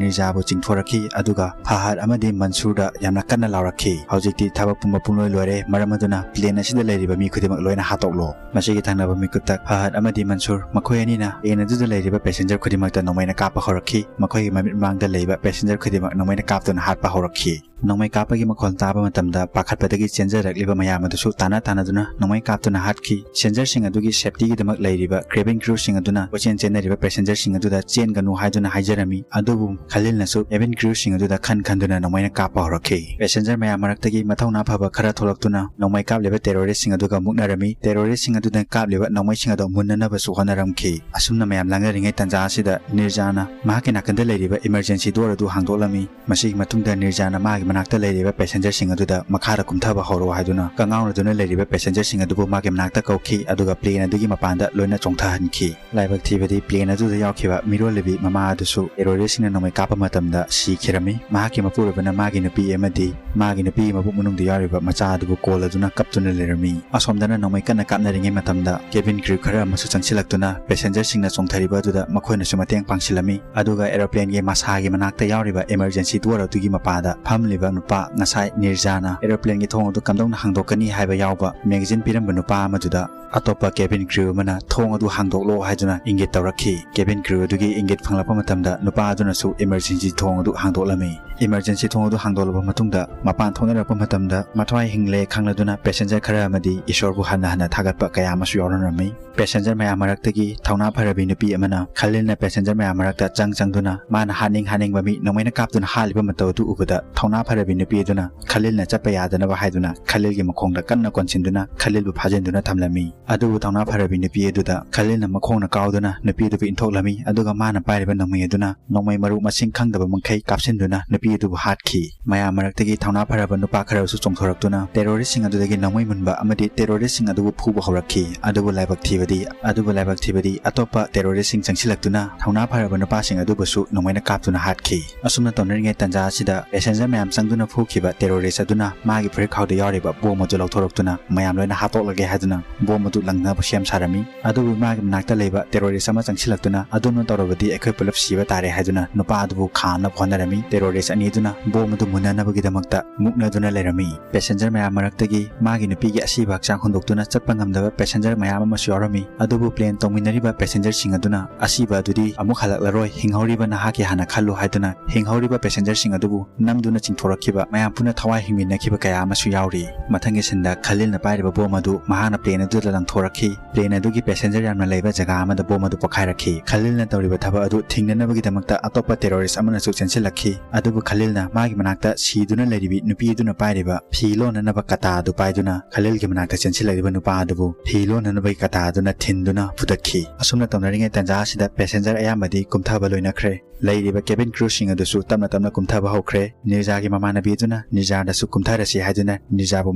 ꯅꯤꯔꯖꯥꯕꯨ ꯆꯤꯡꯊꯣꯔꯛꯈꯤ, ꯑꯗꯨꯒ ꯐꯍꯗ ꯑꯃꯗꯤ ꯃꯟꯁꯨꯔꯗ ꯌꯥꯝꯅ ꯀꯟꯅ ꯂꯥꯎꯔꯛꯈꯤ, "ꯍꯧꯖꯤꯛꯇꯤ ꯊꯕꯛ ꯄꯨꯝꯕ ꯄꯨꯝꯂꯣꯏ ꯂꯣꯏꯔꯦ, ꯃꯔꯝ ꯑꯗꯨꯅ plane ꯑꯁꯤꯗ ꯂꯩꯔꯤꯕ ꯃꯤ ꯈꯨꯗꯤꯡꯃꯛ ꯂꯣꯏꯅ ꯍꯥꯠꯇꯣꯛꯂꯣ꯫" ꯃꯁꯤꯒꯤ ꯊꯪꯅꯕ ꯃꯤꯀꯨꯞꯇ ꯐꯍꯗ ꯑꯃꯗꯤ ꯃꯟꯁꯨꯔ ꯃꯈꯣꯏ ꯑꯅꯤꯅ plane ꯑꯗꯨꯗ ꯂꯩꯔꯤꯕ passenger ꯈꯨꯗꯤꯡꯃꯛꯇ ꯅꯣꯡꯃꯩꯅ ꯀꯥꯞꯄ ꯍꯧꯔꯛꯈꯤ꯫ ꯃꯈꯣꯏꯒꯤ ꯃꯃꯤꯠ ꯃꯃꯥꯡꯗ ꯂꯩꯕ passenger ꯈꯨꯗꯤꯡꯃꯛ ꯅꯣꯡꯃꯩꯅ ꯀꯥꯞꯇꯨꯅ ꯍꯥꯠꯄ ꯍꯧꯔꯛꯈꯤ꯫ ꯅꯣꯡꯃꯩ ꯀꯥꯞꯄꯒꯤ ꯃꯈꯣꯜ ꯇꯥꯕ ꯃꯇꯝꯗ ꯄꯥꯈꯠꯄꯗꯒꯤ ꯆꯦꯟꯖꯔꯛꯂꯤꯕ ꯃꯌꯥꯝ ꯑꯗꯨꯁꯨ ꯇꯥꯟꯅ ꯇꯥꯟꯅꯗꯨꯅ ꯅꯣꯡꯃꯩ ꯀꯥꯞꯇꯨꯅ ꯍꯥꯠꯈꯤ꯫ Passenger ꯁꯤꯡ ꯑꯗꯨꯒꯤ safety ꯒꯤꯗꯃꯛ ꯂꯩꯔꯤꯕ cabin crew ꯁꯤꯡ ꯑꯗꯨꯅ ꯀꯣꯏꯆꯦꯟ ꯆꯦꯟꯅꯔꯤꯕ passenger ꯁꯤꯡ ꯑꯗꯨꯗ ꯆꯦꯟꯒꯅꯨ ꯍꯥꯏꯗꯨꯅ ꯍꯥꯏꯖꯔꯝꯃꯤ꯫ ꯑꯗꯨꯕꯨ ꯈꯂꯤꯜꯅꯁꯨ cabin crew ꯁꯤꯡ ꯑꯗꯨꯗ ꯈꯟ ꯈꯟꯗꯨꯅ ꯅꯣꯡꯃꯩꯅ ꯀꯥꯞꯄ ꯍꯧꯔꯛꯈꯤ꯫ Passenger ꯃꯌꯥꯝ ꯃꯔꯛꯇꯒꯤ ꯃꯊꯧꯅꯥ ꯐꯕ ꯈꯔ ꯊꯣꯛꯂꯛꯇꯨꯅ ꯅꯣꯡꯃꯩ ꯀꯥꯞꯂꯤꯕ terrorist ꯁꯤꯡ ꯑꯗꯨꯒ ꯃꯨꯛꯅꯔꯝꯃꯤ꯫ Terrorist ꯁꯤꯡ ꯑꯗꯨꯅ ꯀꯥꯞꯂꯤꯕ ꯅꯣꯡꯃꯩꯁꯤꯡ ꯑꯗꯨ ꯃꯨꯟꯅꯅꯕꯁꯨ ꯍꯣꯠꯅꯔꯝꯈꯤ꯫ ꯑꯁꯨꯝꯅ ꯃꯌꯥꯝ ꯂꯥꯡꯅꯔꯤꯉꯩ ꯇꯥꯟꯖꯥ ꯑꯁꯤꯗ ꯅꯤꯔꯖꯥꯅ ꯃꯍꯥꯛꯀꯤ ꯅꯥꯀꯟꯗ ꯂꯩꯔꯤꯕ emergency door ꯑꯗꯨ ꯍꯥꯡꯗꯣꯛꯂꯝꯃꯤ꯫ ꯃꯁꯤꯒꯤ ꯃꯇꯨꯡꯗ ꯅꯤꯔꯖꯥꯅ ꯃꯥꯒꯤ ꯃꯅꯥꯛꯇ ꯂꯩꯔꯤꯕ passenger ꯁꯤꯡ ꯑꯗꯨꯗ ꯃꯈꯥꯗ ꯀꯨꯝꯊꯕ ꯍꯧꯔꯣ ꯍꯥꯏꯗꯨꯅ ꯀꯉꯥꯎꯅꯗꯨꯅ ꯂꯩꯔꯤꯕ passenger ꯁꯤꯡ ꯑꯗꯨꯕꯨ ꯃꯥꯒꯤ ꯃꯅꯥꯛꯇ ꯀꯧꯈꯤ, ꯑꯗꯨꯒ plane ꯑꯗꯨꯒꯤ ꯃꯄꯥꯟꯗ ꯂꯣꯏꯅ ꯆꯣꯡꯊꯍꯟꯈꯤ꯫ ꯂꯥꯏꯕꯛ ꯊꯤꯕꯗꯤ plane ꯑꯗꯨꯗ ꯌꯥꯎꯈꯤꯕ ꯃꯤꯔꯣꯜꯂꯤꯕꯤ ꯃꯃꯥ ꯑꯗꯨꯁꯨ terrorist ꯁꯤꯡꯅ ꯅꯣꯡꯃꯩ ꯀꯥꯞꯄ ꯃꯇꯝꯗ ꯁꯤꯈꯤꯔꯝꯃꯤ꯫ ꯃꯍꯥꯛꯀꯤ ꯃꯄꯨꯔꯣꯏꯕꯅ ꯃꯥꯒꯤ ꯅꯨꯄꯤ ꯑꯃꯗꯤ ꯃꯥꯒꯤ ꯅꯨꯄꯤꯒꯤ ꯃꯕꯨꯛ ꯃꯅꯨꯡꯗ ꯌꯥꯎꯔꯤꯕ ꯃꯆꯥ ꯑꯗꯨꯕꯨ ꯀꯣꯜꯂꯗꯨꯅ ꯀꯞꯇꯨꯅ ꯂꯩꯔꯝꯃꯤ꯫ ꯑꯁꯣꯝꯗꯅ ꯅꯣꯡꯃꯩ ꯀꯟꯅ ꯀꯥꯞꯅꯔꯤꯉꯩ ꯃꯇꯝꯗ cabin crew ꯈꯔ ꯑꯃꯁꯨ ꯆꯪꯁꯤꯜꯂꯛꯇꯨꯅ passenger ꯁꯤꯡꯅ ꯆꯣꯡꯊꯔꯤꯕ ꯑꯗꯨꯗ ꯃꯈꯣꯏꯅꯁꯨ ꯃꯇꯦꯡ ꯄꯥꯡꯁꯤꯜꯂꯝꯃꯤ꯫ ꯑꯗꯨꯒ aeroplane ꯒꯤ ꯃꯁꯥꯒꯤ ꯃꯅꯥꯛꯇ ꯌꯥꯎꯔꯤꯕ emergency door ꯑꯗꯨꯒꯤ ꯃꯄꯥꯗ ꯐꯝꯂꯤꯕ ꯅꯨꯄꯥ, ꯉꯁꯥꯏ ꯅꯤꯔꯖꯥꯅ aeroplane ꯒꯤ ꯊꯣꯡ ꯑꯗꯨ ꯀꯝꯗꯧꯅ ꯍꯥꯡꯗꯣꯛꯀꯅꯤ ꯍꯥꯏꯕ ꯌꯥꯎꯕ magazine ꯄꯤꯔꯝꯕ ꯅꯨꯄꯥ ꯑꯃꯗꯨꯗ ꯑꯇꯣꯞꯄ cabin crew ꯑꯃꯅ "ꯊꯣꯡ ꯑꯗꯨ ꯍꯥꯡꯗꯣꯛꯂꯣ" ꯍꯥꯏꯗꯨꯅ ꯏꯪꯒꯤꯠ ꯇꯧꯔꯛꯈꯤ꯫ Cabin crew ꯑꯗꯨꯒꯤ ꯏꯪꯒꯤꯠ ꯐꯪꯂꯛꯄ ꯃꯇꯝꯗ ꯅꯨꯄꯥ ꯑꯗꯨꯅꯁꯨ emergency ꯊꯣꯡ ꯑꯗꯨ ꯍꯥꯡꯗꯣꯛꯂꯝꯃꯤ꯫ Emergency ꯊꯣꯡ ꯑꯗꯨ ꯍꯥꯡꯗꯣꯛꯂꯕ ꯃꯇꯨꯡꯗ ꯃꯄꯥꯟ ꯊꯣꯛꯅꯔꯛꯄ ꯃꯇꯝꯗ ꯃꯊ꯭ꯋꯥꯏ ꯍꯤꯡꯂꯦ ꯈꯪꯂꯗꯨꯅ passenger ꯈꯔ ꯑꯃꯗꯤ ꯏꯁꯣꯔꯕꯨ ꯍꯟꯅ ꯍꯟꯅ ꯊꯥꯒꯠꯄ ꯀꯌꯥ ꯑꯃꯁꯨ ꯌꯥꯎꯔꯝꯂꯝꯃꯤ꯫ Passenger ꯃꯌꯥꯝ ꯃꯔꯛꯇꯒꯤ ꯊꯧꯅꯥ ꯐꯔꯕꯤ ꯅꯨꯄꯤ ꯑꯃꯅ ꯈꯂꯤꯜꯅ passenger ꯃꯌꯥꯝ ꯃꯔꯛꯇ ꯆꯪ ꯆꯪꯗꯨꯅ ꯃꯥꯅ ꯍꯥꯠꯅꯤꯡ ꯍꯥꯠꯅꯤꯡꯕ ꯃꯤ ꯅꯣꯡꯃꯩꯅ ꯀꯥꯞꯇꯨꯅ ꯍꯥꯠꯂꯤꯕ ꯃꯇꯧ ꯑꯗꯨ ꯎꯕꯗ ꯊꯧꯅꯥ ꯐꯔꯕꯤ ꯅꯨꯄꯤ ꯑꯗꯨꯅ ꯈꯂꯤꯜꯅ ꯆꯠꯄ ꯌꯥꯗꯅꯕ ꯍꯥꯏꯗꯨꯅ ꯈꯂꯤꯜꯒꯤ ꯃꯈꯣꯡꯗ ꯀꯟꯅ ꯀꯣꯟꯁꯤꯟꯗꯨꯅ ꯈꯂꯤꯜꯕꯨ ꯐꯥꯖꯤꯟꯗꯨꯅ ꯊꯝꯂꯝꯃꯤ꯫ ꯑꯗꯨꯕꯨ ꯊꯧꯅꯥ ꯐꯔꯕꯤ ꯅꯨꯄꯤ ꯑꯗꯨꯗ ꯈꯂꯤꯜꯅ ꯃꯈꯣꯡꯅ ꯀꯥꯎꯗꯨꯅ ꯅꯨꯄꯤ ꯑꯗꯨꯕꯨ ꯏꯟꯊꯣꯛꯂꯝꯃꯤ, ꯑꯗꯨꯒ ꯃꯥꯅ ꯄꯥꯏꯔꯤꯕ ꯅꯣꯡꯃꯩ ꯑꯗꯨꯅ ꯅꯣꯡꯃꯩ ꯃꯔꯨ ꯃꯁꯤꯡ ꯈꯪꯗꯕ ꯃꯈꯩ ꯀꯥꯞꯁꯤꯟꯗꯨꯅ ꯅꯨꯄꯤ ꯑꯗꯨꯕꯨ ꯍꯥꯠꯈꯤ꯫ ꯃꯌꯥꯝ ꯃꯔꯛꯇꯒꯤ ꯊꯧꯅꯥ ꯐꯔꯕ ꯅꯨꯄꯥ ꯈꯔꯁꯨ ꯆꯣꯡꯊꯣꯔꯛꯇꯨꯅ terrorist ꯁꯤꯡ ꯑꯗꯨꯗꯒꯤ ꯅꯣꯡꯃꯩ ꯃꯨꯟꯕ ꯑꯃꯗꯤ terrorist ꯁꯤꯡ ꯑꯗꯨꯕꯨ ꯐꯨꯕ ꯍꯧꯔꯛꯈꯤ꯫ ꯑꯗꯨꯕꯨ ꯂꯥꯏꯕꯛ ꯊꯤꯕꯗꯤ, ꯑꯗꯨꯕꯨ ꯂꯥꯏꯕꯛ ꯊꯤꯕꯗꯤ ꯑꯇꯣꯞꯄ terrorist ꯁꯤꯡ ꯆꯪꯁꯤꯜꯂꯛꯇꯨꯅ ꯊꯧꯅꯥ ꯐꯔꯕ ꯅꯨꯄꯥꯁꯤꯡ ꯑꯗꯨꯕꯨꯁꯨ ꯅꯣꯡꯃꯩꯅ ꯀꯥꯞꯇꯨꯅ ꯍꯥꯠꯈꯤ꯫ ꯑꯁꯨꯝꯅ ꯇꯧꯅꯔꯤꯉꯩ ꯇꯥꯟꯖꯥ ꯑꯁꯤꯗ passenger ꯃꯌꯥꯝ ꯆꯪꯗꯨꯅ ꯐꯨꯈꯤꯕ terrorist ꯑꯗꯨꯅ ꯃꯥꯒꯤ ꯐꯨꯔꯤꯠꯈꯥꯎꯗ ꯌꯥꯎꯔꯤꯕ bomb ꯑꯗꯨ ꯂꯧꯊꯣꯔꯛꯇꯨꯅ ꯃꯌꯥꯝ ꯂꯣꯏꯅ ꯍꯥꯠꯇꯣꯛꯂꯒꯦ ꯍꯥꯏꯗꯨꯅ bomb ꯑꯗꯨ ꯂꯪꯅꯕ ꯁꯦꯝ ꯁꯥꯔꯝꯃꯤ꯫ ꯑꯗꯨꯕꯨ ꯃꯥꯒꯤ ꯃꯅꯥꯛꯇ ꯂꯩꯕ terrorist ꯑꯃ ꯆꯪꯁꯤꯜꯂꯛꯇꯨꯅ ꯑꯗꯨꯅ ꯇꯧꯔꯕꯗꯤ ꯑꯩꯈꯣꯏ ꯄꯨꯂꯞ ꯁꯤꯕ ꯇꯥꯔꯦ ꯍꯥꯏꯗꯨꯅ ꯅꯨꯄꯥ ꯑꯗꯨꯕꯨ ꯈꯥꯝꯅꯕ ꯍꯣꯠꯅꯔꯝꯃꯤ꯫ Terrorist ꯑꯅꯤꯗꯨꯅ bomb ꯑꯗꯨ ꯃꯨꯟꯅꯅꯕꯒꯤꯗꯃꯛꯇ ꯃꯨꯛꯅꯗꯨꯅ ꯂꯩꯔꯝꯃꯤ꯫ Passenger ꯃꯌꯥꯝ ꯃꯔꯛꯇꯒꯤ ꯃꯥꯒꯤ ꯅꯨꯄꯤꯒꯤ ꯑꯁꯤꯕ ꯍꯛꯆꯥꯡ ꯍꯨꯟꯗꯣꯛꯇꯨꯅ ꯆꯠꯄ ꯉꯝꯗꯕ passenger ꯃꯌꯥꯝ ꯑꯃꯁꯨ ꯌꯥꯎꯔꯝꯃꯤ꯫ ꯑꯗꯨꯕꯨ plane ꯇꯣꯡꯃꯤꯟꯅꯔꯤꯕ passenger ꯁꯤꯡ ꯑꯗꯨꯅ ꯑꯁꯤꯕ ꯑꯗꯨꯗꯤ ꯑꯃꯨꯛ ꯍꯜꯂꯛꯂꯔꯣꯏ, ꯍꯤꯡꯍꯧꯔꯤꯕ ꯅꯍꯥꯛꯀꯤ ꯍꯥꯟꯅ ꯈꯜꯂꯨ ꯍꯥꯏꯗꯨꯅ ꯍꯤꯡꯍꯧꯔꯤꯕ passenger ꯁꯤꯡ ꯑꯗꯨꯕꯨ ꯅꯝꯗꯨꯅ ꯆꯤꯡꯊꯣꯔꯛꯈꯤꯕ ꯃꯌꯥꯝ ꯄꯨꯟꯅ ꯊꯋꯥꯏ ꯍꯤꯡꯃꯤꯟꯅꯈꯤꯕ ꯀꯌꯥ ꯑꯃꯁꯨ ꯌꯥꯎꯔꯤ꯫ ꯃꯊꯪꯒꯤ ꯁꯤꯟꯗ ꯈꯂꯤꯜꯅ ꯄꯥꯏꯔꯤꯕ bomb ꯑꯗꯨ ꯃꯍꯥꯛꯅ plane ꯑꯗꯨꯗ ꯂꯪꯊꯣꯔꯛꯈꯤ꯫ Plane ꯑꯗꯨꯒꯤ passenger ꯌꯥꯝꯅ ꯂꯩꯕ ꯖꯒꯥ ꯑꯃꯗ bomb ꯑꯗꯨ ꯄꯣꯈꯥꯏꯔꯛꯈꯤ꯫ ꯈꯂꯤꯜꯅ ꯇꯧꯔꯤꯕ ꯊꯕꯛ ꯑꯗꯨ ꯊꯤꯡꯅꯅꯕꯒꯤꯗꯃꯛꯇ ꯑꯇꯣꯞꯄ terrorist ꯑꯃꯅꯁꯨ ꯆꯦꯟꯁꯤꯜꯂꯛꯈꯤ꯫ ꯑꯗꯨꯕꯨ ꯈꯂꯤꯜꯅ ꯃꯥꯒꯤ ꯃꯅꯥꯛꯇ ꯁꯤꯗꯨꯅ ꯂꯩꯔꯤꯕꯤ ꯅꯨꯄꯤ ꯑꯗꯨꯅ ꯄꯥꯏꯔꯤꯕ ꯐꯤ ꯂꯣꯟꯅꯅꯕ ꯀꯇꯥ ꯑꯗꯨ ꯄꯥꯏꯗꯨꯅ ꯈꯂꯤꯜꯒꯤ ꯃꯅꯥꯛꯇ ꯆꯦꯟꯁꯤꯜꯂꯛꯂꯤꯕ ꯅꯨꯄꯥ ꯑꯗꯨꯕꯨ ꯐꯤ ꯂꯣꯟꯅꯅꯕꯒꯤ ꯀꯇꯥ ꯑꯗꯨꯅ ꯊꯤꯟꯗꯨꯅ ꯐꯨꯗꯠꯈꯤ꯫ ꯑꯁꯨꯝꯅ ꯇꯧꯅꯔꯤꯉꯩ ꯇꯥꯟꯖꯥ ꯑꯁꯤꯗ passenger ꯑꯌꯥꯝꯕꯗꯤ ꯀꯨꯝꯊꯕ ꯂꯣꯏꯅꯈ꯭ꯔꯦ꯫ ꯂꯩꯔꯤꯕ cabin crew ꯁꯤꯡ ꯑꯗꯨꯁꯨ ꯇꯞꯅ ꯇꯞꯅ ꯀꯨꯝꯊꯕ ꯍꯧꯈ꯭ꯔꯦ꯫ ꯅꯤꯔꯖꯥꯒꯤ ꯃꯃꯥꯟꯅꯕꯤ ꯑꯗꯨꯅ ꯅꯤꯔꯖꯥꯗꯁꯨ ꯀꯨꯝꯊꯔꯁꯤ ꯍꯥꯏꯗꯨꯅ ꯅꯤꯔꯖꯥꯕꯨ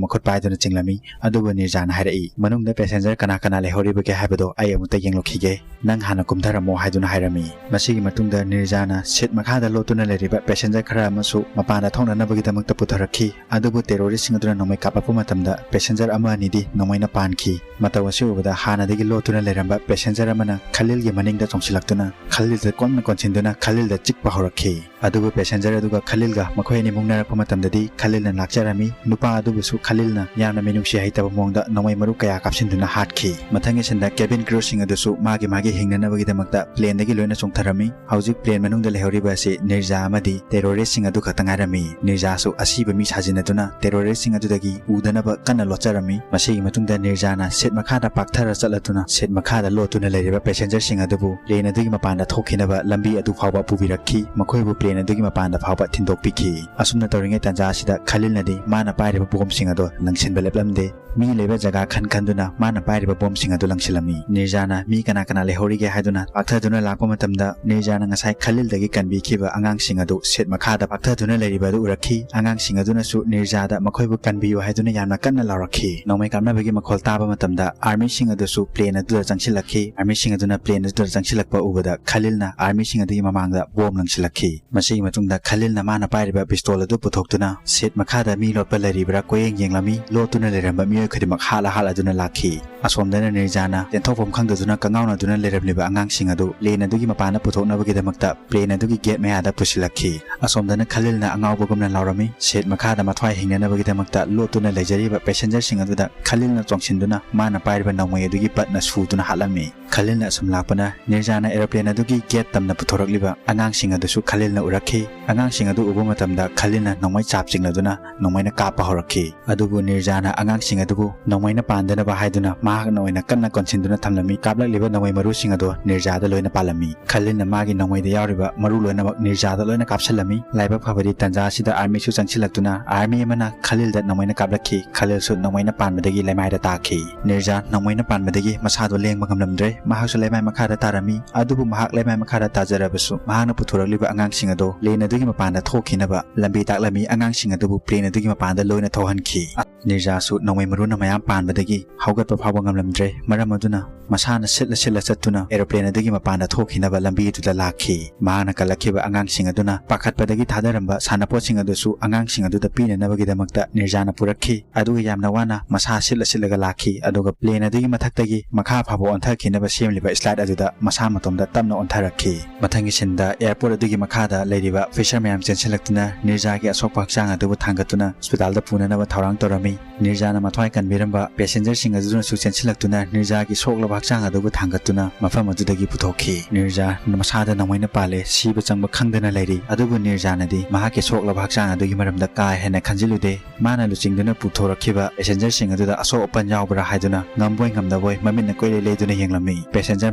ꯃꯈꯨꯠ ꯄꯥꯏꯗꯨꯅ ꯆꯤꯡꯂꯝꯃꯤ꯫ ꯑꯗꯨꯕꯨ ꯅꯤꯔꯖꯥꯅ ꯍꯥꯏꯔꯛꯏ, "ꯃꯅꯨꯡꯗ passenger ꯀꯅꯥ ꯀꯅꯥ ꯂꯩꯍꯧꯔꯤꯕꯒꯦ ꯍꯥꯏꯕꯗꯣ ꯑꯩ ꯑꯃꯨꯛꯇ ꯌꯦꯡꯂꯨꯈꯤꯒꯦ, ꯅꯪ ꯍꯥꯟꯅ ꯀꯨꯝꯊꯔꯝꯃꯣ" ꯍꯥꯏꯗꯨꯅ ꯍꯥꯏꯔꯝꯃꯤ꯫ ꯃꯁꯤꯒꯤ ꯃꯇꯨꯡꯗ ꯅꯤꯔꯖꯥꯅ seat ꯃꯈꯥꯗ ꯂꯣꯠꯇꯨꯅ ꯂꯩꯔꯤꯕ passenger ꯈꯔ ꯑꯃꯁꯨ ꯃꯄꯥꯟꯗ ꯊꯣꯛꯅꯅꯕꯒꯤꯗꯃꯛꯇ ꯄꯨꯊꯔꯛꯈꯤ꯫ ꯑꯗꯨꯕꯨ terrorist ꯁꯤꯡ ꯑꯗꯨꯅ ꯅꯣꯡꯃꯩ ꯀꯥꯞꯂꯛꯄ ꯃꯇꯝꯗ passenger ꯑꯃ ꯑꯅꯤꯗꯤ ꯅꯣꯡꯃꯩꯅ ꯄꯥꯟꯈꯤ꯫ ꯃꯇꯧ ꯑꯁꯤ ꯎꯕꯗ ꯍꯥꯟꯅꯗꯒꯤ ꯂꯣꯠꯇꯨꯅ ꯂꯩꯔꯝꯕ passenger ꯑꯃꯅ ꯈꯂꯤꯜꯒꯤ ꯃꯅꯤꯡꯗ ꯆꯣꯡꯁꯤꯜꯂꯛꯇꯨꯅ ꯈꯂꯤꯜꯗ ꯀꯟꯅ ꯀꯣꯟꯁꯤꯟꯗꯨꯅ ꯈꯂꯤꯜꯗ ꯆꯤꯛꯄ ꯍꯧꯔꯛꯈꯤ꯫ ꯑꯗꯨꯕꯨ passenger ꯑꯗꯨꯒ ꯈꯂꯤꯜꯒ ꯃꯈꯣꯏ ꯑꯅꯤ ꯃꯨꯛꯅꯔꯛꯄ ꯃꯇꯝꯗꯗꯤ ꯈꯂꯤꯜꯅ ꯂꯥꯛꯆꯔꯝꯃꯤ꯫ ꯅꯨꯄꯥ ꯑꯗꯨꯕꯨꯁꯨ ꯈꯂꯤꯜꯅ ꯌꯥꯝꯅ ꯃꯤꯅꯨꯡꯁꯤ ꯍꯩꯇꯕ ꯃꯑꯣꯡꯗ ꯅꯣꯡꯃꯩ ꯃꯔꯨ ꯀꯌꯥ ꯀꯥꯞꯁꯤꯟꯗꯨꯅ ꯍꯥꯠꯈꯤ꯫ ꯃꯊꯪꯒꯤ ꯁꯤꯟꯗ cabin crew ꯁꯤꯡ ꯑꯗꯨꯁꯨ ꯃꯥꯒꯤ ꯃꯥꯒꯤ ꯍꯤꯡꯅꯅꯕꯒꯤꯗꯃꯛꯇ plane ꯗꯒꯤ ꯂꯣꯏꯅ ꯆꯣꯡꯊꯔꯝꯃꯤ꯫ ꯍꯧꯖꯤꯛ plane ꯃꯅꯨꯡꯗ ꯂꯩꯍꯧꯔꯤꯕ ꯑꯁꯤ ꯅꯤꯔꯖꯥ ꯑꯃꯗꯤ terrorist ꯁꯤꯡ ꯑꯗꯨ ꯈꯛꯇ ꯉꯥꯏꯔꯝꯃꯤ꯫ ꯅꯤꯔꯖꯥꯁꯨ ꯑꯁꯤꯕ ꯃꯤ ꯁꯥꯖꯤꯟꯅꯗꯨꯅ terrorist ꯁꯤꯡ ꯑꯗꯨꯗꯒꯤ ꯎꯗꯅꯕ ꯀꯟꯅ ꯂꯣꯠꯆꯔꯝꯃꯤ꯫ ꯃꯁꯤꯒꯤ ꯃꯇꯨꯡꯗ ꯅꯤꯔꯖꯥꯅ seat ꯃꯈꯥꯗ ꯄꯥꯛꯊꯔ ꯆꯠꯂꯗꯨꯅ seat ꯃꯈꯥꯗ ꯂꯣꯠꯇꯨꯅ ꯂꯩꯔꯤꯕ passenger ꯁꯤꯡ ꯑꯗꯨꯕꯨ plane ꯑꯗꯨꯒꯤ ꯃꯄꯥꯟꯗ ꯊꯣꯛꯈꯤꯅꯕ ꯂꯝꯕꯤ ꯑꯗꯨ ꯐꯥꯎꯕ ꯄꯨꯕꯤꯔꯛꯈꯤ꯫ ꯃꯈꯣꯏꯕꯨ plane ꯑꯗꯨꯒꯤ ꯃꯄꯥꯟꯗ ꯐꯥꯎꯕ ꯊꯤꯟꯗꯣꯛꯄꯤꯈꯤ꯫ ꯑꯁꯨꯝꯅ ꯇꯧꯔꯤꯉꯩ ꯇꯥꯟꯖꯥ ꯑꯁꯤꯗ ꯈꯂꯤꯜꯅꯗꯤ ꯃꯥꯅ ꯄꯥꯏꯔꯤꯕ bomb ꯁꯤꯡ ꯑꯗꯨ ꯂꯪꯁꯤꯟꯕ ꯂꯦꯞꯂꯝꯗꯦ꯫ ꯃꯤ ꯂꯩꯕ ꯖꯒꯥ ꯈꯟ ꯈꯟꯗꯨꯅ ꯃꯥꯅ ꯄꯥꯏꯔꯤꯕ bomb ꯁꯤꯡ ꯑꯗꯨ ꯂꯪꯁꯤꯜꯂꯝꯃꯤ꯫ ꯅꯤꯔꯖꯥꯅ ꯃꯤ ꯀꯅꯥ ꯀꯅꯥ ꯂꯩꯍꯧꯔꯤꯒꯦ ꯍꯥꯏꯗꯨꯅ ꯄꯥꯛꯊꯗꯨꯅ ꯂꯥꯛꯄ ꯃꯇꯝꯗ, ꯅꯤꯔꯖꯥꯅ ꯉꯁꯥꯏ ꯈꯂꯤꯜꯗꯒꯤ ꯀꯟꯕꯤꯈꯤꯕ ꯑꯉꯥꯡꯁꯤꯡ ꯑꯗꯨ seat ꯃꯈꯥꯗ ꯄꯥꯛꯊꯗꯨꯅ ꯂꯩꯔꯤꯕ ꯑꯗꯨ ꯎꯔꯛꯈꯤ꯫ ꯑꯉꯥꯡꯁꯤꯡ ꯑꯗꯨꯅꯁꯨ ꯅꯤꯔꯖꯥꯗ ꯃꯈꯣꯏꯕꯨ ꯀꯟꯕꯤꯌꯨ ꯍꯥꯏꯗꯨꯅ ꯌꯥꯝꯅ ꯀꯟꯅ ꯂꯥꯎꯔꯛꯈꯤ꯫ ꯅꯣꯡꯃꯩ ꯀꯥꯞꯅꯕꯒꯤ ꯃꯈꯣꯜ ꯇꯥꯕ ꯃꯇꯝꯗ army ꯁꯤꯡ ꯑꯗꯨꯁꯨ plane ꯑꯗꯨꯗ ꯆꯪꯁꯤꯜꯂꯛꯈꯤ꯫ Army ꯁꯤꯡ ꯑꯗꯨꯅ plane ꯑꯗꯨꯗ ꯆꯪꯁꯤꯜꯂꯛꯄ ꯎꯕꯗ ꯈꯂꯤꯜꯅ army ꯁꯤꯡ ꯑꯗꯨꯒꯤ ꯃꯃꯥꯡꯗ bomb ꯂꯪꯁꯤꯜꯂꯛꯈꯤ꯫ ꯃꯁꯤꯒꯤ ꯃꯇꯨꯡꯗ ꯈꯂꯤꯜꯅ ꯃꯥꯅ ꯄꯥꯏꯔꯤꯕ pistol ꯑꯗꯨ ꯄꯨꯊꯣꯛꯇꯨꯅ seat ꯃꯈꯥꯗ ꯃꯤ ꯂꯣꯠꯄ ꯂꯩꯔꯤꯕ꯭ꯔꯥ ꯀꯣꯏꯌꯦꯡ ꯌꯦꯡꯂꯝꯃꯤ꯫ ꯂꯣꯠꯇꯨꯅ ꯂꯩꯔꯝꯕ ꯃꯤꯑꯣꯏ ꯈꯨꯗꯤꯡꯃꯛ ꯍꯥꯠꯂ ꯍꯥꯠꯂꯗꯨꯅ ꯂꯥꯛꯈꯤ꯫ ꯑꯁꯣꯝꯗꯅ ꯅꯤꯔꯖꯥꯅ ꯆꯦꯟꯊꯣꯛꯐꯝ ꯈꯪꯗꯗꯨꯅ ꯀꯉꯥꯎꯅꯗꯨꯅ ꯂꯩꯔꯝꯂꯤꯕ ꯑꯉꯥꯡꯁꯤꯡ ꯑꯗꯨ plane ꯑꯗꯨꯒꯤ ꯃꯄꯥꯟꯗ ꯄꯨꯊꯣꯛꯅꯕꯒꯤꯗꯃꯛꯇ plane ꯑꯗꯨꯒꯤ gate ꯃꯌꯥꯗ ꯄꯨꯁꯤꯜꯂꯛꯈꯤ꯫ ꯑꯁꯣꯝꯗꯅ ꯈꯂꯤꯜꯅ ꯑꯉꯥꯎꯕꯒꯨꯝꯅ ꯂꯥꯎꯔꯝꯃꯤ꯫ Seat ꯃꯈꯥꯗ ꯃꯊ꯭ꯋꯥꯏ ꯍꯤꯡꯅꯅꯕꯒꯤꯗꯃꯛꯇ ꯂꯣꯠꯇꯨꯅ ꯂꯩꯖꯔꯤꯕ passenger ꯁꯤꯡ ꯑꯗꯨꯗ ꯈꯂꯤꯜꯅ ꯆꯣꯡꯁꯤꯟꯗꯨꯅ ꯃꯥꯅ ꯄꯥꯏꯔꯤꯕ ꯅꯣꯡꯃꯩ ꯑꯗꯨꯒꯤ butt ꯅ ꯁꯨꯗꯨꯅ ꯍꯥꯠꯂꯝꯃꯤ꯫ ꯈꯂꯤꯜꯅ ꯑꯁꯨꯝ ꯂꯥꯛꯄꯅ ꯅꯤꯔꯖꯥꯅ aeroplane ꯑꯗꯨꯒꯤ gate ꯇꯝꯅ ꯄꯨꯊꯣꯔꯛꯂꯤꯕ ꯑꯉꯥꯡꯁꯤꯡ ꯑꯗꯨꯁꯨ ꯈꯂꯤꯜꯅ ꯎꯔꯛꯈꯤ꯫ ꯑꯉꯥꯡꯁꯤꯡ ꯑꯗꯨ ꯎꯕ ꯃꯇꯝꯗ ꯈꯂꯤꯜꯅ ꯅꯣꯡꯃꯩ ꯆꯥꯞ ꯆꯤꯡꯂꯗꯨꯅ ꯅꯣꯡꯃꯩꯅ ꯀꯥꯞꯄ ꯍꯧꯔꯛꯈꯤ꯫ ꯑꯗꯨꯕꯨ ꯅꯤꯔꯖꯥꯅ ꯑꯉꯥꯡꯁꯤꯡ ꯑꯗꯨꯕꯨ ꯅꯣꯡꯃꯩꯅ ꯄꯥꯟꯗꯅꯕ ꯍꯥꯏꯗꯨꯅ ꯃꯍꯥꯛꯅ ꯑꯣꯏꯅ ꯀꯟꯅ ꯀꯣꯟꯁꯤꯟꯗꯨꯅ ꯊꯝꯂꯝꯃꯤ꯫ ꯀꯥꯞꯂꯛꯂꯤꯕ ꯅꯣꯡꯃꯩ ꯃꯔꯨꯁꯤꯡ ꯑꯗꯨ ꯅꯤꯔꯖꯥꯗ ꯂꯣꯏꯅ ꯄꯥꯜꯂꯝꯃꯤ꯫ ꯈꯂꯤꯜꯅ ꯃꯥꯒꯤ ꯅꯣꯡꯃꯩꯗ ꯌꯥꯎꯔꯤꯕ ꯃꯔꯨ ꯂꯣꯏꯅꯃꯛ ꯅꯤꯔꯖꯥꯗ ꯂꯣꯏꯅ ꯀꯥꯞꯁꯤꯜꯂꯝꯃꯤ꯫ ꯂꯥꯏꯕꯛ ꯐꯕꯗꯤ ꯇꯥꯟꯖꯥ ꯑꯁꯤꯗ army ꯁꯨ ꯆꯪꯁꯤꯜꯂꯛꯇꯨꯅ army ꯑꯃꯅ ꯈꯂꯤꯜꯗ ꯅꯣꯡꯃꯩꯅ ꯀꯥꯞꯂꯛꯈꯤ꯫ ꯈꯂꯤꯜꯁꯨ ꯅꯣꯡꯃꯩꯅ ꯄꯥꯟꯕꯗꯒꯤ ꯂꯩꯃꯥꯏꯗ ꯇꯥꯈꯤ꯫ ꯅꯤꯔꯖꯥ ꯅꯣꯡꯃꯩꯅ ꯄꯥꯟꯕꯗꯒꯤ ꯃꯁꯥꯗꯣ ꯂꯦꯡꯕ ꯉꯝꯂꯝꯗ꯭ꯔꯦ꯫ ꯃꯍꯥꯛꯁꯨ ꯂꯩꯃꯥꯏ ꯃꯈꯥꯗ ꯇꯥꯔꯝꯃꯤ꯫ ꯑꯗꯨꯕꯨ ꯃꯍꯥꯛ ꯂꯩꯃꯥꯏ ꯃꯈꯥꯗ ꯇꯥꯖꯔꯕꯁꯨ ꯃꯍꯥꯛꯅ ꯄꯨꯊꯣꯔꯛꯂꯤꯕ ꯑꯉꯥꯡꯁꯤꯡ ꯑꯗꯨ plane ꯑꯗꯨꯒꯤ ꯃꯄꯥꯟꯗ ꯊꯣꯛꯈꯤꯅꯕ ꯂꯝꯕꯤ ꯇꯥꯛꯂꯝꯃꯤ꯫ ꯑꯉꯥꯡꯁꯤꯡ ꯑꯗꯨꯕꯨ plane ꯑꯗꯨꯒꯤ ꯃꯄꯥꯟꯗ ꯂꯣꯏꯅ ꯊꯣꯛꯍꯟꯈꯤ꯫ ꯅꯤꯔꯖꯥꯁꯨ ꯅꯣꯡꯃꯩ ꯃꯔꯨꯅ ꯃꯌꯥꯝ ꯄꯥꯟꯕꯗꯒꯤ ꯍꯧꯒꯠꯄ ꯐꯥꯎꯕ ꯉꯝꯂꯝꯗ꯭ꯔꯦ꯫ ꯃꯔꯝ ꯑꯗꯨꯅ ꯃꯁꯥꯅ ꯁꯤꯠꯂ ꯁꯤꯠꯂ ꯆꯠꯇꯨꯅ aeroplane ꯑꯗꯨꯒꯤ ꯃꯄꯥꯟꯗ ꯊꯣꯛꯈꯤꯅꯕ ꯂꯝꯕꯤꯗꯨꯗ ꯂꯥꯛꯈꯤ꯫ ꯃꯍꯥꯛꯅ ꯀꯜꯂꯛꯈꯤꯕ ꯑꯉꯥꯡꯁꯤꯡ ꯑꯗꯨꯅ ꯄꯥꯈꯠꯄꯗꯒꯤ ꯊꯥꯗꯔꯝꯕ ꯁꯥꯟꯅꯄꯣꯠꯁꯤꯡ ꯑꯗꯨꯁꯨ ꯑꯉꯥꯡꯁꯤꯡ ꯑꯗꯨꯗ ꯄꯤꯅꯅꯕꯒꯤꯗꯃꯛꯇ ꯅꯤꯔꯖꯥꯅ ꯄꯨꯔꯛꯈꯤ꯫ ꯑꯗꯨꯒ ꯌꯥꯝꯅ ꯋꯥꯅ ꯃꯁꯥ ꯁꯤꯠꯂ ꯁꯤꯠꯂꯒ ꯂꯥꯛꯈꯤ꯫ ꯑꯗꯨꯒ plane ꯑꯗꯨꯒꯤ ꯃꯊꯛꯇꯒꯤ ꯃꯈꯥ ꯐꯥꯎꯕ ꯑꯣꯟꯊꯈꯤꯅꯕ ꯁꯦꯝꯂꯤꯕ slide ꯑꯗꯨꯗ ꯃꯁꯥ ꯃꯇꯣꯝꯗ ꯇꯞꯅ ꯑꯣꯟꯊꯔꯛꯈꯤ꯫ ꯃꯊꯪꯒꯤ scene ꯗ airport ꯑꯗꯨꯒꯤ ꯃꯈꯥꯗ ꯂꯩꯔꯤꯕ officer ꯃꯌꯥꯝ ꯆꯦꯟꯁꯤꯜꯂꯛꯇꯨꯅ ꯅꯤꯔꯖꯥꯒꯤ ꯑꯁꯣꯛꯄ ꯍꯛꯆꯥꯡ ꯑꯗꯨꯕꯨ ꯊꯥꯡꯒꯠꯇꯨꯅ hospital ꯗ ꯄꯨꯅꯅꯕ ꯊꯧꯔꯥꯡ ꯇꯧꯔꯝꯃꯤ꯫ ꯅꯤꯔꯖꯥꯅ ꯃꯊ꯭ꯋꯥꯏ ꯀꯟꯕꯤꯔꯝꯕ passenger ꯁꯤꯡ ꯑꯗꯨꯅꯁꯨ ꯆꯦꯟꯁꯤꯜꯂꯛꯇꯨꯅ ꯅꯤꯔꯖꯥꯒꯤ ꯁꯣꯛꯂꯕ ꯍꯛꯆꯥꯡ ꯑꯗꯨꯕꯨ ꯊꯥꯡꯒꯠꯇꯨꯅ ꯃꯐꯝ ꯑꯗꯨꯗꯒꯤ ꯄꯨꯊꯣꯛꯈꯤ꯫ ꯅꯤꯔꯖꯥ ꯃꯁꯥꯗ ꯅꯣꯡꯃꯩꯅ ꯄꯥꯜꯂꯦ, ꯁꯤꯕ ꯆꯪꯕ ꯈꯪꯗꯅ ꯂꯩꯔꯤ꯫ ꯑꯗꯨꯕꯨ ꯅꯤꯔꯖꯥ ꯅꯤꯔꯖꯥꯅꯗꯤ ꯃꯍꯥꯛꯀꯤ ꯁꯣꯛꯂꯕ ꯍꯛꯆꯥꯡ ꯑꯗꯨꯒꯤ ꯃꯔꯝꯗ ꯀꯥ ꯍꯦꯟꯅ ꯈꯟꯖꯤꯜꯂꯨꯗꯦ꯫ ꯃꯥꯅ ꯂꯨꯆꯤꯡꯗꯨꯅ ꯄꯨꯊꯣꯔꯛꯈꯤꯕ passengerꯁꯤꯡ ꯑꯗꯨꯗ ꯑꯁꯣꯛ ꯑꯄꯟ ꯌꯥꯎꯕ꯭ꯔꯥ ꯍꯥꯏꯗꯨꯅ ꯉꯝꯕꯣꯏ ꯉꯝꯗꯕꯣꯏ ꯃꯃꯤꯠꯅ ꯀꯣꯏꯂꯩ ꯂꯩꯗꯨꯅ ꯌꯦꯡꯂꯝꯃꯤ꯫ Passenger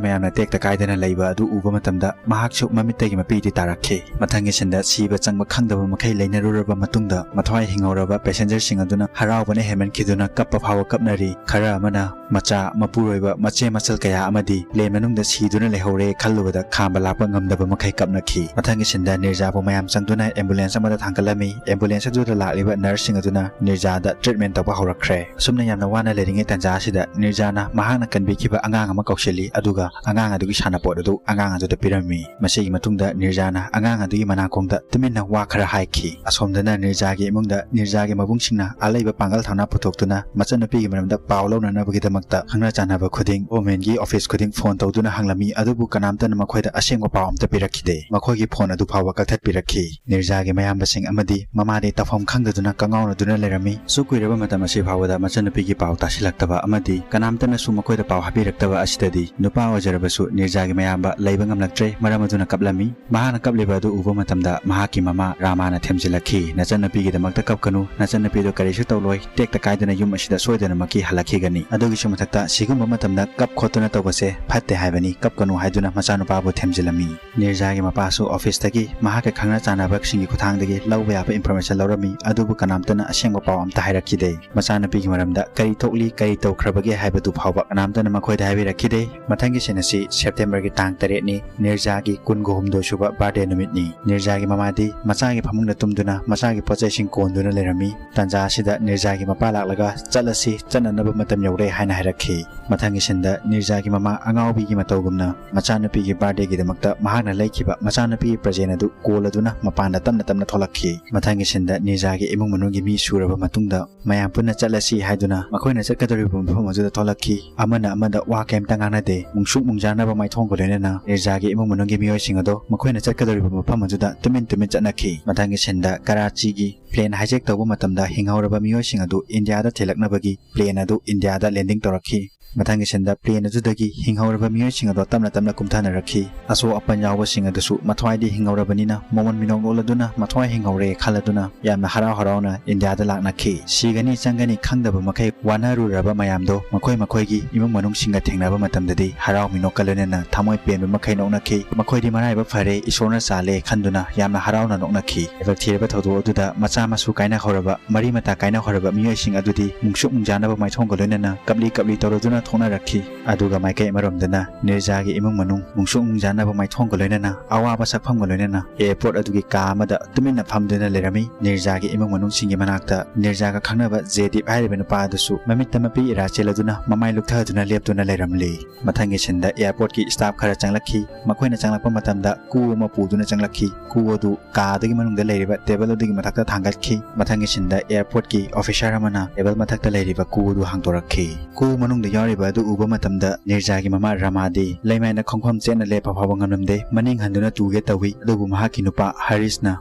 ꯃꯌꯥꯝꯅ ꯇꯦꯛꯇ ꯀꯥꯏꯗꯅ ꯂꯩꯕ ꯑꯗꯨ ꯎꯕ ꯃꯇꯝꯗ ꯃꯍꯥꯛꯁꯨ ꯃꯃꯤꯠꯇꯒꯤ ꯃꯄꯤꯗꯤ ꯇꯥꯔꯛꯈꯤ꯫ ꯃꯊꯪꯒꯤ ꯁꯤꯟꯗ ꯁꯤꯕ ꯆꯪꯕ ꯈꯪꯗꯕ ꯃꯈꯩ ꯂꯩꯅꯔꯨꯔꯕ ꯃꯇꯨꯡꯗ ꯃꯊ꯭ꯋꯥꯏ ꯍꯤꯡꯍꯧꯔꯕ passengerꯁꯤꯡ ꯑꯗꯨꯅ ꯍꯔꯥꯎꯕꯅ ꯍꯦꯟꯃꯟꯈꯤꯗꯨꯅ ꯀꯞꯄ ꯐꯥꯎꯕ ꯀꯞꯅꯔꯤ꯫ ꯈꯔ ꯑꯃꯅ ꯃꯆꯥ, ꯃꯄꯨꯔꯣꯏꯕ, ꯃꯆꯦ ꯃꯆꯜ ꯀꯌꯥ ꯑꯃꯗꯤ plane ꯃꯅꯨꯡꯗ ꯁꯤꯗꯨꯅ ꯂꯩꯍꯧꯔꯦ ꯈꯜꯂꯨꯕꯗ ꯈꯥꯝꯕ ꯂꯥꯛꯄ ꯉꯝꯗꯕ ꯃꯈꯩ ꯀꯞꯅꯈꯤ꯫ ꯃꯊꯪꯒꯤ ꯁꯤꯟꯗ ꯅꯤꯔꯖꯥꯕꯨ ꯃꯌꯥꯝ ꯆꯪꯗꯨꯅ ambulance ꯑꯃꯗ ꯊꯥꯡꯒꯠꯂꯝꯃꯤ꯫ Ambulance ꯑꯗꯨꯗ ꯂꯥꯛꯂꯤꯕ nurseꯁꯤꯡ ꯑꯗꯨꯅ ꯅꯤꯔꯖꯥꯗ treatment ꯇꯧꯕ ꯍꯧꯔꯛꯈ꯭ꯔꯦ꯫ ꯑꯁꯨꯝꯅ ꯌꯥꯝꯅ ꯋꯥꯅ ꯂꯩꯔꯤꯉꯩ ꯇꯥꯟꯖꯥ ꯑꯁꯤꯗ ꯅꯤꯔꯖꯥꯅ ꯃꯍꯥꯛꯅ ꯀꯟꯕꯤꯈꯤꯕ ꯑꯉꯥꯡ ꯑꯃ ꯀꯧꯁꯤꯜꯂꯤ, ꯑꯗꯨꯒ ꯑꯉꯥꯡ ꯑꯗꯨꯒꯤ ꯁꯥꯟꯅꯄꯣꯠ ꯑꯗꯨ ꯑꯉꯥꯡ ꯑꯗꯨꯗ ꯄꯤꯔꯝꯃꯤ꯫ ꯃꯁꯤꯒꯤ ꯃꯇꯨꯡꯗ ꯅꯤꯔꯖꯥꯅ ꯑꯉꯥꯡ ꯑꯗꯨꯒꯤ ꯃꯅꯥꯀꯣꯡꯗ ꯇꯨꯃꯤꯟꯅ ꯋꯥ ꯈꯔ ꯍꯥꯏꯈꯤ꯫ ꯑꯁꯣꯝꯗꯅ ꯅꯤꯔꯖꯥꯒꯤ ꯏꯃꯨꯡꯗ ꯅꯤꯔꯖꯥꯒꯤ ꯃꯕꯨꯡꯁꯤꯡꯅ ꯑꯂꯩꯕ ꯄꯥꯡꯒꯜ ꯊꯧꯅꯥ ꯄꯨꯊꯣꯛꯇꯨꯅ ꯃꯆꯟꯅꯨꯄꯤꯒꯤ ꯃꯔꯝꯗ ꯄꯥꯎ ꯂꯧꯅꯅꯕꯒꯤꯗꯃꯛꯇ ꯈꯪꯅ ꯆꯥꯟꯅꯕ ꯈꯨꯗꯤꯡ, governmentꯀꯤ office ꯈꯨꯗꯤꯡ phone ꯇꯧꯗꯨꯅ ꯍꯪꯂꯝꯃꯤ, ꯑꯗꯨꯕꯨ ꯀꯅꯥꯝꯇꯅ ꯃꯈꯣꯏꯗ ꯑꯁꯦꯡꯕ ꯄꯥꯎ ꯑꯝꯇ ꯄꯤꯔꯛꯈꯤꯗꯦ꯫ ꯃꯈꯣꯏꯒꯤ phone ꯑꯗꯨ ꯐꯥꯎꯕ ꯀꯛꯊꯠꯄꯤꯔꯛꯈꯤ꯫ ꯅꯤꯔꯖꯥꯒꯤ ꯃꯌꯥꯝꯕꯁꯤꯡ ꯑꯃꯗꯤ ꯃꯃꯥꯗꯤ ꯇꯧꯐꯝ ꯈꯪꯗꯗꯨꯅ ꯀꯉꯥꯎꯅꯗꯨꯅ ꯂꯩꯔꯝꯃꯤ꯫ ꯑꯁꯨꯛ ꯀꯨꯏꯔꯕ ꯃꯇꯝ ꯑꯁꯤ ꯐꯥꯎꯕꯗ ꯃꯆꯟꯅꯨꯄꯤꯒꯤ ꯄꯥꯎ ꯇꯥꯁꯤꯜꯂꯛꯇꯕ ꯑꯃꯗꯤ ꯀꯅꯥꯝꯇꯅꯁꯨ ꯃꯈꯣꯏꯗ ꯄꯥꯎ ꯍꯥꯏꯕꯤꯔꯛꯇꯕ ꯑꯁꯤꯗꯗꯤ ꯅꯨꯄꯥ ꯑꯣꯏꯖꯔꯕꯁꯨ ꯅꯤꯔꯖꯥꯒꯤ ꯃꯌꯥꯝꯕ ꯂꯩꯕ ꯉꯝꯂꯛꯇ꯭ꯔꯦ꯫ ꯃꯔꯝ ꯑꯗꯨꯅ ꯀꯞꯂꯝꯃꯤ꯫ ꯃꯍꯥꯛꯅ ꯀꯞꯂꯤꯕ ꯑꯗꯨ ꯎꯕ ꯃꯇꯝꯗ ꯃꯍꯥꯛꯀꯤ ꯃꯃꯥ ꯔꯥꯃꯥꯅ ꯊꯦꯝꯖꯤꯜꯂꯛꯈꯤ, "ꯅꯆꯟꯅꯨꯄꯤꯒꯤꯗꯃꯛꯇ ꯀꯞꯀꯅꯨ, ꯅꯆꯟꯅꯨꯄꯤꯗꯨ ꯀꯔꯤꯁꯨ ꯇꯧꯂꯣꯏ, ꯇꯦꯛꯇ ꯀꯥꯏꯗꯅ ꯌꯨꯝ ꯑꯁꯤꯗ ꯁꯣꯏꯗꯅꯃꯛꯀꯤ ꯍꯜꯂꯛꯈꯤꯒꯅꯤ꯫ ꯑꯗꯨꯒꯤꯁꯨ ꯃꯊꯛꯇ ꯁꯤꯒꯨꯝꯕ ꯃꯇꯝꯗ ꯀꯞ ꯈꯣꯠꯇꯨꯅ ꯇꯧꯕꯁꯦ ꯐꯠꯇꯦ ꯍꯥꯏꯕꯅꯤ, ꯀꯞꯀꯅꯨ" ꯍꯥꯏꯗꯨꯅ ꯃꯆꯥꯅꯨꯄꯥꯕꯨ ꯊꯦꯝꯖꯤꯜꯂꯝꯃꯤ꯫ ꯅꯤꯔꯖꯥꯒꯤ ꯃꯄꯥꯁꯨ officeꯇꯒꯤ ꯃꯍꯥꯛꯀ ꯈꯪꯅ ꯆꯥꯟꯅꯕꯁꯤꯡꯒꯤ ꯈꯨꯠꯊꯥꯡꯗꯒꯤ ꯂꯧꯕ ꯌꯥꯕ information ꯂꯧꯔꯝꯃꯤ, ꯑꯗꯨꯕꯨ ꯀꯅꯥꯝꯇꯅ ꯑꯁꯦꯡꯕ ꯄꯥꯎ ꯑꯝꯇ ꯍꯥꯏꯔꯛꯈꯤꯗꯦ꯫ ꯃꯆꯥꯅꯨꯄꯤꯒꯤ ꯃꯔꯝꯗ ꯀꯔꯤ ꯊꯣꯛꯂꯤ, ꯀꯔꯤ ꯇꯧꯈ꯭ꯔꯕꯒꯦ ꯍꯥꯏꯕꯗꯨ ꯐꯥꯎꯕ ꯀꯅꯥꯝꯇꯅ ꯃꯈꯣꯏꯗ ꯍꯥꯏꯕꯤꯔꯛꯈꯤꯗꯦ꯫ ꯃꯊꯪꯒꯤ ꯁꯤꯟ ꯑꯁꯤ Septemberꯒꯤ ꯇꯥꯡ ꯇꯔꯦꯠꯅꯤ, ꯅꯤꯔꯖꯥꯒꯤ ꯀꯨꯟꯒ ꯍꯨꯝꯗꯣꯏ ꯁꯨꯕ birthday ꯅꯨꯃꯤꯠꯅꯤ꯫ ꯅꯤꯔꯖꯥꯒꯤ ꯃꯃꯥꯗꯤ ꯃꯆꯥꯒꯤ ꯐꯃꯨꯡꯗ ꯇꯨꯝꯗꯨꯅ ꯃꯆꯥꯒꯤ ꯄꯣꯠꯆꯩꯁꯤꯡ ꯀꯣꯟꯗꯨꯅ ꯂꯩꯔꯝꯃꯤ꯫ ꯇꯥꯟꯖꯥ ꯑꯁꯤꯗ ꯅꯤꯔꯖꯥꯒꯤ ꯃꯄꯥ ꯂꯥꯛꯂꯒ, "ꯆꯠꯂꯁꯤ, ꯆꯠꯅꯅꯕ ꯃꯇꯝ ꯌꯧꯔꯦ" ꯍꯥꯏꯅ ꯍꯥꯏꯔꯛꯈꯤ꯫ ꯃꯊꯪꯒꯤ ꯁꯤꯟꯗ ꯅꯤꯔꯖꯥꯒꯤ ꯃꯃꯥ ꯑꯉꯥꯎꯕꯤꯒꯤ ꯃꯇꯧꯒꯨꯝꯅ ꯃꯆꯥꯅꯨꯄꯤꯒꯤ birthdayꯒꯤꯗꯃꯛꯇ ꯃꯍꯥꯛꯅ ꯂꯩꯈꯤꯕ ꯃꯆꯥꯅꯨꯄꯤꯒꯤ present ꯑꯗꯨ ꯀꯣꯜꯂꯗꯨꯅ ꯃꯄꯥꯟꯗ ꯇꯞꯅ ꯇꯞꯅ ꯊꯣꯛꯂꯛꯈꯤ꯫ ꯃꯊꯪꯒꯤ ꯁꯤꯟꯗ ꯅꯤꯔꯖꯥꯒꯤ ꯏꯃꯨꯡ ꯃꯅꯨꯡꯒꯤ ꯃꯤ ꯁꯨꯔꯕ ꯃꯇꯨꯡꯗ ꯃꯌꯥꯝ ꯄꯨꯟꯅ ꯆꯠꯂꯁꯤ ꯍꯥꯏꯗꯨꯅ ꯃꯈꯣꯏꯅ ꯆꯠꯀꯗꯧꯔꯤꯕ ꯃꯐꯝ ꯑꯗꯨꯗ ꯊꯣꯛꯂꯛꯈꯤ꯫ ꯑꯃꯅ ꯑꯃꯗ ꯋꯥ ꯀꯩꯝꯇ ꯉꯥꯡꯅꯗꯦ꯫ ꯃꯨꯡꯁꯨꯛ ꯃꯨꯡꯖꯥꯅꯕ ꯃꯥꯏꯊꯣꯡꯒ ꯂꯣꯏꯅꯅ ꯅꯤꯔꯖꯥꯒꯤ ꯏꯃꯨꯡ ꯃꯅꯨꯡꯒꯤ ꯃꯤꯑꯣꯏꯁꯤꯡ ꯑꯗꯣ ꯃꯈꯣꯏꯅ ꯆꯠꯀꯗꯧꯔꯤꯕ ꯃꯐꯝ ꯑꯗꯨꯗ ꯇꯨꯃꯤꯟ ꯇꯨꯃꯤꯟ ꯆꯠꯅꯈꯤ꯫ ꯃꯊꯪꯒꯤ ꯁꯤꯟꯗ ꯀꯔꯥꯆꯤꯒꯤ plane hijack ꯇꯧꯕ ꯃꯇꯝꯗ ꯍꯤꯡꯍꯧꯔꯕ ꯃꯤꯑꯣꯏꯁꯤꯡ ꯑꯗꯨ ꯏꯟꯗꯤꯌꯥꯗ ꯊꯤꯜꯂꯛꯅꯕꯒꯤ plane ꯑꯗꯨ ꯏꯟꯗꯤꯌꯥꯗ landing ꯇꯧꯔꯛꯈꯤ꯫ ꯃꯊꯪꯒꯤ ꯁꯤꯟꯗ ꯄ꯭ꯂꯦꯟ ꯑꯗꯨꯗꯒꯤ ꯍꯤꯡꯍꯧꯔꯕ ꯃꯤꯑꯣꯏꯁꯤꯡ ꯑꯗꯣ ꯇꯞꯅ ꯇꯞꯅ ꯀꯨꯝꯊꯅꯔꯛꯈꯤ꯫ ꯑꯁꯣꯛ ꯑꯄꯟ ꯌꯥꯎꯕꯁꯤꯡ ꯑꯗꯨꯁꯨ ꯃꯊ꯭ꯋꯥꯏꯗꯤ ꯍꯤꯡꯍꯧꯔꯕꯅꯤꯅ ꯃꯣꯃꯣꯟ ꯃꯤꯅꯣꯛ ꯅꯣꯛꯂꯗꯨꯅ ꯃꯊ꯭ꯋꯥꯏ ꯍꯤꯡꯍꯧꯔꯦ ꯈꯜꯂꯗꯨꯅ ꯌꯥꯝꯅ ꯍꯔꯥꯎ ꯍꯔꯥꯎꯅ ꯏꯟꯗꯤꯌꯥꯗ ꯂꯥꯛꯅꯈꯤ꯫ ꯁꯤꯒꯅꯤ ꯆꯪꯒꯅꯤ ꯈꯪꯗꯕ ꯃꯈꯩ ꯋꯥꯅꯔꯨꯔꯕ ꯃꯌꯥꯝꯗꯣ ꯃꯈꯣꯏ ꯃꯈꯣꯏꯒꯤ ꯏꯃꯨꯡ ꯃꯅꯨꯡꯁꯤꯡꯒ ꯊꯦꯡꯅꯕ ꯃꯇꯝꯗꯗꯤ ꯍꯔꯥꯎ ꯃꯤꯅꯣꯛꯀ ꯂꯣꯏꯅꯅ ꯊꯃꯣꯏ ꯄꯦꯟꯕ ꯃꯈꯩ ꯅꯣꯛꯅꯈꯤ꯫ ꯃꯈꯣꯏꯗꯤ ꯃꯔꯥꯏꯕꯛ ꯐꯔꯦ, ꯏꯁꯣꯔꯅ ꯆꯥꯜꯂꯦ ꯈꯟꯗꯨꯅ ꯌꯥꯝꯅ ꯍꯔꯥꯎꯅ ꯅꯣꯛꯅꯈꯤ꯫ ꯂꯥꯏꯕꯛ ꯊꯤꯔꯕ ꯊꯧꯗꯣꯛ ꯑꯗꯨꯗ ꯃꯆꯥ ꯃꯁꯨ ꯀꯥꯏꯅꯍꯧꯔꯕ, ꯃꯔꯤ ꯃꯇꯥ ꯀꯥꯏꯅꯍꯧꯔꯕ ꯃꯤꯑꯣꯏꯁꯤꯡ ꯑꯗꯨꯗꯤ ꯃꯨꯡꯁꯨꯛ ꯃꯨꯡꯖꯥꯅꯕ ꯃꯥꯏꯊꯣꯡꯒ ꯂꯣꯏꯅꯅ ꯀꯞꯂꯤ ꯀꯞꯂꯤ ꯇꯧꯔꯗꯨꯅ ꯊꯣꯛꯅꯔꯛꯈꯤ꯫ ꯑꯗꯨꯒ ꯃꯥꯏꯀꯩ ꯑꯃꯔꯣꯝꯗꯅ ꯅꯤꯔꯖꯥꯒꯤ ꯏꯃꯨꯡ ꯃꯅꯨꯡ ꯃꯨꯡꯁꯨꯛ ꯃꯨꯡꯖꯥꯅꯕ ꯃꯥꯏꯊꯣꯡꯒ ꯂꯣꯏꯅꯅ ꯑꯋꯥꯕ ꯁꯛꯐꯝꯒ ꯂꯣꯏꯅꯅ ꯑꯦꯌꯔꯄꯣꯔꯠ ꯑꯗꯨꯒꯤ ꯀꯥ ꯑꯃꯗ ꯇꯨꯃꯤꯟꯅ ꯐꯝꯗꯨꯅ ꯂꯩꯔꯝꯃꯤ꯫ ꯅꯤꯔꯖꯥꯒꯤ ꯏꯃꯨꯡ ꯃꯅꯨꯡꯁꯤꯡꯒꯤ ꯃꯅꯥꯛꯇ ꯅꯤꯔꯖꯥꯒ ꯈꯪꯅꯕ ꯖꯦꯗꯤꯞ ꯍꯥꯏꯔꯤꯕ ꯅꯨꯄꯥ ꯑꯗꯨꯁꯨ ꯃꯃꯤꯠꯇ ꯃꯄꯤ ꯏꯔꯥ ꯆꯦꯜꯂꯗꯨꯅ ꯃꯃꯥꯏ ꯂꯨꯛꯊꯗꯨꯅ ꯂꯦꯞꯇꯨꯅ ꯂꯩꯔꯝꯂꯤ꯫ ꯃꯊꯪꯒꯤ ꯁꯤꯟꯗ ꯑꯦꯌꯔꯄꯣꯔꯠꯀꯤ ꯁ꯭ꯇꯥꯐ ꯈꯔ ꯆꯪꯂꯛꯈꯤ꯫ ꯃꯈꯣꯏꯅ ꯆꯪꯂꯛꯄ ꯃꯇꯝꯗ ꯀꯨ ꯑꯃ ꯄꯨꯗꯨꯅ ꯆꯪꯂꯛꯈꯤ꯫ ꯀꯨ ꯑꯗꯨ ꯀꯥ ꯑꯗꯨꯒꯤ ꯃꯅꯨꯡꯗ ꯂꯩꯔꯤꯕ ꯇꯦꯕꯜ ꯑꯗꯨꯒꯤ ꯃꯊꯛꯇ ꯊꯥꯡꯒꯠꯈꯤ꯫ ꯃꯊꯪꯒꯤ ꯁꯤꯟꯗ ꯑꯦꯌꯔꯄꯣꯔꯠꯀꯤ ꯑꯣꯐꯤꯁꯥꯔ ꯑꯃꯅ ꯇꯦꯕꯜ ꯃꯊꯛꯇ ꯂꯩꯔꯤꯕ ꯀꯨ ꯑꯗꯨ ꯍꯥꯡꯗꯣꯔꯛꯈꯤ꯫ ꯀꯨ ꯃꯅꯨꯡꯗ ꯌꯥꯎꯔꯤꯕ ꯑꯗꯨ ꯎꯕ ꯃꯇꯝꯗ ꯅꯤꯔꯖꯥꯒꯤ ꯃꯃꯥ ꯔꯃꯥꯗꯤ ꯂꯩꯃꯥꯏꯗ ꯈꯣꯡꯐꯝ ꯆꯦꯠꯅ ꯂꯦꯞꯄ ꯐꯥꯎꯕ ꯉꯝꯂꯝꯗꯦ꯫ ꯃꯅꯤꯡ ꯍꯟꯗꯨꯅ ꯇꯨꯒꯦ ꯇꯧꯏ, ꯑꯗꯨꯕꯨ ꯃꯍꯥꯛꯀꯤ ꯅꯨꯄꯥ ꯍꯔꯤꯁꯅ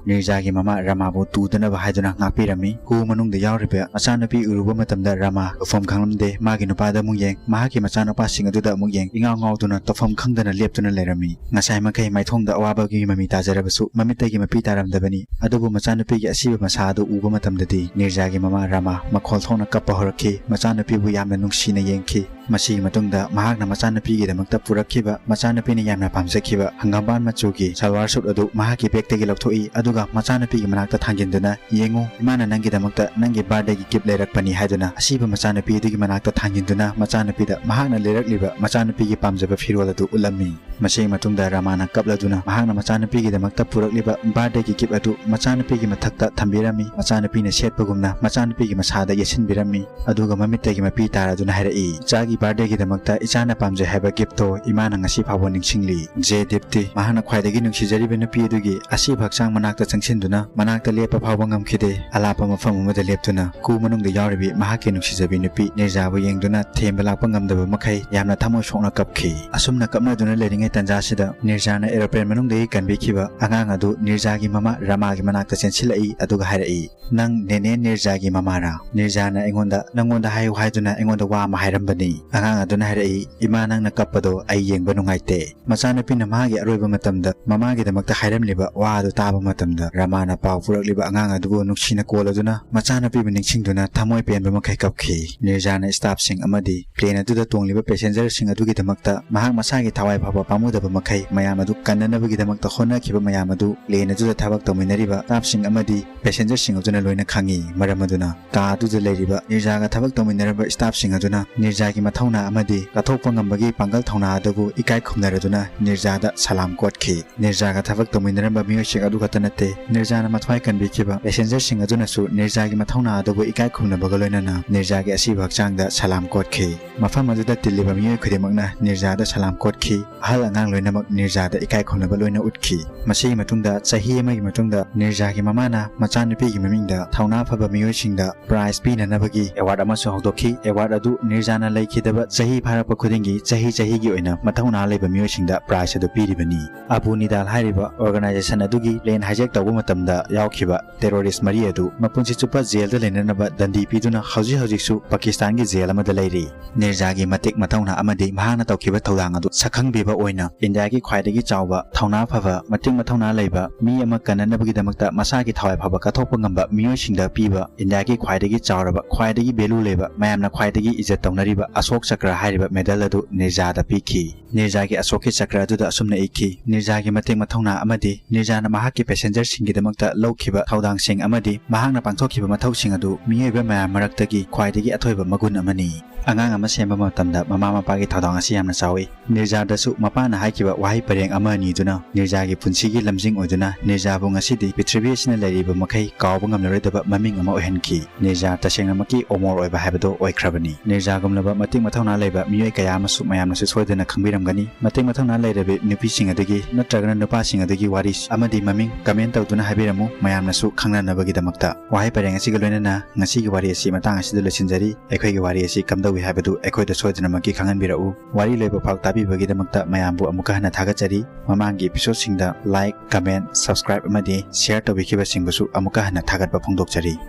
ꯅꯤꯔꯖꯥꯒꯤ ꯃꯃꯥ ꯔꯃꯥꯕꯨ ꯇꯨꯗꯅꯕ ꯍꯥꯏꯗꯨꯅ ꯉꯥꯛꯄꯤꯔꯝꯃꯤ꯫ ꯀꯨ ꯃꯅꯨꯡꯗ ꯌꯥꯎꯔꯤꯕ ꯃꯆꯥꯅꯨꯄꯤ ꯎꯔꯨꯕ ꯃꯇꯝꯗ ꯔꯃꯥ ꯇꯧꯐꯝ ꯈꯪꯂꯝꯗꯦ꯫ ꯃꯥꯒꯤ ꯅꯨꯄꯥꯗ ꯑꯃꯨꯛ ꯌꯦꯡ, ꯃꯍꯥꯛꯀꯤ ꯃꯆꯥꯅꯨꯄꯥꯁꯤꯡ ꯑꯗꯨꯗ ꯑꯃꯨꯛ ꯌꯦꯡ, ꯏꯉꯥꯎ ꯉꯥꯎꯗꯨꯅ ꯇꯧꯐꯝ ꯈꯪꯗꯅ ꯂꯦꯞꯇꯨꯅ ꯂꯩꯔꯝꯃꯤ꯫ ꯉꯁꯥꯏ ꯃꯈꯩ ꯃꯥꯏꯊꯣꯡꯗ ꯑꯋꯥꯕꯒꯤ ꯃꯃꯤ ꯇꯥꯖꯔꯕꯁꯨ ꯃꯃꯤꯠꯇꯒꯤ ꯃꯄꯤ ꯇꯥꯔꯝꯗꯕꯅꯤ꯫ ꯑꯗꯨꯕꯨ ꯃꯆꯥꯅꯨꯄꯤꯒꯤ ꯑꯁꯤꯕ ꯃꯁꯥ ꯑꯗꯨ ꯎꯕ ꯃꯇꯝꯗꯗꯤ ꯅꯤꯔꯖꯥꯒꯤ ꯃꯃꯥ ꯔꯃꯥ ꯃꯈꯣꯜ ꯊꯣꯛꯅ ꯀꯞꯄ ꯍꯧꯔꯛꯈꯤ꯫ ꯃꯆꯥꯅꯨꯄꯤꯕꯨ ꯌꯥꯝꯅ ꯅꯨꯡꯁꯤꯅ ꯌꯦꯡꯈꯤ꯫ ꯃꯁꯤꯒꯤ ꯃꯇꯨꯡꯗ ꯃꯍꯥꯛꯅ ꯃꯆꯥꯅꯨꯄꯤꯒꯤꯗꯃꯛꯇ ꯄꯨꯔꯛꯈꯤꯕ, ꯃꯆꯥꯅꯨꯄꯤꯅ ꯌꯥꯝꯅ ꯄꯥꯝꯖꯈꯤꯕ ꯍꯪꯒꯥꯝꯄꯥꯟ ꯃꯆꯨꯒꯤ ꯁꯜꯋꯥꯔ ꯁꯨꯠ ꯑꯗꯨ ꯃꯍꯥꯛꯀꯤ ꯕꯦꯒꯇꯒꯤ ꯂꯧꯊꯣꯛꯏ, ꯑꯗꯨꯒ ꯃꯆꯥꯅꯨꯄꯤꯒꯤ ꯃꯅꯥꯛꯇ ꯊꯥꯡꯖꯤꯟꯗꯨꯅ, "ꯌꯦꯡꯉꯨ, ꯏꯃꯥꯅ ꯅꯪꯒꯤꯗꯃꯛꯇ ꯅꯪꯒꯤ ꯕꯥꯔꯗꯦꯒꯤ ꯒꯤꯐ ꯂꯩꯔꯛꯄꯅꯤ" ꯍꯥꯏꯗꯨꯅ ꯑꯁꯤꯕ ꯃꯆꯥꯅꯨꯄꯤ ꯑꯗꯨꯒꯤ ꯃꯅꯥꯛꯇ ꯊꯥꯡꯖꯤꯟꯗꯨꯅ ꯃꯆꯥꯅꯨꯄꯤꯗ ꯃꯍꯥꯛꯅ ꯂꯩꯔꯛꯂꯤꯕ ꯃꯆꯥꯅꯨꯄꯤꯒꯤ ꯄꯥꯝꯖꯕ ꯐꯤꯔꯣꯜ ꯑꯗꯨ ꯎꯠꯂꯝꯃꯤ꯫ ꯃꯁꯤꯒꯤ ꯃꯇꯨꯡꯗ ꯔꯃꯥꯅ ꯀꯞꯂꯗꯨꯅ ꯃꯍꯥꯛꯅ ꯃꯆꯥꯅꯨꯄꯤꯒꯤꯗꯃꯛꯇ ꯄꯨꯔꯛꯂꯤꯕ ꯕꯥꯔꯗꯦꯒꯤ ꯒꯤꯐ ꯑꯗꯨ ꯃꯆꯥꯅꯨꯄꯤꯒꯤ ꯃꯊꯛꯇ ꯊꯝꯕꯤꯔꯝꯃꯤ꯫ ꯃꯆꯥꯅꯨꯄꯤꯅ ꯁꯦꯠꯄꯒꯨꯝꯅ ꯃꯆꯥꯅꯨꯄꯤꯒꯤ ꯃꯁꯥꯗ ꯌꯦꯠꯁꯤꯟꯕꯤꯔꯝꯃꯤ꯫ ꯑꯗꯨꯒ ꯃꯃꯤꯠꯇꯒꯤ ꯃꯄꯤ ꯇꯥꯔꯗꯨꯅ ꯍꯥꯏꯔꯛꯏ, "ꯏꯆꯥꯒꯤ ꯕꯥꯔꯗꯦꯒꯤꯗꯃꯛꯇ ꯏꯆꯥꯅ ꯄꯥꯝꯖꯩ ꯍꯥꯏꯕ ꯒꯤꯐꯇꯣ ꯏꯃꯥꯅ ꯉꯁꯤ ꯐꯥꯎꯕ ꯅꯤꯡꯁꯤꯡꯂꯤ"꯫ ꯖꯦꯗꯤꯞꯇꯤ ꯃꯍꯥꯛꯅ ꯈ꯭ꯋꯥꯏꯗꯒꯤ ꯅꯨꯡꯁꯤꯖꯔꯤꯕ ꯅꯨꯄꯤ ꯑꯗꯨꯒꯤ ꯑꯁꯤꯕ ꯍꯛꯆꯥꯡ ꯃꯅꯥꯛꯇ ꯆꯪꯁꯤꯟꯗꯨꯅ ꯃꯅꯥꯛꯇ ꯂꯦꯞꯄ ꯐꯥꯎꯕ ꯉꯝꯈꯤꯗꯦ꯫ ꯑꯂꯥꯞꯄ ꯃꯐꯝ ꯑꯃꯗ ꯂꯦꯞꯇꯨꯅ ꯀꯨ ꯃꯅꯨꯡꯗ ꯌꯥꯎꯔꯤꯕꯤ ꯃꯍꯥꯛꯀꯤ ꯅꯨꯡꯁꯤꯖꯕꯤ ꯅꯨꯄꯤ ꯅꯤꯔꯖꯥꯕꯨ ꯌꯦꯡꯗꯨꯅ ꯊꯦꯝꯕ ꯂꯥꯛꯄ ꯉꯝꯗꯕ ꯃꯈꯩ ꯌꯥꯝꯅ ꯊꯃꯣꯏ ꯁꯣꯛꯅ ꯀꯞꯈꯤ꯫ ꯑꯁꯨꯝꯅ ꯀꯞꯅꯗꯨꯅ ꯂꯩꯔꯤꯉꯩ ꯇꯥꯟꯖꯥꯁꯤꯗ ꯅꯤꯔꯖꯥꯅ ꯑꯦꯔꯣꯄ꯭ꯂꯦꯟ ꯃꯅꯨꯡꯗꯒꯤ ꯀꯟꯕꯤꯈꯤꯕ ꯑꯉꯥꯡ ꯑꯗꯨ ꯅꯤꯔꯖꯥꯒꯤ ꯃꯃꯥ ꯔꯃꯥꯒꯤ ꯃꯅꯥꯛꯇ ꯆꯦꯟꯁꯤꯜꯂꯛꯏ, ꯑꯗꯨꯒ ꯍꯥꯏꯔꯛꯏ, "ꯅꯪ ꯅꯦꯅꯦ ꯅꯤꯔꯖꯥꯒꯤ ꯃꯃꯥꯔꯥ? ꯅꯤꯔꯖꯥꯅ ꯑꯩꯉꯣꯟꯗ ꯅꯪꯉꯣꯟꯗ ꯍꯥꯏꯌꯨ ꯍꯥꯏꯗꯨꯅ ꯑꯩꯉꯣꯟꯗ ꯋꯥ ꯑꯃ ꯍꯥꯏꯔꯝꯕꯅꯤ"꯫ ꯑꯉꯥꯡ ꯑꯗꯨꯅ ꯍꯥꯏꯔꯛꯏ, "ꯏꯃꯥ, ꯅꯪꯅ ꯀꯞꯄꯗꯣ ꯑꯩ ꯌꯦꯡꯕ ꯅꯨꯡꯉꯥꯏꯇꯦ"꯫ ꯃꯆꯥꯅꯨꯄꯤꯅ ꯃꯥꯒꯤ ꯑꯔꯣꯏꯕ ꯃꯇꯝꯗ ꯃꯃꯥꯒꯤꯗꯃꯛꯇ ꯍꯥꯏꯔꯝꯂꯤꯕ ꯋꯥ ꯑꯗꯨ ꯇꯥꯕ ꯃꯇꯝꯗ, ꯔꯃꯥꯅ ꯄꯥꯎ ꯄꯨꯔꯛꯂꯤꯕ ꯑꯉꯥꯡ ꯑꯗꯨꯕꯨ ꯅꯨꯡꯁꯤꯅ ꯀꯣꯜꯂꯗꯨꯅ ꯃꯆꯥꯅꯨꯄꯤꯕꯨ ꯅꯤꯡꯁꯤꯡꯗꯨꯅ ꯊꯃꯣꯏ ꯄꯦꯟꯕ ꯃꯈꯩ ꯀꯞꯈꯤ꯫ ꯅꯤꯔꯖꯥꯅ staffꯁꯤꯡ ꯑꯃꯗꯤ plane ꯑꯗꯨꯗ ꯇꯣꯡꯂꯤꯕ passengerꯁꯤꯡ ꯑꯗꯨꯒꯤꯗꯃꯛꯇ ꯃꯍꯥꯛ ꯃꯁꯥꯒꯤ ꯊꯋꯥꯏ ꯐꯥꯎꯕ ꯄꯥꯝꯃꯨꯗꯕ ꯃꯈꯩ ꯃꯌꯥꯝ ꯑꯗꯨ ꯀꯟꯅꯅꯕꯒꯤꯗꯃꯛꯇ ꯍꯣꯠꯅꯈꯤꯕ ꯃꯌꯥꯝ ꯑꯗꯨ plane ꯑꯗꯨꯗ ꯊꯕꯛ ꯇꯧꯃꯤꯟꯅꯔꯤꯕ staffꯁꯤꯡ ꯑꯃꯗꯤ passengerꯁꯤꯡ ꯑꯗꯨꯅ ꯂꯣꯏꯅ ꯈꯪꯏ꯫ ꯃꯔꯝ ꯑꯗꯨꯅ ꯀꯥ ꯑꯗꯨꯗ ꯂꯩꯔꯤꯕ ꯅꯤꯔꯖꯥꯒ ꯊꯕꯛ ꯇꯧꯃꯤꯟꯅꯔꯝꯕ staffꯁꯤꯡ ꯑꯗꯨꯅ ꯅꯤꯔꯖꯥꯒꯤ ꯃꯊꯧꯅꯥ ꯑꯃꯗꯤ ꯀꯠꯊꯣꯛꯄ ꯉꯝꯕꯒꯤ ꯄꯥꯡꯒꯜ ꯊꯧꯅꯥ ꯑꯗꯨꯕꯨ ꯏꯀꯥꯏ ꯈꯨꯝꯅꯔꯗꯨꯅ ꯅꯤꯔꯖꯥꯗ ꯁꯂꯥꯝ ꯀꯣꯠꯈꯤ꯫ ꯅꯤꯔꯖꯥꯒ ꯊꯕꯛ ꯇꯧꯃꯤꯟꯅꯔꯝꯕ ꯃꯤꯑꯣꯏꯁꯤꯡ ꯑꯗꯨ ꯈꯛꯇ ꯅꯠꯇꯦ, ꯅꯤꯔꯖꯥꯅ ꯃꯊ꯭ꯋꯥꯏ ꯀꯟꯕꯤꯈꯤꯕ passengerꯁꯤꯡ ꯑꯗꯨꯅꯁꯨ ꯅꯤꯔꯖꯥꯒꯤ ꯃꯊꯧꯅꯥ ꯑꯗꯨꯕꯨ ꯏꯀꯥꯏ ꯈꯨꯝꯅꯕꯒ ꯂꯣꯏꯅꯅ ꯅꯤꯔꯖꯥꯒꯤ ꯑꯁꯤꯕ ꯍꯛꯆꯥꯡꯗ ꯁꯂꯥꯝ ꯀꯣꯠꯈꯤ꯫ ꯃꯐꯝ ꯑꯗꯨꯗ ꯇꯤꯜꯂꯤꯕ ꯃꯤꯑꯣꯏ ꯈꯨꯗꯤꯡꯃꯛꯅ ꯅꯤꯔꯖꯥꯗ ꯁꯂꯥꯝ ꯀꯣꯠꯈꯤ꯫ ꯑꯍꯜ ꯑꯉꯥꯡ ꯂꯣꯏꯅꯃꯛ ꯅꯤꯔꯖꯥꯗ ꯏꯀꯥꯏ ꯈꯨꯝꯅꯕ ꯂꯣꯏꯅ ꯎꯠꯈꯤ꯫ ꯃꯁꯤꯒꯤ ꯃꯇꯨꯡꯗ, ꯆꯍꯤ ꯑꯃꯒꯤ ꯃꯇꯨꯡꯗ, ꯅꯤꯔꯖꯥꯒꯤ ꯃꯃꯥꯅ ꯃꯆꯥꯅꯨꯄꯤꯒꯤ ꯃꯃꯤꯡꯗ ꯊꯧꯅꯥ ꯐꯕ ꯃꯤꯑꯣꯏꯁꯤꯡꯗ prize ꯄꯤꯅꯅꯕꯒꯤ award ꯑꯃꯁꯨ ꯍꯧꯗꯣꯛꯈꯤ꯫ Award ꯑꯗꯨ ꯅꯤꯔꯖꯥꯅ ꯂꯩꯈꯤꯗꯕ ꯆꯍꯤ ꯐꯥꯔꯛꯄ ꯈꯨꯗꯤꯡꯒꯤ, ꯆꯍꯤ ꯆꯍꯤꯒꯤ ꯑꯣꯏꯅ ꯃꯊꯧꯅꯥ ꯂꯩꯕ ꯃꯤꯑꯣꯏꯁꯤꯡꯗ prize ꯑꯗꯨ ꯄꯤꯔꯤꯕꯅꯤ꯫ ꯑꯕꯨ ꯅꯤꯗꯥꯜ ꯍꯥꯏꯔꯤꯕ organization ꯑꯗꯨꯒꯤ plane hijack ꯇꯧꯕ ꯃꯇꯝꯗ ꯌꯥꯎꯈꯤꯕ terrorist ꯃꯔꯤ ꯑꯗꯨ ꯃꯄꯨꯟꯁꯤ ꯆꯨꯞꯄ ꯖꯦꯜꯗ ꯂꯩꯅꯅꯕ ꯗꯟꯗꯤ ꯄꯤꯗꯨꯅ ꯍꯧꯖꯤꯛ ꯍꯧꯖꯤꯛꯁꯨ ꯄꯥꯀꯤꯁꯇꯥꯟꯒꯤ ꯖꯦꯜ ꯑꯃꯗ ꯂꯩꯔꯤ꯫ ꯅꯤꯔꯖꯥꯒꯤ ꯃꯇꯤꯛ ꯃꯊꯧꯅꯥ ꯑꯃꯗꯤ ꯃꯍꯥꯛꯅ ꯇꯧꯈꯤꯕ ꯊꯧꯗꯥꯡ ꯑꯗꯨ ꯁꯛꯈꯪꯕꯤꯕ ꯑꯣꯏꯅ ꯏꯟꯗꯤꯌꯥꯒꯤ ꯈ꯭ꯋꯥꯏꯗꯒꯤ ꯆꯥꯎꯕ, ꯊꯧꯅꯥ ꯐꯕ, ꯃꯇꯤꯛ ꯃꯊꯧꯅꯥ ꯂꯩꯕ, ꯃꯤ ꯑꯃ ꯀꯟꯅꯅꯕꯒꯤꯗꯃꯛꯇ ꯃꯁꯥꯒꯤ ꯊꯋꯥꯏ ꯐꯥꯎꯕ ꯀꯠꯊꯣꯛꯄ ꯉꯝꯕ ꯃꯤꯑꯣꯏꯁꯤꯡꯗ ꯄꯤꯕ ꯏꯟꯗꯤꯌꯥꯒꯤ ꯈ꯭ꯋꯥꯏꯗꯒꯤ ꯆꯥꯎꯔꯕ, ꯈ꯭ꯋꯥꯏꯗꯒꯤ value ꯂꯩꯕ, ꯃꯌꯥꯝꯅ ꯈ꯭ꯋꯥꯏꯗꯒꯤ ꯏꯖꯠ ꯇꯧꯅꯔꯤꯕ ꯑꯁꯣꯛ ꯆꯀ꯭ꯔ ꯍꯥꯏꯔꯤꯕ medal ꯑꯗꯨ ꯅꯤꯔꯖꯥꯗ ꯄꯤꯈꯤ꯫ ꯅꯤꯔꯖꯥꯒꯤ ꯑꯁꯣꯛꯀꯤ ꯆꯀ꯭ꯔ ꯑꯗꯨꯗ ꯑꯁꯨꯝꯅ ꯏꯈꯤ, "ꯅꯤꯔꯖꯥꯒꯤ ꯃꯇꯤꯛ ꯃꯊꯧꯅꯥ ꯑꯃꯗꯤ ꯅꯤꯔꯖꯥꯅ ꯃꯍꯥꯛꯀꯤ passengerꯁꯤꯡꯒꯤꯗꯃꯛꯇ ꯂꯧꯈꯤꯕ ꯊꯧꯗꯥꯡꯁꯤꯡ ꯑꯃꯗꯤ ꯃꯍꯥꯛꯅ ꯄꯥꯡꯊꯣꯛꯈꯤꯕ ꯃꯊꯧꯁꯤꯡ ꯑꯗꯨ ꯃꯤꯑꯣꯏꯕ ꯃꯌꯥꯝ ꯃꯔꯛꯇꯒꯤ ꯈ꯭ꯋꯥꯏꯗꯒꯤ ꯑꯊꯣꯏꯕ ꯃꯒꯨꯟ ꯑꯃꯅꯤ"꯫ ꯑꯉꯥꯡ ꯑꯃ ꯁꯦꯝꯕ ꯃꯇꯝꯗ ꯃꯃꯥ ꯃꯄꯥꯒꯤ ꯊꯧꯗꯥꯡ ꯑꯁꯤ ꯌꯥꯝꯅ ꯆꯥꯎꯏ꯫ ꯅꯤꯔꯖꯥꯗꯁꯨ ꯃꯄꯥꯅ ꯍꯥꯏꯈꯤꯕ ꯋꯥꯍꯩ ꯄꯔꯦꯡ ꯑꯃ ꯑꯅꯤꯗꯨꯅ ꯅꯤꯔꯖꯥꯒꯤ ꯄꯨꯟꯁꯤꯒꯤ ꯂꯝꯖꯤꯡ ꯑꯣꯏꯗꯨꯅ ꯅꯤꯔꯖꯥꯕꯨ ꯉꯁꯤꯗꯤ ꯄ꯭ꯔꯤꯊꯤꯕꯤ ꯑꯁꯤꯅ ꯂꯩꯔꯤꯕ ꯃꯈꯩ ꯀꯥꯎꯕ ꯉꯝꯂꯔꯣꯏꯗꯕ ꯃꯃꯤꯡ ꯑꯃ ꯑꯣꯏꯍꯟꯈꯤ꯫ ꯅꯤꯔꯖꯥ ꯇꯁꯦꯡꯅꯃꯛꯀꯤ ꯑꯃꯣꯔ ꯑꯣꯏꯕ ꯍꯥꯏꯕꯗꯨ ꯑꯣꯏꯈ꯭ꯔꯕꯅꯤ꯫ ꯅꯤꯔꯖꯥꯒꯨꯝꯂꯕ ꯃꯇꯤꯛ ꯃꯊꯧꯅꯥ ꯂꯩꯕ ꯃꯤꯑꯣꯏ ꯀꯌꯥ ꯑꯃꯁꯨ ꯃꯌꯥꯝꯅꯁꯨ ꯁꯣꯏꯗꯅ ꯈꯪꯕꯤꯔꯝꯒꯅꯤ꯫ ꯃꯇꯤꯛ ꯃꯊꯧꯅꯥ ꯂꯩꯔꯕꯤ ꯅꯨꯄꯤꯁꯤꯡ ꯑꯗꯨꯒꯤ ꯅꯠꯇ꯭ꯔꯒꯅ ꯅꯨꯄꯥꯁꯤꯡ ꯑꯗꯨꯒꯤ ꯋꯥꯔꯤ ꯑꯃꯗꯤ ꯃꯃꯤꯡ comment ꯇꯧꯗꯨꯅ ꯍꯥꯏꯕꯤꯔꯝꯃꯨ, ꯃꯌꯥꯝꯅꯁꯨ ꯈꯪꯅꯅꯕꯒꯤꯗꯃꯛꯇ꯫ ꯋꯥꯍꯩ ꯄꯔꯦꯡ ꯑꯁꯤꯒ ꯂꯣꯏꯅꯅ ꯉꯁꯤꯒꯤ ꯋꯥꯔꯤ ꯑꯁꯤ ꯃꯇꯥꯡ ꯑꯁꯤꯗ ꯂꯣꯏꯁꯤꯟꯖꯔꯤ꯫ ꯑꯩꯈꯣꯏꯒꯤ ꯋꯥꯔꯤ ꯑꯁꯤ ꯀꯝꯗꯧꯏ ꯍꯥꯏꯕꯗꯨ ꯑꯩꯈꯣꯏꯗ ꯁꯣꯏꯗꯅꯃꯛꯀꯤ ꯈꯪꯍꯟꯕꯤꯔꯛꯎ꯫ ꯋꯥꯔꯤ ꯂꯣꯏꯕ ꯐꯥꯎ ꯇꯥꯕꯤꯕꯒꯤꯗꯃꯛꯇ ꯃꯌꯥꯝꯕꯨ ꯑꯃꯨꯛꯀ ꯍꯟꯅ ꯊꯥꯒꯠꯆꯔꯤ꯫ ꯃꯃꯥꯡꯒꯤ episodeꯁꯤꯡꯗ like, comment, subscribe ꯑꯃꯗꯤ share ꯇꯧꯕꯤꯈꯤꯕꯁꯤꯡꯕꯨꯁꯨ ꯑꯃꯨꯛꯀ ꯍꯟꯅ ꯊꯥꯒꯠꯄ ꯐꯣꯡꯗꯣꯛꯆꯔꯤ꯫